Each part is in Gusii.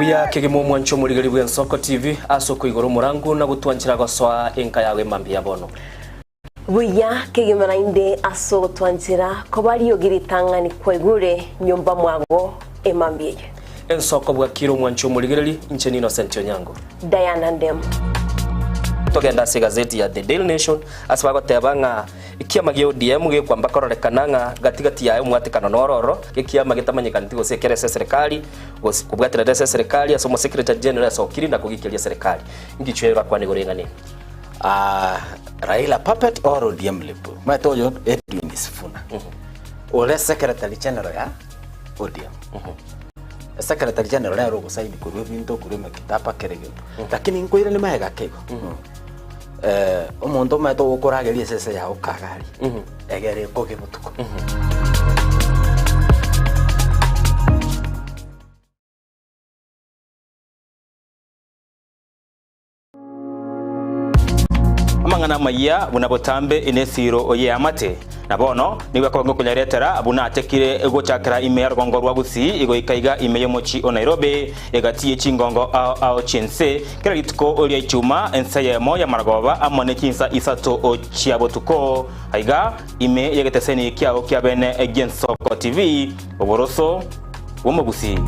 Buya kegima omwancho omorigeri bw'Ensoko TV ase okoigora omorango na gotwanchera gosoa enka yago emambia ya bono. Buya kegima naende ase ogotwanchera koba riogi ritang'ani kwaigure nyomba mwago emambia eye. Ensoko bwakire omwancho omorigereri, inche n'Innocent Onyango. Diana Ndemo. Togende ase egazeti ya The Daily Nation ase bagoteba ng'a ekiama gia ODM gekwamba kororekana ng'a gati gati yaye omwatekano noro ororo, ekiama getamanyekaneti gose ekere ase eserekari gose kobwaterera ase eserekari ase omosecretary general asokiri na kogikeria eserekari. Ngichwe orakwane igoro y'eng'ana eye? Ah, Raila puppet or ODM lip? Omanyete oyo Edwin Sifuna ore secretary general ya ODM. Secretary general nere ogosaini korwa ebinto korwa emekitaba kera egento. Lakini nkoirane magega ake igo. Eh, omonto omanyete ogokorageria esese yago kagari egere ekoge botuko. Amang'ana amayia buna botambe in'esiiro y'eamate, na bono nigo ekoba ngokonyaretera buna achakire gochakera ime ya rogongo rwa Gusii goika iga ime y'omochie o Nairobi, egati ye chingongo ao ao chi'ense, kera rituko ria Ichuma ensa eyemo y'amaragoba amo ne chinsa isato chia botuko, aiga ime y'egeteseni kiao kia bene gi'Ensoko TV, oboroso bw'omogusii.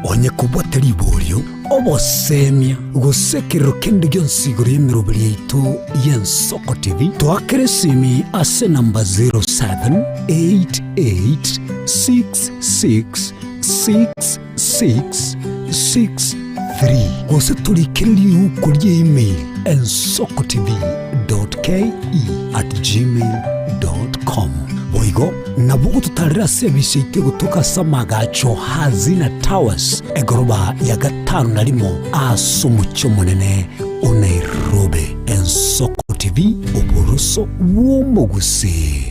Onye kobwate riborio, obosemia, gose ekerero kende gionsi igoro y'emeroberi yaito y'Ensoko TV, toakere esimi ase enamba 0788666663 gose torikere riuko rie email ensokotv.ke@gmail.com. Boigo Nabo gototarera ase ebise yaito egotoka ase amagacho Hazina Towers, egoroba ya gatano na rimo ase omochie omonene o Nairobi. Ensoko TV, oboroso bw'omogusii.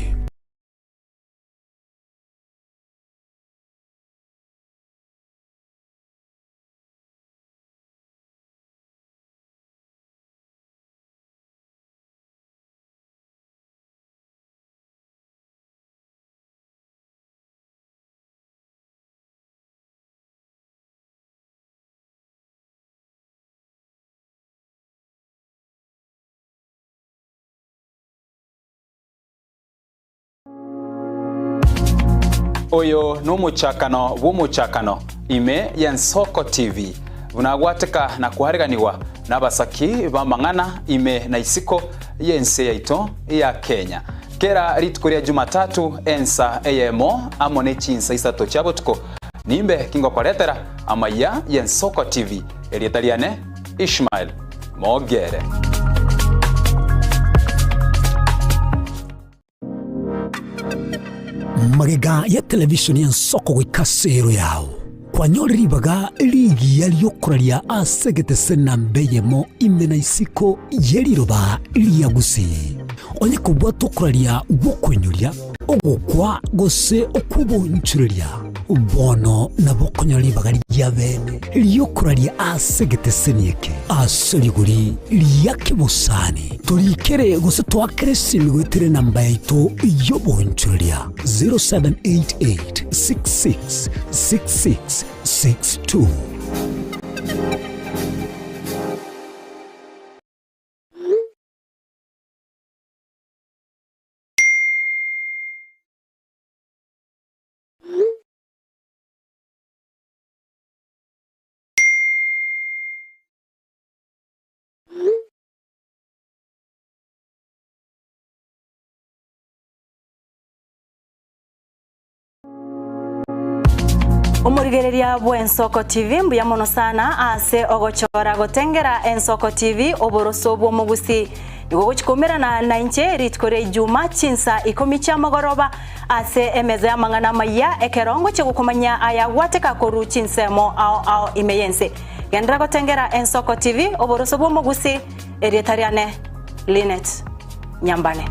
Oyo nomochakano bw'omochakano ime y'Ensoko TV, buna agwateka na koareganigwa nabasaki b'amang'ana ime na isiko y'ense yaito ya Kenya. Kera rituko ria Jumatatu ensa eyemo amo ne chinsa isato chia botuko nimbe kingokoretera amayia y'Ensoko TV. Erieta riane Ishmael Mogere. Magega ya television y'ensoko goika ase ero yao, kwanyore ribaga rigiya riokoraria ase egetese namba eyemo ime na isiko ye riroba ria Gusii. Onye kobwata okoraria gw'okoinyoria, ogokwa gose okw'oboonchoreria, bono nabo okonyora ribaga ria bene ri'okoraria ase egeteseni eke ase rigori ria kebosani. Torikere gose toakere esimi goetera enamba yaito y'oboonchoreria 0788 66 66 62. Omorigereria bw'Ensoko TV mbuya mono sana ase ogochora gotengera Ensoko TV oboroso bw'omogusii. Nigo ogochia koumerana nainche rituko ria Ijuma chinsa ikomi chia mogoroba ase emeza y'amang'ana amayia ekero ngochia gokomanyia aya gwateka korwa chinsemo ao ao ime y'ense. Genderera gotengera Ensoko TV oboroso bw'omogusii erieta riane Linet Nyambane.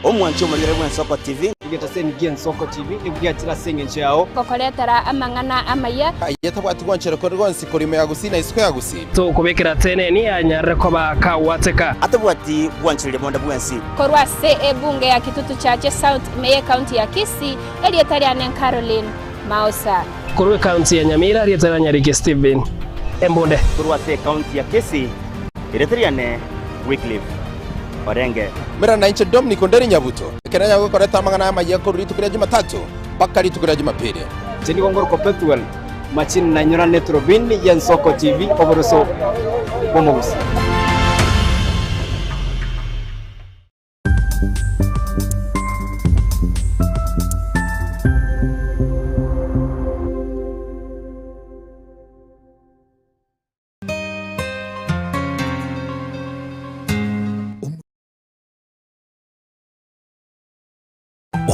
Omwanchi omorigere bw'Ensoko TV. Egetaseni gi'Ensoko TV nigo giachire ase engencho yao. Gokoretera amang'ana amaya. Aye tabwati gwanchera kore gonsi korwa ime ya Gusii na isiko ya Gusii. Tokobekera teneni anyarire koba kagwateka. Atabwati gwanchereria bonde bwensi. Korwa ase ebunge ya Kitutu Chache South ime y'ecounty ya Kisii, erieta riane Caroline Maosa. Korwa ecounty ya Nyamira, erieta ria Nyariki Stephen Embunde. Korwa ase ecounty ya Kisii, erieta riane Wycliffe Orenge. Mera nainche Dominic Onderi Nyabuto, ekero nyago gokoreta amang'ana amayia korwa rituko ria Jumatatu mpaka rituko ria Jumapili. Inche nigo ngorokwa Pethuel Machini nainyorane eturubini y'Ensoko TV oboroso bw'omogusi.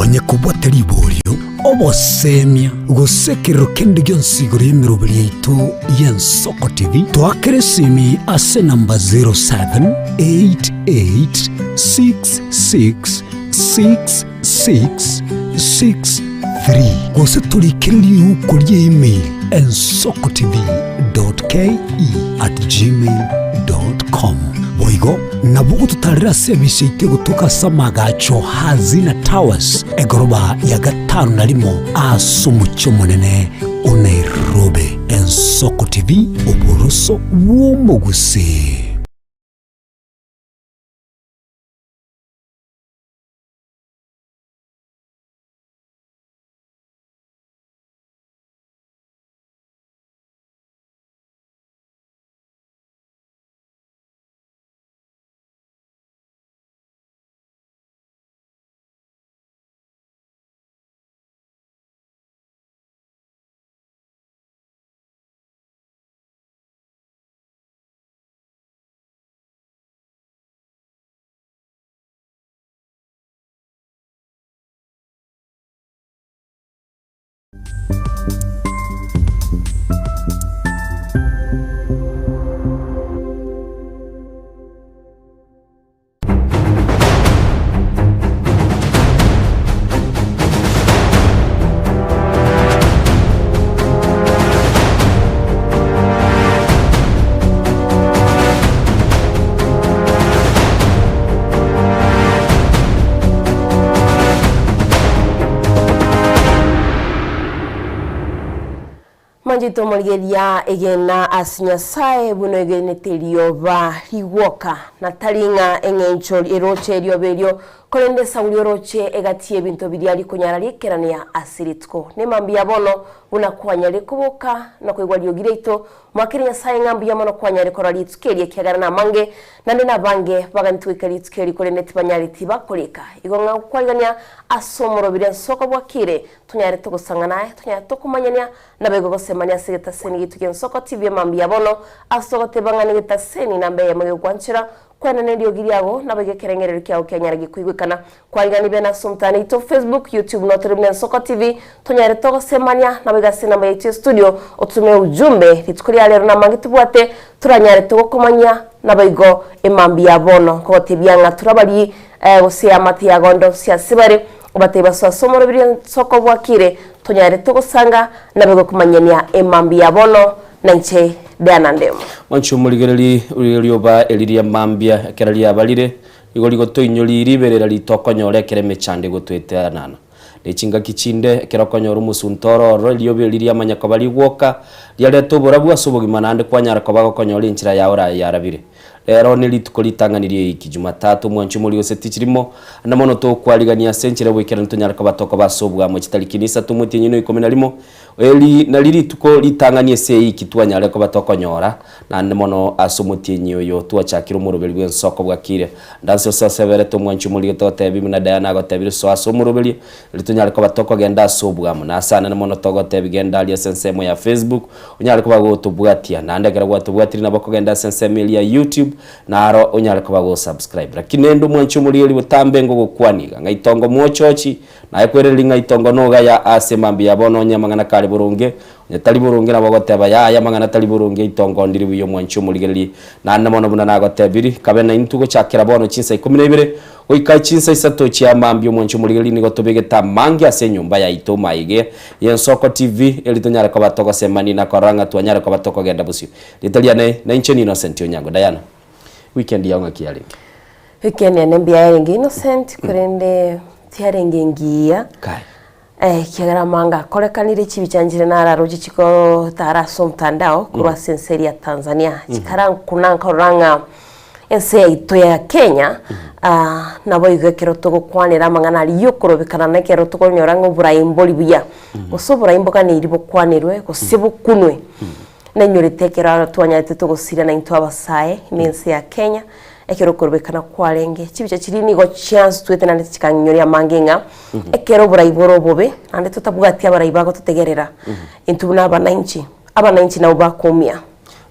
Onye kobwate riborio, obosemia, gose ekerero kende gionsi igoro y'emeroberi yaito y'Ensoko TV, toakere esimi ase enamba 0788666663 gose torikere riuko ria email ensokotv.ke@gmail.com. Boigo nabo ogototarera ase emisa yaito egotoka ase amagacho Hazina Towers, egoroba ya gatano na rimo ase omochie omonene o Nairobi. Ensoko TV, oboroso bw'omogusii. Manchete omorigereria egena ase Nyasae buna oegenete erioba rigwoka, na tari ng'a eng'encho eroche erioba erio, korende esauri oroche egati y'ebinto biria rikonyara rikerania ase rituko. Nemambia bono buna kwanyarire koboka na koigwa riogi riaito, Mwakere Nyasae ng'a mbuya mono kwanyare korora rituko eri, ekiagera namange, naende nabange baganeti goika rituko eri, korende tibanyareti bakorika. Igo ng'a gokwarigania ase omorobiri ensoko bwakire, tonyare togosang'ana aye, tonyare tokomanyania, naboigo gosemania ase egetaseni giaito gi'ensoko TV emambia bono, ase ogoteba ng'a negetaseni namba eyemo gegokwanchera Kwenena eriogi riago, naboigo ekerengererio kiao kianyare gekoigwekana. Kwarigani bene ase omotandao oito Facebook, YouTube na otore buna Ensoko TV, tonyare togosemania, naboigo ase enamba yaito ya studio otume ujumbe. Rituko ria rero namange tobwate toranyare togokomanyia, naboigo emambia ya bono nkogotebia ng'a torabarie gose eamate ya gondo gose ase bare, obatebie basoe ase omorobiri Ensoko bwakire, tonyare togosanga, naboigo komanyania emambia ya bono. Na inche Diana Ndemo. Mwanche omorigereri oria rioba eri ria mambia ekero riabarire, nigo rigotoinyoria riberera ritokonyora ekero emechando egotoetanana. Ne chingaki chinde ekero okonyora omosunte ore ororo, erioba eri riamanya koba rigwoka, riareta oborabu ase obogima naende kwanyara koba gokonyora enchera yao yarabire. Rero nerituko ritang'ani ri'eiki, Jumatatu, omwanchi omori gose tichirimo, na mono tokwarigania ase enchera y'oboikeranu tonyare koba tokoba ase oboamo chitariki nisato omotienyi no ikomi na rimo, Eri nario rituko ritang'ani ase eiki twanyare koba tokonyora, naende mono ase omotienyi oyo twachakire omoroberi bw'ensoko bwakire. Ndanse ase aseberete omwanchi omorigete gotebia buna Diana agotebire soa ase omoroberi, erio tonyare koba tokogenda ase obwamo. Na ase anene mono togotebia genda aria ase ensemo ya Facebook, onyare koba gotobwatia. Naende ekero gwatobwatire nabo okogenda ase ensemo eria ya YouTube, naro onyare koba go subscribe. Lakini rende omwanchi omorigeri botambe ngogokwania iga, ng'a itongo mwochochi, Naye kwerereria ng'a itongo nogaya ase mambia ya bono onye amang'ana kare boronge. Onye tari boronge nabo ogoteba, Yaya, amang'ana tari boronge, itongo ndiri buya omwanchi omorigererie. Naende mono buna nagotebirie, kabe naintwe gochakera bono chinsa ikomi na ibere goika chinsa isato chia mambia omwanchi omorigererie nigo tobegete amange ase enyomba yaito maiga y'Ensoko TV, erio tonyare koba togosemania na korora ng'a twanyare koba tokogenda bosio. Rieta riane nainche ni Innocent Onyango. Diana, weekend yao ng'aki yarenge? Weekend yane mbuya yarenge Innocent, korende tiyarenge engiya. Kai. Ekiagera amanga akorekanire chibicha nchire nararoche chigotara ase omotandao korwa ase ense eria ya Tanzania, chikarankuna nkarora ng'a ense yaito ya Kenya naboigo ekero togokwanera amang'ana aria yokorobekana na ekero tokonyora ng'a oborai mbori buya, gose oborai mboganeiri bokwanerwe gose bokunwe. Nainyorete ekero twanyarete togosirana intwe abasae ime ense ya Kenya, Ekero okorobekana kwarenge, chibicha chiria nigo chiansutwete naende chikang'inyoria amange ng'a ekero oborai bore obobe, naende totabwati abarai bagototegerera, intwe buna abanainchi, abanainchi nabwo bakoumia.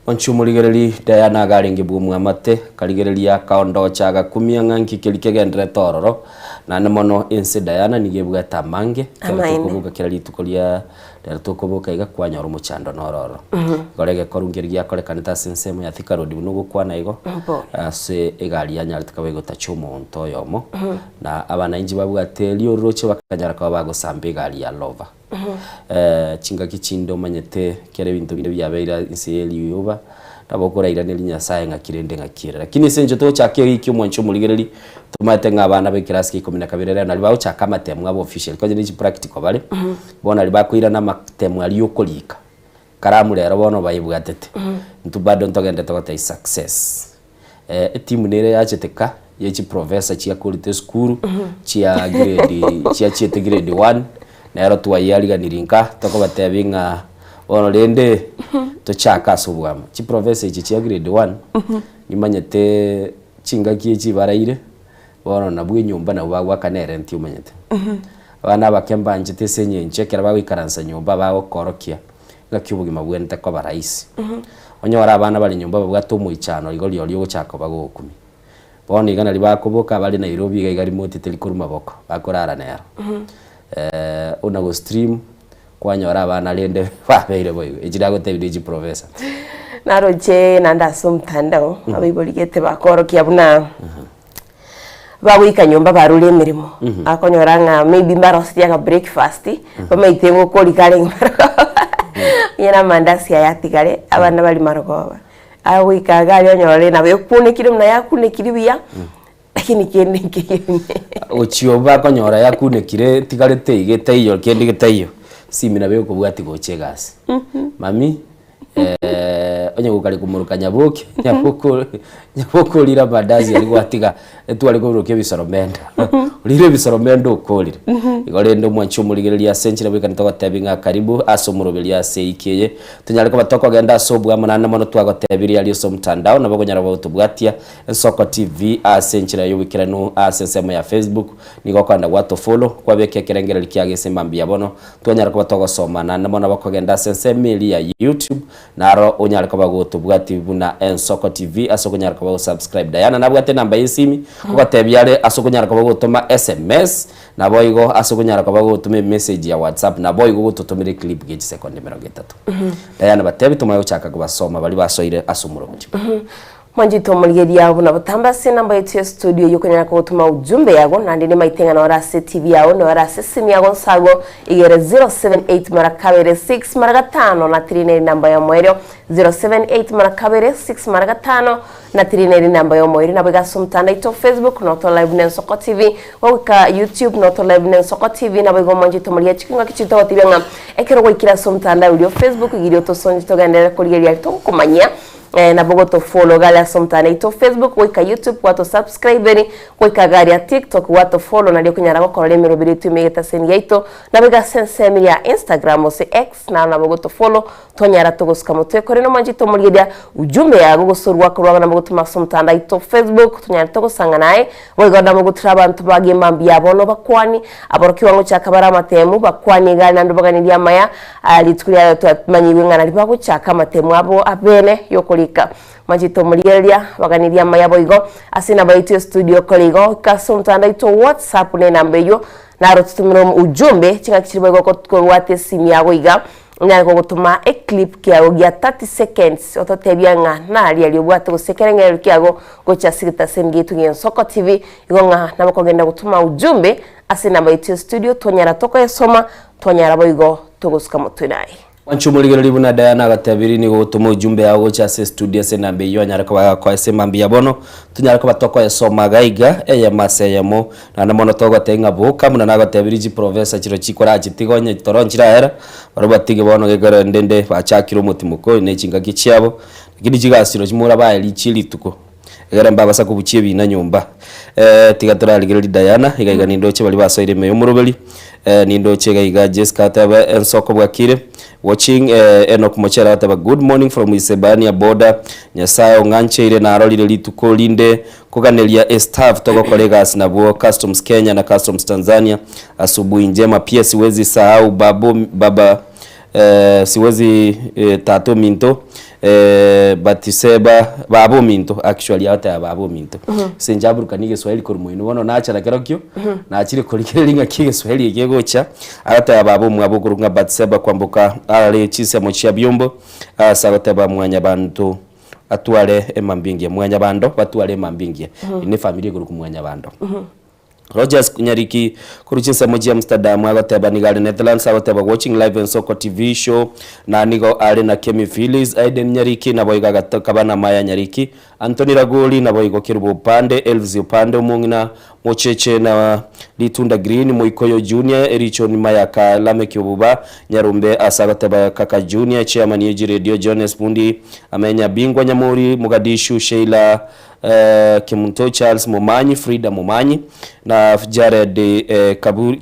Onchia omorigereri, Diana iga arenge bw'omwamate, akarigereria akaondocha agakumia ng'a nki keria kegendererete ororo, naende mono ense Diana nigo ebwate amange, ekero Amaene. tokoboka kera rituko ria Rero tokoboka iga kwanyora omochando noro ororo. Igoro egekoru nkeria giakorekanete ase ensemo ya Thika Road buna ogokwana igo, ase egari yanyarete koba egotacha omonto oyomo, na abanainchi babwate riororoche bakanyara koba bagosamba egari ya Rover. Chingaki chinde omanyete ekero ebinto binde biabeire inse ye riuba, nabo okorairaneria Nyasaye ng'aki rende ng'aki ere. Lakini ase eng'encho togochaka ewiki omwancho omorigereri, Tomaete ng'a abana b'ekerasi kia ikomi na kabere rero nario bagochaka amatemu abo officially, konya ne chipractical bare, bono nario bakoirana amatemu aria okorika. Karamu rero bono baebwatete. Intwe bado ntogenderete goteba success. Etimu nere yachete ka, ye chiprofessor chiakorete esukuru, chia grade chiachiete grade one, nero twaiariganirie nka, tokobatebia ng'a bono rende, tochake ase obwamo. Chiprofessor echi chia grade one, nimanyete. Chingaki echi baraire, bono nabwo enyomba nabwo bagoakana erenti omanyete. Abana abake mbanchete ase eng'encho ekero bagoikaransa nyomba bagokorokia ng'aki obogima bwenerete koba rahisi. Onyore abana bare nyomba babwate omoichano igo rirorio ogochaka koba gokumia. Bono iga naria bakoboka bare Nairobi iga iga remote teri korwa maboko, bakorara nero. Buna go stream, kwanyora abana rende babeire boigo, echi nagotebi ne chiprofessor. Naroche naende ase omotandao abaibori gete bakorokia buna bagoika nyomba barure emeremo akonyora ng'a maybe mbarosirie aka breakfast bamaete ngokori kare marogoba onye na amandasi aya atigare abana baria marogoba agoika iga aria onyore nabo ekunekire buna yakunekire buya Lakini kende nkeiyo ime. Gochia obwo bakonyora yakunekire etigarete iga etaiyo kende getaiyo, esimi nabo egokobwatia gocha egasi. Mami, onye gokare komoroka Nyaboke, Nyaboke ore Nyaboke orire amandasi aria gwatiga etware korokia ebisoromendo, orire ebisoromendo okorire. Igo rende omwanchi omorigereria ase enchera bwekane togotebi ng'a karibu ase omoroberi ase eiki eye, tonyare koba tokogenda ase obuamo naende mono twagotebirie aria ase omotandao nabo okonyara gotobwatia Ensoko TV ase enchera y'oboikeranu ase ensemo ya Facebook, nigo okogenda gwatofollow, kwabeka ekerengererio kiago ase mambia bono, twanyara koba togosoma naende mono bakogenda ase ensemo eria ya YouTube, naro onyare koba gotobwati buna Ensoko TV ase okonyara koba gosubscribe. Diana nabwate enamba y'esimi, ogotebia are ase okonyara koba gotoma sms, naboigo ase okonyara koba gotoma emessage ya WhatsApp, naboigo gototomera eclip gie chisekondi emerongo etato. Diana batebi tomanye gochaka kobasoma baria basoire ase omorobio. Mwanchete omorigereria buna botambe ase enamba yaito ya studio eyio okonyara kogotoma ujumbe yago naende nimaete ng'a nore ase TV yao nore ase esimi yago nse agwo igere 078 mara kabere 6 mara gatano na 3 nere enamba ya omoerio 078 mara kabere 6 mara gatano na 3 nere enamba ya omoerio nabo iga ase omotandao oito Facebook noto live buna Ensoko TV goika YouTube noto live buna Ensoko TV nabo igo mwanchete omorigereria chingaki chiria togotebia ng'a ekero gwaikire ase omotandao oria o Facebook igiria otosonche togenderere korigereria aria togokomanyia Nabo gotofollow gare ase omotandao oito Facebook goika YouTube gwato subscriberi goika garia TikTok gwato follow nario okonyara gokorora emeroberi yaito ime egetaseni giaito nabo iga ase ensemo ya Instagram gose X naro nabo gotofollow twanyara togosuka motwe korende omwanchi tomorigeria ujumbe yago gose orwako rwago nabo gotoma ase omotandao oito Facebook tonyare togosang'ana aye boigo nabo gotura abanto bagie mambia bono bakwani aborokigwa ngochaka bare amatemu bakwani egari naende obaganirie amaya Aa rituko riaye twamanyigwe ng'a nario bagochaka amatemo abo abene y'okorika. Machete omorigereria, baganirie amaya boigo ase enamba yaito ya studio kore igo ika ase omotandao oito o WhatsApp na enamba eyio naro totomere ujumbe chingaki chiri boigo korwate esimi yago iga. Onyare gogotoma eclip kiago gia 30 seconds ototebia ng'a naria aria obwate gose ekereng'ererio kiago gocha ase egetaseni giaito gia Ensoko TV igo ng'a nabo okogenda gotoma ujumbe ase enamba yaito ya studio twanyara tokoyesoma twanyara boigo togosuka motwe naye. Mwanche omorigereria buna Diana agatebirie nigo ogotoma ujumbe yao gocha ase estudio ase enamba eyio anyare koba agakoa ase mambia bono tonyare koba tokoyesoma iga iga eyemo ase eyemo Naende mono togotebia ng'a boka buna nagotebirie chiprofesa chiria chikorachitige onye toro nchirahera, barabwo batige bono gekorende inde bachakire omotimoko oyo ne chingaki chiabo, lakini chigasi chirochio morabae chie rituko, egere mbabasa kobuchia ebina nyomba. Tiga torarigererie Diana, iga iga nindoche baria basoire ime y'omoroberi, nindoche iga iga Jesca atebe ensoko bwakire, watching Enock Mochere agateba good morning from Isebania border, Nyasaye ong'ancheire narorire rituko rinde Koganeria estaff togokora egasi nabwo Customs Kenya na Customs Tanzania Asubuhi njema pia siwezi sahau babu baba eh, siwezi eh, tata ominto eh, Batiseba baba ominto actually agoteba baba ominto ase inche aburukanie egeswahili korwa moino bono nachera kerokio nachire korigereria ng'aki egeswahili eke gegocha agoteba baba omwabo okorokwa ng'a Batiseba kwamboka arare chinsemo chia byombo ase agoteba mwanyabanto Atware emambia engiya, Mwanyabando batware emambia engiya. Eye ne efamiri ekorokwa Mwanyabando. Rogers Nyariki korwa chinsemo chia Amsterdam agoteba nigo are Netherlands agoteba watching live Ensoko TV show na nigo are na Kemi Phillies, Aiden Nyariki naboigo agatoka na Maya Nyariki, Anthony Ragoli naboigo Kerubo Opande, Elves Opande omong'ina Mocheche na Ritunda Green, Moikoyo Junior, Erichoni Mayaka, Lameck Obuba, Nyarombe ase agoteba Kaka Junior, Chairman ye Chiredio Jones Bundi, Amenya Bingwa Nyamori, Mogadishu Sheila Kemunto, Charles Momanyi, Frida Momanyi na Jared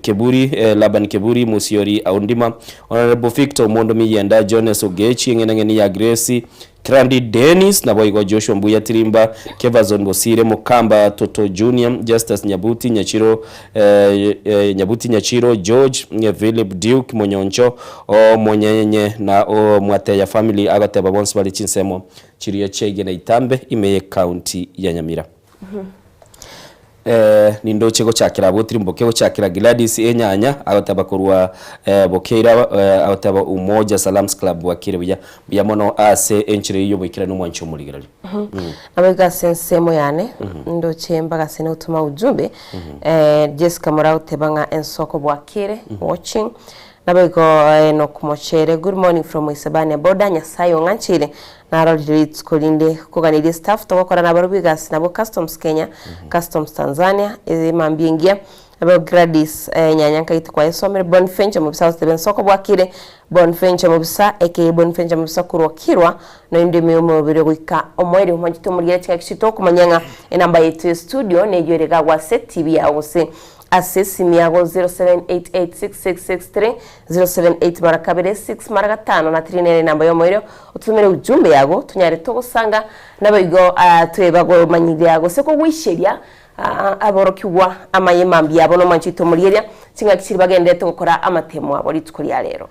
Keburi, Laban Keburi, Musiori Aundima, Honourable Victor Omondo Miyenda, Jones Ogechi, Eng'enang'eni ya Grace, Grandi Dennis, naboigo Joshua Mbuya Tirimba, Kevason Bosire, Mokamba Toto Junior, Justus Nyabuti Nyachiro, Nyabuti Nyachiro, George Philip Duke Monyoncho, Omonyenye na Omwateya family agoteba bonsi bare chinsemo chiria chiaigena Itambe ime ye county ya Nyamira. Nindoche gochakera abwo tirimboke gochakera Gladys Enyanya agoteba korwa Bokeira agoteba Umoja Salams Club bwakire buya mbuya mono ase enchera eyio y'oboikeranu omwanchi omorigereria. Naboigo ase ensemo yane ndoche mbagase nogotoma ujumbe Jessica Moraa agoteba ng'a ensoko bwakire watching Naboigo Enock Mochere good morning from Isebania border Nyasaye ong'ancheire Narorire rituko rinde koganeria estaff togokora nabarobwo egasi nabwo Customs Kenya, Customs Tanzania, emambia engiya nabo Gladys Nyanya nkaite kwayesomire, Bonfenche mobisa gose tebe nsoko bwakire, Bonfenche mobisa aka Bonfenche mobisa korwa Kirwa, noinde ime omobere goika omoerio omwanchete omorigere chingaki chito okomanya ng'a enamba yaito ya studio neyio ere iga agwo ase TV yago gose Ase esimi yago 07886663 078 mara kabere 6 mara gatano na 3 nere enamba y'omoerio otomere ujumbe yago tonyare togosanga naboigo tweba gomanyiria gose kogwisheria aborokigwa amaye mambia abo nomwancho oito omorieria ching'aki chiria bagenderete gokora amatemo abo rituko ria rero.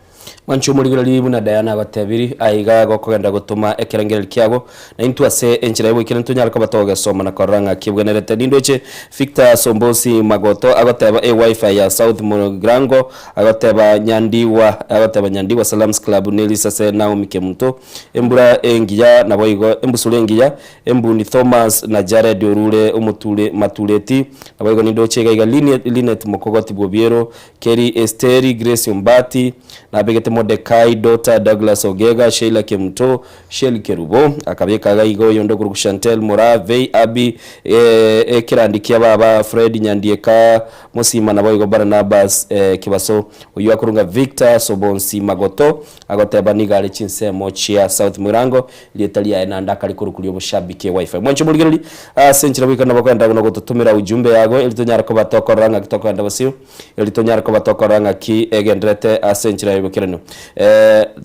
Mwanche omorigereria buna Diana agotebiri, Aiga gokogenda gotoma ekerengererio kiago, na intwe ase enchera y'oboikeranu tonyare koba togogesoma na korora ng'a kebwenerete. Nindoche Victor Sombosi Magoto agoteba ewifi ya South Mugirango, agoteba Nyandigwa, agoteba Nyandigwa Salams Club ne risase Naomi Kemunto, embura engiya naboigo embusuro engiya, Embuni Thomas na Jared orure omoture matureti, naboigo nindoche iga iga Linet, Linet Mokogoti bw'Obiero, Kerry Esteri, Grace Ombati, nabegete Mordekai, Daughter, Douglas Ogega, Sheila Kemuto, Shelly Kerubo, akabeka iga iga oyonde okorokwa Shantel Moraa, Vey Abbey, ekerandi kia baba Fred Nyandieka Mosima naboigo Barnabas Kibaso, oyio akorwa ng'a Victor Sobonsi Magoto, agoteba nigo are chinsemo chia South Mugirango, Rieta riaye naende akare korokwa ri'oboshabiki ewifi. Mwanche omorigereria ase enchera goika nabo kogenda buna gototomera ujumbe yago eri tonyare koba tokorora ng'aki tokogenda bosio, eri tonyare koba tokorora ng'aki egendererete ase enchera y'oboikeranu.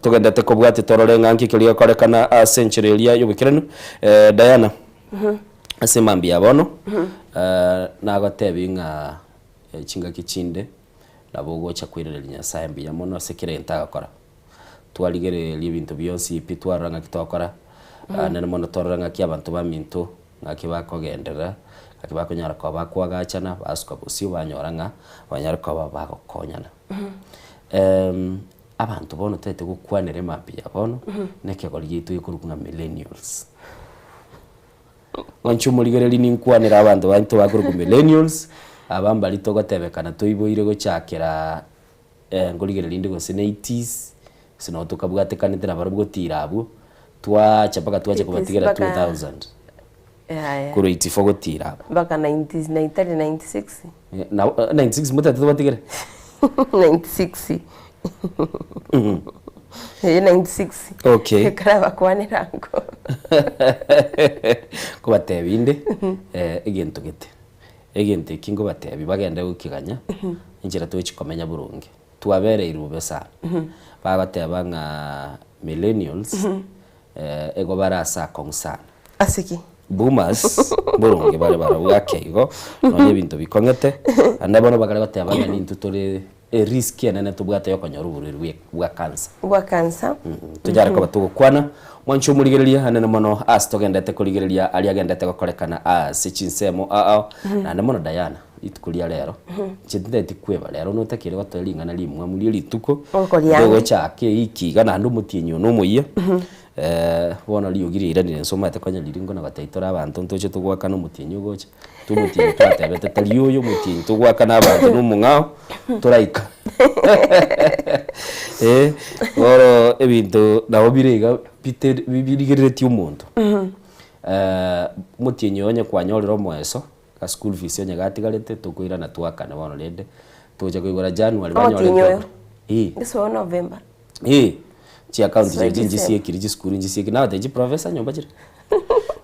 Togenderete kobwatia torore ng'a nki keria gekorekana ase enchera eria y'oboikeranu. Diana, ase mambia ya bono, nagotebi ng'a chingaki chinde nabo ogocha koiraneria Nyasaye mbuya mono ase kera egento agokora. Twarigereria ebinto bionsi pi twarora ng'aki twakora, naende mono twarora ng'aki abanto baminto ng'aki bakogenderera, ng'aki bakonyara koba bakoagachana, basuka bosio banyora ng'a banyare koba bagokonyana. Abanto bono toete gokwanera emambia ya bono, na ekegori giaito gekorokwa ng'a millennials. Ng'a inche omorigereria ninkwanere abanto baito bakorokwa millennials, aba mbari togotebekana toiboire gochakera nkorigereria rinde gose na eighties, gose nabo tokabwatekanete nabarobwo gotira abwo, twacha mpaka twacha 80s kobatigera mpaka 2000. Yaya. Korwa 84 gotira abwo. Mpaka 90s, naitari 96. Nabo 96 motete tobatigere? 96. Ee 96. Okay. Ekarabakwanera ango. Nkobatebia inde, egento gete, egento eki nkobatebia bagende gokeganya, enchera togochi komenya boronge. Twabereirwe bobe sana. Bagoteba ng'a millennials, igo bare ase akong'u sana. Ase ki? Boomers mboronge bare barabwo ake igo, nonya ebinto bikong'ete, naende bono bakare goteba ng'a nintwe tore erisk enene tobwate ya okonyora oborwaire bwe bwa cancer. Bwa cancer. Tonyare koba togokwana, mwanche omorigereria anene mono ase togendete korigereria aria agendete gokorekana ase chinsemo ao ao, naende mono Diana, rituko ria rero, inche tintageti kweba rero notakeire gotoa ring'ana rimwamu rie rituko, Okoriange. togochaka ewiki iga naende omotienyi oyo na omoyia, bono riogi riairanire inse omanyete konya riria nkona gotebia tore abanto ntoche togoakana omotienyi ogocha, intwe omotienyi twatebete tari oyo omotienyi togoakana abanto na omong'ao toraika bono ebinto nabo bire iga bite birigereretie omonto, omotienyi oyo onye kwanyorire omoeso, ga school fees onye gatigarete tokoirana twakane bono rende, togocha koigora January banyore Omotienyi oyo? ntwakore eh. This one November. Eh, chiaccount Soe chiria December. nchisiekiri chisukuru nchisiekiri nagotebi chiprofessor nyomba chire,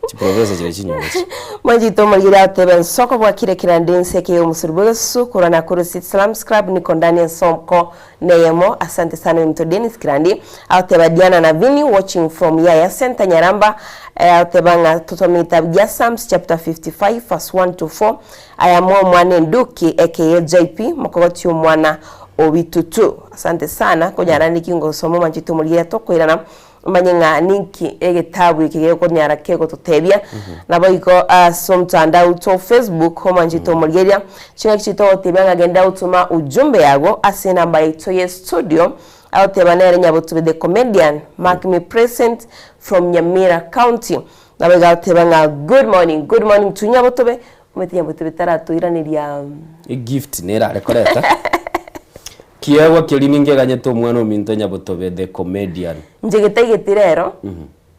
chiprofessor chiria chinyomba chire. Mwanchete omorigeri agoteba ensoko bwakire kirande ense eke y'omosuri bw'egesusu korwa Nakuru City Slums Club niko ndani ensoko neyemo asante sana ominto Dennis Kirandi agoteba Diana na Vinny watching from Yaya Center Nyaramba eh, agoteba ng'a totome getabu gia Psalms chapter 55 verse 1 to 4 aya moe omwana enduki aka JP mokogoti omwana obitutu asante sana konyara niki ngosoma omwanchete omorigeri atokoirana Omanye ng'a ninki egetabu eke gekonyara kegototebia. Naboigo ase omotandao oito o Facebook, omwanchete omorigereria, chingaki chiaito ogotebia ng'a genda gotoma ujumbe yago ase enamba yaito ye studio, agoteba nere Nyabotube the comedian, mark me present from Nyamira county. Naboigo agoteba ng'a good morning, good morning to Nyabotobe, omanyete Nyabotobe taratoiraneria. Egift nere are koreta. Kiegwa keria ningeganyete omwana ominto Nyabotobe the comedian. Inche getaigeti rero,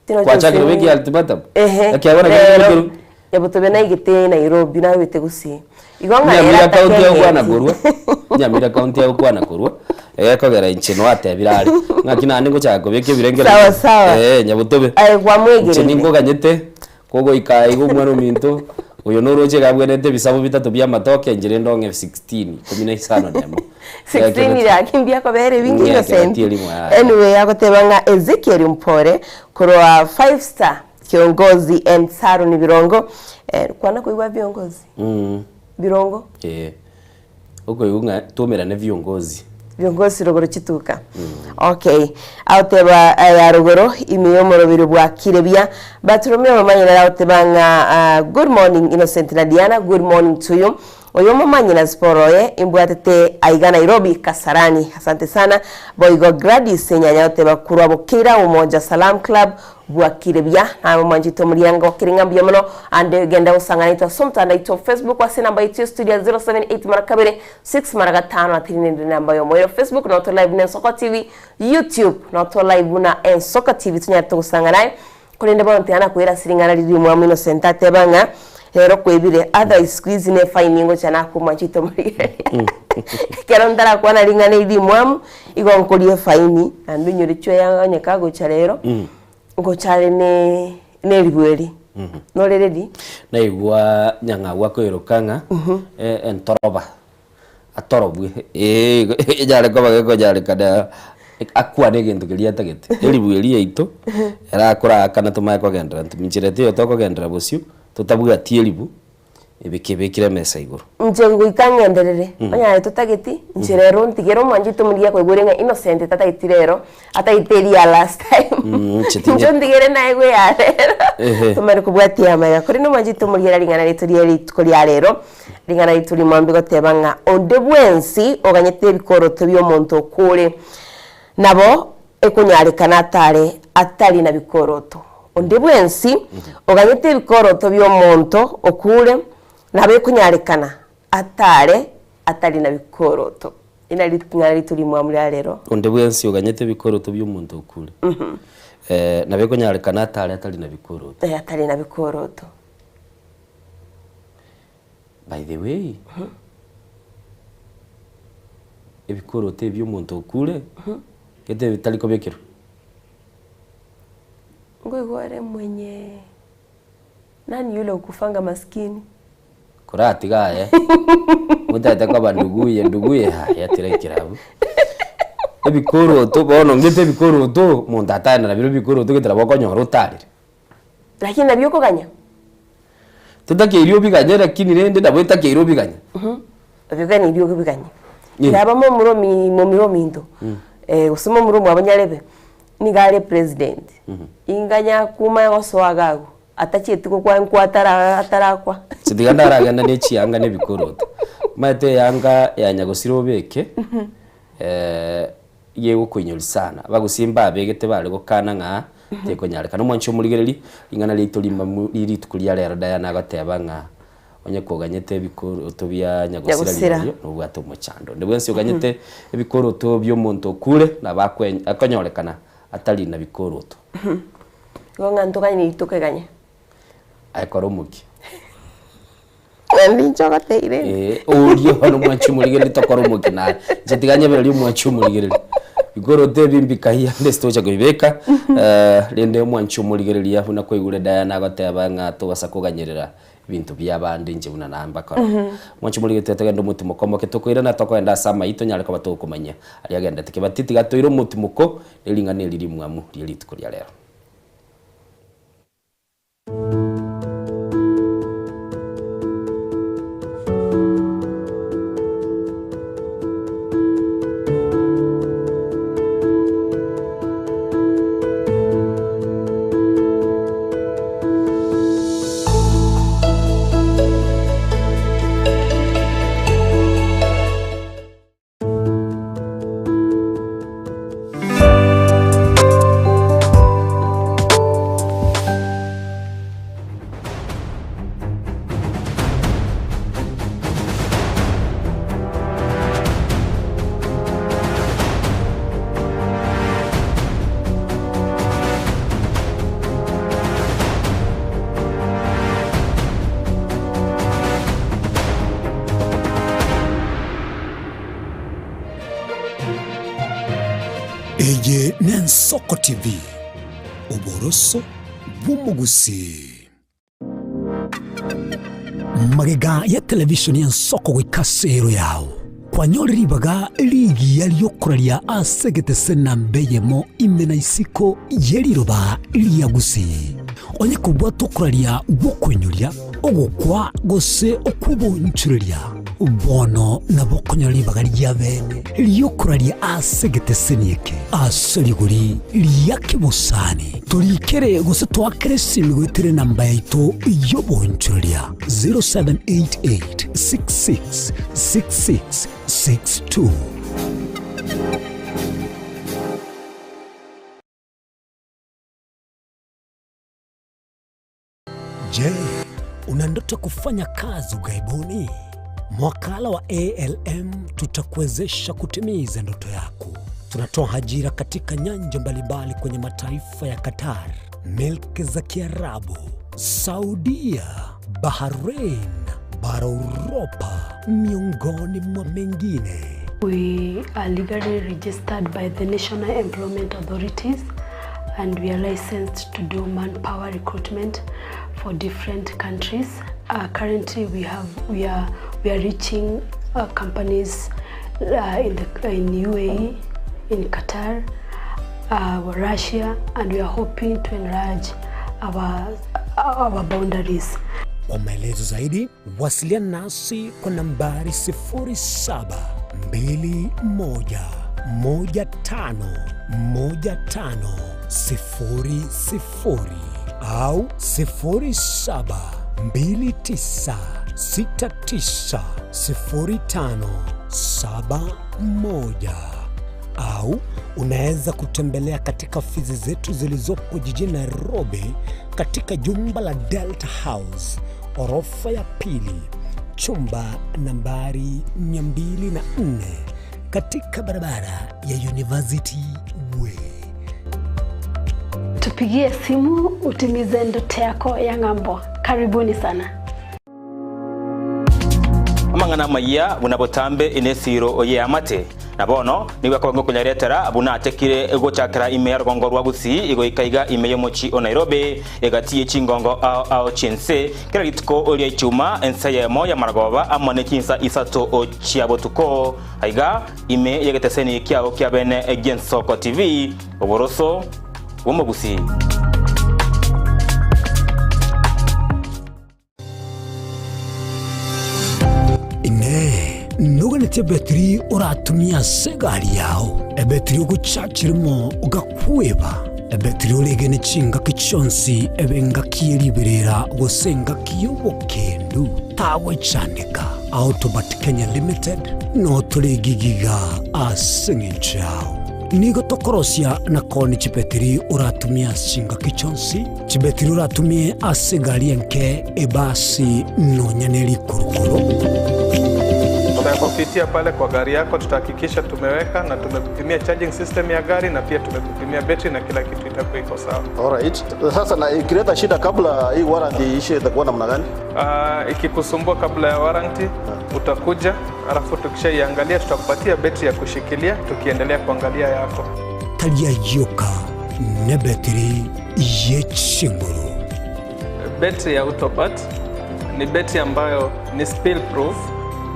tinochi Kwachakire gose beki ultimatum? Ehe, Ekiagwa naki rero keru? Nyabotobe naigete Nairobi narwete Gusii. Igo ng'a ere Nyamira county agokwana atakeng'eti. korwa, Nyamira county agokwana korwa, egekogera inche nwatebire are, ng'aki naende ngochaka kobeka ebirengererio. Sawa sawa. Eh, Nyabotobe. Aye Inche kwamwegereire. ningoganyete, Kogoika aiga omwana ominto, oyo noroche iga abwenerete ebisabo bitato bi'amatoke, inche rende ong'e 16, ikomi na isano nemo. 16 gaki mbiakobera ebinge Ng'eke innocent. gati erimo yaya. Anyway agoteba ng'a Ezekiel Mpore korwa Five Star Kiongozi and Saruni Birongo eh, kwana koigwa viongozi Mm, Birongo eh. Okoigwa ng'a twaumerane viongozi. Viongozi rogoro chituka okay agoteba ya rogoro ime y'omoroberi bwakire buya Bartolomeo omomanyire agoteba ng'a good morning Innocent na Diana good morning to you oyo omomanyi na siporo oye imbwatete aiga Nairobi Kasarani asante sana boigo Gladys Enyanya agoteba korwa Bokeira Umoja Salam Club Bwakire buya, naye omwanchete omoriango kere ng'a mbuya mono, ande genda gosang'ana naintwe ase omotandao oito o Facebook ase enamba yaito ya studio ya 078 mara kabere 6 mara gatano na tiri nende enamba yomo ero Facebook nao tore live buna Ensoko TV, YouTube nao tore live buna Ensoko TV tonyarete gosang'ana naye, korende bono tiga nakoira ase ring'ana riria rimwamu Innocent ateba ng'a rero kwebire otherwise siku hizi ne fine ngocha nakwa omwanchete omorigereria ekero ntarakwana ring'ana eri rimwamu Igo nkoria efaini, naende onyore chweya onye kagocha rero, ngocha are ne neribu eri. Nore ready? Naigwa nyang'au akoiroka ng'a eh, entoroba atorobwe eh, igo enyare koba gekonyarekana akwane egento keria atagete. Eribu eria yaito, erakorakana tomanye kogenderera intwe inchera teiyo tokogenderera bosio, totabwati eribu. Ebeke-bekire emesa igoro. Inche ngoika ng'enderere, onye aye totageti, inche rero ntigere omwanchete omorigia akoigwere ng'a Innocent tatageti rero, atagete eria ya last time. Inche tinye- Inche ontigere naegwe eya rero, Ehe. tomanye kobwatia amaiga. Korende omwanchete omorigia ring'ana riaito rie rituko ria rero, ring'ana riaito rimwambia goteba ng'a onde bwensi oganyete ebikoroto bia omonto okure. Nabo ekonyarekana atare atari na bikoroto. Onde bwensi oganyete ebikoroto bi'omonto okure, nabo ekonyarekana atare atari na bikoroto. Ina ring'ana rito rimwamu ria rero. Onde bwensi oganyete ebikoroto bi'omonto okure, nabo ekonyarekana atare atari na bikoroto. Eh, atari na bikoroto. By the way, ebikoroto ebi omonto okure, gete bitari kobekerwa. Ngoigwa ore mwenye nani yule ukufanga maskini? Koratiga aye, motagete koba nduguye nduguye yaya tira ekerabu. Ebikoroto bono ngete ebikoroto, omonto atagenda nabirobio ebikoroto gete nabo okonyora otarire. Lakini nabio okoganya. Totakeiri obiganye lakini rende nabo etakeire obiganye. Obiganeiri obiganye. Naba momura omi momura ominto, gose momura omwabo nyarebe, niga are president, inganya kumanya gosoa iga agwo, atachieti gokwa nkwa atara atarakwa. Inche tiga ndaragende ne chianga na ebikoroto. Omanyete eyanga ya nyagosira obeke, Gegokoinyoria sana. Abagusii mbabegete bare gokana ng'a tekonyarekana. Omwanchi omorigereria, ring'ana riaito rimamu ri rituko ria rero Diana agoteba ng'a onye koganyete ebikoroto bia nyagosira Nyagosira. rirorio nobwate omochando. Onde bwensi oganyete ebikoroto bia omonto okure nabo akwe akonyorekana atari na bikoroto. Igo ng'a ntoganye tokeganye. Aye kora omokia. Naende inche ogoteire. Eh, oria bono omwanchi omorigereria tokora omokia naye. Inche tiga nyebererie omwanchi omorigereria. Bikoroto ebi mbikaiya ande sitocha kobibeka, rende omwanchi omorigereria buna kwaigure Diana agoteba ng'a tobasa koganyerera ebinto bia abande inche buna naye mbakora. Omwanchi omorigereria tiga togende omotimoko omoke tokoirana tokoenda ase amayio tonyare koba togokomanyia aria agendete. Kebati tiga toire omotimoko ne ring'ana eri rimwamu rie rituko ria rero. Eye n'Ensoko TV, oboroso bw'omogusii. Magega ya television y'Ensoko goika ase ero yao, kwanyorire ribaga rigiya ri'okoraria ase egetese namba eyemo ime na isiko ye riroba ria Gusii. Onye kobwate okoraria gw'okoinyoria, ogokwa gose okw'obonchoreria, bono nabo okonyora ribaga ri'abeene ri'okoraria ase egeteseni eke ase rigori ria kebosani. Torikere gose toakere esimi goetera enamba yaito y'obonchoreria 0788 66 66 62. Je, una ndoto ya kufanya kazi ughaibuni? Mwakala wa ALM tutakuwezesha kutimiza ndoto yako. Tunatoa ajira katika nyanja mbalimbali kwenye mataifa ya Qatar, milki za Kiarabu, Saudia, Bahrain, bara Uropa, miongoni mwa mengine. We are legally registered by the National Employment Authorities and we are licensed to do manpower recruitment for different countries. Uh, currently we have we are we are reaching uh, companies uh, in the in UAE, in Qatar, uh, Russia and we are hoping to enlarge our our boundaries. Kwa maelezo zaidi wasiliana nasi kwa nambari 0721151500 au 0729690571. Au unaweza kutembelea katika ofisi zetu zilizopo jijini Nairobi katika jumba la Delta House, orofa ya pili, chumba nambari 204 katika barabara ya University Way. Tupigie simu utimize ndoto yako ya ng'ambo. Karibuni sana. Amang'ana amaya buna botambe ine esiro y'eamate, na bono nigo akoba ngokonyaretera buna achakire gochakera ime ya rogongo rwa Gusii igoika iga ime y'omochi o Nairobi egati ye chingongo ao ao chi'ense kera rituko ria Ichuma ense eyemo y'amaragoba amo ne chinsa isato chia botuko aiga ime y'egeteseni kiao kia bene gi'Ensoko TV oboroso bw'omogusii. Inee! Noganetie ebetiri oratumie ase egari yao, ebetiri ogochachera rimo ogakweba, ebetiri oregene chingaki chionsi ebe engaki ye riberera gose engaki y'obokendu? Tagwechandeka. Autobat Kenya Limited noo tore egigiga ase engencho yao. Nigo tokorosia na koonia chibetiri oratumie ase chingaki chionsi, chibetiri oratumie ase egari enke, ebasi, nonya ne rikurukuru. Tutakupitia pale kwa gari yako, tutahakikisha tumeweka na tumekupimia charging system ya gari na pia tumekupimia betri na kila kitu itakuwa iko sawa. Alright. Sasa na ikileta shida kabla hii warranty iishe itakuwa namna gani? Ikikusumbua kabla ya warranty utakuja, alafu tukishaiangalia tutakupatia betri ya kushikilia tukiendelea kuangalia yako. Tari ayio oka, nebetiri ye chinguru. Betri ya Autobat ni betri ambayo ni spill proof,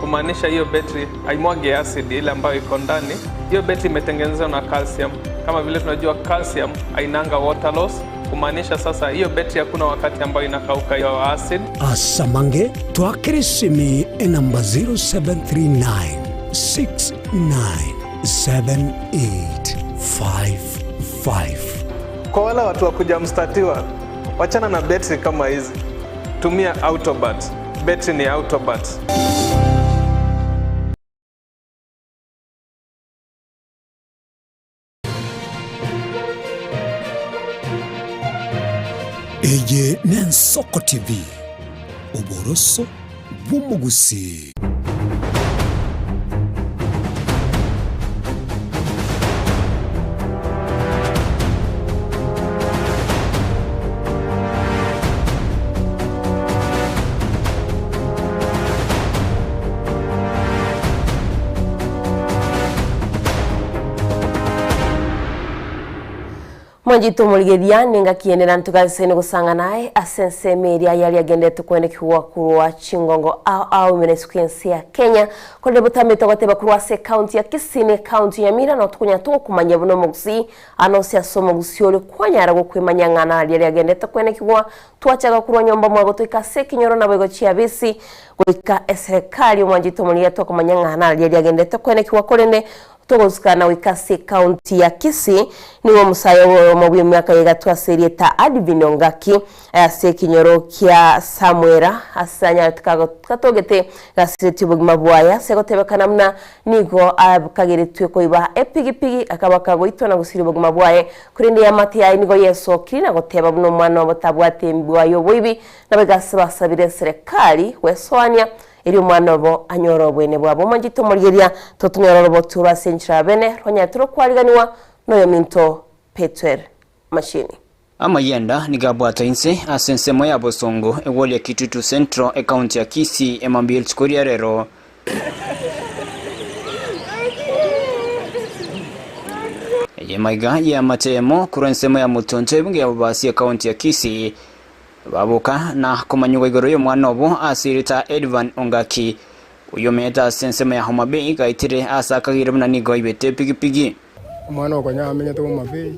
kumaanisha hiyo betri haimwagi acid ile ambayo iko ndani. Hiyo betri imetengenezwa na calcium. Kama vile tunajua calcium hainanga water loss, kumaanisha sasa hiyo betri hakuna wakati ambayo inakauka hiyo acid. Asamange twakere esimi enamba 0739 697855. Kwa wale watu wa kuja mstatiwa, wachana na betri kama hizi, tumia Autobat. Betri ni Autobat. Eye n'Ensoko TV, oboroso bw'omogusii. Mwanchete omorigereria, nengaki ende nantogaseine gosanga naye ase ensemo eria yaria agenderete kwenekigwa korwa chingongo ao ao ime na isiko y'ense ya Kenya. Korende botambe togoteba korwa ase ecounty ya Kisii na ecounty ya Nyamira nao tokonyara togokomanya buna omogusii ande onsi ase omogusii ore kwanyara gokwemanya ng'a naria riagenderete kwenekigwa twachaka korwa nyomba mwago toika ase ekenyoro naboigo chiabisi goika eserekari omwanchete omorigereria tokomanya ng'a naria riagenderete kwenekigwa korende Togosikana goika ase ekaunti ya Kisii, nigo omosae oyomo bw'emiaka ya egatwa ase erieta Advin Ongaki ase ekenyoro kia Samwera ase anyarete katogete gasiretie obogima bwaye ase gotebekana buna nigo akageretwe koiba epigipigi akaba kagoitwa na gosiria obogima bwaye korende eamate yaye nigo yesokirie na goteba buna omwana obo tabwate embwa y'oboibi nabo ase basabire eserekari gwesoania Erio omwana obo anyore obwene bwabo. Omonchete omorigeria, totonyora orobotu rwa ase enchera ya bene, rwanyare torokwariganiwa noyominto Petwer Machini. Amayenda nigo abwata inse ase ensemo ya bosongo egwori ya Kitutu Central, ecounty ya Kisii, emambia ye rituko ria rero. Eye maiga y'eamate eyemo korwa ensemo ya Mutonto ebunge ya Bobasi ecounty ya Kisii Baboka na komanyigwa igoro y'omwana obo ase erieta Edvan Ongaki, oyio omenyete ase ensemo ya Homa Bay, gaetire ase akagire buna nigo aibete epigipigi. Omwana o konya amenyete Homa Bay,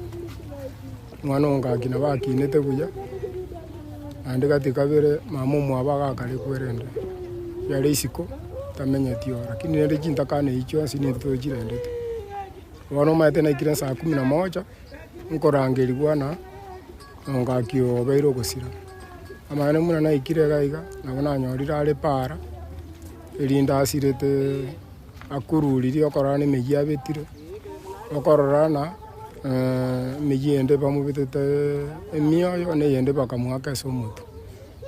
omwana o Ongaki nabo akinete buya, naende gati kabere mama omwabo agakare kwerende, yare isiko tamenyeti oo, lakini rende chintakana echio chionsi nintwe tochirendete. Bono omanyete naikire saa kumi na moja, nkorangerigwa na ongaki oyo obeire ogosira. Amang'ana buna naikire iga iga, nabo nanyorire are para, erinde asirete akururirie okorora na emeyio abetire, Okorora na emeyio ende bamobetete emioyo na eyende bakamoaka ase omotwe.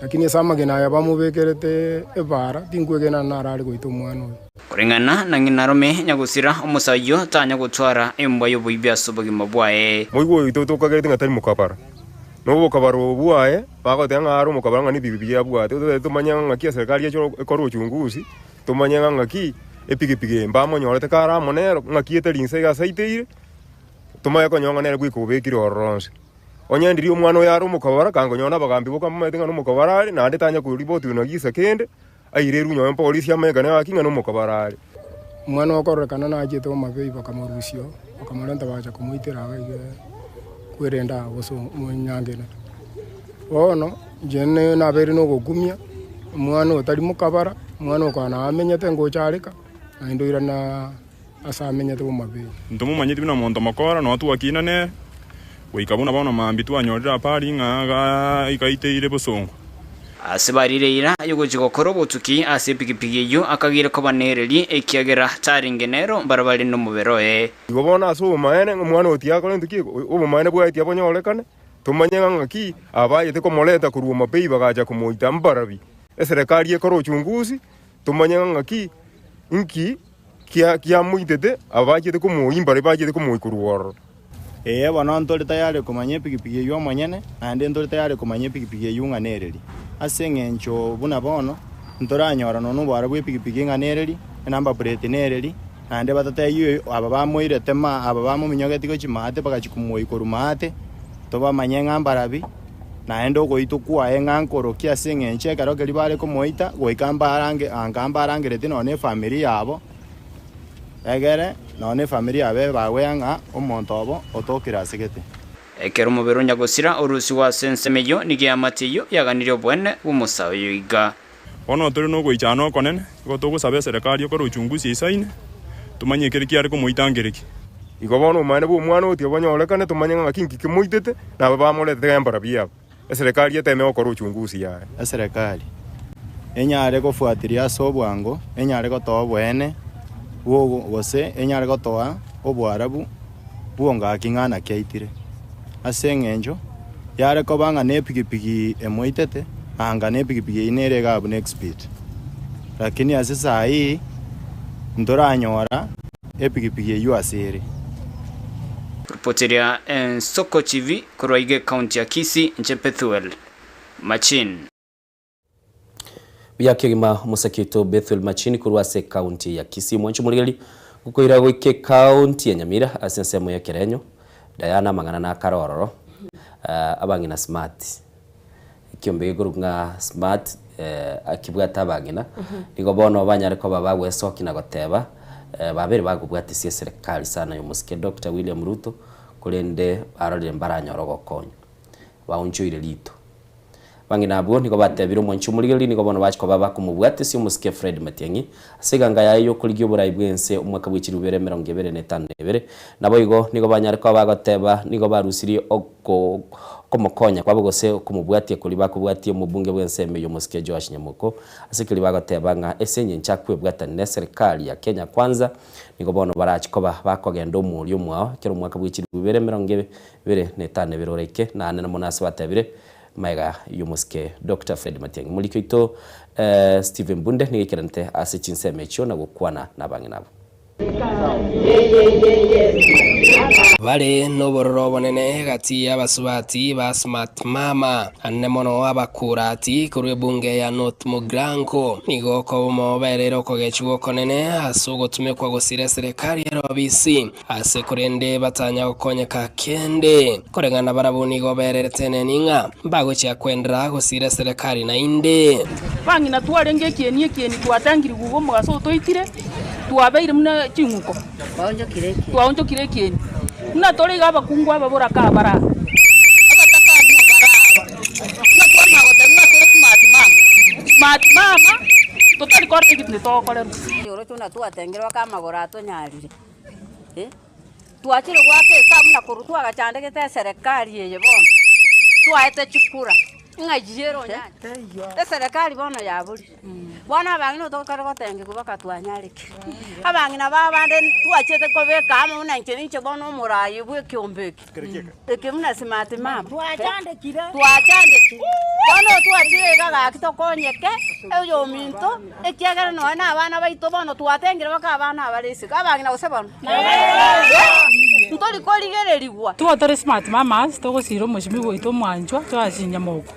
Lakini ase amagena aya bamobekerete ebaara, tinkwegena naro are goita omwana oyo. Koreng'ana na ng'ina rome nyagosira, omosacha oyio tanya gotwara embwa y'oboibi ase obogima bwaye. Moigwe oyo oito tokagerete ng'a tari mokabara, na obokabara obo bwaye bagoteba ng'a are omokabara ng'a nebibe abwate, totagete tomanye ng'a ng'aki eserekari eche ekore uchunguzi, tomanye ng'a ng'aki epigipigi eye mbamonyorete kare amo nero, ng'aki etari inse iga asaiteire, tomanye konyora ng'a nere bweka obekire ororo onsi. Onye ndiria omwana oyo are omokabara, kangonyora nabagambi boka mbamaete ng'a nomokabara are, naende tanya koripoti na gisa kende, airerwe nonye polisi amanyekane gaki ng'a nomokabara are. Omwana okororekana nachete omabei bakamorusia oo, bakamorenta bagacha komoitera iga iga kwerenda aa gose omonyangena. Bono inche nabeire na ogokumia, omwana otari mokabara, omwana okogana nabo amenyete ngocha areka, naende oirana ase amenyete omabei. Ntomomanyeti buna monto mokora, nonya twakina nere, goika buna bono mambia twanyorire apari ng'a igaiteire bosongo. Ase barire eira y'ogochia gokora obotuki ase epigipigi eyio akageire koba nereri, ekiagera tarenge nero mbarabare nomobere oye. Igo bono ase obomaene, omwana oyo tiakorentwe ki? Obomaene bwaye tiabonyorekane, tomanye ng'a ng'aki abayete komoreta korwa omapei bagacha komoita mbarabi. Eserekari ekore uchunguzi, tomanye ng'a ng'aki inki kiamoitete abachete komoyia mbarabi bachete komoyia korwa ororo. Ee, bono ntore tayari komanya epigipigi eyio omonyene, naende ntore tayari komanya epigipigi eyio ng'a nereri. Ase engencho buna bono, ntoranyora nonya oboare bw'epigipigi ng'a nereri, enumber plate nereri, naende batatebie aba bamoirete ma aba bamominyogeti gochia maate bagachia komoyia korwa maate, tobamanye ng'a mbarabi, naende ogoitwa kwaye ng'a nkorokia ase engencho ekero keria bare komoita, goika mbarange anga mbarangeretie nonya na efamiri yabo. Egere nonya nefamiri yabo ebagwea ng'a omonto obo otokire ase gete. Ekero omobere o nyagosira orusigwe ase ensemo eyio, nigo eamate eyio yaganirie oboene bw'omosae oyo iga. Bono tore nogoichana okonene, igo togosaba eserekari ekore uchunguzi eisaine, tomanye ekere kiare komoita nkereki. Igo bono obomaene bw'omwana oyo tibonyorekane, tomanye ng'a ng'aki nki kemoitete, na aba bamoretete ng'a mbarabwo aba. Eserekari eteme gokora uchunguzi yaye. Eserekari enyare gofuatiria ase obwango, enyare gotoa oboene bw'ogo gose enyare gotoa oboarabu bw'ongaki ng'a naki aitire. Ase eng'encho yare koba ng'a nepigipigi emoitete, anga nepigipigi eyio nere iga buna expit. Lakini ase saii ntoranyora epigipigi eyio ase ere. Ripoteria Ensoko TV Korwa iga ecounty ya Kisii, inche Bethuel Machin. Buya kegima omosake oito Bethuel Machin korwa ase ecounty ya Kisii. Mwanche omorigereria gokoira goika ecounty ya Nyamira ase ensemo ya Ekerenyo. Diana amang'ana nakare ororo. Abang'ina smart. Ekiombe gekorokwa ng'a smart akibwate abang'ina. Nigo bono banyare koba bagwesokia na goteba babere bagobwatisia eserekari sana ya omosike Doctor William Ruto korende barorire mbaranyore ogokonywa, baonchoire rito. Abang'ina abwo nigo batebire omwanchi omorigereria nigo bono bachia koba bakomobwatesia omosike Fred Matiang'i ase eganga yaye y'okorigia oborai bw'ense omwaka bwe chilifu ibere emerongo ebere na etano na ebere. Naboigo nigo banyare koba bagoteba nigo barusirie oko okomokonya kwabo gose okomobwatia koria bakobwatia omobunge bw'ensemo eyio omosike Joash Nyamoko ase keria bagoteba ng'a ase engencho akwebwatania neserikari ya Kenya Kwanza Nigo bono barache koba bakogenda omoria omwao ekero omwaka bwe chilifu ibere emerongo ebere na etano ebere oraike, naende namo nase batebire magega y'omosike Doctor Fred Matiang'i. Omoriki oito Stephen Bunde nigo aikeranete ase chinsemo echio na gokwana nabang'ina abwo. Bare nobororo obonene gati y'abasubati ba Smart Mama, anene mono abakurati korwa ebunge ya North Mugirango. Nigo okobomo obereire okogechigwa okonene ase ogotumekwa gosira eserekari ere obisi ase korende batanya gokonyeka kende. Koreng'ana barabwo nigo obererete eneni ng'a mbagochia kwendera gosira eserekari naende. Bang'ina twarenge ekieni ekieni twatangirigwe iga omogaso otoitire, twabeire buna ching'uko, twaonchokire ekieni. Buna tore iga abakungu aba boraka abare aa. Smart mama, totari korora egento togokorerwa. Oroche buna twatengire mpaka amagoro atonyarire, eh. Twachire goaka esabu na korwa twagachandegete eserekari eye bono, twaete chikura, ng'a ere onyancha. Eserekari bono yaborire. Bono abang'ina otokare gotengigwa mpaka twanyarekire. Abang'ina ba abande twachete kobeka amo buna inche ninche bono omoraai bwa ekiombe eke. Eke buna smart mama. Twachandekire. Twachandekire. Bono twachire iga gaki tokonyeke, oyominto, ekiagera nonya na abana baito bono twatengire mpaka abana abare isiko. Abang'ina gose bono? Ntori korigererigwa. Twa tore smart mamas, togosira omochimi oito omwanchwa, twasinya moko.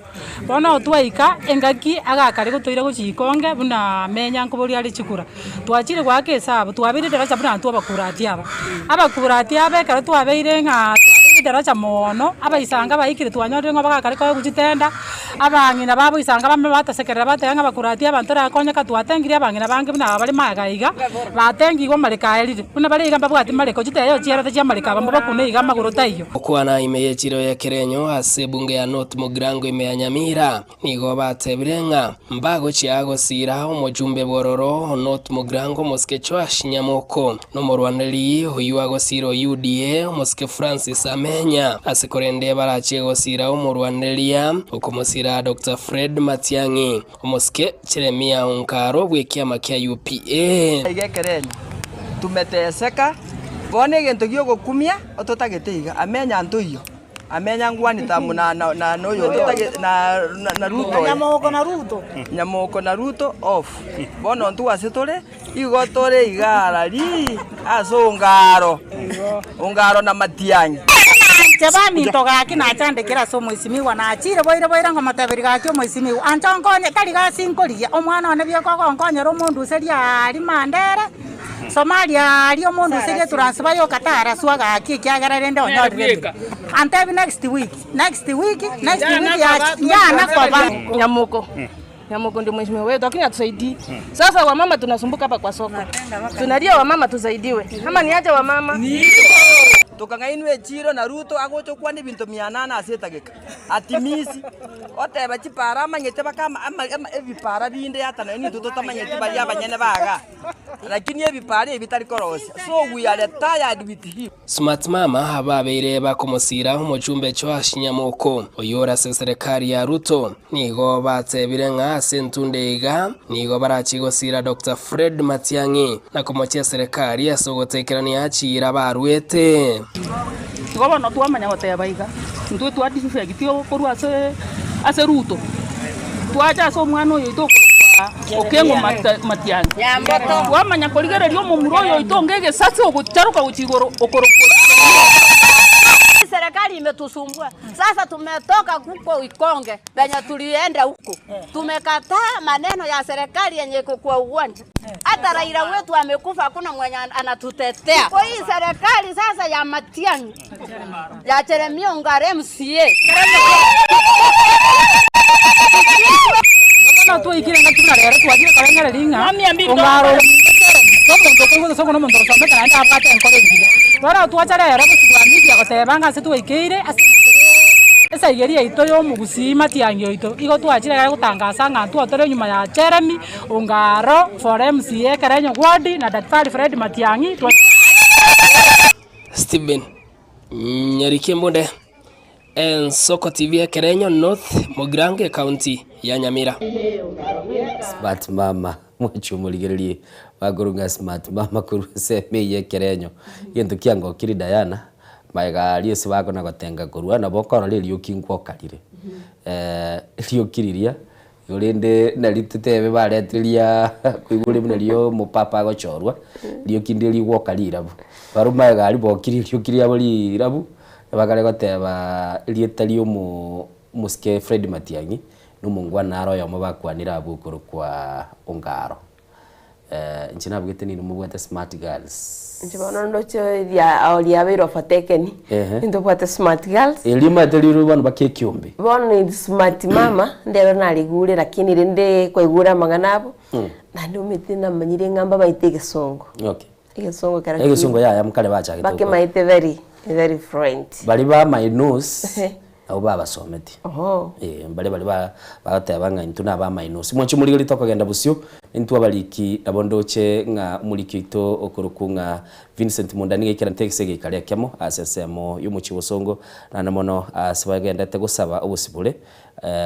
Bono twaika engaki agakare gotoira gochia ikonge buna amenya nkoboria are chikura. Twachire goaka esabu, twabeire daraja buna intwe abakurati aba. Abakurati aba ekero twabeire ng'a twabeire daraja moono, abaisanga baikire twanyorire ng'a bagakare koegwa chitenda, abang'ina baboisanga bame batosekerera bateba ng'a abakurati aba ntorakonyeka twatengirie abang'ina bange buna aba bare magega iga, batengigwe amareko aerire. Buna bare iga mbabwati mareko, chiteyo chiarete chi'amareko aba mbabakune iga amagoro taiyo. Gokwana ime y'echiro y'ekerenyo ase ebunge ya North Mugirango ime ya Nyamira, nigo batebire ng'a mbagochia gosiira omochumbe bw'ororo o North Mugirango omosike Joash Nyamoko, na omorwaneri oyio agosiira o UDA omosike Francis Amenya, ase korende barachie gosiira omorwaneria okomosiira Doctor Fred Matiang'i. Omosike Jeremia Onkaro bw'ekiama kia UPA. Iga ekerenyo, tumeteseka, bono egento gi'ogokumia ototagete iga, amenya ntoiyo, amenya ngwani tamu na na na na oyo totagete na na Ruto oye. Nyamoko na Ruto. Nyamoko na Ruto off. Bono intwe ase tore, igo tore iga arari ase ongaro, ongaro na matiang'i. Inche baminto gaki nachandekire ase omoisimigwa, nachire boire boire nkomoteberia gaki omoisimigwa, ancha onkonye, tari gasi nkorigia, omwana one bioka ogonkonyera omonduserie aaria Mandera, Somalia aaria omonduserie etransfer yoka taraswa gaki ekiagera rende onyorire emeremo. Antebi next week, next week, next week yachi yana koba. Nyamoko. Nyamoko ndio mheshimiwa wetu, lakini hatusaidii. Sasa wamama tunasumbuka hapa kwa soko, tunalia wamama tusaidiwe, ama ni aje wamama? Tokang'ainwa echiiro na Ruto agocha okwana ebinto mia nane ase etageka atimisi oteba chipara amanyete baka ama ama ebipara binde ata nonya nintwe totamanyeti baria abanyene baga lakini ebipara ebi tari korosia so we are tired with him. Smart mama ababeire bakomosiira omochumbe Joash Nyamoko, oyio ore ase eserekari ya Ruto, nigo batebire ng'a ase entunda iga nigo barachie gosiira Doctor Fred Matiang'i na komochia eserekari ase ogotekerania chiira baruete. Igo bono twamanya goteba iga, intwe twa defect korwa ase ase Ruto, twacha ase omwana oyo oito okorokwa Okengo Matiang'i, twamanya korigereria omomura oyo oito onge egesasi ogocharoka gochia igoro okorokwa Serikali imetusumbua sasa, tumetoka huko Ikonge venye tulienda huko, tumekataa maneno ya serikali yenye iko kwa uwanja. Hata Raila wetu amekufa, hakuna mwenye anatutetea. Kwa hii serikali sasa ya Matiang'i ya Jeremia Ongare MCA Bono twaikire engaki buna rero twachire korengereria ng'a ongaro ominto kere ominto omonto okoigwa gose omonto osomete naende abwate enkoro engiya. Bono twacha rero bosio bwa media goteba ng'a ase twaikeire ase eng'encho ye esaigeria yaito ya omogusii matiang'i oito. Igo twachire iga gotangasa ng'a ntwo tore nyuma ya Jeremy Ongaro for MCA Ekerenyo ward na Daktari Fred Matiang'i. Stephen Nyariki Embunde, Ensoko TV Ekerenyo North, Mugirango Ekaunti ya Nyamira. Smart mama mwanche omorigererie bakorwa ng'a smart mama korwa ensemo eywo ekerenyo egento kiangokire Diana magega aria ase bakona gotenga korwa nabo okorora erioki nkwokarire erioki riria Igo rende nari totebe baretire ria koigwa ore buna ria omopapa agochorwa, rioki ndire rigwoka rirabu. Barobwo magega aria bokire rioki riabo rirabu, bakare goteba erieta ria omo omosike Fred Matiang'i, na omongwana are oyomo bakwanire abwo okorokwa Ongaro. Inche nabugete ninwe mobwate smart girls. Inche bono ndoche ria riabeire overtaken, Ehe. ntobwate smart girls. Erio omanyete riria bono mpaka ekiombe. Bono in smart mama, ndero narigure lakini rende kwaigure amang'ana abo, naende omanyete namanyire ng'a mbabaete egesongo. Okay. Egesongo kera Egesongo yaya mokare bachagete gokora. Bakemaete very, very fluent. Baria ba my nose. Nabo babasometie. Oho. Eh, mbare baria ba bagoteba ng'a intwe naba amainosi. Mwanche omorigeri tokogenda bosio, intwe abariki nabo ndoche ng'a omoriki oito okorokwa ng'a Vincent Mundani gaikerante ase egeikaro ekemo ase ensemo y'omochie bosongo, naende mono ase bagendete gosaba obosibore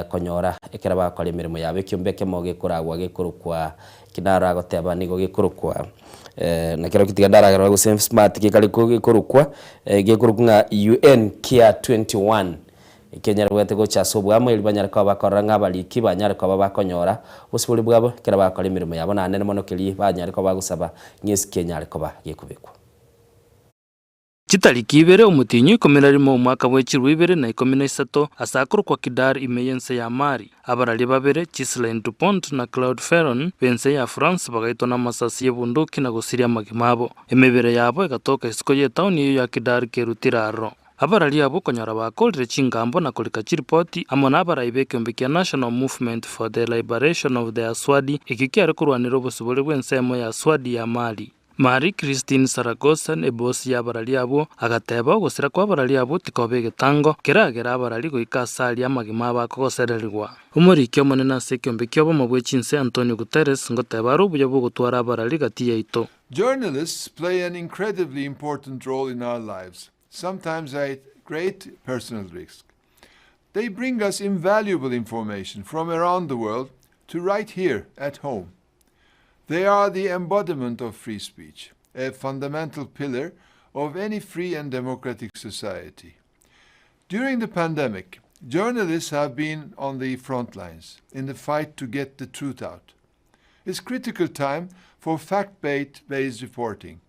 konyora ekero bagokora emeremo yabo. Ekiombe ekemo gekoragwa gekorokwa eki naro agoteba nigo gekorokwa nakerokio tiga ndaragerore gose smart gekare gekorokwa gekorokwa ng'a UN Care 21 ekenyarebwete gocha ase oboamo erio banyare koba bakorora ng'a abariki banyare koba bakonyora obosibore bwabo ekero bagokora emeremo yabo naende mono keria banyare koba bagosaba ng'a esike enyare koba gekobekwa. Chitariki ibere omotienyi o ikomi na rimo omwaka bwe chilifu ibere na ikomi na isato, ase akorokwa Kidar ime y'ense ya Mali, abararia babere, Ghislaine Dupont na Claude Ferron, b'ense ya France bagaitwa namasasi y'ebunduki na gosiria amagima abo. Emebere yabo egatoka isiko y'etaoni eyio ya Kidar kerutire aroro. Abararia abwo konyora bakorire chingambo na korika chiripoti amo nabarai b'ekeombe kia National Movement for the Liberation of the Aswadi ekio kiare korwanera obosibore bw'ensemo ya Aswadi ya Mali. Marie Christine Saragossa, ebosi y'abarari abwo, agateba, Ogosira kw'abarari abwo tikoba egetango, keragera abarari goika ase aria amagima abo akogosererigwa. Omoriki omonene ase ekeombe ki'obomo bwe chinse Antonio Guterres ngoteba are obuya bw'ogotwara abarari gati yaito. Journalists play an incredibly important role in our lives, sometimes at great personal risk. They bring us invaluable information from around the world to right here at home. They are the embodiment of free speech, a fundamental pillar of any free and democratic society. During the pandemic, journalists have been on the front lines in the fight to get the truth out. It's critical time for fact-based reporting.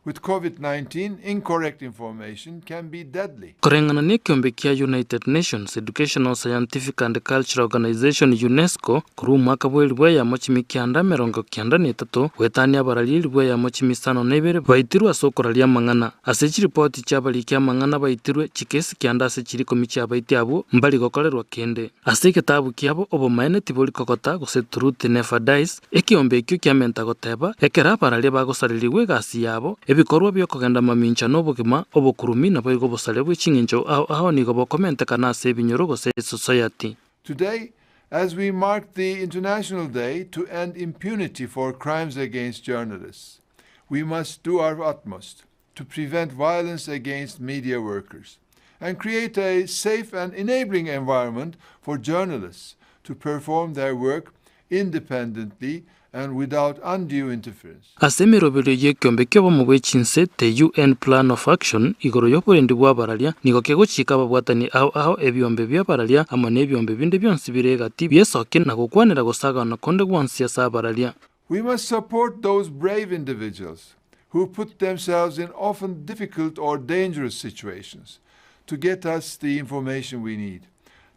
With COVID-19, incorrect information can be deadly. Koreng'ana nekeombe kia United Nations Educational, Scientific and Cultural Organization, UNESCO, korwa omwaka bw'elibu eyemo chimi kianda emerongo kianda na etato goetania abarari elibu eyemo chimi isano na ibere baitirwe ase okoraria amang'ana. Ase chiripoti chi'abariki amang'ana baitirwe chikesi kianda ase chiri ikomi chi'abaiti abwo mbari gokorerwa kende. Ase egetabu kiabo obomaene tibori kogota gose Truth Never Dies, Ekeombe ekio kiamenta goteba, Ekero abararia bagosarerigwa egasi yabo, ebikorwa bi'okogenda mamincha na obogima, obokurumi, naboigo obosaria bwe ching'encho ao ao nigo bokomentekana ase ebinyoro gose esosayati. Today, as we mark the International Day to end impunity for crimes against journalists, we must do our utmost to prevent violence against media workers and create a safe and enabling environment for journalists to perform their work independently and without undue interference. Ase emeroberio y'ekeombe ki'obomo bwe chinse, the UN Plan of Action, igoro y'oborendi bw'abararia, nigo kegochika ababwatani ao ao ebiombe bi'abararia amo nebiombe binde bionsi bire egati biesokie na gokwanera gosagana konde gwonsi ase abararia. We must support those brave individuals who put themselves in often difficult or dangerous situations to get us the information we need,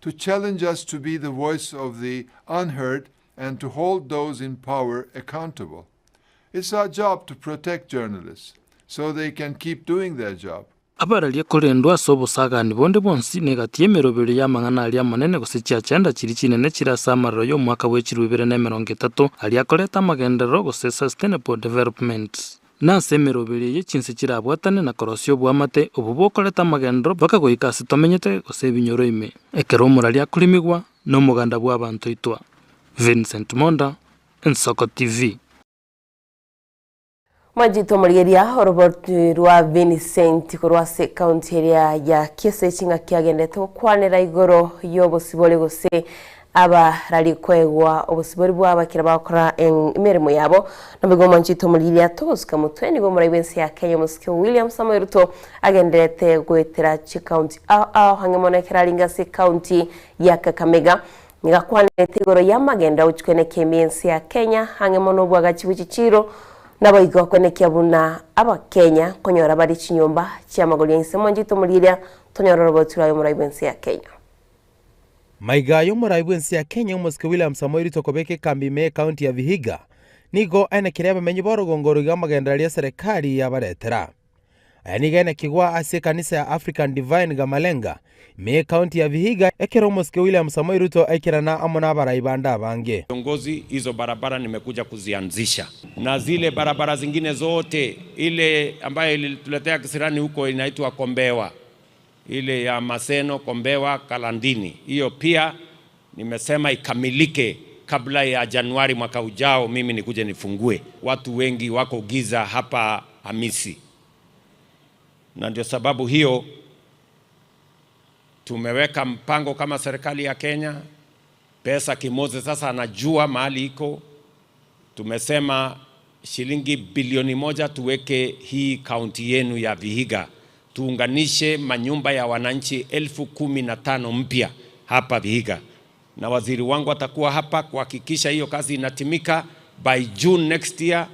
to challenge us to be the voice of the unheard and to hold those in power accountable. It's our job to protect journalists so they can keep doing their job. Abararia korendwa ase obosagani bonde bwonsi negati y'emeroberio y'amang'ana aria amanene gose chiagenda chiria chinene chire ase amaroro y'omwaka bwa 2030 aria akoreta amagenderero gose Sustainable Development. Na ase emeroberio eye chinse chirabwatane na korosia oboamate obo bokoreta amagenderero mpaka goika ase tomenyete gose ebinyoro ime. Ekero omorari akorimigwa na omoganda bw'abanto oitwa. Vincent Monda, Ensoko TV. Mwachete omorigeria oroboti rwa Vincent korwa ase ekaunti eria ya Kisii ching'aki agendete gokwanera igoro y'obosibore gose abarari koegwa obosibore bwabo ekero bagokora emeremo yabo. Naboigo omwanchete omorigeria togosuka motwe nigo omorai bw'ense ya Kenya omosike William Samoei Ruto agenderete goetera chikaunti ao ao ang'e mono ekero arenge ase ekaunti ya Kakamega. Nigo akwanete igoro y'amagendo agochia kwenekia ime y'ense ya Kenya ang'e mono obwagachi bwe chichiiro Naboigo kwenekia buna Abakenya konyora bare chinyomba chi'amagori a inse mwanchete omorigeria tonyore oroboti rwaye omorai bw'ense ya Kenya. Maiga y'omorai bw'ense ya Kenya omosike William Samoei Ruto kobeka ekambi ime y'ekaunti ya Vihiga nigo aenekeire abamenyi b'orogongo oro iga amagenderero y'eserekari yabaretera. Aya nigo aenekigwa ase ekanisa ya African Divine Gamalenga, ime y'ekaunti ya Vihiga, ekero omosike William Samoei Ruto aikerana amo nabarai bande abange. Viongozi, hizo barabara nimekuja kuzianzisha na zile barabara zingine zote, ile ambayo ilituletea kisirani huko inaitwa Kombewa, ile ya Maseno Kombewa Kalandini, hiyo pia nimesema ikamilike kabla ya Januari mwaka ujao, mimi nikuje nifungue. Watu wengi wako giza hapa Hamisi, na ndio sababu hiyo tumeweka mpango kama serikali ya Kenya. Pesa Kimoze sasa anajua mahali iko. Tumesema shilingi bilioni moja tuweke hii kaunti yenu ya Vihiga, tuunganishe manyumba ya wananchi elfu kumi na tano mpya hapa Vihiga, na waziri wangu atakuwa hapa kuhakikisha hiyo kazi inatimika by June next year.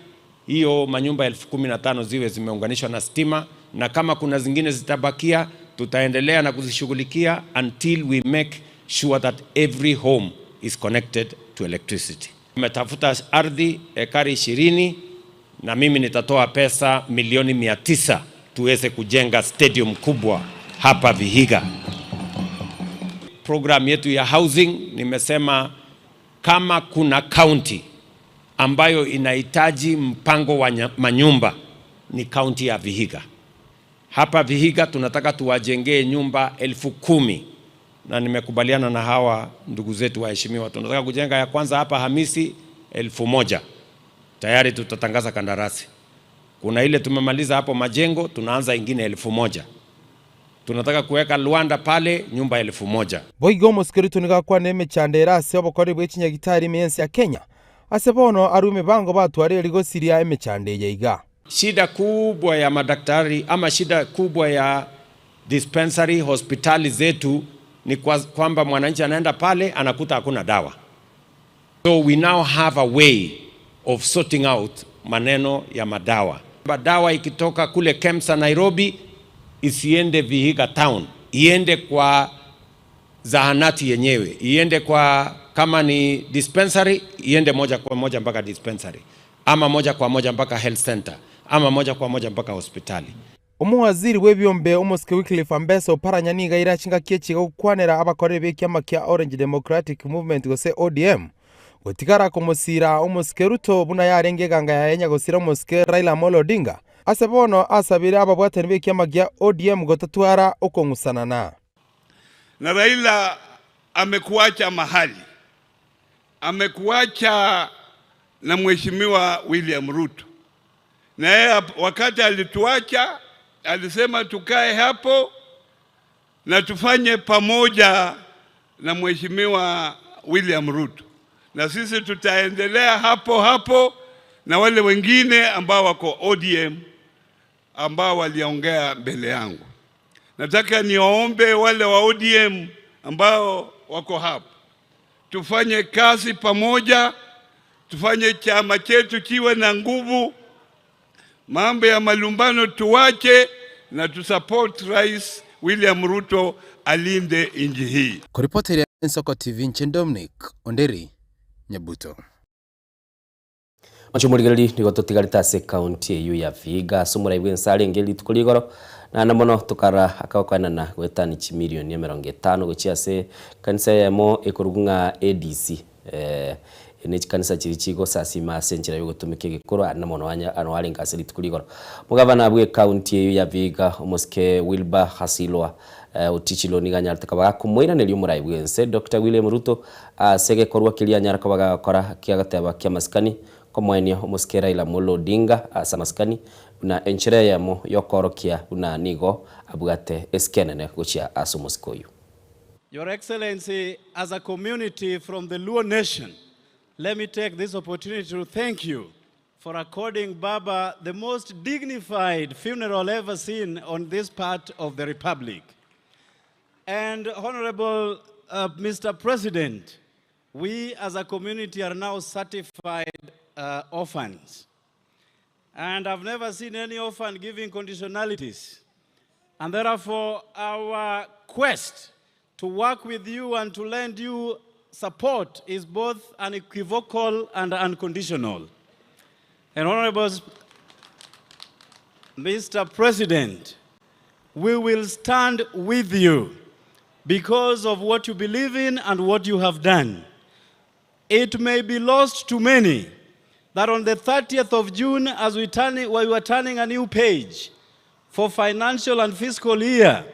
Hiyo manyumba elfu kumi na tano ziwe zimeunganishwa na stima, na kama kuna zingine zitabakia, tutaendelea na kuzishughulikia until we make sure that every home is connected to electricity. Tumetafuta ardhi ekari ishirini na mimi nitatoa pesa milioni mia tisa tuweze kujenga stadium kubwa hapa Vihiga. Program yetu ya housing nimesema kama kuna county ambayo inahitaji mpango wa manyumba ni kaunti ya Vihiga. Hapa Vihiga tunataka tuwajengee nyumba elfu kumi na nimekubaliana na hawa ndugu zetu waheshimiwa, tunataka kujenga ya kwanza hapa Hamisi elfu moja tayari tutatangaza kandarasi. Kuna ile tumemaliza hapo majengo, tunaanza ingine elfu moja. Tunataka kuweka Luanda pale nyumba elfu moja. Boigo omosike Ruto nigo akwana emechando ere ase obokoreri bwe chinyagitari ime y'ense ya Kenya, ase bono arue emebango batware rigosiria emechando eye iga. Shida kubwa ya madaktari ama shida kubwa ya dispensary hospitali zetu ni kwamba mwananchi anaenda pale anakuta hakuna dawa. So we now have a way of sorting out maneno ya madawa. Dawa ikitoka kule KEMSA Nairobi isiende Vihiga town, iende kwa zahanati yenyewe, iende kwa kama ni dispensary, iende moja kwa moja mpaka dispensary, ama moja kwa moja mpaka health center, ama moja kwa moja mpaka hospitali. Omowaziri bw'ebiombe omosike Wycliffe Ambesa Oparanya nigo aire chingaki echi gokwanera abakoreri b'ekiama kia Orange Democratic Movement gose ODM gotigara komosira omosike Ruto buna yarenge eganga yaye nyagosira omosike Raila Amolo Odinga ase bono asabire ababwatani b'ekiama gia ODM gotatwara okong'usanana. Na Raila amekuacha mahali, amekuacha na Mheshimiwa William Ruto, na yeye wakati alituacha alisema tukae hapo na tufanye pamoja na Mheshimiwa William Ruto, na sisi tutaendelea hapo hapo na wale wengine ambao wako ODM ambao waliongea mbele yangu. Nataka niwaombe wale wa ODM ambao wako hapa, tufanye kazi pamoja, tufanye chama chetu kiwe na nguvu. Mambo ya malumbano tuwache na tusupport Rais William Ruto alinde nchi hii. Koripotera Ensoko TV inche Dominic Onderi Nyabuto. Mwanche omorigereria nigo totigarete ase ekaunti eyio ya Vihiga ase omorai bw'ense arenge rituko rigoro naende mono tokara akagokoenana goetania chimilioni emerongo etano gochia ase ekanisa eyemo ekorokwa ng'a ADC eh, ne chikanisa chiria chigosasima ase enchera yogotumeka egekoro aria mono anya ano arenge ase rituko rigoro. Omogavana bw'ecounty eyio ya Vihiga omosike Wilbur Khasilwa Otichilo nigo anyarete koba gakomoiraneria omorai bw'ense Doctor William Ruto ase egekorwa keria anyare koba gagokora kiagoteba ki'amasikani komoenia omosike Raila Amolo Odinga ase amasikani buna enchera eyemo yokoorokia buna nigo abwate esike enene gochia ase omosike oyio. Your Excellency, as a community from the Luo Nation, let me take this opportunity to thank you for according Baba the most dignified funeral ever seen on this part of the Republic. And Honorable Mr. President, we as a community are now certified orphans. And I've never seen any orphan giving conditionalities. And therefore, our quest to work with you and to lend you support is both unequivocal and unconditional. And Honorable Mr. President, we will stand with you because of what you believe in and what you have done. It may be lost to many that on the 30th of June, as we, turn, we were turning a new page for financial and fiscal year,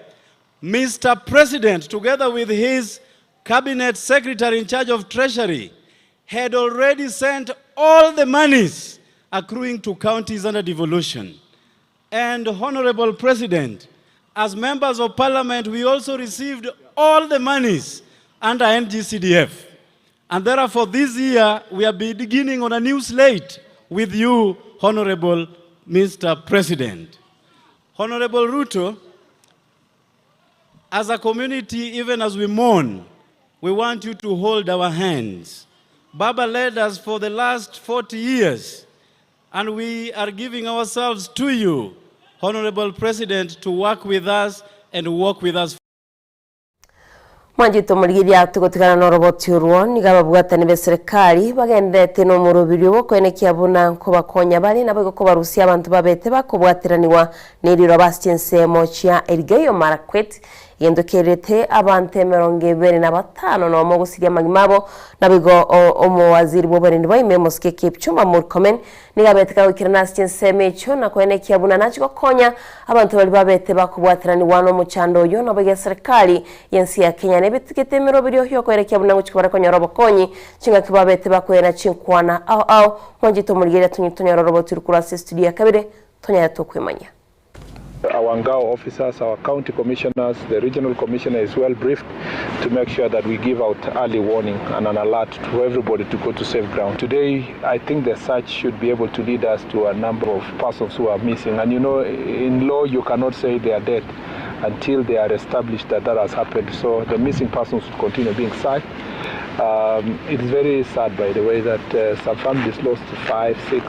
Mr. President, together with his cabinet secretary in charge of Treasury, had already sent all the monies accruing to counties under devolution. And Honorable President, as members of parliament, we also received all the monies under NGCDF. And therefore, this year, we are beginning on a new slate with you, Honorable Mr. President. Honorable Ruto, as a community, even as we mourn, we want you to hold our hands. Baba led us for the last 40 years, and we are giving ourselves to you, Honorable President, to work with us and walk with us. Mwanchete omorigereria togotigana noroboti orwo, nigo ababwatani b'eserekari bagendererete nomoroberio bw'okoenekia buna nkobakonya bare naboigo kobarusia abanto babete bakobwateranigwa neriroba ase chinsemo chia Elgeyo Marakwet, egento kererete abanto emerongo ebere na batano nomo gosiria amagima abo. Naboigo omowaziri bw'oborendi bwa ime omosike Kipchumba Murkomen Nigo abete kagoikerana ase chinsemo echio na koenekia buna nachie gokonya abanto baria babete bakobwateranigwa nomochando oyio naboigo eserekari y'ense ya Kenya nebetigete emeroberio yokoenekia buna ngochia bare konyora obokonyi chingaki babete bakoena chinkwana ao ao mwanchete omorigereria tonyore oroboti korwa ase estudio ya kabere tonyare tokwemanyia. Our Ngao officers, our county commissioners, the regional commissioner is well briefed to make sure that we give out early warning and an alert to everybody to go to safe ground. Today, I think the search should be able to lead us to a number of persons who are missing. And you know, in law, you cannot say they are dead until they are established that that has happened. So the missing persons will continue being searched. Um, it's very sad, by the way, that uh, some families lost five, six,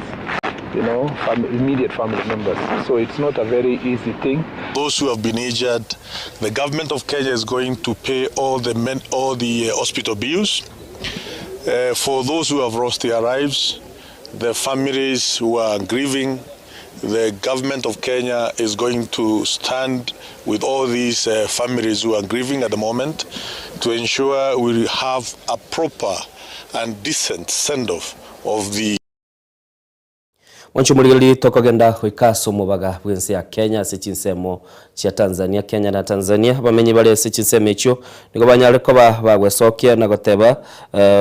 you know, fam immediate family members. So it's not a very easy thing. Those who have been injured, the government of Kenya is going to pay all the men, all the uh, hospital bills. Uh, for those who have lost their lives, the families who are grieving, the government of Kenya is going to stand with all these uh, families who are grieving at the moment to ensure we have a proper and decent send-off of the Mwanche omorigereria tokogenda goika ase omobaga bw'ense ya Kenya ase chinsemo chia Tanzania, Kenya na Tanzania. Abamenyi bare ase chinsemo echio nigo banyare koba bagwesokia na goteba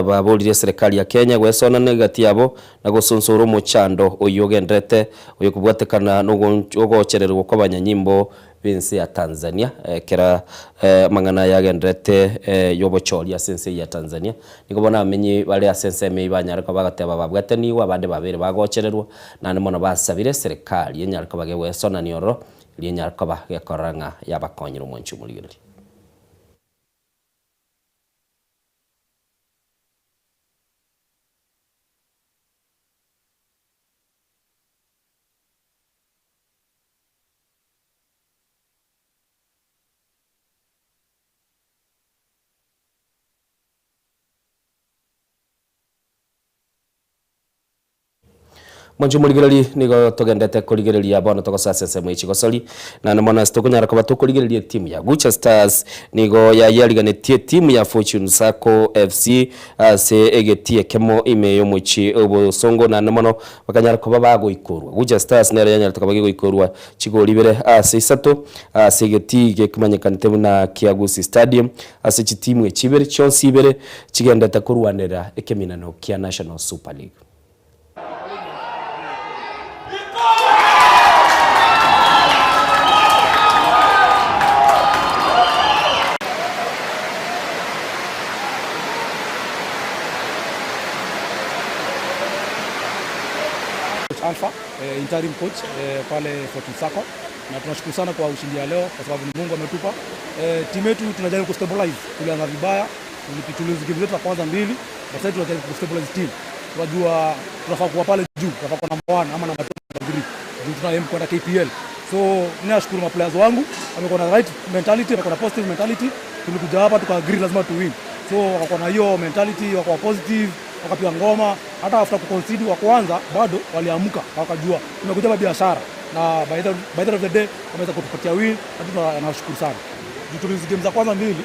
baboririe eserekari ya Kenya gwesonana egati yabo na gosonsora omochando oyio ogenderete oyokobwatekana nogochererwa kw'abanyanyimbo b'ense ya Tanzania ekero amang'ana aya agenderete y'obochori ase ense eyio ya Tanzania. Nigo bono abamenyi bare ase ensemo eyio banyare koba bagateba babwatanigwe abande babere bagochererwa, naende mono basabire eserekari enyare koba gegwesonania ororo, erio enyare koba gekorora ng'a yabakonyire omwanchi omorigereria. Mwanche omorigereria, nigo togendete korigereria bono togosoa ase ensemo ye chigosori, naende mono ase tokonyara koba tokorigereria etimu ya Gucha Stars nigo yayeriganetie etimu ya Fortune Sacco FC ase egetii ekemo ime y'omochie o Bosongo naende mono bakanyara koba bagoikorwa. Gucha Stars nero yanyarete koba gegoikorwa chigori ibere ase isato ase egetii gekemanyekanete buna kia Gusii Stadium ase chitimu echi ibere chionsi ibere chigendete korwanera ekeminano kia National Super League. Coach Alpha, eh, interim coach eh, pale Fortune Sacco na tunashukuru sana kwa ushindi ya leo kwa sababu ni Mungu ametupa. Eh, timu yetu tunajaribu kustabilize, tulianza vibaya, tulizi game zetu za kwanza mbili, na sasa tunajaribu kustabilize team. Tunajua tunafaa kuwa pale juu, tunafaa kuwa number 1 ama number 2, number 3. Juu tuna aim kwenda KPL. So mimi nashukuru ma players wangu, wamekuwa na right mentality, wamekuwa na positive mentality. Tulikuja hapa tuka agree lazima tu win. So wakakuwa na hiyo mentality, wakakuwa positive, wakapiga ngoma. Hata after kuconcede wa kwanza bado waliamka, wakajua tumekuja hapa biashara na by the, by the end of the day wameweza kutupatia win na tunashukuru sana. Juu tulizi game za kwanza mbili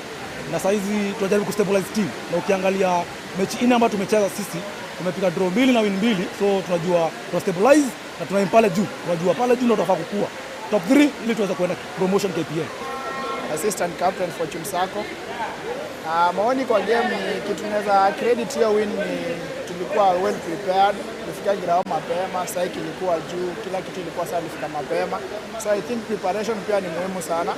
na saizi tunajaribu kustabilize team, na ukiangalia mechi nne ambayo tumecheza sisi tumepiga draw mbili na win mbili, so tunajua tuna stabilize na tuna pale juu, tunajua pale juu ndio tunafaa kukua top 3 ili tuweze kuenda promotion KPL. assistant captain Fortune Sacco. Uh, maoni kwa game ni kitu naweza credit hiyo win ni tulikuwa well prepared, tulifika ground mapema, psyche ilikuwa juu, kila kitu ilikuwa sawa, tulifika mapema. So I think preparation pia ni muhimu sana.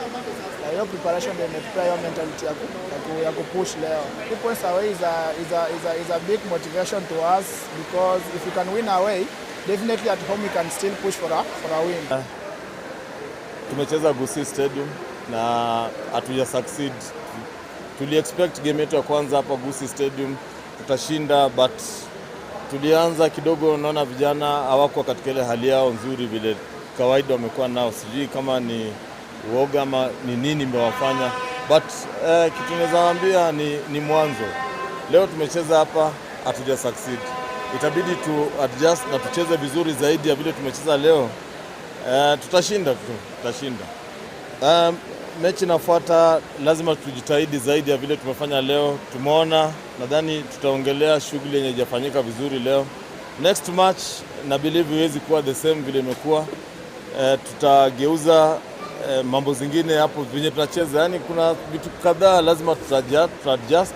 Na hiyo preparation ndio imetupea hiyo mentality ya, ku, ya, ku, ya kupush leo. Two points away is a, is a, is a, is a big motivation to us because if you can win away, definitely at home you can still push for a, for a win. Tumecheza Gusii Stadium na hatuja succeed. Tuli expect game yetu ya kwanza hapa Gusii Stadium tutashinda, but tulianza kidogo, naona vijana hawakuwa katika ile hali yao nzuri vile kawaida wamekuwa nao. Sijui kama ni uoga ama ni nini imewafanya, but eh, kitu naweza waambia ni, ni mwanzo. Leo tumecheza hapa hatuja succeed, itabidi tu adjust na tucheze vizuri zaidi ya vile tumecheza leo. Eh, tutashinda tu, tutashinda. Um, mechi inafuata lazima tujitahidi zaidi ya vile tumefanya leo. Tumeona, nadhani tutaongelea shughuli yenye haijafanyika vizuri leo. Next match na believe iwezi kuwa the same vile imekuwa. Eh, tutageuza eh, mambo zingine hapo venye tunacheza, yaani kuna vitu kadhaa lazima tutaadjust, tutaadjust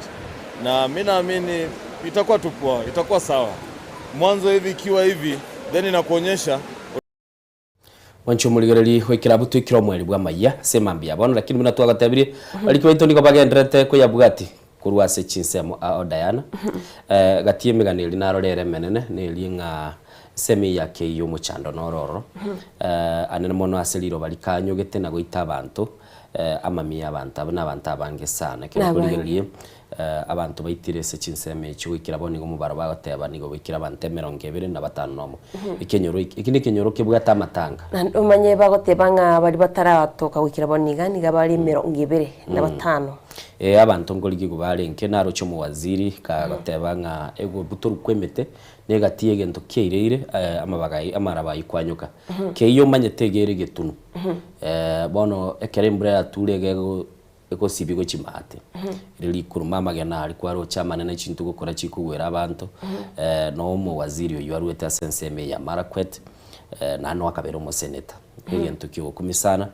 na mi naamini itakuwa tu poa, itakuwa sawa. Mwanzo hivi ikiwa hivi then inakuonyesha Mwancho omorigereri bw'ekerabu twikire omweri bw'amayia ase emambia ya bono, lakini buna twagatebirie, bariki baito nigo bagendererete koyabwati korwa ase chinsemo ao Diana. Eh, gati y'emegano eria narore ere emenene, neria ng'a ensemo eye ya kei y'omochando noro ororo, eh, anene mono ase riroba rikanyogete na goita abanto, eh, amamia y'abanto abwo na abanto abange sana. Ekero Nabange. okorigereria eh, abanto baitire ase chinsemo echio goikera bono nigo omobaro bagoteba nigo goikera abanto emerongo ebere na batano nomo. Ekenyoro eke, eki nekenyoro kebwate amatanga. Naende omanye bagoteba ng'a baria bataratoka goikera bono iga niga bare emerongo ebere na batano. Ee, abanto nkorigigwa barenge, naroche omowaziri kagoteba ng'a egobutorwa kw'emete negati y'egento kiaireire amabaga ayio amaraba ayio kwanyoka. Keiyo omanyete iga ere egetunu. Bono ekero embura yature iga ego egosibia gochia maate, ere rikuruma amagena aria kwaroche amanene chinto gokora chikogwera abanto, na omowaziri oyio arwete ase ensemo eye ya Marakwet, naende no akabera omoseneta. Egento kiogokumia sana,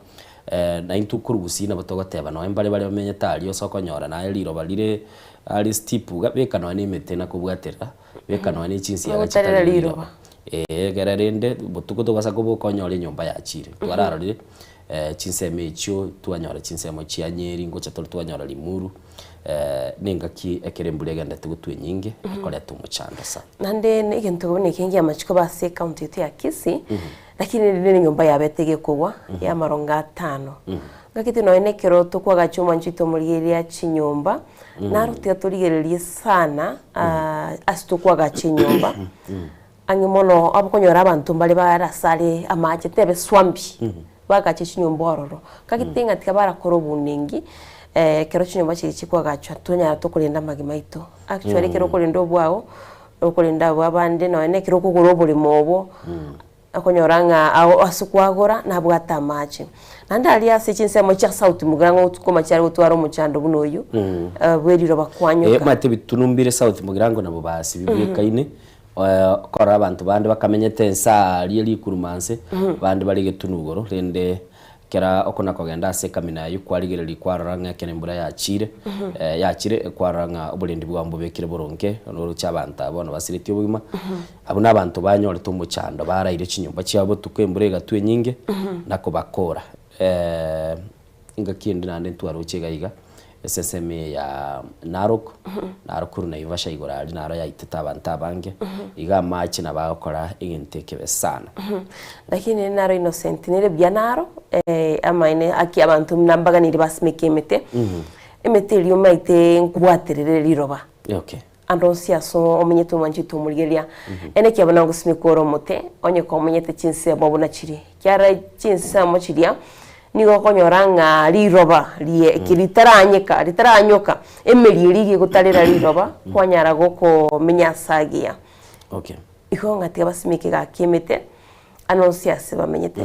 naintwe korwa gusii nabo togoteba nonye mbare baria bamenyete aria ase okonyora naye riroba rire are steep iga, beka nonye na emete nakobwaterera, beka nonye na chinsiaga Ogotarera chitari riroba. riroba. Eeh ekere rende botuko tobasa koba okonyora enyomba yachire, twararorire chinsemo echio twanyora chinsemo chia Nyeri ngocha tore twanyora Limuru, na engaki ekero embura egenderete gotwa enyinge, ekoreta omochando sana. Naende na egento buna eke ngiamachiko ba ase ecounty yaito ya Kisii, lakini rende na enyomba yabete egekogwa ya amarongo atano. Ngakete nonya na ekero tokwagacha omwancho oito omorigereria chinyomba, naro tiga torigererie sana ase tokwagacha enyomba, ang'e mono abokonyora abanto mbare bare ase are amache tebe swambi, bagache chinyomba ororo. Ngakete ng'a tiga barakore obonengi, ekero chinyomba chiria chikwagachwa tonyara tokorenda amagima aito. Actually ekero okorenda obwao, okorenda abwo abande nonya na ekero okogora oboremo obwo, okonyora ng'a ao ase kwagora nabwate amache. Naende aria ase chinsemo chia south mugirango otuko chiare gotwara omochando buna oyio, bwe riroba kwanyoka. Omanyete ebitunu mbire south mugirango nabo basi bibwekaine, Okorora abanto bande bakamenyete ense aaria rikuruma nse, bande bare egetunu igoro, rende ekero okona-kogenda ase ekamina eyio kwarigereria kwarora ng'a ekero embura yachiire, yachire, kwarora ng'a oborendi bwao mbobekire boronge, oroche abanto abwo bono basiretie obogima, abwo na abanto banyorete omochando baraire chinyomba chiabo botuko embura egatwa enyinge, na kobakora. Engaki ende naende ntwaroche iga iga, esesemi eye ya Narok, Narok korwa Naivasha igoro aria naro yaitete abanto abange, iga amache nabo agokora egento ekebe sana. Lakini naro Innocent nere buya naro, amaene aki abanto buna mbaganire basimeke emete, emete eria omaete nkobwaterere riroba. Okay. Ande onsi ase omenyete omwanchete omorigereria, ere ekiagera buna ngosimeka ore omote, onye komenyete chinsemo buna chiria, ekiagera chinsemo chiria nigo okonyora ng'a riroba rie eki ritaranyeka ritaranyoka, emeri eria iga egotarera riroba, kwanyara gokomenya ase agiya. Okay. Igo ng'a tiga basimeke gaki emete, ande onsi ase bamenyete.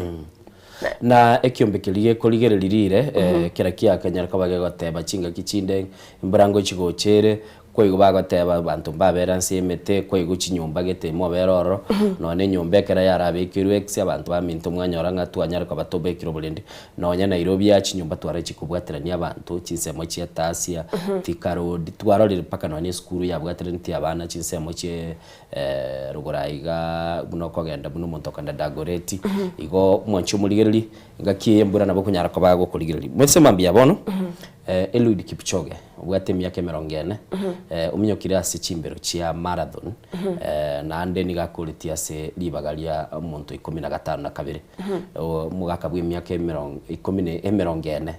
Na ekiombe keria gekorigereria riire, kera kiakonyara koba gegoteba chingaki chinde, embura ngochi gocha ere. Kwaigo bagoteba abanto mbabere anse y'emete, kwaigo chinyomba gete mobere ororo, nonya enyomba ekero yarabekerwe ex abanto baminto mwanyora ng'a twanyare koba tobekire oborendi, nonya Nairobi aa chinyomba tware chikobwaterania abanto chinsemo chia Tasia, Thika Road, twarorire mpaka nonya esukuru yabwateranetie abana chinsemo chie rogoro aiga buna okogenda buna omonto okogenda Dagoretti, igo mwanche omorigereria, engaki eye embura nabo okonyara koba agokorigereria. Mwese mambia bono, Eliud Kipchoge obwate emiaka emerongo ene, ominyokire ase chimbero chia marathon, naende nigo akoretie ase ribaga ria omonto ikomi na gatano na kabere, omogaka bwa emiaka emerongo ikomi na emerongo ene,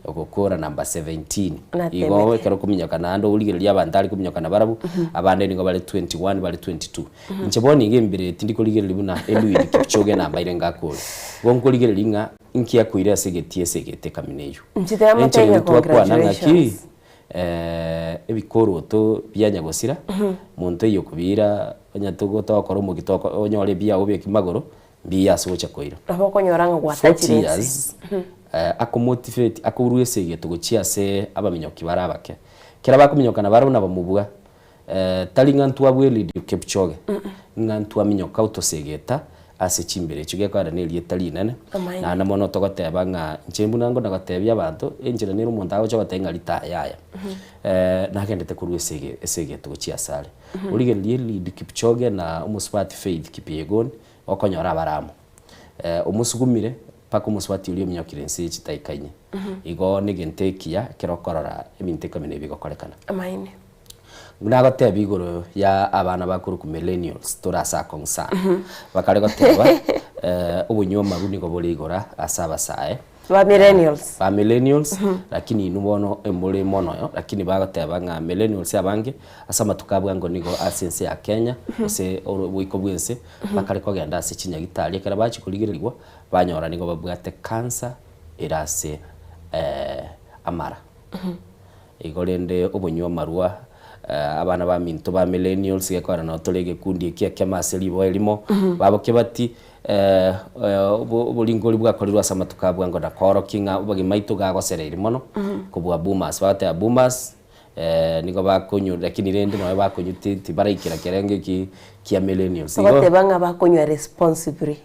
ogokora number 17. Igo ekero okominyoka naende origererie abanto are kominyoka nabarabwo, abande nigo bare 21 bare 22. Inche bono iga embere tindi korigereria buna Eliud Kipchoge nambaire ngakore. Igo nkorigereria ng'a inki akoire ase egetii ase egete ekamina eyio. Inche tera Enchera motebie eri twakwana ng'aki, congratulations. ebikoroto bia nyagosira, monto oyio okobiira onye togokora omokia toko onyore ebiago obeke magoro, mbiya ase ogocha koira. Nabo okonyora ng'a 40 gwatachire ense. years, akomotivate akorwa ase egeto gochia ase abaminyoki bare abake. Ekero bakominyoka nabarabwo nabamobua, tari ng'a ntwabua Eliud Kipchoge, ng'a ntwaminyoka otosegeta ase chimbero echio gekogera na erieta rinene, Amaene. naende mono togoteba ng'a inche buna ngona gotebia abanto, enchera nere omonto agocha gotebia ng'a ritaya aya, nagendete korwa ase ege ase egeto gochia asare. Origererie Eliud Kipchoge na omosubati Faith Kipyegon, okonyora abare amo. Omosugumire mpaka omosubati oria ominyokire inse ye chitaika inye. Igo negento ekiya ekero okorora ebinto ikomi na ebi bigokorekana. Amaene. Nagotebia igoro ya abana bakorokwa millennials tore ase akong'u sana. Bakare goteba obonywa amaru nigo bore igoro ase abasae. Ba millennials. Ba millennials, lakini inwe bono embore mono lakini bagoteba ng'a millennials abange ase amatuko a bwango nigo ase ense ya Kenya gose oboiko bwa ense bakare kogenda ase chinyagitari ekero bachia korigererigwa banyora nigo babwate cancer ere ase amara. Igo rende obonywa amarwa, abana baminto ba millennials gekogera nabo tore egekundi eki ekemo ase riboa erimo, babokia bati oboringori bwakorirwe ase amatuko a bwango na koorokia ng'a obogima aito gagosereiri mono kobua boomers. Bagoteba boomers nigo bakonywa lakini rende nonye bakonywa tibaraikera kerengo eki kia millennials. Igo. Bagoteba ng'a bakonywa responsibly.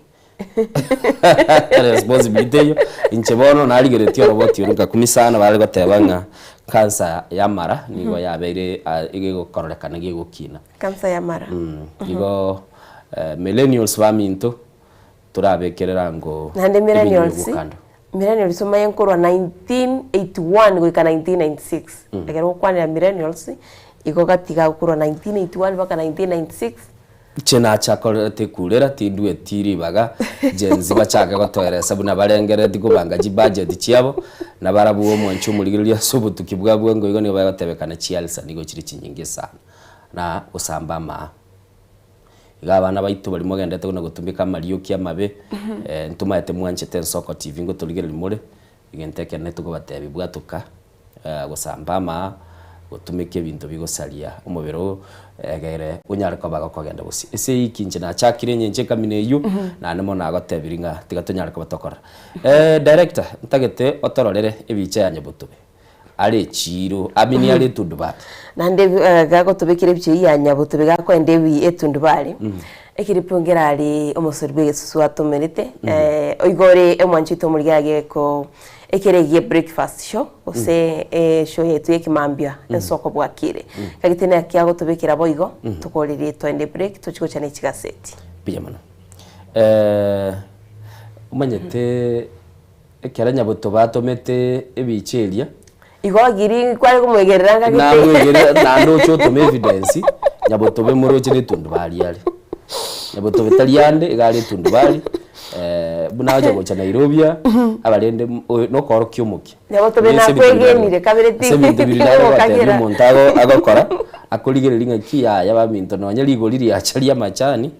Responsibility eyio, inche bono narigeretie oroboti oro nkakumia sana bare goteba ng'a cancer ya amara nigo yabeire iga egokororekana gegokina. Cancer ya amara. Igo millennials baminto torabekerera ngo Naende ebinywa millennials, gokando. millennials omanye nkorwa 1981 goika 1996, ekero ogokwanera millennials, igo gatiga korwa 1981 mpaka 1996. Inche nacha koreta ekurera, tindueti ribaga Gen Z bachake gotoeresa buna barengerereti kobanga chibudget chiabo, na barabwo omwanchi omorigereria ase obotuki bwabwo engo igo nigo bagotebekana chialsa nigo chire chinyinge sana na gosamba amaa. Iga abana baito baria mogendete buna gotumeka amarioki amabe, ntomaete mwanchete Ensoko TV ngotorigereria more, egento ekenene tokobatebia bwatoka. gosamba amaa, gotumeka ebinto bigosaria omobere oo, egere onyare koba gokogenda bosio. Ase eyiki inche nachakire enyencho ekamina eyio, naende mono nagotebirie ng'a tiga tonyare koba tokorora. Director, ntagete otororere ebicha ya Nyabotobe, are echiiro, amini are etundubari. Naende gagotobekera ebicha eyio ya Nyabotobe gakoenda ebi etundubari, ekeripo nkere aria omosori bwa egesusu atomerete, oigo ore omwanchi oito omorigia ageko Ekero egie breakfast show gose eshow yaito ya ekemambia ensoko bwakire. Kagete naki agotobekera boigo tokorerie toende break tochi gocha ne chigaseti. Mbuya mono. Omanyete ekero nyaboto batomete ebicha eria. Igo agiri kware komoegerera ngagete. Namwegerera naende oche otome evidence nyabotobe moroche ne etundubari are. Nyabotobe tari ande iga are etundubari buna agocha gocha Nairobi aa abarende oyo nokorokia omokia. Nyabotobe Ase ebinto biri nakwegenire kabere ase ebinto biri nare gotebia tingokagera. omonto ago agokora akorigereria ng'aki yaya baminto nonye rigori riacha ria amachani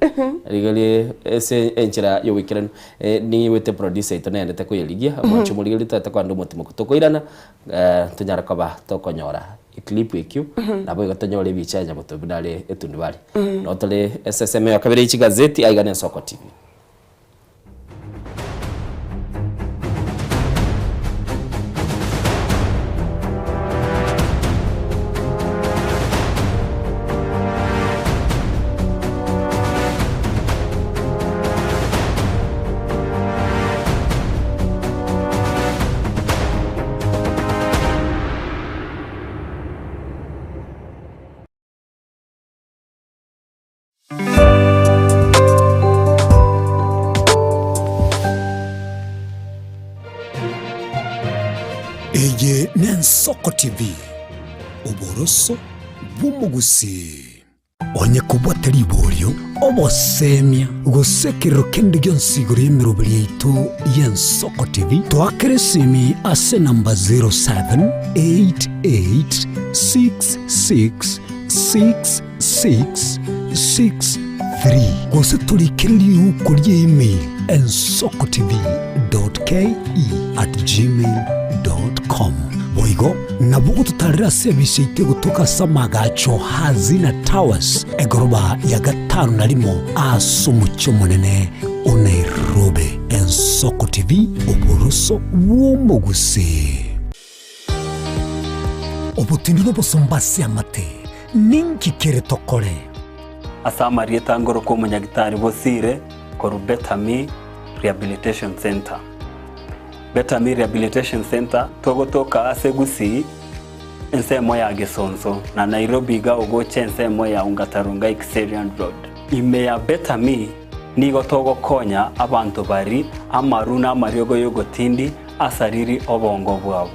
riga rie ase enchera ya oboikeranu. Niigwete producer oito nendete koyerigia, omwancho omorigereria totagete kogenda omotimoku tokoirana, tonyare koba tokonyora eclip ekio, naboigo tonyore ebicha ya nyabotobi buna are etundubari. Nabo tore ase esemo ya kabere ye chigazeti aiga na Ensoko TV. Eye n'Ensoko TV, oboroso bw'omogusii. Onye kobwate riborio, obosemia, gose ekerero kende gionsi igoro y'emeroberi yaito y'Ensoko TV, toakere esimi ase enamba 0788666663 gose torikere riuko rie email ensokotv.ke@gmail.com. Boigo nabo ogototarera ase ebisa yaito egotoka ase amagacho Hazina Towers, egoroba ya gatano na rimo ase omochie omonene o Nairobi. Ensoko TV, oboroso bw'omogusii. Obotindi nobosomba ase amate, ninki kere tokore? Ase amarieta ngorokwa omonyagitari Bosire korwa Betami Rehabilitation Centre. Betami Rehabilitation Centre togotoka ase Gusii ensemo ya Gesonso na Nairobi iga ogocha ensemo ya Ongata Rongai Kiserian Road. Ime ya Betami nigo togokonya abanto bari amaru na amariogo y'ogotindi asariri obongo bwabo.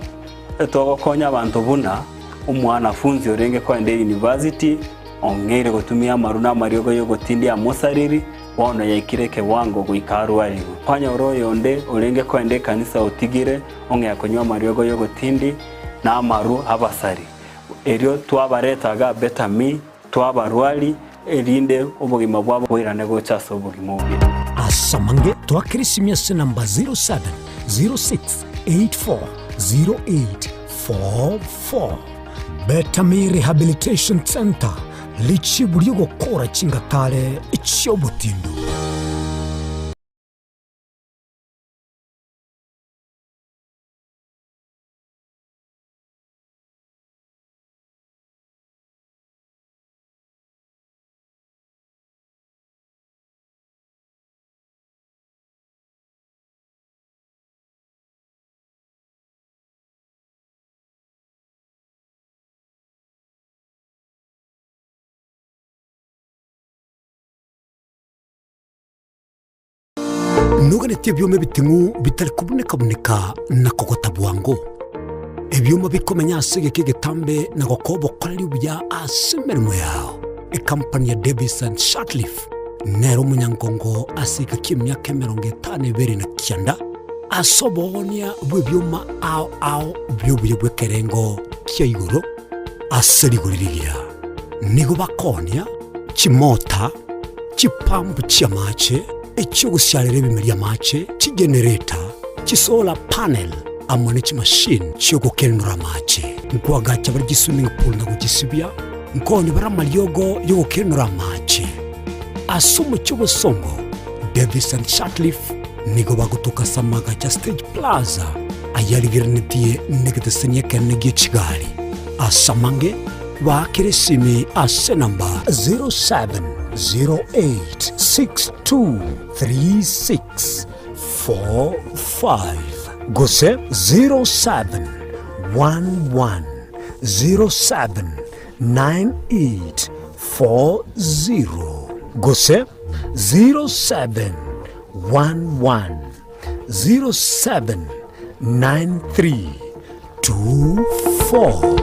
Togokonya abanto buna omwanafunzi orenge koenda eyunivasiti ong'eire gotumia amaru na amariogo y'ogotindia amosariri, bono yaikire ekewango goika arwarigwe. Kwanyora oyonde orenge koenda ekanisa otigire ong'ea konywa amariogo y'ogotindi na amaru abasari. Erio twabareta iga Betami, twabarwari, erinde obogima bwabo boirane gocha ase obogima obuya. Ase amange twakera esimi ase enamba 0706840844. Betami Rehabilitation Centre, richibu ri'ogokora chingatare chi'obotindu. Noganetie ebioma ebiting'u bitari kobuneka-buneka na kogota bwango, ebioma bikomenya ase egeka egetambe na gokoa obokoreri obuya ase emeremo yao. Ekampani ya Davis and Shirtliff nere omonyangongo ase egeka ki'emiaka 52 na kianda ase oboonia bw'ebioma ao ao bi'obuya bw'ekerengo kia igoro ase rigori rigiya. Nigo bakoonia chimota, chipampu chi'amache, echi'ogosiarera ebimeri amache, chigenereta, chisolar panel, amo ne chimashini chi'ogokenura amache. Nkoagacha bare chiswimming pool na gochisibia, nkoonia bare amariogo y'ogokenura amache. Ase omochie obosongo, Davis and Shirtliff nigo bagotoka ase amagacho a Stage Plaza ayarigereretie negeteseni ekenene gie chigari. Ase amange, baakere esimi ase enamba 0708623645 gose 0711079840 gose 0711079324.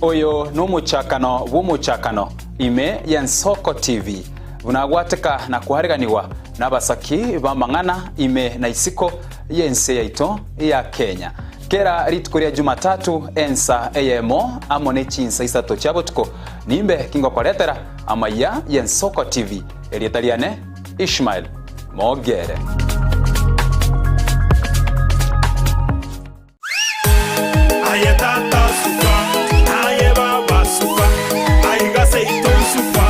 Oyo nomochakano bw'omochakano ime y'Ensoko TV, buna agwateka na koariganigwa nabasaki b'amang'ana ime na isiko y'ense yaito ya Kenya. Kera rituko ria Jumatatu ensa eyemo amo ne chinsa isato chia botuko nimbe kingokoretera amaiya y'Ensoko TV. Erieta riane Ishmael Mogere. Aye tata suka, aye baba suka, aiga seito suka.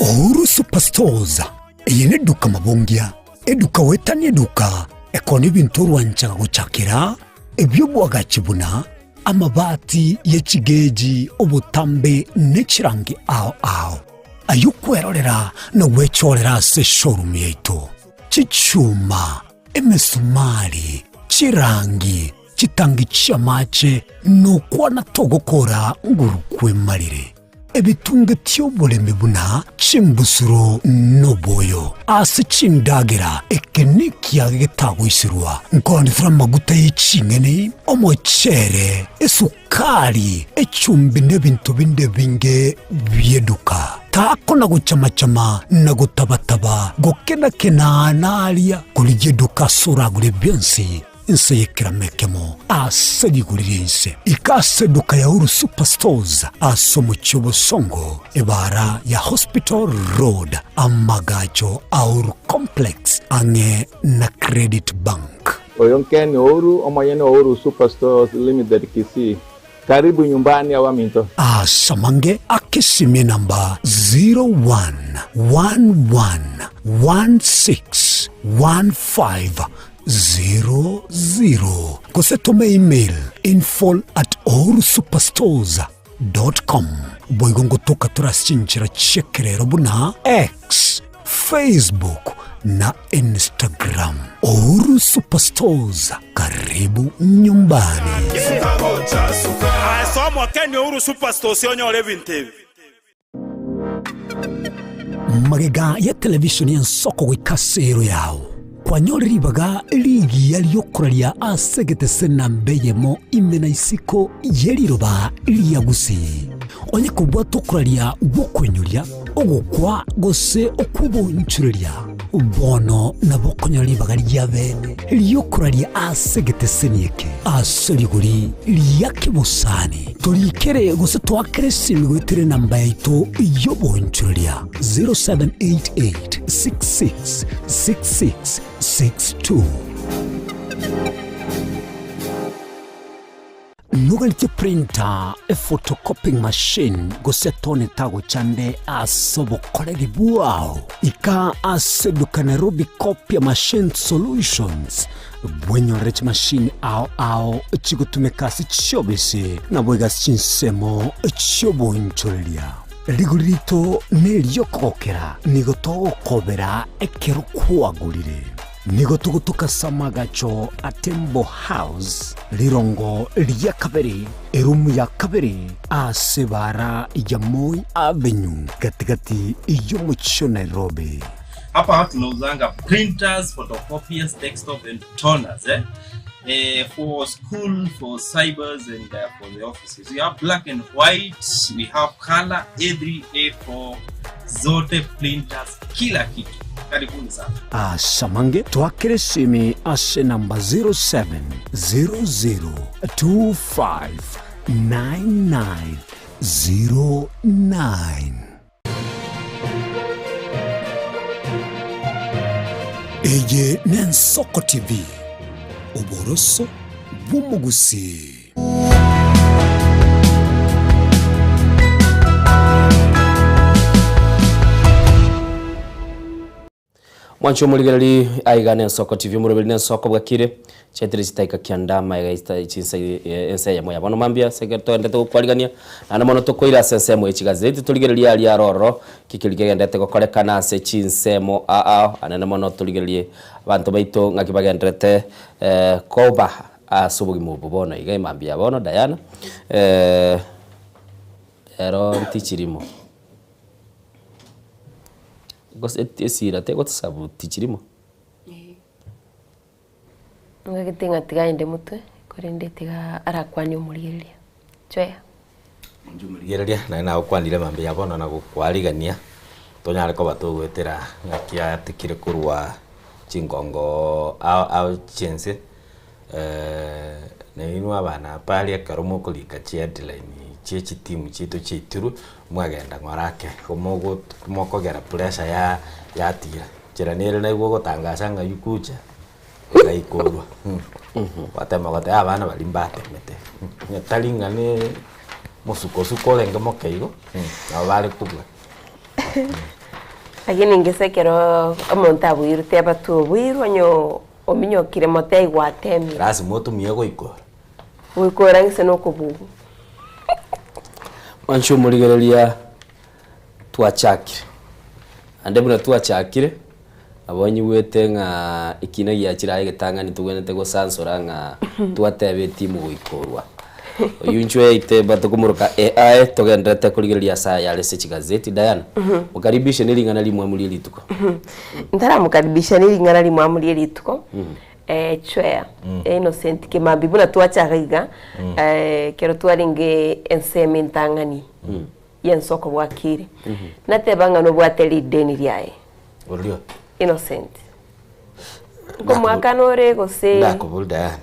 Uhuru Superstores, eye neduka mabongia, eduka goetania eduka ekona ebinto orwanchaga gochakera, ebi'obwagachi buna amabati ye chigeji, obotambe ne chirangi ao ao. Ayio kwerorera na gwechorera ase eshowroom yaito. Chichuma, emesumari, chirangi, chitangi chi'amache, nokwana togokora nguru kwemarire. Ebitunge oboremi buna chimbusuro noboyo ase chindagera, eke nekiage getagoiserwa, nkoonetera amaguta ye ching'eni, omochere, esukari, echumbi na ebinto binde ebinge bi'eduka. Takona gochama-chama na gotaba-taba, gokena-kena naria, korigia eduka ase oragure bionsi. Inse y'ekerama ekemo ase rigori ri'ense. Ika ase eduka ya Uhuru Superstores ase omochie o Bosongo, ebaara ya Hospital Road, amagacho a Uhuru Complex ang'e na Credit Bank. Oyo Ken Ouru, omonyene o Uhuru Superstores Limited Kisii. Karibu nyumbani abaminto. Ase amange akesimie namba 0111161500 gose tome email info at uhurusuperstores dot com. Boigo ngotoka tore ase chinchera chi'ekerero buna X, Facebook na Instagram. Uhuru Superstores, karibu nyumbani. Ase omokeni Uhuru Superstores onyore ebinto ebi. Magega ya televisheni y'ensoko goika ase ero yao, kwanyore ribaga rigiya ri'okoraria ase egetese namba eyemo ime na isiko ye riroba ria Gusii. Onye kobwate okoraria gw'okoinyoria, ogokwa gose okw'obonchoreria, bono nabo okonyora ribaga ria bene ri'okoraria ase egeteseni eke ase rigori ria kebosani. Torikere gose toakere esimi goetera enamba yaito y'obonchoreria 0788 66 66 62. Noganetie printer, ephotocopying machine, gose tone tagochande ase obokoreri bwao? Ika ase eduka Nairobi Copier Machine Solutions bwenyorere chimashini ao ao chigotumeka ase chiobisi naboigo ase chinsemo chi'obonchoreria. Rigori rito neri'okogokera, nigo togokobera ekero kwagorire. Nigo togotoka ase amagacho a Tembo House, rirongo ria kabere, erumu ya kabere, ase ebaara ya Moi Avenue, gati-gati y'omochie o Nairobi. Hapa tunauzanga printers, photocopiers, desktop and toners eh? Eh, for school, for cybers and for the offices. We have black and white, we have color A3, A4, zote printers, kila kitu. Karibuni sana. Ase amange twakere esimi ase enamba 0700259909. Eye n'Ensoko TV, oboroso bw'omogusii. Mwanche omorigereri aiga n'Ensoko TV omoroberi n'Ensoko bwakire chiaetire chitaika kianda amaega esta chinsa ensa eyemo ya bono mambia ase ekero toendete gokwarigania naende mono tokoira ase ensemo ye chigazeti torigererie aria aroro ki keria kegendete gokorekana ase chinsemo ao ao anene mono torigererie abanto baito ng'aki bagenderete koba ase obogima obo bono iga emambia ya bono Diana ero ntichirimo. Gose esira tegotisabu tichirimo. Ng'agete ng'a tiga aende motwe, korende tiga arakwanie omorigereria. Chweya. Inche omorigereria, naende nagokwanire mambia bono na gokwarigania, tonyare koba togoetera ng'aki atikire korwa chingongo ao ao chiense, na inwe abana aba aria ekero mokorika chiheadline chie chitimu chiaito chiaitirwe, mwagenda ng'ora ake, igo mogo mokogera pressure ya yatira. Nchera nere naigwa ogotangasa ng'a yukucha, ngaikorwa gwatema goteba abana baria mbatemete, onye tari ng'a ne mosukosuko orenge moke igo, nabo bare kobua. Lakini ngese ekero omonto abuirwe teba tu obuirwe onye ominyokire mote aigwe atemire. Lasima otumie goikora. Goikora gese nokobugwa. Mwanche omorigereria twachakire, naende buna twachakire, nabo onyigwete ng'a ekina giachire aye egetang'ani togwenerete gosansora ng'a twateba etimu goikorwa. Oyio inchwe yaite batokomoroka AI togenderete korigereria ase aya are ase chigazeti. Diana, mokaribishe ne ring'ana rimwamu rie rituko. Ntaramokaribisha ne ring'ana rimwamu rie rituko, chwea, Innocent Kimambi buna twachaga iga, ekero twarenge ensemo entang'ani y'ensoko bwakire, nateba ng'a nobwate rideni riaye. Orio. Innocent. Nkomoakana ore gose? Ndakobori Diana.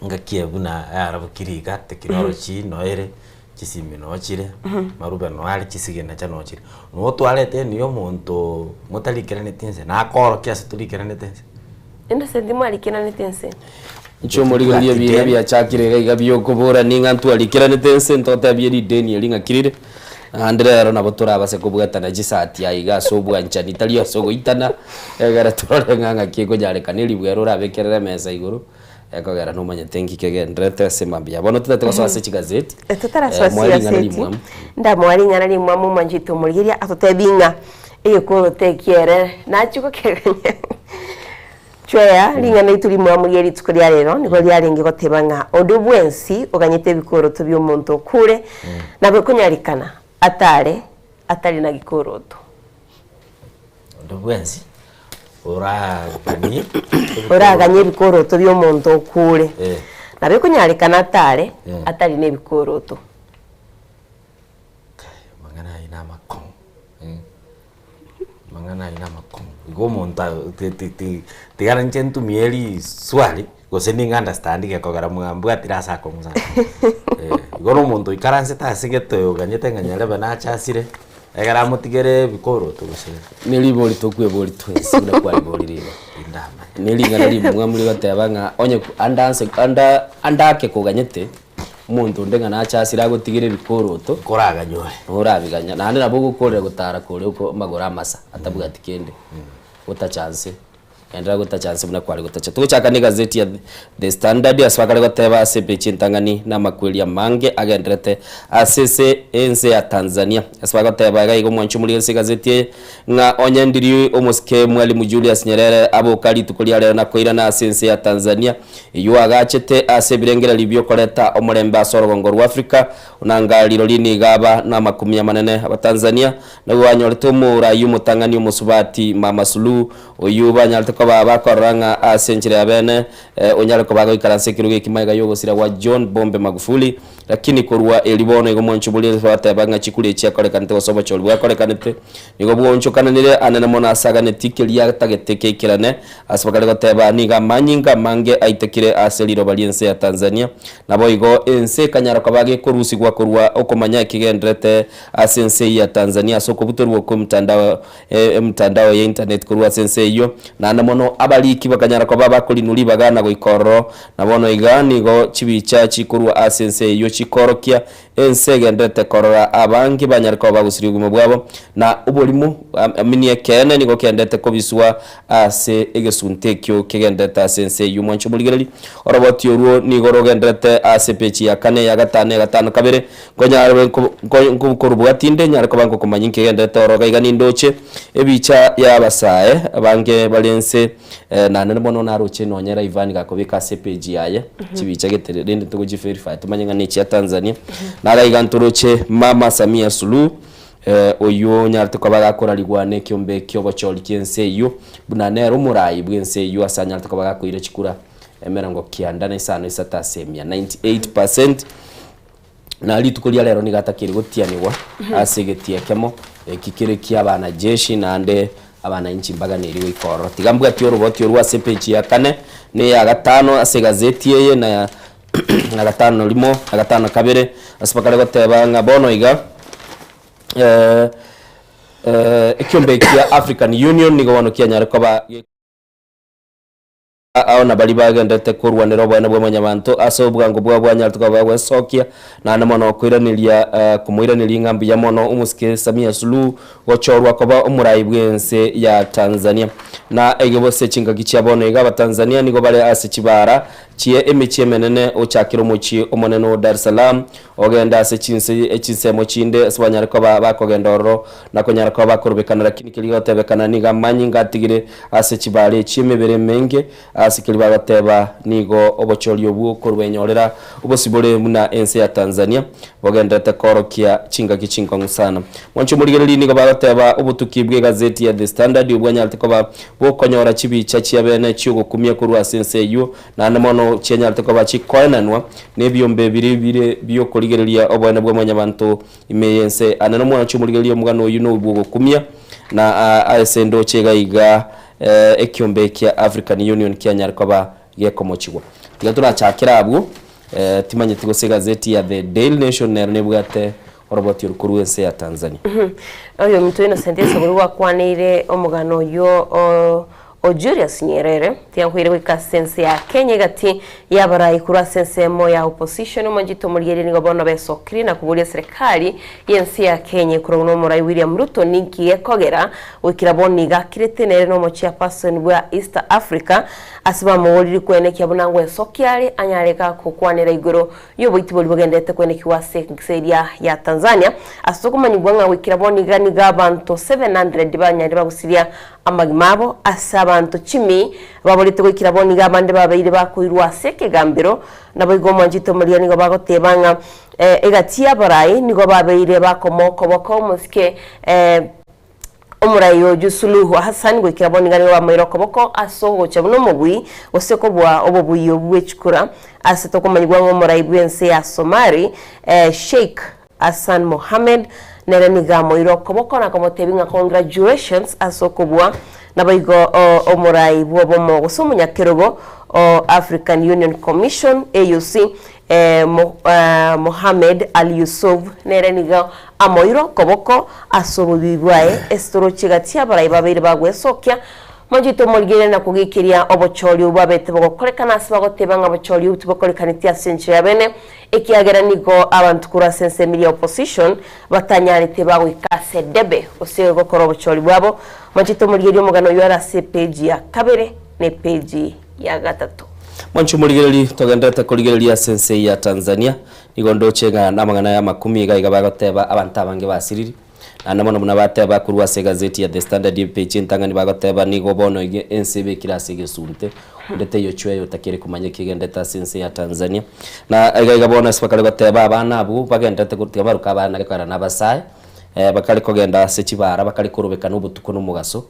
Ngaki eye buna yarabokire iga, technology no ere, chisimi no chire, marube no are, chisignature no chire. Notwarete eni omonto motarikeraneti inse, nakorokia ase torikeranete inse. Innocent mwarikeranete inse? Inche omorigereria ebiina biachakire iga iga biokobora ning'a ntwarikeranete inse ntotebie rideni eri ng'aki rire, naende rero nabo torabase kobwatana chisati aiga ase obwanchani tari ase ogoitana, egere torore ng'a ng'aki ekonyarekana eribwero orabekerere emesa igoro, ekogera nomanyete nki kegendererete ase mambia. Bono totagete gosoa ase chigazeti, Totarasoa ase moe ring'ana chigazeti, rimwamu. ndamoa ring'ana rimwamu omwanchete omorigereria atotebie ng'a egekoroto ekiere nachia gokeganya. Chwea, ring'ana ritu rimwamu rie rituko ria rero nigo riarenge goteba ng'a onde bwensi oganyete ebikoroto bi'omonto okure, nabo ekonyarekana atare atari na gikoroto. Onde bwensi oraganie Oraganye ebikoroto bi'omonto okure, nabo ekonyarekana atare atari nebikoroto. Amang'ana ayio namakong'u. Amang'ana ayio namakong'u. Igo omonto ago ti- ti- ti tiga inche ntumie riswali gose ning'a understand gekogera mwambwatire ase akong'u sana. Igo na omonto oikaransete ase gete oganyete ng'a nyarebe nache asire, ekero amotigere ebikoroto gose. Ne ribori tokwebori twensi buna kwariborire igo. Tindamanya. Ne ring'ana rimwamu rigoteba ng'a onye ande anse anda ande ake koganyete. Omonto onde ng'a nache asire agotigere ebikoroto, Koraganyore. orabiganya. Naende nabo ogokorera gotara kore oko amagoro amasa, atabwati kende. Gotacha nse, enderera gotacha nse buna kware gotacha. Togochaka na egazeti ya The Standard ase bakare goteba ase epeji entang'ani na amakweri amange agenderete ase ase ense ya Tanzania. Ase bagoteba iga iga omwanchi omorigereria ase egazeti eye, ng'a onye ndiri omosike Mwalimu Julius Nyerere aboka rituko ria rero na koirana ase ense ya Tanzania, Eyio agachete ase ebirengererio bi'okoreta omorembe ase orogongo rw'Afrika, onanga rirorio nigo aba namakumia amanene. Abatanzania nabwo banyorete omoraai omotang'ani omosubati Mama Suluhu, oyio banyarete koba bakorora ng'a ase enchera ya bene onyare koba agoikaransa ekerogo eki magega y'ogosira gwa John Pombe Magufuli. Lakini korwa erio bono igo mwanche boria bateba ng'a chikura echi chiakorekanete gose obochori bwakorekanete nigo bwoonchokananire anene mono ase aganeti keria atagete keikerane. Ase bakare goteba, Nigo amanyinga amange aitekire ase riroba ri'ense ya Tanzania. Naboigo ense ekanyara koba gekorusigwa korwa okomanya ekigenderete ase ense eyio ya Tanzania ase okobutorwa kw'emtandao emtandao ya internet korwa ase ense eyio. Naende mono abariki bakanyara koba bakorinwa ribaga na goika ororo. Na bono iga nigo chibicha chikorwa ase ense eyio chikoorokia Ense egendererete korora abange banyare koba bagosiria obogima bwabo, na oborimo, amini ekeene nigo kenderete kobiswa ase egesunte ekio kegendererete ase ense eyio. Mwanche omorigereria, oroboti orwo nigo rogendererete ase epeji ya kane, ya gatano, ya gatano kabere, nkonyare nkorobwati inde nyare koba ngokomanya inki kegendererete oro iga iga nindoche ebicha ya abasae abange bare ense. Naende bono naroche nonye Rayvanny gakobeka ase epage yaye chibicha gete rende togochi verify tomanye ng'a nechia Tanzania. Naro iga ntoroche Mama Samia Suluhu oyio onyarete koba gakorarigwa na ekiombe kiobochori kiense eyio buna nere omorai bwense eyio ase anyarete koba gakoira chikura emerongo kianda na isano isato ase emia, 98%. Na rituko ria rero nigo atakeire gotianigwa ase egetii ekemo, eki kere ki'abanajeshi naende abananchi mbaganeirie goika ororo. Tiga mbwatie oroboti orwo ase epeji ya kane na eya gatano ase egazeti eye na ya na gatano na rimo na gatano na kabere, ase bakare goteba ng'a bono iga ekiombe kia African Union nigo bono kianyare koba. Ao na baria bagenderete korwanera oboene bwa Mwanyabanto ase obwango bwabo bwanyarete koba bagwesokia, naende mono koiraneria komoiraneria ng'a mbuya mono omosike Samia Suluhu gochorwa koba omorai bw'ense ya Tanzania. Na egebo ase chingaki chia bono iga Abatanzania nigo bare ase chibara. chie emechie emenene ochakere omochie omonene o Dar es Salaam ogende ase chinse chinsemo chinde ase banyare koba bakogenda ororo na konyara koba bakorobekana lakini keria gotebekana nigo amanyinga atigire ase chibara echi emebere emenge ase keria bagoteba nigo obochori obwo korwenyorera obosibore buna ense ya Tanzania bogenderete koorokia chingaki chinkong'u sana. Mwanche omorigereria nigo bagoteba obotuki bw'egazeti ya The Standard obwanyarete koba bokonyora chibicha chiabene chiogokumia korwa ase ense eyio naende mono chianyarete koba chikoenanwa nebiombe biria bire biokorigereria oboene bwa mwanyabanto ime y'ense. Ane nomwanche omorigereria omogano oyio nobwogokumia na ase ndoche iga iga ekiombe kia African Union kianyare koba gekomochigwa. Tiga torachakere abwo timanyeti gose egazeti ya The Daily Nation nero nebwate oroboti oru korwa ense ya Tanzania. Oyominto Innocent Esaburi gwakwaneire omogano oyio o o Julius Nyerere tiankoire goika ase ense ya Kenya egati y'abarai korwa ase ensemo ya opposition omonchete omorigereria nigo bono besokirie na koboria serikali y'ense ya Kenya ekoragwa n'omorai William Ruto ninki gekogera goikera bono iga akirete nere nomochairperson bwa East Africa ase bamogoriri kwenekia buna ngwesokia are anyare gakokwanera igoro y'oboiti boria bogenderete kwenekigwa ase ense eria ya Tanzania, ase okomanyigwa ng'a goikera bono iga nigo abanto 700 banyarire bagusiria amagima abo, ase abanto chimi baborete goikera bono iga abande babeire bakoirwa ase ekegambero. Naboigo omwanchete omoria nigo bagoteba ng'a egati y'abarai nigo babeire bakoma okoboko omosike Omorai oyio Suluhu Hassan goikera bono iga nigo bamoire okoboko ase ogocha buna omobui gose kobua obobui obwo bwe chikura ase tokomanyigwa ng'a omorai bw'ense ya Somali Sheikh Hassan Mohamed nere nigo amoire okoboko na komotebia ng'a congratulations ase okobua naboigo omorai bw'obomo gose omonyakerogo o African Union Commission, AUC, Mohammed Ali Yusuf nere nigo amoirwe okoboko ase obobibi bwaye ase toroche gati y'abarai babeire bagwesokia Manchete omorigereria na kogekeria obochori obwo bwabete bogokorekana ase bagoteba ng'a bochori obwo tibokorekaneti ase enchera ya bene ekiagera nigo abanto korwa ase ensemo eria ya opposition batanyarete bagoika ase debe gose gokora obochori bwabo. Manchete omorigereria omogano oyio are ase epeji ya kabere na epeji ya gatato. Mwanche omorigereria, togenderete korigereria ase ense eye ya Tanzania, nigo ndoche ng'a namang'ana y'amakumi iga iga bagoteba abanto abange basiriri, naende mono buna bateba korwa ase egazeti ya The Standard epeji entang'ani bagoteba nigo bono iga ense ebekire ase egesunte, onde taiyo chweya otakere komanya eki egendete ase ense ya Tanzania. Na iga iga bono ase bakare goteba abana abwo bagenderete tiga baroke abana gekogera nabasae, bakare kogenda ase chibara bakare korobekana obotuko na omogaso.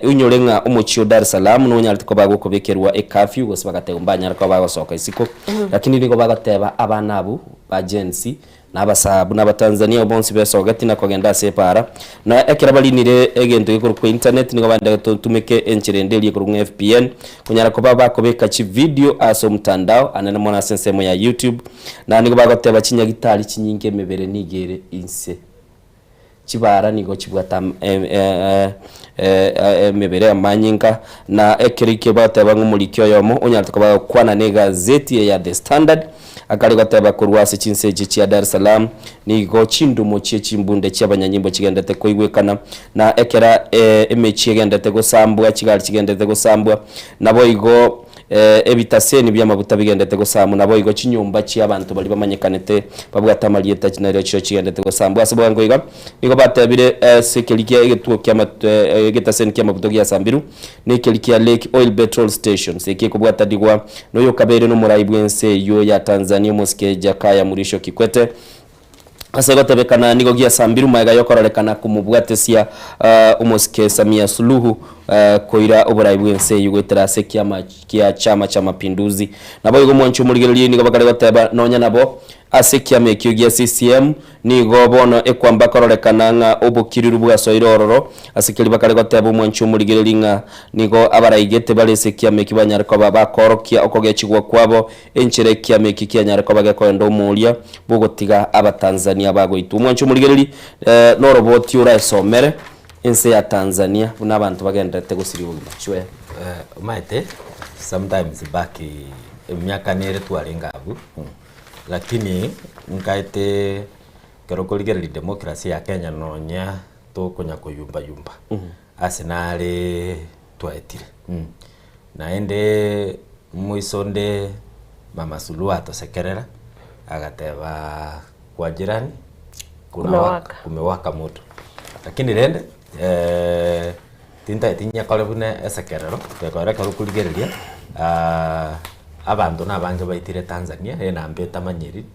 Oinyore ng'a omochie o Dar es Salaam nonyarete koba gokobekerwa ecurfew gose bagateba mbanyare koba bagosoka isiko, lakini nigo bagoteba abana abwo ba Gen Z na abasaa buna abatanzania bonsi besogeti na kogenda ase epaara. Na ekero barinire egento gekorokwa internet nigo baendete totumeke enchera ende eria ekorokwa ng'a VPN konyara koba bakobeka chivideo ase omotandao anene mono ase ensemo ya YouTube na nigo bagoteba chinyagitari chinyinge emebere nigo ere inse. Chibaara nigo chibwate emebere y'amanyinga, na ekero ekio bateba ng'a omoriki oyomo onyarete koba agokwana na egazeti eye ya The Standard, akare goteba korwa ase chinse echi chia Dar es Salaam nigo chindumo chie chimbunde chi'abanyanyimbo chigendete koigwekana, na ekera emechie egendete gosambwa, chigari chigendete gosambwa, naboigo Ebitaseni bi'amaguta bigendete gosambwa, naboigo chinyomba chi'abanto baria bamanyekanete babwate amarieta nario chio chigendete gosambwa. Ase bwango iga nigo batebire ase ekeria kia egetuo kia egetaseni ki'amaguta giasambirwe, na ekeria kia Lake Oil Petrol Stations, eki ekobwatadigwa noyokabeire nomorai bw'ense eyio ya Tanzania omosike Jakaya Mrisho Kikwete. Ase gotebekana nigo giasambirwe magega y'okororekana komobwatesia omosike Samia Suluhu koira oborai bw'ense eyio goetera ase ekiama kia Chama cha Mapinduzi. Naboigo omwanchi omorigereria nigo bakare goteba nonya nabo ase ekiama ekio gia CCM nigo bono ekwamba kororekana ng'a obokiriru bwasoire ororo ase keria bakare goteba omwanchi omorigereria ng'a nigo abaraigete bare ase ekiama ekio banyare koba bakorokia okogechigwa kwabo Enchera ekiama eki kianyare koba gekoenda omoria bw'ogotiga Abatanzania bagoitwa. Omwancho omorigereri noroboti oraesomere ense ya Tanzania buna abanto bagendererete gosiria obogima. Chwee. Omanyete sometimes back emiaka nere twarenge abwo, lakini nkaete ekero okorigereria democracy ya Kenya nonya tokonya koyumba yumba ase nare twaetire. Naende moiso onde. Mama Suluhu atosekerera, agateba kwa jirani kuna Kuna waka, waka. kumewaka moto. Lakini rende tintageti nyekore buna esekerero, gekogera ekero okorigereria abanto na abange baitire Tanzania, enamba etamanyiri,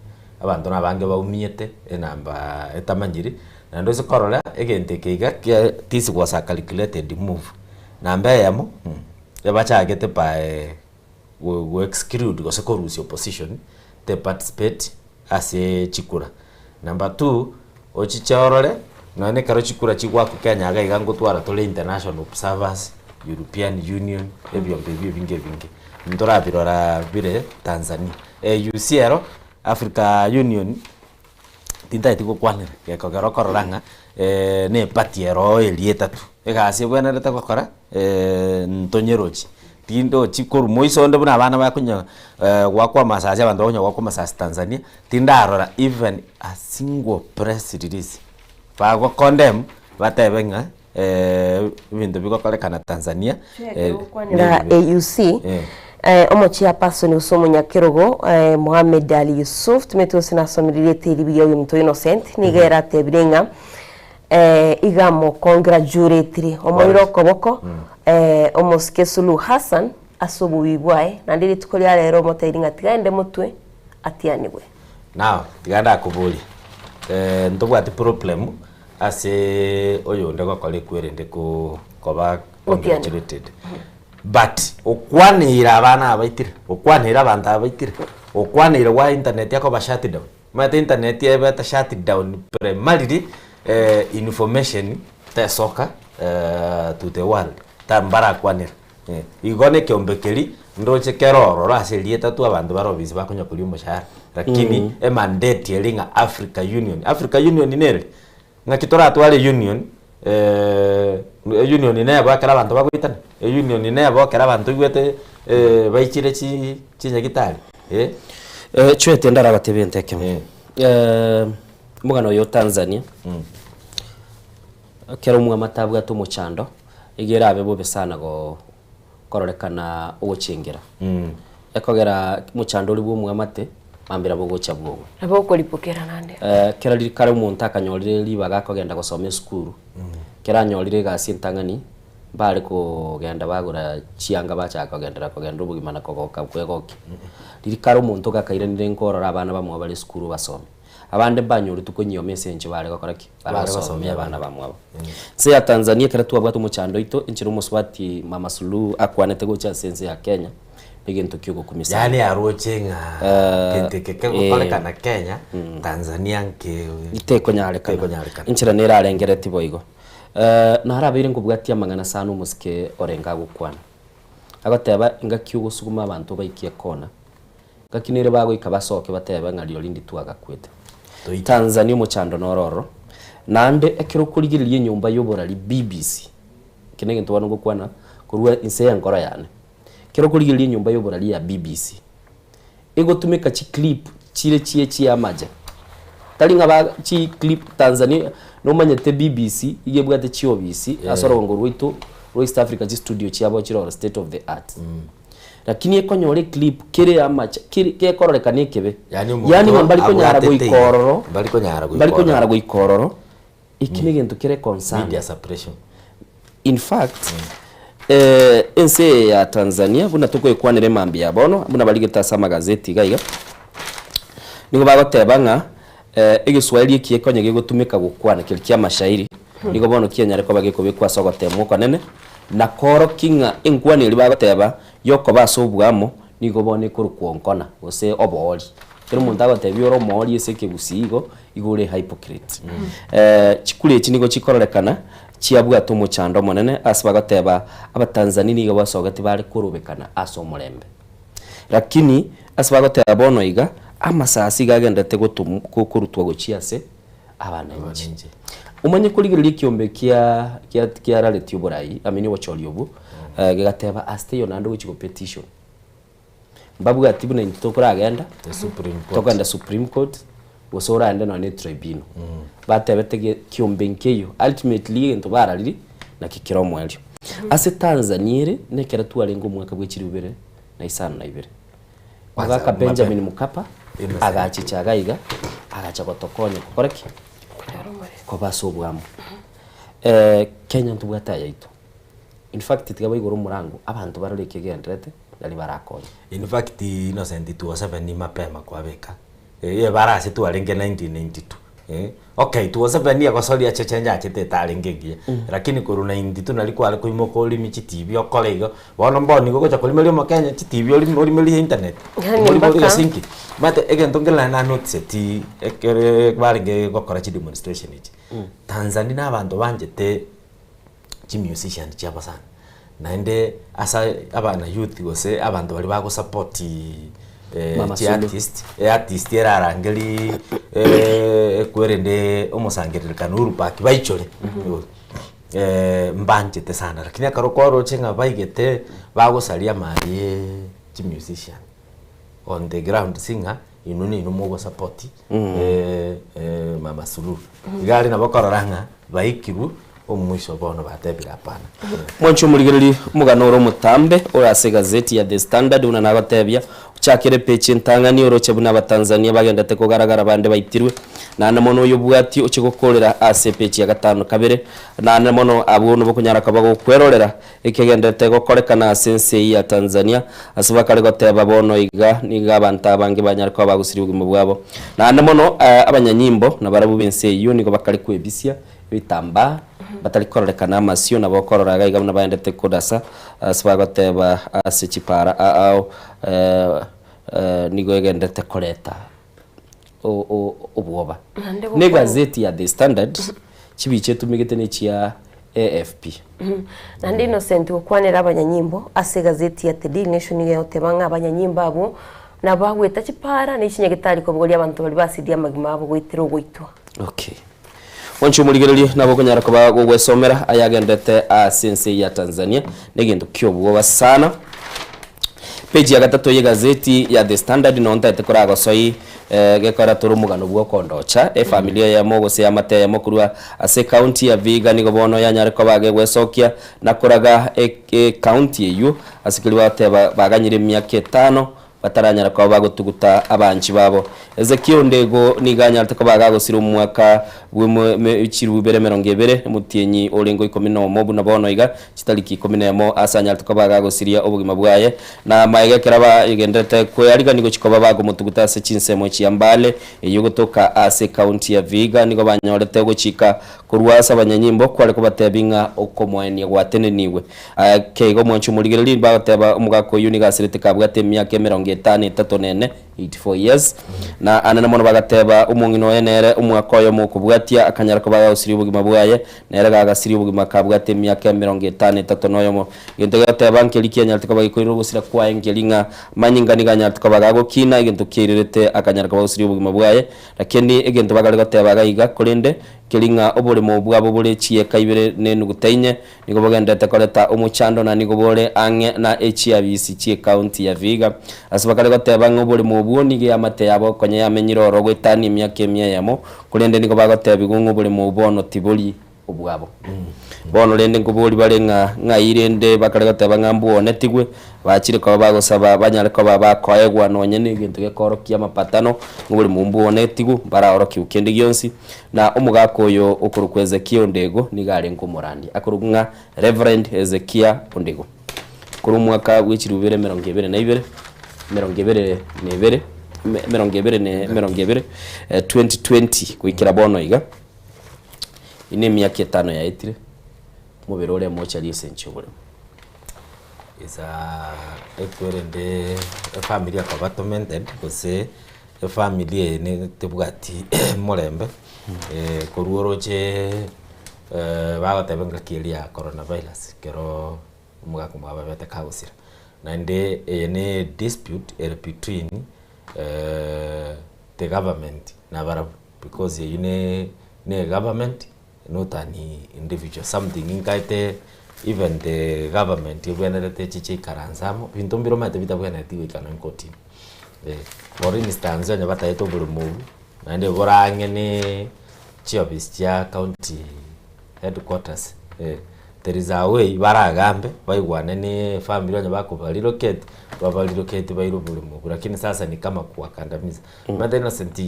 abanto na abange baumiete, enamba etamanyiri, naende ase korora egento eke iga kia this was a calculated move. Namba eyemo, ebachagete by go go exclude gose korusia opposition te participate ase chikura. Number two, ochiche orore nonye na ekero chikura chigwakwa Kenya iga iga ngotwara tore international observers, European Union, ebiombe ebio ebinge ebinge, ntorabirora bire Tanzania. AUC ero, Africa Union, tintageti gokwanera, gekogera okorora ng'a na eparty ero eria etato, egasi ebwenerete gokora ntonyerochi, tindochi korwa moiso onde buna abana bakonya goakwa amasasi abanto bakonya goakwa amasasi Tanzania, tindarora even a single press release bago condemn batebe ng'a ebinto bigokorekana Tanzania Na AUC omochairperson gose omonyakerogo Mohamed Ali Yusuf timanyeti gose nasomire rieta eri buya oyominto Innocent nigo ere atebire ng'a iga amocongratulatere omoire okoboko omosike Suluhu Hassan ase obobii bwaye naende rituko ria rero omotebirie ng'a tiga aende motwe atianigwe. Now tiga ndakoborie, ntobwati problem ase oyonde gokora ekwerende ko koba congratulated but okwaneire abana aba baitire, okwaneire abanto aba baitire, okwaneire gwa internet ekoba shut down, omanyete internet ebete shut down primarily information tesoka to the world, ta mbarakwanera. Igo nekeombe keria ndoche kere ororo ase erieta tu abanto bare obisi bakonya koria omoshahara lakini emandate ere ng'a Africa Union, Africa Union nere? Ng'aki toratware union union nebo ekero abanto bagoitana? Eunion nebo ekero abanto oigwete baichire chi chinyagitari eh. Chwete ndarabatebie egento ekemo, omogano oyo o Tanzania, ekero omwamate abwate omochando. Iga erabe bobe sana go kororekana ogochengera. Ekogera mochando oria bw'omwamate mambia nabo ogocha bwogo. Nabo okoripokera naende. Kera ri kare omonto akanyorire ribaga akogenda gosoma esukuru, kera anyorire egasi entang'ani, mbare kogenda bagora chianga bachaka kogenderera kogenderera obogima na kogoka kwegokia. Riria kare omonto iga akairanire nkorora abana bamwabo bare esukuru obasomia. Abande mbanyoretwe konyioma ase enchera bare gokora ki? Bare gosomia abana bamwabo. Ense ya Tanzania ekero twabwate omochando oito, enchera omosubati Mama Suluhu akwanete gocha ase ense ya Kenya, negento kia ogokumia sana. Yaani aroche ng'a gento eke kegokorekana Kenya, Tanzania nke Tekonyarekana. Tekonyarekana. Enchera nere arengeretie boigo. Narabeire nkobwatia amang'ana sana omosike orenge agokwana. Agoteba engaki ogosuguma abanto obaikie ekona, Ngaki nere bagoika basoke batebe ng'a rirorio nditwagakwete. Tanzania omochando noro ororo. Naende ekero okorigereria enyomba y'oborari BBC, eke negento bono ngokwana korwa inse y'enkoro yane. Ekero okorigereria enyomba y'oborari ya BBC, egotumeka chiclip chire chie chiamache. Tari ng'a ba chiclip Tanzania nomanyete BBC iga ebwate chiobisi ase orogongo rwaito rwa East Africa chistudio chiabo chire oro state of the art. Lakini ekonyora eclip kere amache kere gekororekana ekebe Yaani omonto yaani ng'a mbari konyara abwatete goika iga, ororo mbari konyara goika mbari konyara ororo. goika ororo eki negento kere concern Media suppression. In fact ense eye ya Tanzania buna tokoyekwanera emambia ya bono buna barigete ase amagazeti iga iga nigo bagoteba ng'a egeswahili eki ekonye gegotumeka gokwana keria kia amashairi Nigo bono kianyare koba gekobekwa ase ogoteemwa okonene, na koorokia ng'a enkwana eria bagoteba y'okoba ase oboamo nigo bono ekorokwa onkona, gose oboori. Ekero omonto agotebia ore omoori ase ekegusii igo, igo ore hypocrite. Chikura echi nigo chikororekana chiabwate omochando omonene ase bagoteba Abatanzania nigo basogeti bare korobekana ase omorembe. Lakini ase bagoteba bono iga, amasasi iga agenderete gotom korutwa gochia ase abananchi. Omanye korigereria ekiombe kia kia kiararetie oborai, I mean obochori obwo, gegateba ase teiyo naende ogochia go petition. Mbabwati buna intwe tokoragenda, The Supreme Court. tokogenda Supreme Court, gose oraende nonye na etribunal. Batebete ge kiombe nkeiyo, ultimately egento barariri, naki kere omoerio. Ase Tanzania ere, nekero twarenge omwaka bwa chilifu ibere na isano na ibere. Kwanza Mogaka mapema. Benjamin Mkapa Innocent. agachicha iga iga agacha gotokonya gokora ki? Koba ase obwamo. Kenya ntobwate ayaito. In fact tiga baigore omorango abanto barore eki egendererete nari barakonye. In fact Innocent 207 mapema kwabeka eh ebara ase twarenge 1992 eh okay 207 egosoria chechenje achete etarenge engiya lakini korwa 92 nari kware koimoka orimi chitibi okore igo bono mbono nigo ogocha korimeria omokenya chitibi orime orimerie internet Yaani orime mpaka- gose inki. Omanyete egento nkere naende nanoticeti ekere barenge gokora chidemonstration echi, Tanzania na abanto banchete chimusician chiabo sana, naende ase abana youth gose abanto baria bagosupport Mama chi Sulu. artist, eartist erarangerie ekwerende omosangererekano Uhuru Park baichore mbanchete sana lakini ekero kwaroche ng'a baigete bagosaria amari chimusician on the ground si ng'a inwe ninwe mogosupport Mama Suluhu. Iga aria nabo okorora ng'a baikirwe omwisho bono batebire hapana. Mwanche omorigereria omogano ore omotambe ore ase egazeti ya The Standard buna nagotebia, ochakere epeji entang'ani oroche buna abatanzania bagendete kogaragara bande baitirwe, naende mono oyobwatie oche gokorera ase epeji ya gatano kabere, naende mono abwo nobokonyara koba gokwerorera Ekegenderete gokorekana ase ense eyio ya Tanzania, ase bakare goteba bono iga nigo abanto abange banyare koba bagosiria obogima bwabo. Naende mono abanyanyimbo nabarabwo b'ense eyio nigo bakare kwebisia ebitambaa batari kororekana amasio, nabo okorora iga iga buna baendete kodasa ase bagoteba ase chipara ao nigo egenderete koreta obwoba. Naende Ne egazeti ya The Standard chibicha etumegete nechia AFP. Naende Innocent gokwanera abanyanyimbo ase egazeti ya The Daily Nation nigo egoteba ng'a abanyanyimbo abwo nabagweta chipara ne chinyagetari kobogoria abanto baria basirie amagima abo goetera ogoitwa. Okay. Mwanche omorigererie nabo okonyara koba gogwesomera ayagenderete ase ense eye ya Tanzania negento kiobwoba sana. Page ya gatato y'egazeti ya The Standard noo ntaete koragosoi gekora tore omogano bwa okondocha efamiri eyemo gose eamate eyemo korwa ase ecounty ya Vihiga nigo bono yanyare koba gegwesokia na koraga ecounty eywo ase keria bagoteba baganyire emiaka etano Bataranyara koba bagotuguta abanchi babo. Hezekia onde igo nigo anyarete koba agagosira omwaka bw'echirubu ibere emerongo ebere, omotienyi orenge o ikomi nomo buna bono iga, chitariki ikomi nemo, ase anyarete koba agagosiria obogima bwaye. Na amaega ekero bagendererete kwearigania gochia koba bakomotuguta ase chinsemo chia Mbale, eyio gotoka ase ekaunti ya Vihiga, nigo banyorete ogochika Korwa ase abanyanyimbo kware kobatebia ng'a okomoenia gwatenenigwe. Ake igo mwanche omorigererie, bagoteba omogaka oyio nigo asirete kabwate emiaka emerongo etano etato na ene, 84 years. Na anene mono bagateba omong'ina oye nere omwaka oyomo okobwatia akanyara koba agagosiria obogima bwaye, nere gagasiria obogima kabwate emiaka emerongo etano etato na oyomo. Egento gegoteba nkeri kianyarete koba gekoirera ogosira kwaye nkeri ng'a manyinga nigo anyarete koba gagokina, egento kiairerete akanyara koba agosiria obogima bwaye. Lakini egento bagare goteba iga iga, korende Keri ng'a oboremo bwabo bore chieka ibere na enuguta inye, nigo bogendererete koreta omochando na nigo bore ang'e na echiabisi chi'ecounty ya Vihiga. Ase bakare goteba ng'a oboremo obwo nigo eamate yabo konya yamenyire ororo goetania emiaka emia eyemo, korende nigo bagotebigwa ng'a oboremo obwo bono tibori obwabo. Bono rende nkobori bare ng'a ng'ai rende bakare goteba ng'a mbwonetigwe, bachire koba bagosaba banyare koba bakoegwa nonye negento gekoorokia amapatano, ng'a oboremo mbwonetigwe, mbaraorokigwe kende gionsi. Na omogaka oyo okorokwa Hezekia Ondego nigo arenge omorandia, akorokwa ng'a Reverend Hezekia Ondego. Korwa omwaka bwe chilifu ibere emerongo ebere na ibere, emerongo ebere na ebere, emerongo ebere na emerongo ebere, 2020 goikera bono iga, ine emiaka etano yaetire, omobere ore emochari ase ense y'oboremo. Is a ekwerende efamiri ekoba tormented gose Efamiri eye ne tebwati morembe, korwa oroche bagoteba engaki eria ya corona virus ekero omogaka omwabo abete kagosira. Naende eye ne dispute ere between the government na barabwo because eywo ne ne egovernment not an individual something nkaete even the government ebwenerete echiche ikaranse amo, ebinto mbire omanyete bitabwenereti goika nonye kotini. For instance onye bataete oboremo obwo, naende bore ang'e ne chiofisi chia county headquarters. There is a way baragambe baigwane ne efamiri onye bakoba relocate, baba relocate bairwe oboremo obwo lakini sasa ni kama kuwakandamiza. Omanyete Innocent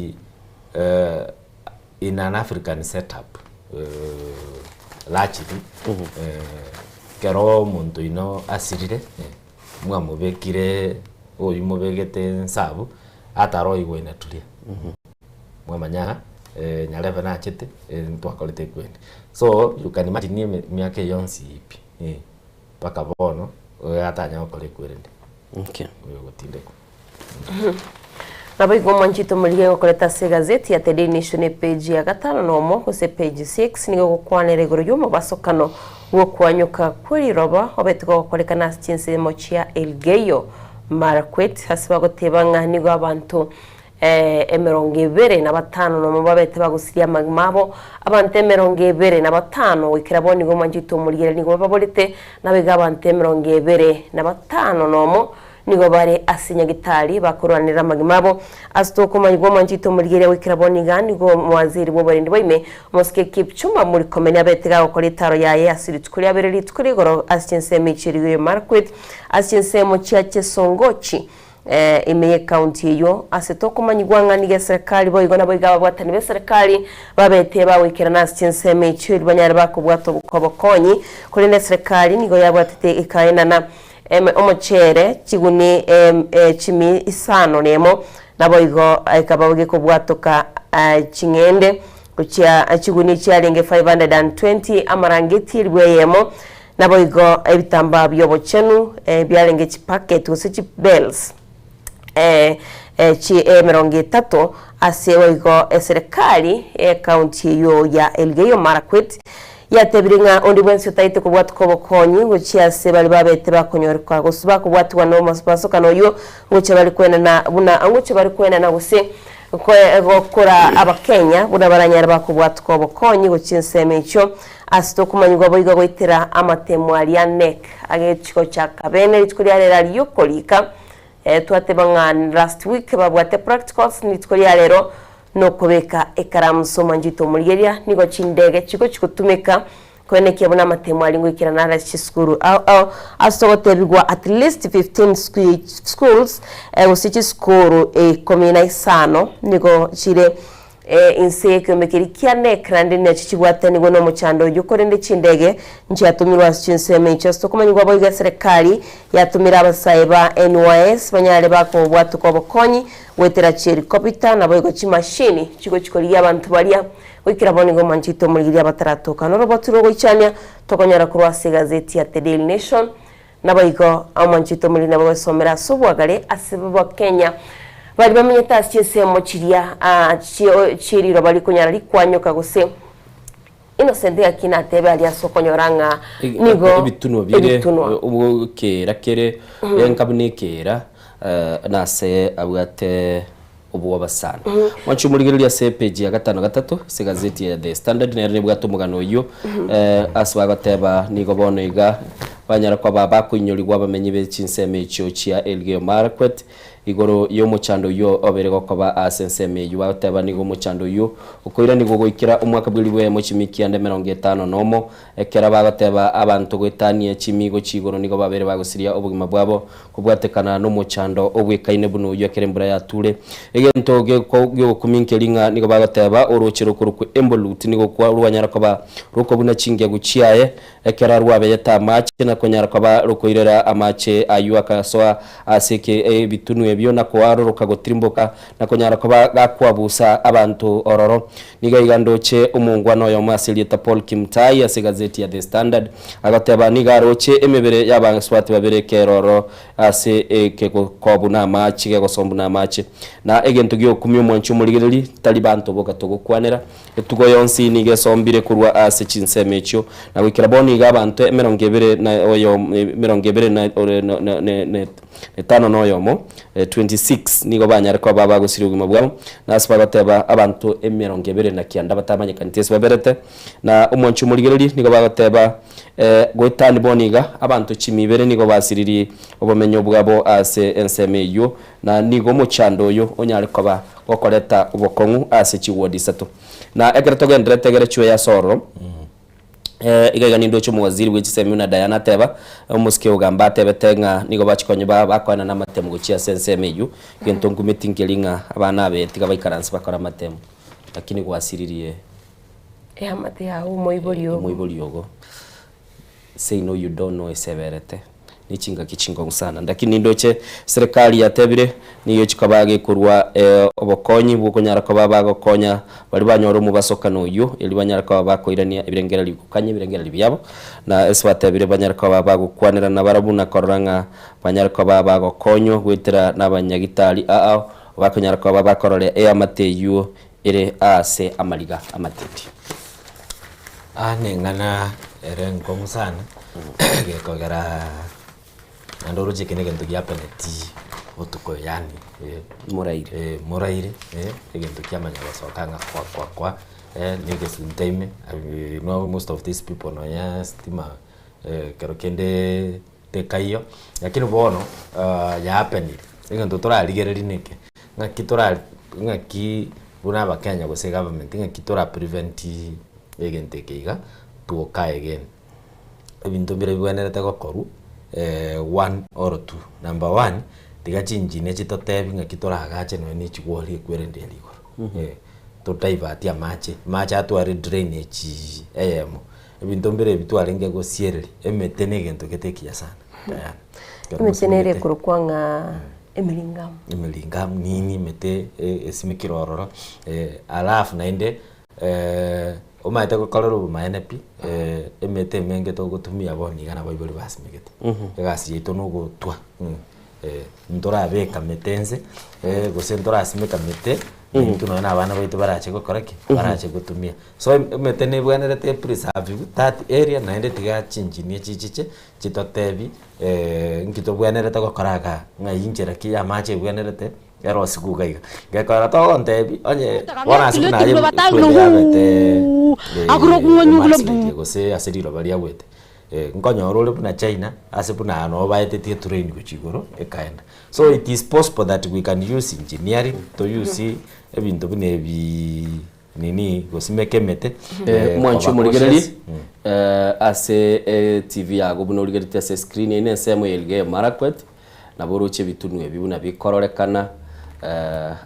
in an African set up largely ekero omonto oino asirire mwamobekire oywo mobegete ensabu ataroigwa inaturia. Mwamanya nyarebe nachete ntwakorete ekwende. So you can imagine emiaka eye yonsi pi mpaka bono atanya gokora ekwerende. Okay. Oyo ogotindekwa. Naboigo omwanchete omorige gokoreta ase egazeti ya The Daily Nation epage ya gatano nomo gose page 6 nigo egokwanera igoro y'omobasokano bw'okwanyoka kw'eriroba obete gogokorekana ase chinsemo chia Elgeyo Marakwet ase bagoteba ng'a nigo abanto emerongo ebere na batano nomo babete bagosiria amagima abo, abanto emerongo ebere na batano goikera bono nigo omwanchete omorigereria nigo bababorete, naboigo abanto emerongo ebere na batano nomo nigo bare ase nyagitari bakorwanerera amagima abo. Ase tokomanyigwa omwanchete omorigereria goikera bono iga nigo omowaziri bw'oborendi bwa ime, omosike Kipchumba Murkomen abete gagokora etaro yaye ase rituko riabere rituko rigoro ase chinsemo echi Elgeyo Marakwet ase chinsemo chia Chesongochi Ime y'ecounty eyio ase tokomanyigwa ng'a nigo eserekari boigo naboigo ababwatani b'eserekari babete bagoikerana ase chinsemo echio erio banyare bakobwata obokonyi, korende eserekari nigo yabwatete ekaenana omochere chiguni chimi isano nemo naboigo ekaba gekobwatoka ching'ende gochia chiguni chiarenge 520 amarangeti elifu eyemo Naboigo ebitambaa bi'obochenu biarenge chipaket gose chibales chi emerongo etato, ase boigo eserekari y'ecounty eyio ya Elgeyo Marakwet yatebire ng'a onde bwensi otaete kobwatuka obokonyi gochia ase baria babete bakonyoreka gose bakobwatigwa nomobasokano oyio ngochia bare kwenana buna ngochia bare kwenana gose gokora abakenya buna baranyare bakobwatuka obokonyi gochia ensemo echio Ase tokomanyigwa boigo goetera amatemo aria NEC agechigochaka bene rituko ria rero aria okorika twateba ng'a last week babwate practicals rituko ria rero nokobeka ekaramu ase omonchito omorigeria nigo chindege chigochi gotumeka koenekia buna amatemo aria ngoikerana are ase chisukuru ao ao ase togotebigwa at least 15 schools gose chisukuru ikomi na isano nigo chire Inse y'ekeombe keria kia NEC naende nachio chibwatanigwe nomochando oyio, korende chindege nchiatomirwe ase chinsemo echio. Ase okomanyigwa boigo eserekari yatomire abasae ba NYS banyare bakobwatoka obokonyi goetera chielikopita naboigo chimashini chigochi korigia abanto baria goikera bono igo omonchete omorigereria bataratoka noroboti rogoichania tokonyora korwa ase egazeti ya The Daily Nation. Naboigo omonchete omoriri nabo gwesomera ase obwagare ase Abakenya baria bamenyete ase chinsemo chiria chie riroba rikonyara rikwanyoka gose Innocent gaki natebe aria ase okonyora ng'a nigo Ebitunwa bire ebitunwa. obwo ekeera kere enka buna ekeera nase abwate obwoba sana. Mwanche omorigereria ase epage ya gatano gatato ase egazeti ya The Standard nere nebwate omogano oyio ase bagoteba nigo bono iga banyara koba bakoinyorigwa abamenyi be chinsemo echio chia Elgeyo Marakwet igoro y'omochando oyio obere gokoba ase ensemo eyio. Bagoteba nigo omochando oyio okoiranigwa goikera omwaka bw'elifu eyemo chimikia ande emerongo etano nomo ekero bagoteba abanto goetania chimigo chi'igoro nigo babere bagosiria obogima bwabo Kobwatekana nomochando obwekaine buna oyio ekero embura yature. Egento giogokumia nkeri ng'a nigo bagoteba orooche rokorokwa Embolut nigo rwanyara koba rokobuna chingegu chiaye ekero rwabeyete amache na konyara koba rokoirera amache ayio akasoa ase ebitunwa ebio na koaroroka gotirimboka na konyara koba gakwabusa abanto ororo. Nigo iga ndoche omongwana oyomo ase erieta Paul Kimutai ase egazeti ya The Standard agoteba nigo aroche emebere y'abasubati babere ekeroro ase ekegokobu na amache gegosombu na amache. Na egento giokumia omwanchi omorigereri tari banto boka togokwanera, etugo yonsi nigo esombire korwa ase chinsemo echio na goikera bono iga abanto emerongo ebere na oyomo emerongo ebere na na Etano na oyomo, 26, nigo banyare koba abagosiria obogima bwabo, na ase bagoteba abanto emerongo ebere na kianda batamanyekaneti ase baberete. Na omwanchi omorigereria nigo bagoteba goetani bono iga, abanto chimi ibere nigo basiririe obomenyo bwabo ase ensemo eyio, na nigo omochando oyo onyare koba gokoreta obokong'u ase chiwodi isato. Na ekero togendererete egere chioye ase ororo. Eh, iga iga nindoche omowaziri bwe chisemi buna Diana ateba, omosike ogamba atebete ng'a nigo bachikonye ba bakoenana amatemo gochia ase ensemo eywo, egento nkumeti nkeri ng'a abana abe tiga baikaranse bakore amatemo, lakini gwasiririe Eamate yago omoibori ogo. omoibori ogo. Say no you don't know ase eberete, ne chingaki chingong'u sana. Lakini nindoche serikali yatebire nigo chikoba gekorwa obokonyi bwokonyara koba bagokonya baria banyore omobasokano oyio erio banyare koba bakoirania ebirengererio gokanya ebirengererio biabo na ase batebire banyare koba bagokwanera nabarabwo na korora ng'a banyare koba bagokonywa goetera nabanyagitari ao bakonyara koba bakororia eamate eyio ere aase amariga amatindi. Aa neng'ana ere enkong'u sana, gekogera naende oroche eke na egento giapeneti botuko yaani Moraire. eh, moraire egento kiamanya gosoka ng'a kwa kwa kwa na egesunte ime no most of these people nonya stima ekero kende tekaiyo, lakini bono yahapenire, egento torarigererie neke, ng'aki tora ng'aki buna abakenya gose egovernment ng'aki tora prevent egento eke iga to occur again. Ebinto mbire bibwenerete gokorwa one or two, number one, tiga chinchine chitotebi ng'aki toragache nonye na echigwori ekwerende ere igoro, to divert amache, amache atware drainage eyemo. Ebinto mbire ebi twarenge gosiereria, emete na egento gete ekiya sana Diana. Ekero Emete nere mosimegete ekorokwa ng'a emiringamu. emiringamu nini emete esimekire ororo, alafu naende omanyete gokorera obomaene pi, emete emenge togotumia bono iga nabo abaibori basimegete. Egasi yaito na ogotwa ntorabeka mete nse, gose ntorasimeka mete, intwe nonye na abana baito barache gokora ki? Barache gotumia. So emete nebwenerete epreserviwe that area naende tiga chinchinie chichiche chitotebi nki tobwenerete gokora igaa, ng'ai inchera ki ya amache ebwenerete erosiwe iga iga. Gekogera togontebi onye bono ase buna aye ekwende yabete emudslides gose ase riroba riagwete, nkonyora ore buna China ase buna aa noo baetetie etrain gochia igoro ekaenda. So it is possible that we can use engineering to use ebinto buna ebiiii. Nini gosimeka emete Mwanche koba omorigererie cautious. ase eTV yago buna origeretie ase escreen eye nensemo ya Elgeyo Marakwet, nabo oroche ebitunwa ebi buna bikororekana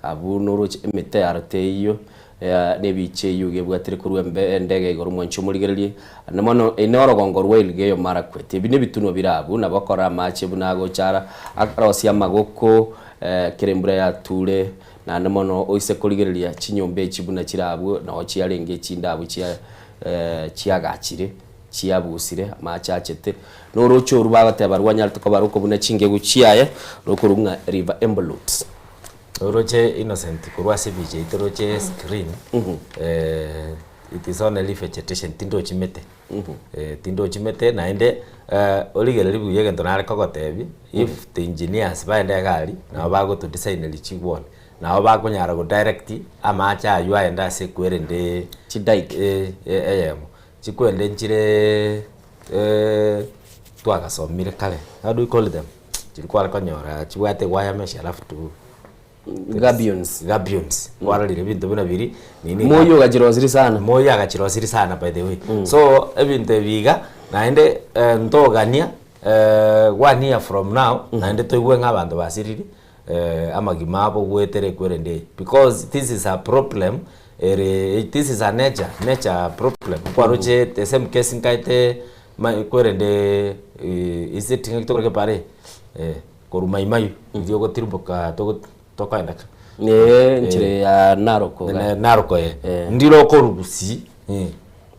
abwo noroche emete yaro teiyo na ebicha eyio iga ebwatire korwa embe endege igoro mwanche omorigererie ande mono eye norogongo rwa Elgeyo Marakwet. Ebi nebitunwa bire abwo nabo okora amache buna agocha ara arosie amagoko kera embura yature. Naende mono oise korigereria chinyomba echi buna chire abwo, nao chiarenge echinde abwo chia chiagachire, chiabusire, amache achete, na oroche orwo bagoteba rwanyarete koba rokobuna chingegu chiaye, rokorwa ng'a River Embolots. Oroche Innocent korwa ase ebicha yaito oroche screen, it is only vegetation tindochi mete. Tindochi mete naende origererie buya egento nare kogotebia, if the engineers baende iga aria, nabo bagoto designeria chigwoni, nabo bakonyara go direct amache aywo aende ase ekwerende Chidike. eyemo. Chikwende nchireee twagasomire kare, how do we call them? Chiria kware konyora chibwate ewire mesh alafu tu. Gabions. Gabions. Kwarorire ebinto buna biria nini Moi ogachirosiri sana. Moi agachirosiri sana by the way. So ebinto ebi iga naende ntogania one year from now naende toigwe ng'a abanto basiriri amagima abo goetera ekwerende eye because this is a problem ere this is a nature nature problem nkwaroche the same case nkaete kwerende is it ng'aki tokorokera pare. Korwa Maimai riria ogotirimboka togo tokoenda ka Eh, enchera ya Narok iga. Ne- Narok eh. Ndire okorwa Gusii eh,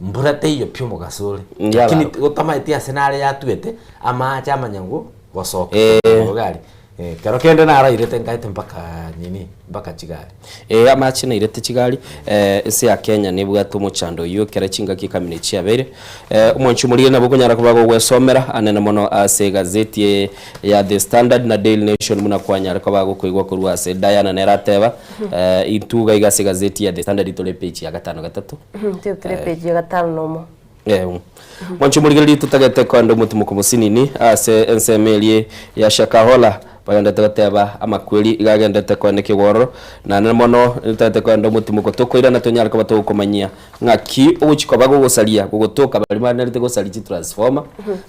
mbura teiyo pi omogaso ore Ndi lakini Abarok. otamanyeti ase nare yatwete amache amanya ngo gosoka Eh. korwa igari eh, kero kende narairete nkaete mpaka nini mpaka chigari. Ee, amache nairete chigari, ense ya Kenya nebwate omochando oyio ekero chingaki ekamina chiabeire. Omwanchi omorigeri nabo okonyara koba gogwesomera anene mono ase egazeti eye ya The Standard na Daily Nation buna kwanyare koba gokoigwa korwa ase Diana nere ateba intwe iga iga ase egazeti ya The Standard tore epage ya gatano gatato. Intwe tore epage ya gatano na omo. Mwanche omorigereria totagete koenda omotimoko mosinini ase ensemo eria ya Shakahola. Bagendete goteba amakweri iga agendete koenekia ororo, naende mono ntagete kogenda omotimoko tokoirana tonyare koba togokomanyia ng'aki ogochia koba gogosaria gogotoka baria banarete gosaria chitransformer,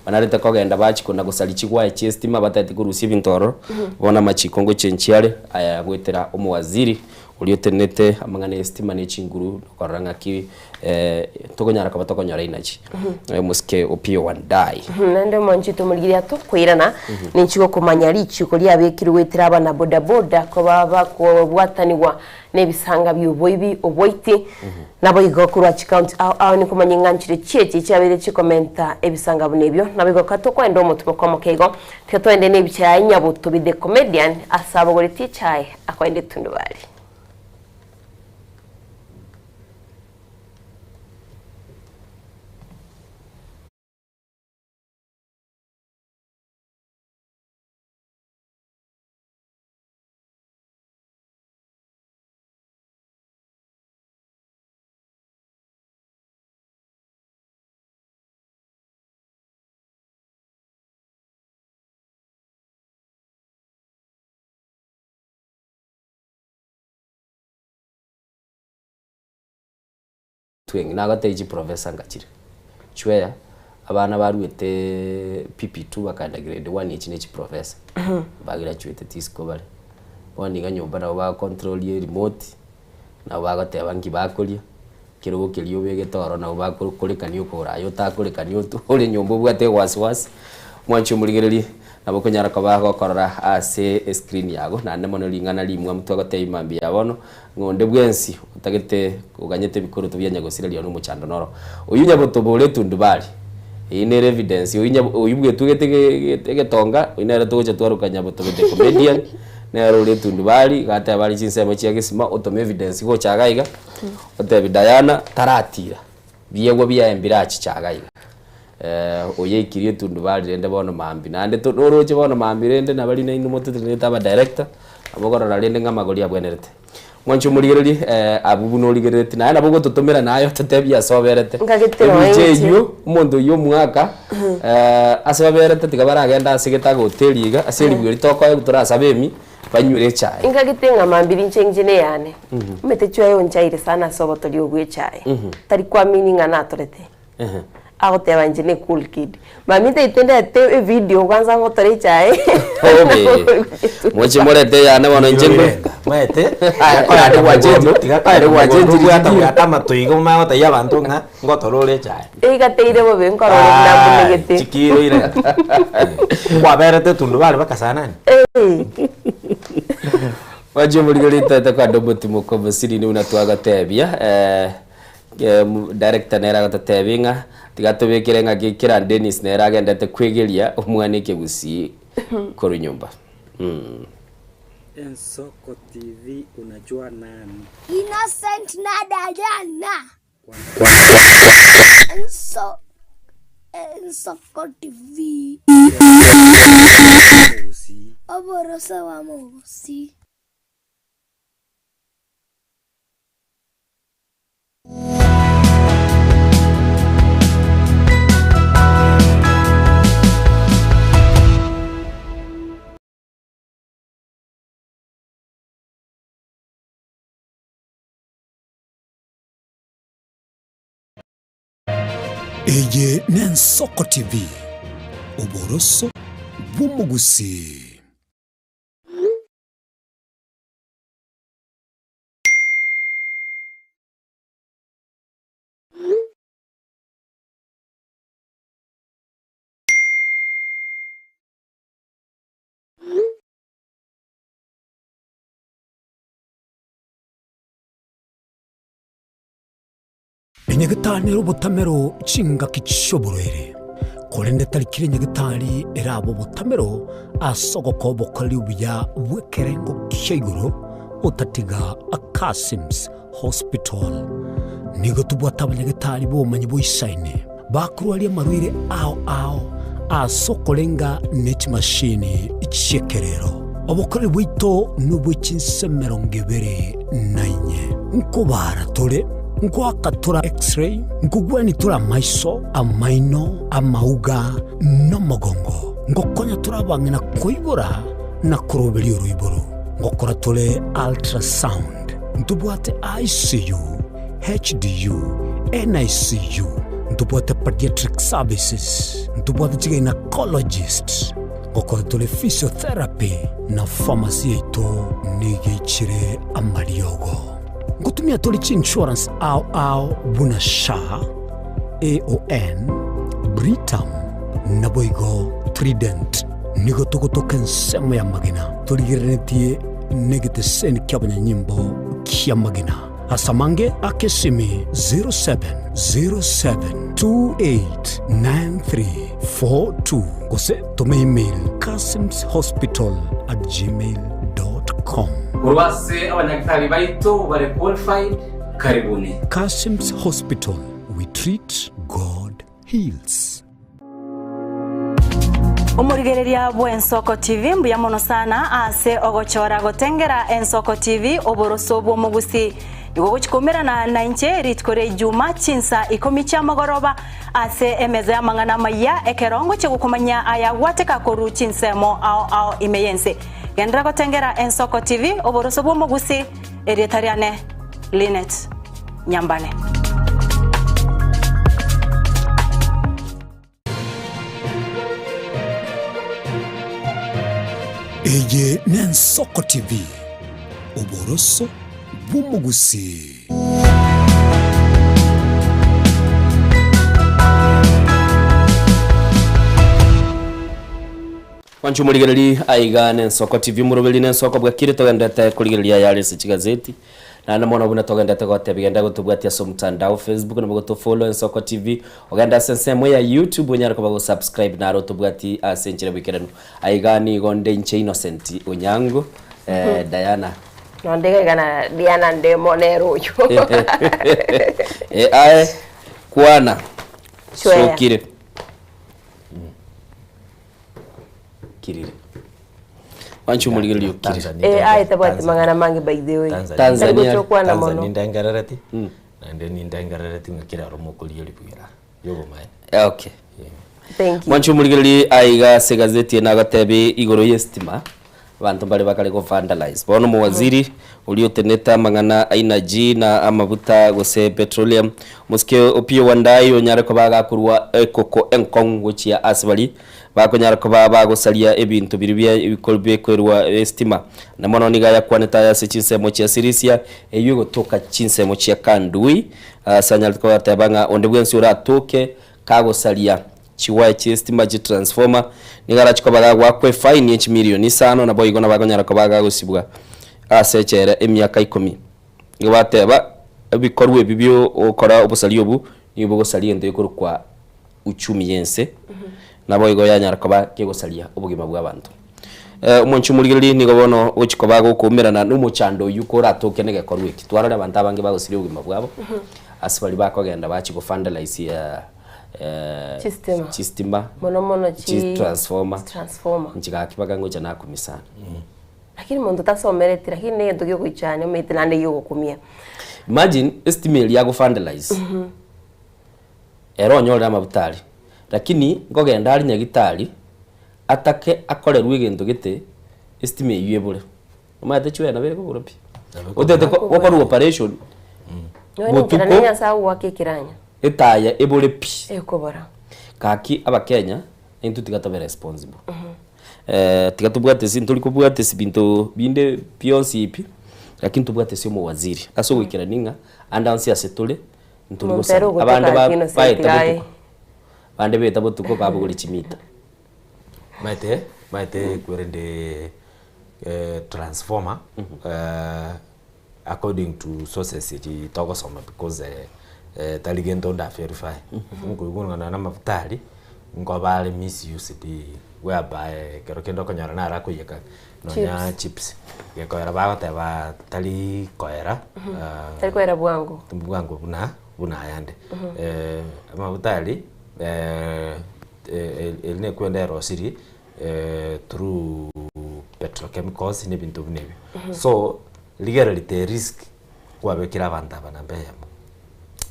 banarete kogenda bachia kona gosaria chigwaya chia estima batagete korusia ebinto ororo, bono amachiko ngochenchia are aya goetera omowaziri oria otenenete amang'ana ya estima na echinguru korora ng'aki tokonyara koba tokonyora energy. Omosike Opiyo Wandayi. Naende omonche tomorigereria tokoirana, ninchi gokomanya richiko riabekirwe goetera abana bodaboda koba bakobwatanigwa nebisanga bi'oboibi, oboiti, naboigo korwa chikaunti ao ao nikomanya ng'a nchire chiache chiabeire chikomenta ebisanga buna ebio. Naboigo ka tokoenda omotuboka omoke igo, tiga toende nebicha yaye Nyabotobi the comedian ase abogoretie echae akoenda etundubari. Tweng nagotebia chiprofessor ngachire chweya abana baruete pp2 bakaenda grade one echi ne chiprofessor bagraduatete isiko bare. Bono iga nyomba nabo bagocontrolia eremote, nabo bagoteba nki bakoria, ekerogo keria obegete ororo nabo bakorekania okogoro aye otakorekania ore nyomba obwate ewasiwasi, mwanche omorigererie nabo okonyara koba gokorora ase escreen yago naende mono ring'ana rimwamu twagotebia mambia ya bono, Ng'a onde bwensi otagete oganyete ebikoroto bia nyagosira riao nomochando noro. Oyio nyabotobore etundubari, eyio nere evidence, oyio nyabo oyio bwetugete egetonga, oyio nere togocha twaroka nyabotobe the comedian, nere ore etundubari, iga ateba are chinsemo chia gesima, otome evidence gocha iga iga, otebi Diana taratira, biegwa biaye mbirachicha iga iga. Oyeikirie etundubari rende bono mambia, naende to noroche bono mambia rende nabari nainwe motenenerete abadirector, nabo okorora rende ng'a amagori abwenerete. Mwanche omorigererie abwo buna origereretie, naye nabo ogototomera naye ototebie ase oberete. Ngagete Ebicha oenche. eywo, omonto oywo omwaka ase baberete tiga baragende ase gete agoteri iga, ase eribuya eri tokoegwa torasabe emi, banywere echae. Ingagete ng'a mambia rinche inche neyane. Omanyete chwaye onchaire sana ase obotori obwo bwa echae. Tari kuamini ng'a natorete. Agoteba inche ne cool kid. Mami taete ndete evideo kwanza ngotore echae. Obe. Moche morete eyane bono inche ngwe. Maete, Aye gwachenji. Aye gwachenji bwata bwata amatoigo omanye gotebia abanto ng'a ngotore ore echae. Eigateire bobe nkorora buna mbunegete. Chikiro ire. Kwaberete tundubari mpaka saa nane. Mwanche omorigereria taete kwande omotimoko omosiriri buna twagotebia eh. Director nere agototebia ng'a tiga tobekere ng'a kera Dennis nere agendete kwegeria omwana ekegusii korwa nyomba. Ensoko TV unajua nani? Innocent na Diana. Enso Ensoko TV. Oboroso bwa Mogusii. Eye n'Ensoko TV, oboroso bw'omogusii. Enyagetari nere obotamero chingaki chi'oborwaire, korende tari kera enyagetari erabe obotamero ase ogokoa obokoreri obuya bw'ekerengo kia igoro otatiga Akasim's Hospital. Nigo tobwate abanyagetari b'obomanyi boisaine bakorwaria amarwaire ao ao ase okorenga ne chimashini chi'ekerero. Obokoreri bwaito nobwe chinse emerongo ebere na inye. Nkobaara tore, nkoaka tore X-ray, nkogwania tore amaiso, amaino, amauga, na omogongo. Ngokonya tore abang'ina koibora. na koroberia oroiboro. Ngokora tore ultrasound, ntobwate ICU, HDU, NICU, ntobwate pediatric services, ntobwate chigynecologist, ngokora tore physiotherapy na pharmacy yaito nigo eichire amariogo. Ngotumia tore chiinsurance ao ao buna SHA, AON, Britam, naboigo Trident. Nigo togotoka ensemo y'amagena, torigereretie negeteseni ki'abanyanyimbo ki'amagena. Ase amange ake esimi 0707289342 gose toma email kasimshospital@gmail.com. Korwa ase abanyagitari baito bare qualified, karibuni. Kasim's Hospital, we treat, God heals. Omorigereria bw'Ensoko TV mbuya mono sana ase ogochora gotengera Ensoko TV oboroso bw'omogusi. Nigo ogochi koumerana nainche rituko ria Ijuma chinsa ikomi chia mogoroba ase emeza y'amang'ana amayia ekero ngochia gokomanyia aya gwateka korwa chinsemo ao ao ime y'ense. Genderera gotengera Ensoko TV oboroso bw'omogusi erieta riane Linet Nyambane. Eye n'Ensoko TV, oboroso bw'omogusii. Mwanche omorigereri aiga n'Ensoko TV omoroberi n'Ensoko bwakire togendete korigereria ayare ase chigazeti. Naende mono buna togendete gotebia genda gotobwatia ase omotandao Facebook nabo gotofollow Ensoko TV, ogende ase ensemo ya YouTube onyare koba gosubscribe naro otobwati ase enchera bw'ikeranu. Aiga nigo nde inche Innocent Onyango eh, Diana. Nonde iga iga na Diana ndemo nere oyo. Eh, aye kwana Chwea. sokire. Kirire. Wancha omorigereria okirire. Eh, aye tabwati mang'ana mange by the way. Tanzania. Tari gochokwana Tanzania mono. nindengerereti naende nindengerereti ng'a kera oro mokoria ribwera riobomaene. Okay. Thank you. Mwancha omorigereria aiga ase egazeti eye nagotebi igoro y'estima abanto mbare bakare go vandalize. Bono omowaziri oria otenete amang'ana a energy na amabuta gose petroleum omosike Opiyo Wandayi onyare koba agakorwa ekoko enkong'u gochia ase baria Bakonyara koba bagosaria ebinto biria bikoberwa esitima, na mono nigo ayakwanete aya ase chinsemo chia Silisia, eyio egotoka chinsemo chia Kandui, ase anyarete kobateba ng'a onde bwensi oratoke kagosaria chiwaya chi'esitima chi'transformer, nigo arache koba gagoakwa efaini ye chimilioni isano, naboigo nabakonyara koba gagosibwa ase echela emiaka ikomi. Nigo bateba, ebikorwa ebi bi'ogokora obosaria obo nigo bogosaria egento gekorokwa uchumi y'ense, naboigo yanyara koba kegosaria obogima bw'abanto. Omonche omorigereria nigo bono ogochia koba gokoumerana nomochando oyio koratoke negekorwa eki. Twarore abanto abange bagosiria obogima bwabo, ase baria bakogenda bachia go vandalize Chistima. chistima, Mono mono chi chitransformer, transformer. inche gaki mpaka ngocha nakumia sana. Lakini monto tasomereti lakini negento giogoichania omanyete naende giogokumia. Imagine estima eria ago vandalize. Ere onyorire amabuta aria, lakini nkogenda aria nyagitari, atake akorerwe egento gete, estima eywo ebore. Omanyete chwee nabo ekobora pi. Otete ko gokorwa operation, Nonya enchera botuko, ne Nyasaye agoaka ekiranya. etaya ebore pi. Ekobora. Gaki abakenya, intwe tiga tobe responsible. Tiga tobwate ase ntori kobwate ase binto binde bionsi pi, lakini tobwate ase omowaziri. Ase ogoikerania ng'a, ande onsi ase tore, Ntori Omonto ere gosaba. ogotoka Abande ba- ake innocent baeta gaye. botuko. Abande baeta botuko babogoria chimita. Maete, maete kwerende eh, transformer eh, according to sources echi togosoma because eh, eh, tari gento nda verify nkoigwa ng'a nonye amafuta aria nkoba are misused whereby ekero kende okonyora naro akoiyeka nonya chips gekoera bagoteba tari koera Tari koera bwango. bwango buna buna ayande. Amaguta aria eri nekwenda erosirie through petrochemicals na ebinto buna ebio. So rigereria te risk kwabekire abanto aba namba eyemo.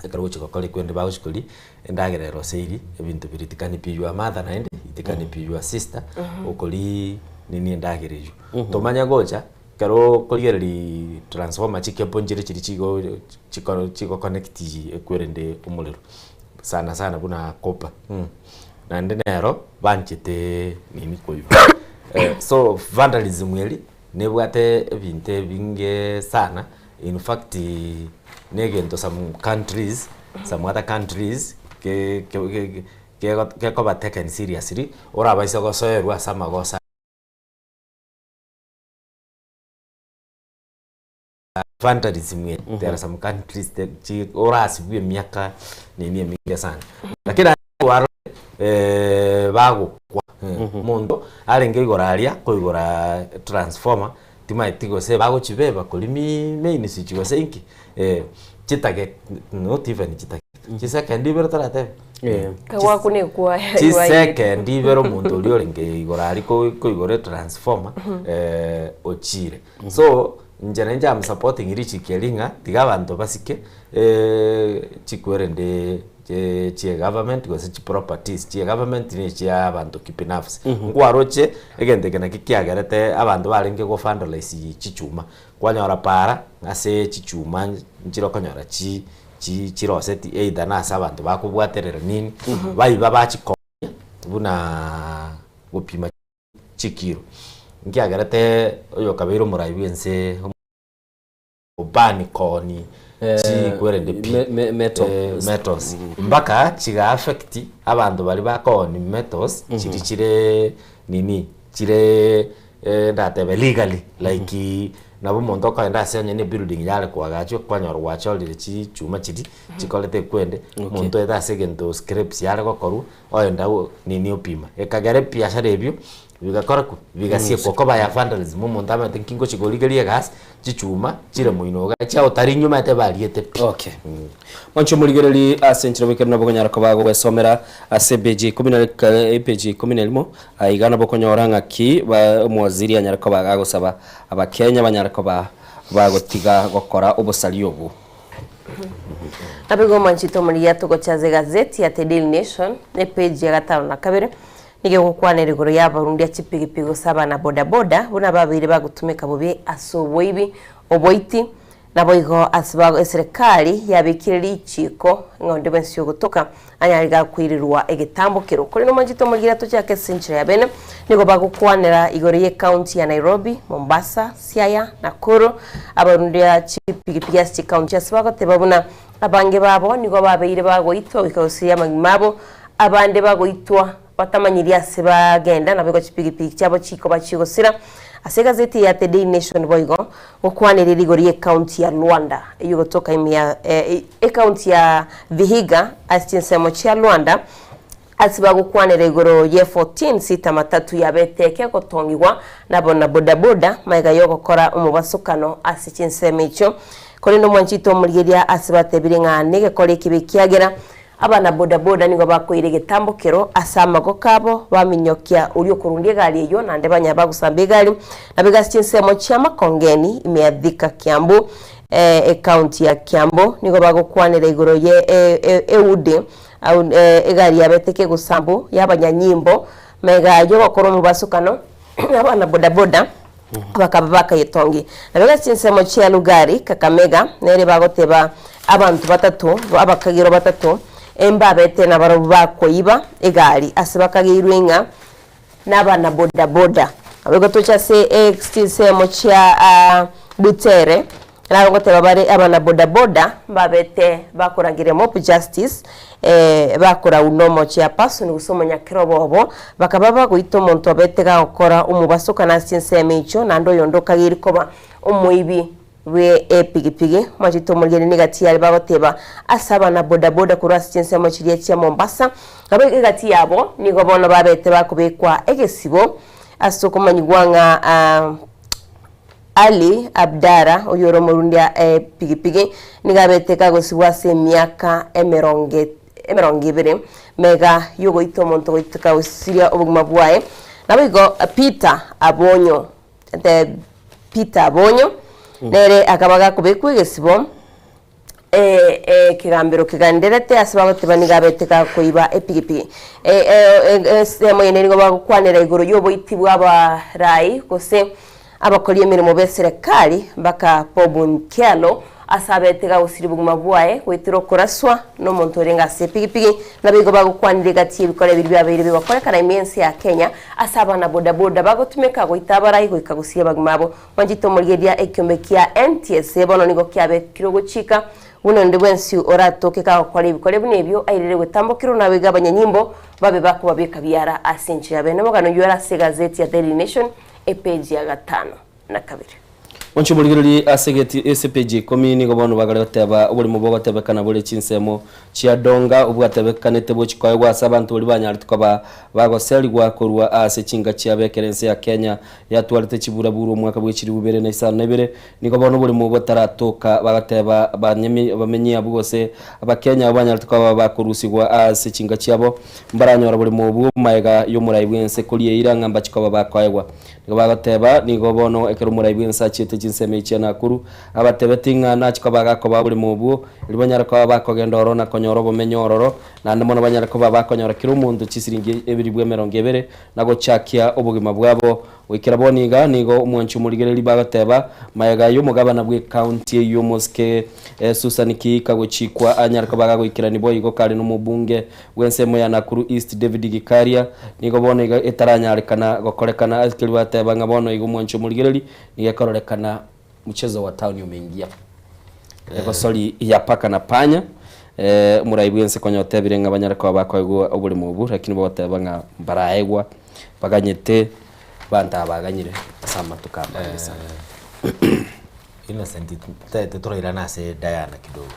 Ekero ogochia gokora ekwende bagochia koria endagera eroseirie ebinto biria tikani pi your mother naende, itikani pi your sister, okoria. nini endagera eywo. Tomanye gocha, ekero okorigereria transformer chikepo nchire chiria chigo chiko chigo connect ekwerende omorero, sana sana buna copper naende nero banchete nini koiba. So vandalism eria nebwate ebinto ebinge sana, in fact na egento some countries, some other countries ke ke kego gekoba taken seriously, orabaise gosoerwa ase amagoso. Vandalism eye, there are some countries that chi orasibwe emiaka nini eminge sana. Lakini kwarorire bagokwa omonto arenge igoro aria koigora transformer timaeti gose bagochibeba koria mi main switch gose inki chitage not even chitage chisecond ibere toratebe Kagwakunekwa chisecond ibere omonto oria orenge igoro aria koigora etransformer ochire. So inche nainche am supporting richiko eri ng'a tiga abanto basike chikwerende chie government gose chiproperties chie government na echia abanto kibinafsi. Nkwaroche egento eke nakio kiagerete abanto barenge go vandalize chichuma, kwanyora para ase chichuma nchire okonyora chi chi chiroseti either nase abanto bakobwaterera nini, baiba bachikonya buna gopima chikiro. Nkiagerete oyokabeire omorai bw'ense obani kooni chikwerende pi metals mpaka chiga affect abanto baria bakooni metals chiria chire nini chire ndatebe legally like nabo omonto okoenda ase onye na ebuilding yare koagachwa kwanyora gwachorire chichuma chiria chikorete ekwende omonto oete ase egento scrapes yare gokorwa Oenda nini opima. Ekagera ebiashara ebio bigakora ki? Bigasiekwa koba ya vandalism omonto amanyete nki ngochi korigeria egasi, chichuma chire moino iga chia otari nyuma ete bariete pi. Okay. Mwanche omorigereri ase enchera bwekero nabo okonyara koba gogwesomera ase epeji ikomi na epeji ikomi na erimo aiga nabo okonyora ng'aki ba omowaziri anyare koba agosaba abakenya banyare koba bagotiga gokora obosari obwo. Naboigo omwanchete omorigia togocha ase egazeti ya The Daily Nation, epage ya gatano na kabere, nigo egokwanera igoro y'abarundia chipigipigi gose abana boda boda buna babeire bagotumeka bobe ase oboibi, oboiti, naboigo ase ba eserekari yabekire richiko ng'a onde bwensi ogotoka anyare gakoirerwa egetambokero. Korende omwanchete omorigia tochake ase enchera ya bene, nigo bagokwanera igoro y'ecounty ya Nairobi, Mombasa, Siaya, Nakuru, abarundia chipigipigi ase chikaunti ase bagoteba buna abange babo nigo babeire bagoitwa goika gosiria amagima abo, abande bagoitwa batamanyiri ase bagenda naboigo chipigipigi chiabo chikoba chigosira. Ase egazeti ya The Daily Nation boigo gokwaneria rigori ri'ekaunti ya Luanda eyio gotoka ime ya ekaunti ya Vihiga ase chinsemo chia Luanda Ase bagokwanera igoro ye 14 seater matatu yabete kegotongigwa nabo na bodaboda magega yogokora omobasokano ase chinsemo echio. Korende omwanchito omorigeria ase batebire ng'a negekora ekibe ekiagera abana bodaboda nigo bakoira egetambokero ase amagoko abo baminyokia oria okorundia egari eyio naende banyara bagosamba egari nabo ase chinsemo chia Makongeni ime ya Thika Kiambu ecounty ya Kiambu nigo bagokwanera igoro ye eude Egari yabete kegosambu y'abanyanyimbo, magega y'ogokora omobasukano abana bodaboda bakaba bakayetongi. Nabo ase chinsemo chia Lugari, Kakamega, nere bagoteba abanto batato abakagerwa batato mbabete nabarobwo bakoiba egari ase bakageirwe ng'a nabana bodaboda. Nabo igo toche ase chinsemo chia Butere, nabo ngoteba bare abana bodaboda mbabete bakorangeria mob justice, bakorau nomo chairperson gose omonyakerobo obo, bakaba bagoita omonto obete gagokora omobasokano ase chinsemo echio, naende oyonde okageire koba omoibi bwe epigipigi. Omachete omorigeri nigo egati yare bagoteba ase abana bodaboda korwa ase chinsemo chiria chia Mombasa, nabo egati yabo nigo bono babete bakobekwa egesibo ase okomanyigwa ng'a Ali Abdara oyore omorundia epigipigi nigo abete kagosibwa ase emiaka emerongo emerongo ebere mega yogoita omonto goiteka gosiria obogima bwaye. Naboigo Peter Abonyo the Peter Abonyo nere akaba gakobekwa egesibo. Ekegambero kegendererete ase bagoteba nigo abete gakoiba epigipigi. Ensemo eye nigo bagokwanera igoro y'oboiti bw'abarai gose abakori emeremo b'eserekari mpaka Bob Nkialo ase abete gagosiria obogima bwaye goetera okoraswa nomonto orenge ase epigipigi. Naboigo bagokwanire egati y'ebikora ebiria biabeire bigokorekana ime y'ense ya Kenya ase abana bodaboda bagotumeka goita abarai goika gosiria abagima abo. Mwanchete omorigereria ekiombe kia NTSA bono nigo kiabekirwe gochika buna onde bwensi oratoke kagokora ebikore buna ebio airire gotambokirwa naboigo abanyanyimbo babe bakobabeka biara ase enchera yabe. Nomogano oyio ore ase egazeti ya Daily Nation epeji ya gatano na kabere. Mwanche omorigereria ase egeti ase epeji ya ikomi nigo bono bagare goteba oborimo bogotebekana bore chinsemo chia Donga obwatebekanete bochia koegwa ase abanto baria banyarete koba bagoserigwa korwa ase chinka chiabo ekero ense ya Kenya yatwarete chiburaburu omwaka bwe chilifu ibere na isano na ibere, nigo bono oborimo botaratoka, bagateba abamenyi abwo gose Abakenya abwo banyarete koba bakorusigwa ase chinka chiabo, mbaranyora oborimo obwo magega y'omorai bw'ense koria eira ng'a mbache koba bakoegwa. Nigo bagoteba, nigo bono ekero omorai bw'ense achiete chinsemo echi chia Nakuru, abatebeti ng'a nache koba agakobaa oborimo obwo, erio banyare koba bakogenda ororo na konyora obomenyo ororo, naende mono banyare koba bakonyora kera omonto chisiringi ebilibu emerongo ebere, na gochakia obogima bwabo. Goikera bono iga, nigo omwanchi omorigereria bagoteba, magega y'omogabana bw'ecounty eyio omosike Susan Kihika gochikwa anyare koba gagoikerania boigo kare nomobunge bw'ensemo ya Nakuru East David Gikaria, nigo bono iga etaranyarekana gokorekana ase keria bateba ng'a bono iga omwanchi omorigereria nigo ekororekana Mchezo wa town umeingia egosori ya paka na panya omorai bwense konya otebire ng'a banyare koba bakoegwa oboremo obwo lakini bagoteba ng'a mbaraegwa baganyete banto aba baganyire ase amatuko amange sana. Innocent totagete torairane ase Diana kidogo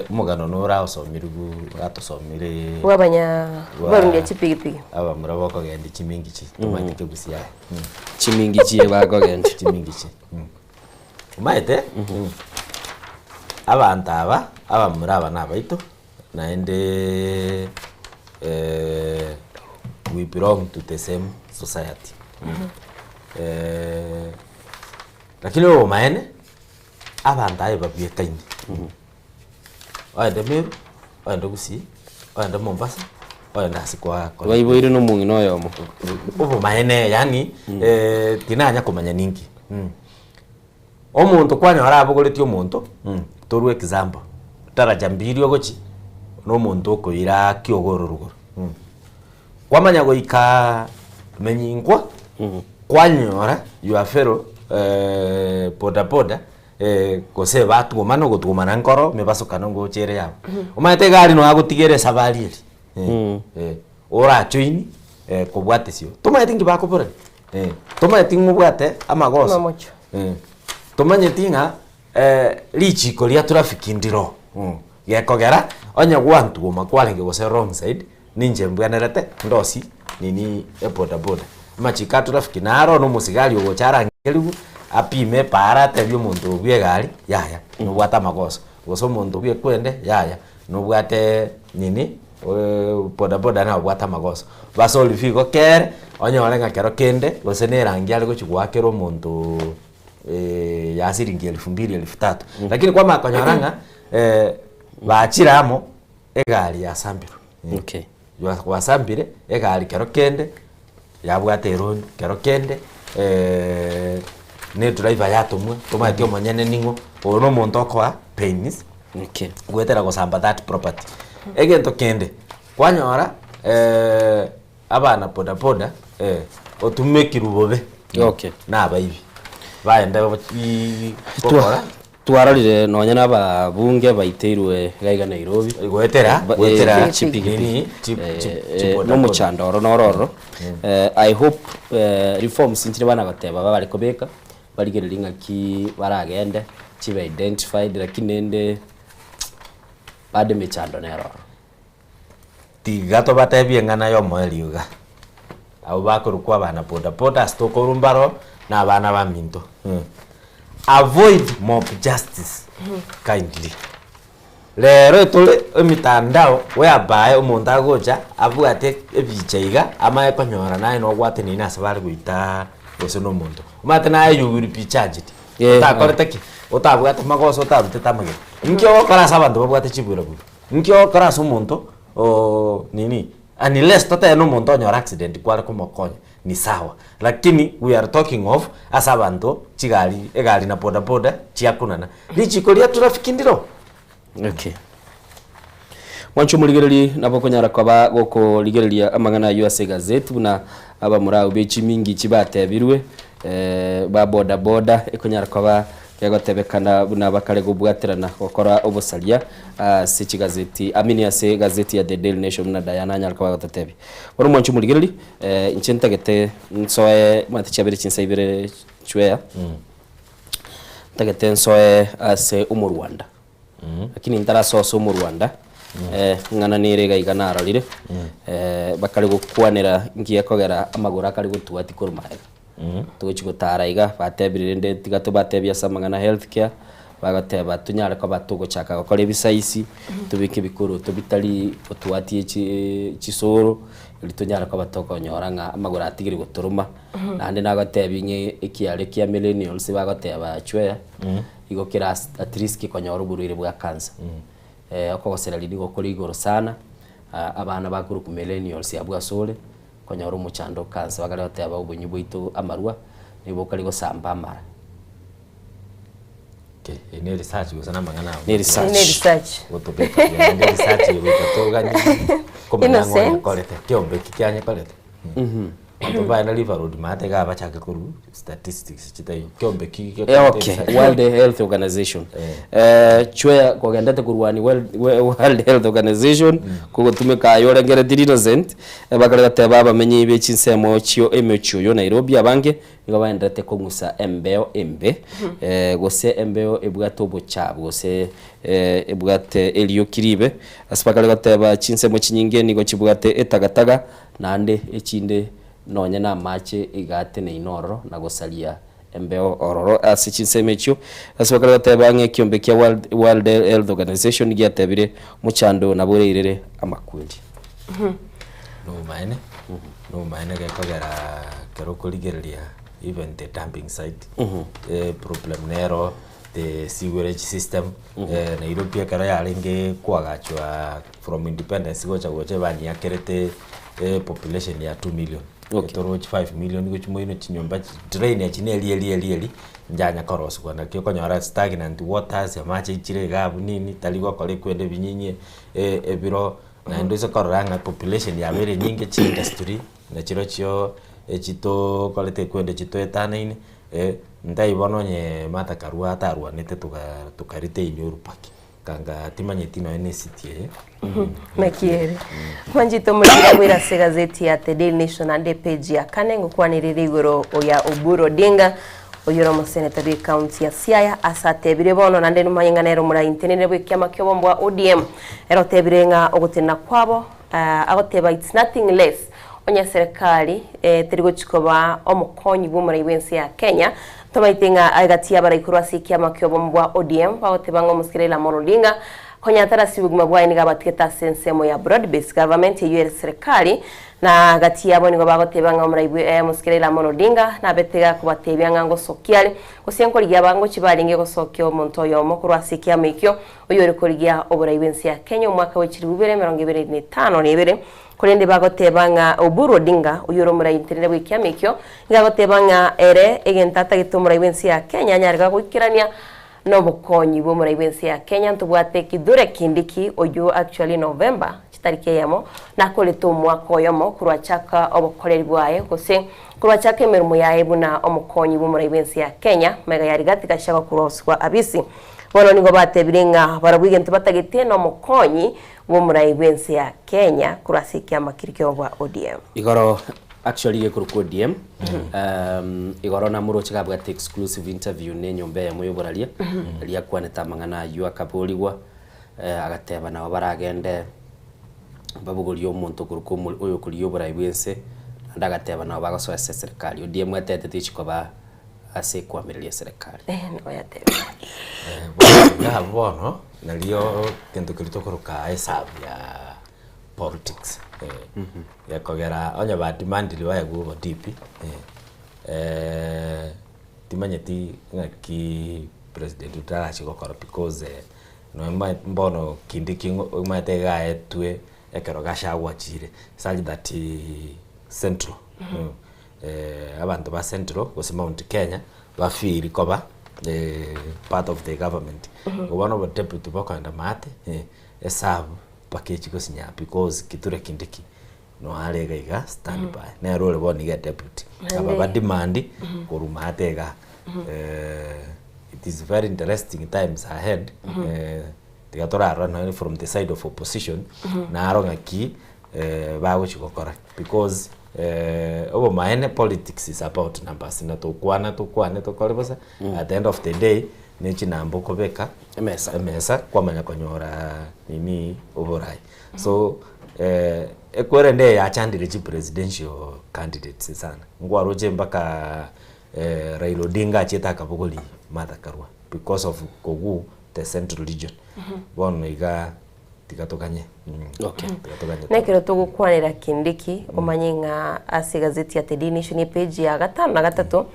omogano nore aosomirwe oratosomire Bw'abanya bwarundia chipigipigi. Abamura bokogendia chimingichi tomanyete kegusi aye. Chimingichi bakogendia. Chimingichi. Omanyete abanto aba abamura aba nabaito naende we belong to the same society. Lakini obomaene abanto aye babiekaine. Oende Meru, oende Gusii, oende Mombasa, oende ase kwa Baiboire na omong'ina oyomo. Obomaene yaani tinanya komanya ninki. Omonto kwanyora abogoretie omonto, torwe example, daraja mbiri ogochi, na omonto okoira kiogoro rogoro. Kwamanya goika menyinkwa, kwanyora your fellow bodaboda gose batwomana ogotwomana nkoro mebasokano ngocha ere yabo. Omanyete egari nonya agotigera esabari eria, orajoin kobwatesio, tomanyeti nki bakoborani, tomanyeti ng'a obwate amagoso, Amamocho. tomanyeti ng'a richiko ria traffic ndiro, gekogera onye gwantwoma kwarenge gose wrong side, ninche mbwenerete ndosie nini ebodaboda. Amachiko a traffic naro na omosigari ogocha arangerigwe, apime epaara atebie omonto oyo bwa egari yaya nobwate amagoso, gose omonto bwa ekwende yaya nobwate nini bodaboda nabwate amagoso. Basolve igo kere, onyore ng'a kero kende gose na erangi are gochi goakera omonto ya siringi elfu mbili elfu tatu. Lakini kwamanya konyora ng'a bachire amo. Egari yasambirwe. Okay. Gwasambire egari kero kende yabwate eroni, kero kende ne edriver yatomwa, tomanyeti omonyene ning'o, oyo na omonto okoa pains Okay. goetera gosamba that property. Egento kende, kwanyora abana bodaboda otumekirwe bobe Okay. na abaibi, baenda gokora. Twarorire nonya na ababunge baiteirwe iga iga Nairobi. Goetera, goetera chipigipigi. nini, chi- chi- chi boda boda. Nomochando oro noro ororo. I hope reforms nchire bana goteba babare kobeka, barigererie ng'aki baragende, chibe identified lakini rende bado emechando nero ororo. Tiga tobatebie eng'ana y'omoerio iga, abwo bakorokwa abana boda boda ase tokorwa mbaro na abana baminto, avoid mob justice kindly. Rero etore emitandao whereby omonto agocha abwate ebicha iga amanye konyora naye nobwate nini ase bare goitaa gose na omonto. Omanyete naye you will be charged. Eh, Otakorete ki? Otabwate magoso otarutete amagena. Nki ogokora ase abanto babwate chiburaburu? Nki ogokora ase omonto oo nini? Unless totebe na omonto onyore accident kware komokonya ni sawa, lakini we are talking of ase abanto chigari egari na bodaboda chiakunana. Richiko ria traffic ndiro. Okay. Mwanche omorigereri nabo okonyara koba gokorigereria amang'ana ayio ase egazeti buna abamura abwo be chimingichi batebirwe eh, ba boda boda ekonyara koba kegotebekana buna bakare gobwaterana gokora obosaria ase chigazeti I mean ase egazeti ya The Daily Nation buna Diana anyare koba agototebia. Bono mwanche omorigereri eh, inche ntagete nsoe omanyete chiabere chinsa ibere chweya, ntagete nsoe ase omorwanda. Lakini ntarasoa ase omorwanda, ing'ana nere iga iga narorire, bakare gokwanera nki gekogera amagoro akare gotua tikorwa magega. Togochi gotara iga, batebire rende tiga tobatebie ase amang'ana health care, bagoteba tonyare koba togochaka gokora ebisaisi, tobeke ebikoroto bitari gotuatia chi chisoro, erio tonyare koba tokonyora ng'a amagoro atigire gotoroma. Naende nagotebia ng'a ekiare kia millennials bagoteba chweya. Igo kere as at risk konyora oborwaire bwa cancer. Okogosereria nigo kore igoro sana, abana bakorokwa millennials abwo asore, konyora omochando o cancer bakare goteba obonywa bwaito amarwa, nigo bokare gosamba amara. Okay, eye ne research gose namang'ana abo? Ne research. Ne research. Gotobeka buya naende research eye goika toganye komanya ng'a Innocent. onyekorete, kiombe eki kianyekorete. Abanto mbaye na River Road maate iga bachake korwa statistics chitaiyo kiombe ki Eh, gekorete okay, research. World Health Organization. Eh, chwea kogendete korwani World, World Health Organization kogotumeka aye orengeretie Innocent eh, bakare goteba abamenyi be chinsemo chio emechie oyo Nairobi abange nigo baenderete kong'usa embeo embe eh, gose embeo ebwate obochabu gose eh, ebwate erioki ribe ase bakare goteba chinsemo chinyinge nigo chibwate etagataga Naende echinde nonye namache iga ateneine ororo na gosaria embeo ororo ase chinsemo echio. Ase bakare goteba ng'a ekiombe kia World, World Health Organization giatebire mochando nabo oreirere amakweri. Nobomaene, nobomaene gekogera ekero okorigereria even the dumping site, problem nero the sewerage system, Nairobi ekero yarenge koagachwa from independence gocha gocha ebanyiakerete population ya 2 million Okay. etorochi 5 million gochia moino chinyomba chi drainage na eri eri eri eri njanya korosiwa naki okonyora stagnant waters amache aichire iga abwo nini tari gokora ekwende ebinyinyi ebiro naende oise korora ng'a population yabeire enyinge chiindustry nachirochio echitokorete ekwende chitoetanaine ntaibo bono onye Martha Karua atarwanete toga tokaretaini orupaki. Kanga timanyeti nonya ne city eye. Naki ere. Mwanchete omorikire bwera ase egazeti ya The Daily Nation naende epage ya kane ngokwanerere igoro ya Oburu Odinga oyio ore omoseneta bwe county ya Siaya ase atebire bono naende nomanye ng'a nere omoraintenenere bw'ekiama ki'obomba bwa ODM ere otebire ng'a ogotenena kwabo agoteba it's nothing less onye serikali teri gochi koba omokonyi bw'omorai bw'ense ya Kenya Tomaete ng'a egati y'abarai korwa ase ekiama ki'obomo bwa ODM bagoteba ng'a omosike Raila Amolo Odinga konya atarasi obogima bwaye nigo abatigete ase ensemo ya Broad Based Government eyio ere serikali na gati yabo nigo bagoteba ng'a omorai bwe omosike Raila Amolo Odinga nabete gakobatebia ng'a ngosokia are gose nkorigia abangochi barenge gosokia omonto oyomo korwa ase ekiama ekio oyore korigia oborai bw'ense ya Kenya omwaka bwe chilifu ibere emerongo ebere na etano na ebere Korende bagoteba ng'a Oburu Odinga, oyio ore omoraintenere bw'ekiama ekio, nigo agoteba ng'a ere egento atagete omorai bw'ense ya Kenya anyare goikerania nobokonyi bw'omorai bw'ense ya Kenya. Ntobwate Kithure Kindiki oyio actually November chitariki eyemo nakorete omwaka oyomo korwa achaka obokoreri bwaye gose korwa achaka emeremo yaye buna omokonyi bw'omorai bw'ense ya Kenya magega ya Rigathi Gachagua korwa gosibwa abisi. Bono nigo batebire ng'a barabwo egento batagete nomokonyi bw'omorai bw'ense ya Kenya korwa ase ekiama keria ki'obwa ODM. Igoro actually gekorokwa ODM igoro namoroche gabwate exclusive interview na enyomba eyemo y'oboraria eria akwanete amang'ana aywo akaborigwa agateba nabo baragende babogorie omonto okorokwa omo oyokorigia oborai bw'ense naende agateba nabo bagosoa ase eserikari. ODM etete tichi koba ase ekwamireria eserekari. Nigo yatebire. Iga bono nario egento keria tokoroka esabu ya politics gekogera onye bademandire baegwe obotipi. Timanyeti ng'aki President Ruto arachie gokora because nonya mbono kende ki omanyete iga aetwe ekero Gachagua achire such that central abanto ba central gose Mount Kenya ba feel koba part of the government. Igo bono obodeputy bokogenda maate esabu mpaka echie gosinya because Kithure Kindiki noare iga iga stand by nere ore bono iga deputy aba ba demand korwa maate igaa it is very interesting times ahead tiga torarora nonye from the side of opposition naro ng'aki bagochi gokora because obomaene politics is about numbers na tokwana tokwane tokore bosa at the end of the day ne chinamba okobeka emesa emesa kwamanya konyora nini oborai so Ekwerende eye yachandire chi presidential candidates sana. Nkwaroche mpaka Raila Odinga achiete akabogoria Martha Karua because of koguu the central region. Bono iga tiga toganye Okay. tiga toganye Nekero togokwanera Kindiki, omanye ng'a ase egazeti ya The Daily Nation epage ya gatano na gatato,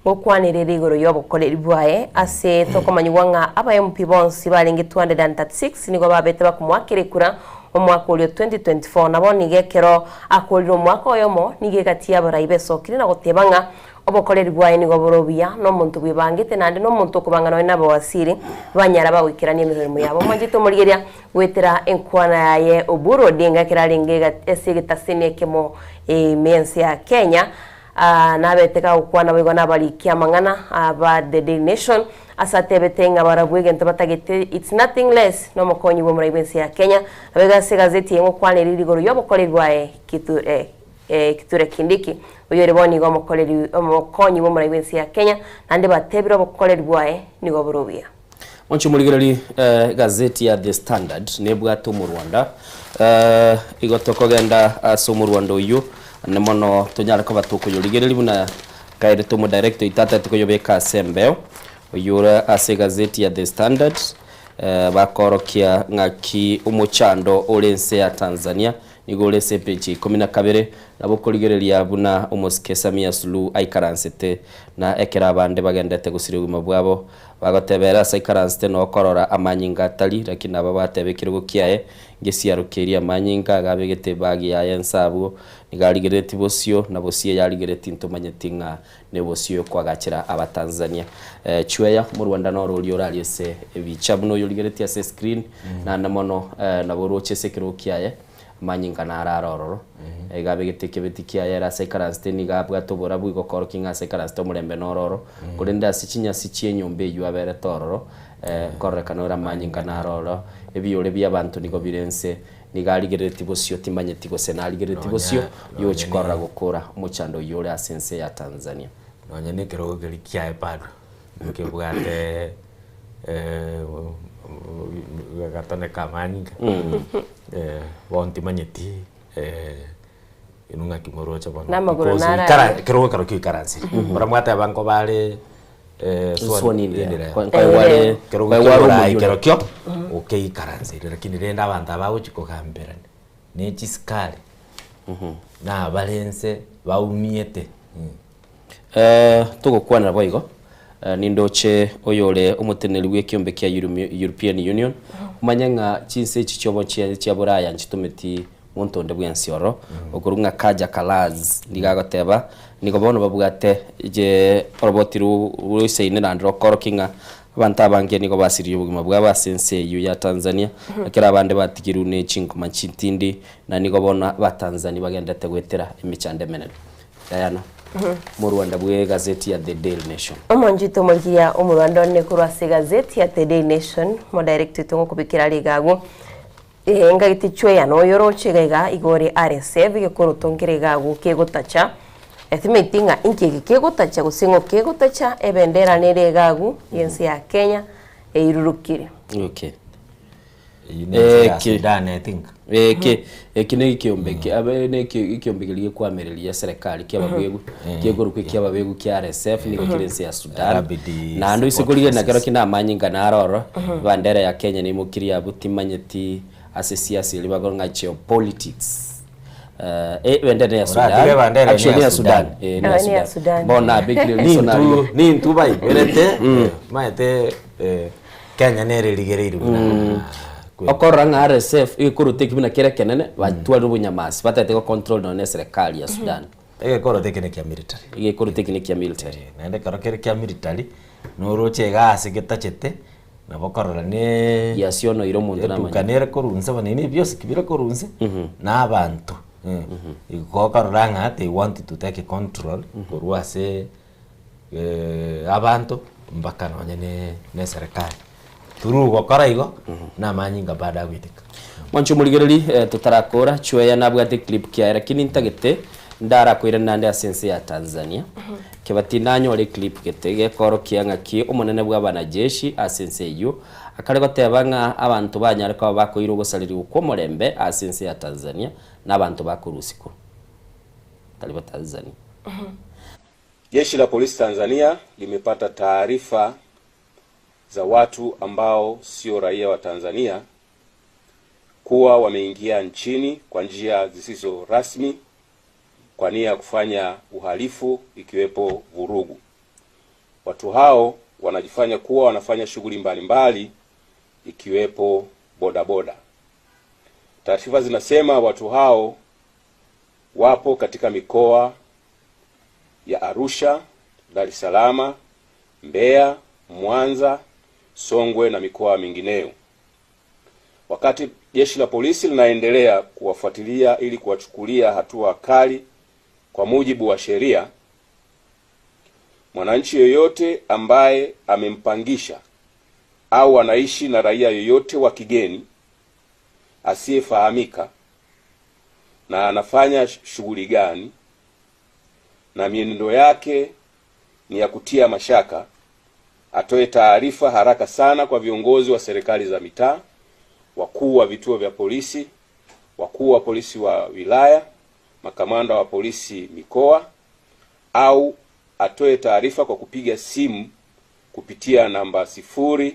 ngokwanerere igoro y'obokoreri bwaye, ase tokomanyigwa ng'a aba MP bonsi barenge 236 nigo babete bakomoakera ekura omwaka oria o 2024, na bono nigo ekero akorire omwaka oyomo nigo egati y'abarai besokire na goteba ng'a obokoreri bwaye nigo bore obuya, na omonto bwebangete naende nomonto okobanga nonya nabawasiri banyara bagoikerania emeremo yabo. Omwanchete omorigereria goetera enkwana yaye Oburu Odinga ekero arenge ase egetaseni ekemo ime y'ense ya Kenya, Nabete gagokwana boigo nabariki amang'ana aba The Daily Nation, ase atebete ng'a barabwo egento batagete it's nothing less nomokonyi bw'omorai bw'ense ya Kenya. Naboigo ase egazeti eye ngokwana eriri igoro y'obokoreri bwaye Kithure Kithure Kindiki, oyore bono nigo omokoreri omokonyi bw'omorai bw'ense ya Kenya, naende batebire obokoreri bwaye nigo bore obuya. Mwanche omorigereria egazeti ya The Standard nebwate omorwanda igo tokogenda ase omorwanda oyio ande mono tonyare koba tokoyorigereria buna kaerete omodirector oito atagete koyobeka ase embeo oyio ore ase egazeti ya The Standard bakorokia ng'aki omochando ore ense ya Tanzania Nigo ore ase epeji ya ikomi na kabere, nabo okorigereria buna omosike Samia Suluhu aikaransete, na ekero abande bagendete gosiria obogima bwabo, bagoteba ere ase aikaransete na okorora amanyinga atari, lakini nabo bateba ekerogo kiaye ngesiaro keria amanyinga, iga abegete ebagi yaye ense abwo, nigo arigereretie bosio, na bosio eyarigereretie ntomanyeti ng'a nebosio yokoagachera Abatanzania. Chweya, Omorwanda noro oria orarie ase ebicha buna oyorigeretie ase escreen, naende mono nabo oroche ase ekerogo kiaye, amanyinga naro are ororo. Iga abegete ekebeti kiaye ere ase aikaransete nigo abwate oborabu igo koorokia ng'a ase aikaransete omorembe noro oro. Korende ase chinyasi chi'enyomba eyio aberete ororo, kororekana ore amanyinga naro oro, ebiore bi'abanto nigo bire inse, nigo arigereretie bosio timanyeti gose narigereretie bosio, yogochia korora gokora omochando oyio ore ase ense ya Tanzania. Nonya na ekerogo keria kiaye bado nkebwate gatone ka amanyinga, bono timanyeti inwe ng'aki moroche bono Namagoro because naro ikara aria. ekerogo ekero kio ikaransire, baria mwateba nkobare Sworn in there. Nkoigware Nkoigware omoyio ekero kero kio okeikaransire lakini rende abanto aba bagochia kogamberania ne chisikari na abarense baumiete. Togokwanera boigo, nindoche oyore omoteneneri bw'ekiombe kia European Union, omanye ng'a chinse echi chiobo chia Buraya nchitometi monto onde bwensi ororo, okorwa ng'a Kaja Kallas nigo agoteba, nigo bono babwate oroboti roisaine naende rokorokia ng'a abanto abange nigo basiririe obogima bwabo ase ense eyio ya Tanzania, ekero abande batigirwe ne chingoma chintindi, na nigo bono Abatanzania bagenderete goetera emechando emenene. Diana, Omorwanda bw'egazeti ya The Daily Nation. Omonchete omorigia omorwanda one korwa ase egazeti ya The Daily Nation, omodirect oito ngokobekera are iga agwo. Ee, ngagete chweya noyo oroche iga iga igo ore RSF egekoroto nkere iga agwo kegotacha. Etimeti ng'a inki eke kegotacha gose ng'o kegotacha ebendera nere iga agwo y'ense ya Kenya eirurukire. Okay. Eyio ne ense ya Sudan I think. Eke eki ne ekiombe ki abe ne ekiombe keria gekwamereria eserekari kia ababegu kekorokwa ekia ababegu kia RSF nigo kere ense ya Sudan. Rapid Naende oise Support korigereria Forces. nakero kinde amanyinga naro ororo, ebandera ya Kenya neimokirie abwo timanyeti ase siasa eria bakore ng'a geopolitics. Eh, ebendera ya Oratiga Sudan. ebendera ene Actually, ya ya Sudan. Sudan. Eh, ne ya Ah, ne ya Sudan. Sudan. Bono nabekire riso Nintu narire. nintu baigwerete maete Kenya nere rigereiri buna Okorora ng'a RSF egekoroto eki buna kere ekenene batwarire obonyamasi batagete go control nonya na eserekari ya Sudan. Egekoroto eke ne kia military. Egekoroto eki ne kia military. Naende ekero kere kia military noroche iga ase getachete nabo okorora ne Giasionoire omonto namanya. etuka nere korwa inse bono ere ebiosiki bire korwa inse na abanto igo okorora ng'a they want to take control korwa ase abanto mpaka nonye ne na eserekari. Through gokora igo, na amanyinga bado agoiteka. Mwanche omorigereri eh, totarakora chweya nabwate clip kiaye lakini ntagete ndarakoirane naende ase ense ya Tanzania kebati nanyore eclip gete gekorokia ng'aki omonene bwa abanajeshi ase ense eyio akare goteba ng'a abanto banyare koba bakoirwa ogosarerigwa kwa omorembe ase ense ya Tanzania na abanto bakorusiko tari ba Tanzania. Jeshi la Polisi Tanzania limepata taarifa za watu ambao sio raia wa Tanzania kuwa wameingia nchini kwa njia zisizo rasmi kwa nia ya kufanya uhalifu ikiwepo vurugu. Watu hao wanajifanya kuwa wanafanya shughuli mbalimbali ikiwepo bodaboda. Taarifa zinasema watu hao wapo katika mikoa ya Arusha, Dar es Salaam, Mbeya, Mwanza, Songwe na mikoa mingineyo. Wakati jeshi la polisi linaendelea kuwafuatilia ili kuwachukulia hatua kali kwa mujibu wa sheria, mwananchi yoyote ambaye amempangisha au anaishi na raia yoyote wa kigeni asiyefahamika na anafanya shughuli gani na mienendo yake ni ya kutia mashaka, atoe taarifa haraka sana kwa viongozi wa serikali za mitaa, wakuu wa vituo vya polisi, wakuu wa polisi wa wilaya, makamanda wa polisi mikoa, au atoe taarifa kwa kupiga simu kupitia namba 06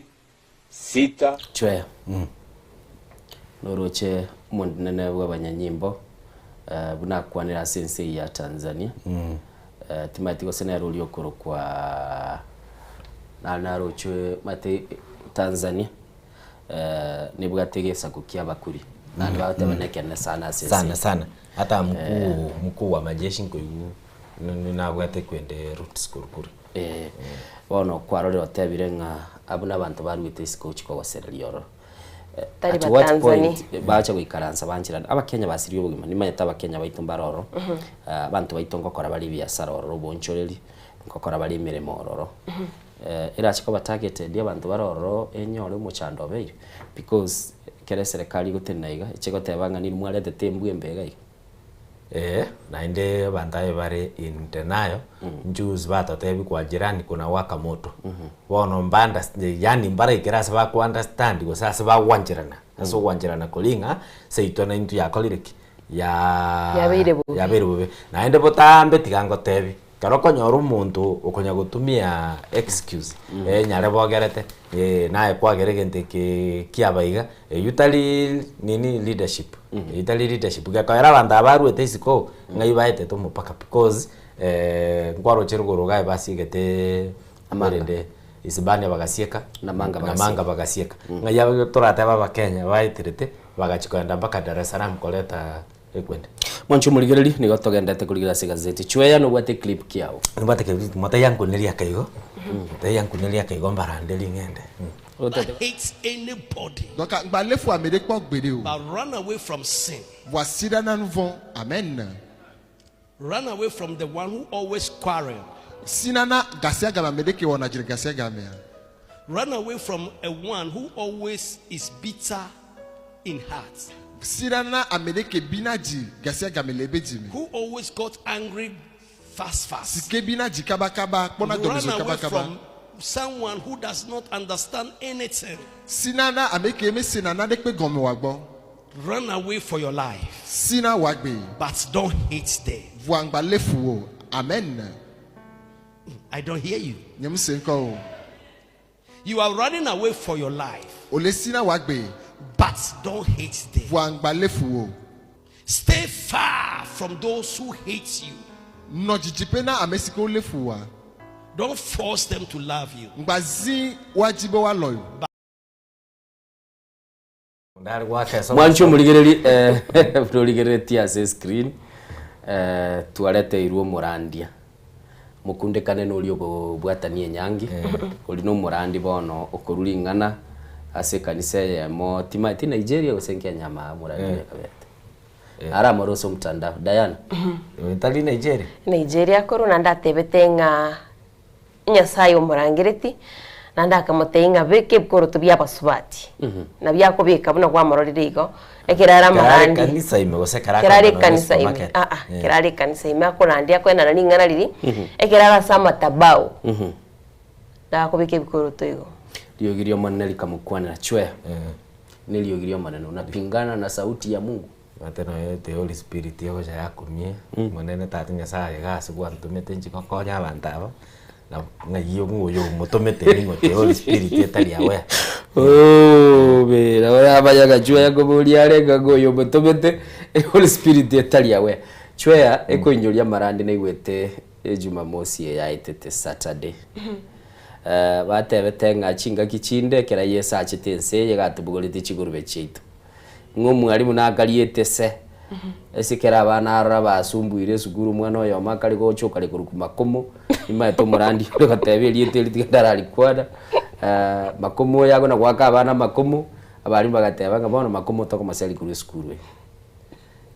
Chweya noroche omonene bwa abanyanyimbo eh, buna akwanera ase ense eye ya Tanzania eh, timanyeti gose nere oria okorokwa nare naroche mate Tanzania eh, nibwate egesaku kia abakuri naende bagoteba nekenene sana ase ense sana eye. sana hata mkuu mkuu wa majeshi nkoigwa nabwate kwende roots korwa Eh, bono kwarorire otebire ng'a abwo na abanto baruete isiko gochia kogosereria ororo. Eh, Tari at what Batanzania. point bacha goikaransa bancherana abakenya basirie obogima nimanyete abakenya baito mbare ororo ah, abanto baito ngokora bare ebiasara ororo obonchoreri ngokora bare emeremo ororo eh, erache koba targeted abanto bare ororo enyore omochando obeire because ekero eserekari egotenena iga eche goteba ng'a nini mwaretete embwa embe iga iga. Eh, naende abanto aye bare in denial, njuzi batotebi kwa jirani kuna waka moto. Bono mba underst- yaani mbaraikere ase ba ku understand gose ase bagwancherana, ase ogwancherana koria ng'a seito naintwe yakorire ki? Yaa Yabeire bobe. yabeire bobe. Naende botambe tiga ngotebi, ekero okonyora omonto okonya gotumia excuse, nyare bogerete, naye kwagera egento eke kiaba iga, Eyio tari nini leadership, eyio tari leadership. Gekoera abanto aba barwete isiko ng'ai baetete omopaka because nkwaroche rogoro iga basiegete erinde Isibania bagasieka, Namanga Namanga bagasieka. Ng'ai aba toratebe abakenya baeterete bagachia kogenda mpaka Dar es Salaam koreta ekwende. Mwanche omorigereria, nigo togendete korigereria ase egazeti. Chweya nobwate eclip kiao. Nobwate clip, motebie ankunerie akaigo, motebie ankunerie akaigo mbarande ring'ende. Hate anybody. Donc, ŋgba lé fu ame ɖe kpɔ gbeɖe o. But run away from sin. Vɔa si ɖa na nu vɔ̃. Amen. Run away from the one who always quarrel. Si na na gasiagame ame ɖe ke wɔna dzre gasiagamea. Run away from a one who always is bitter in heart. Si ɖa na ame ɖe ke bina dzi gasiagame le ebe dzi me. Who always got angry fast fast. Si ke bina dzi kabakaba, kpɔna Run dɔmedzoe away kabakaba. from someone who does not understand anything. Si na na ame ke mesena naɖekpe gɔme oa gbɔ. Run away for your life. Si na wò agbe. But don't hate them. Vɔa ŋgba lé fu wo o. Amen. I don't hear you. Nye mese ŋkɔ o. You are running away for your life. Wòle si na wò agbe. But don't hate them. Vɔa ŋgba lé fu wo o. Stay far. from those who hate you. Nɔ didiƒe na ame si ke wolé fu wòa. Don't force them to love you. Ŋgba zi woa dzi be woalɔ̃ o. Mwanche omorigereri eh, buna origereretie ase escreen eh, twareteirwe omorandia mokundekane na oria okobwatania enyangi oria na omorandi bono okorwa ring'ana ase ekanisa eyemo timaeti Nigeria gose Kenya ama omorandi oyo akabete aramore ase omotandao Diana. Tari Nigeria? Nigeria korwa naende atebete ng'a Nyasaye omorangereti, naende akamotebia ng'a beka ebikoroto bi'abasubati, nabio akobeka buna kwamororire igo, ekero are Kerare amarandi. ekanisa ime gose ekero Ekero are akogenda nonya ekanisa ime, supermarket? aa, ekero are ekanisa ime akorandia akoenana ring'ana riria, ekero are ase amatabao, nakobeka ebikoroto igo. Riogi ri'Omonene rikamokwanera, Chwea, neriogi ri'Omonene, unapingana na sauti ya Mungu. Omanyete nonya the Holy Spirit egocha yakumie, Omonene tata Nyasaye iga ase gwantomete inche gokonya abanto aba, na ng'ai ng'o oyo omotomete ning'o the Holy Spirit etari aware. Ooh bera oramanya ng'a Chweya nkoboria are ng'a ng'o oyo omotomete Holy Spirit etari aware. Chweya ekoinyoria amarandi naigwete ejumamosi eye yaetete Saturday. Batebete ng'a chingaki chinde ekero Yeso achete ense eye iga atobogoretie chigurube chiaito. Ng'a omwalimu nakariete se, ase ekero abana arora basumbuire esukuru omwana oyomo akare gocha okare korokwa makomo, nimaete omorandi ore goteba erieta eri tiga ndararikwana, makomo oyo agona goaka abana amakomo, abalimu bagateba ng'a bono makomo tokomoseri korwa esukuru eye.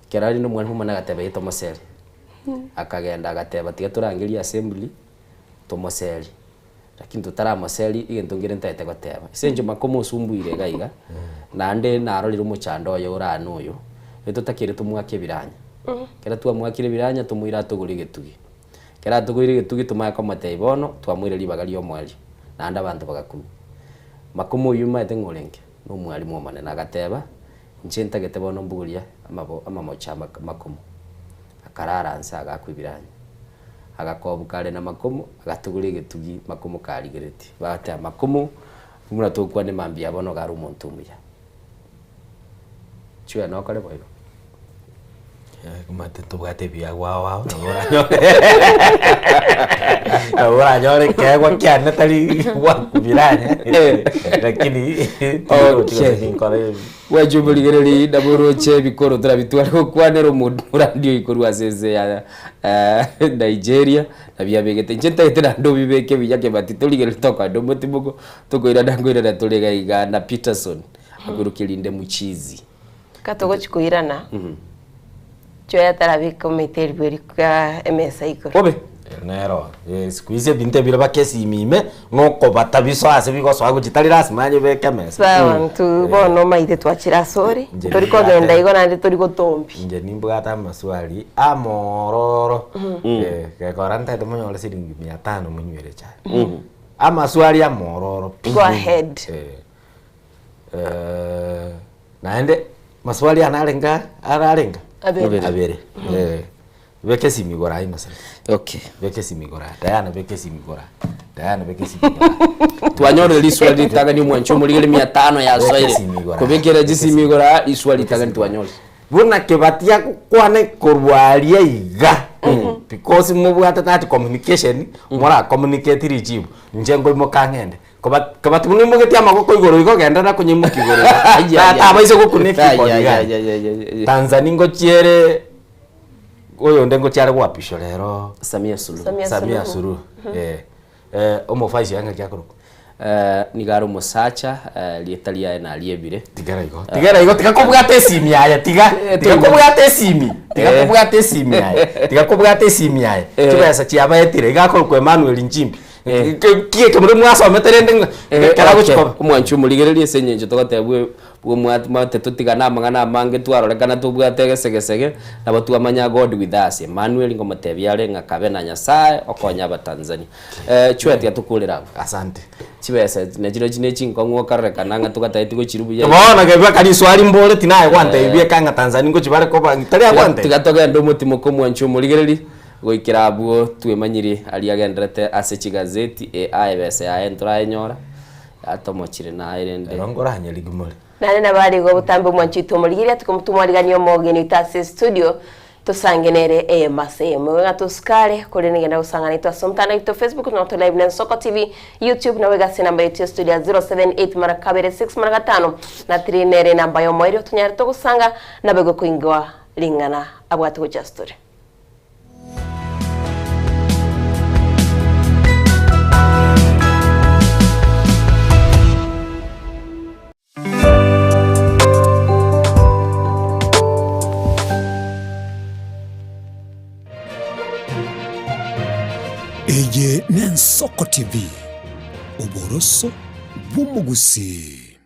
Ekero rende omwalimu omonene agateba ee tomoseri, akagenda agateba tiga torangerie assembly, tomoseri. Lakini totaramoseria egento nkere ntagete goteba. Ase eng'encho makoma osumbuire iga iga, naende narorire omochando oye ore aa noyo, etotakeire tomoake ebiranya. Ekero twamoakire ebiranya tomoire atogore egetugi. Ekero atogoire egetugi tomanye komotebia bono twamoire ribaga ria omoerio, naende abanto bagakumia. Makoma oyio omanyete ng'a orenge? Na omwalimu omonene agateba, inche ntagete bono mbogorie amabo amamocho a makomo. Akarara nse agaakwa ebiranya. Agakobuka are namakomo, agatugora egetugi makomo karigeretie. Bagateba, Makomo, buna tokwane mambia bono iga are omonto omuya. Chwea nokore boigo. Omanyete ntobwate ebiagwa ao ao nabo oranyore nabo oranyore ekeegwa kiane tari gwakubiranya lakini tirochi gose ninkore. Gwecha omorigereria nabo oroche ebikoro torabitware gokwanera omorandi oyo korwa ase ense ya Nigeria nabio abegete. Inche ntagete naende obibeke buya kebati torigereria tokoenda omotimoko tokoirana nkoirana tore iga iga na Peterson akoirokia rinde muchizi. Ka togochi koirana, Joy atarabeka omete eribwe rika emesa igoro. Bobe. Nero siku hizi ebinto ebire baka esimi ime nokobata bisoa ase bigosoa gochia tari lasima onye obeke emesa. Sawa intwe bono omaite twachire ase ore, Inche tori nimbwate- kogenda igo naende tori gotombia. Inche nimbwate amaswali amororo gekora ntaete monyore siringi mia tano monywere echae. Amaswali amororo pi. Go ahead. Naende maswali ane arenge ararenge? Abere. Abere. Eh. Beka esimi igoro aye Innocent. Okay. Beka esimi igoro aye. Diana beka esimi igoro aye. Diana beka esimi igoro aye. Twanyorire riswali ritang'ani omwancho omorigere mia tano yasoire. Beka esimi igoro aye. Kobekera chisimi igoro aa riswali ritang'ani twanyorire. Buna kebati agokwana korwa aria iga because mobwate that communication mora communicate richibu inche nkoimoka ng'ende Koba kebati buna oimogetie amagoko igoro igo genderera konyaimokia igoro igo. Tata abaise gokuna ekikoni iga. Tanzania ngochiere oyonde ngochia are goapishwa rero Samia Suluhu. Samia Samia Suluhu. Suluhu. Eh. Eh, omofaisi oye ng'aki akorokwa? Eh, nigo are omosacha eh, rieta riaye nariebire. Tigera igo. Tigera igo, tiga kobwata esimi aye, tiga. Tiga kobwata esimi. Tiga kobwata esimi aye. Tiga kobwata esimi aye. Chibesa chiabaetire, iga akorokwa Emmanuel Nchimbi. Ki ekemura mwasomete rende ng'a ekero agochi koba. Omwanchi omorigereria ase eng'encho togoteba bwe bwomwate totigane amang'ana amange twarorekana tobwate egesegesege, nabo twamanya God with us. Emmanuel ngomotebia are ng'a kabe na Nyasaye okonye abatanzania. Chwe tiga tokorere abwo. Asante. Chibesa nachirochio ne chinkong'u okarorekana ng'a togatagete gochiria buya. Bono kebwa kari iswari mbore tinaye gwantebia bieka ng'a Tanzania ngochi bare koba tari agwantebia. Tiga togende omotimoka omwanchi omorigereria. Goikera abwo twemanyiri aria agenderete ase chigazeti, ee aye ebesa yaye ntorayenyora, yatomochire naye rende. Ero nkoranyerigwe more. Naende nabo are igo botambe omwanchi oito omorigereria, tokomotuma omwarigania omogeni oito ase estudio. Tosange nere eyemo ase eyemo. Igo ng'a tosikare, korende genda gosang'ana naitwe ase omotandao oito Facebook, noto live na Ensoko TV, YouTube, nabo iga ase enamba yaito ya studio ya 078 mara kabere 6 mara gatano na 3 nere enamba y'omoerio tonyare togosanga naboigo koingwa ring'ana abwate gochia ase tore. Eye n'Ensoko TV, oboroso bw'omogusii.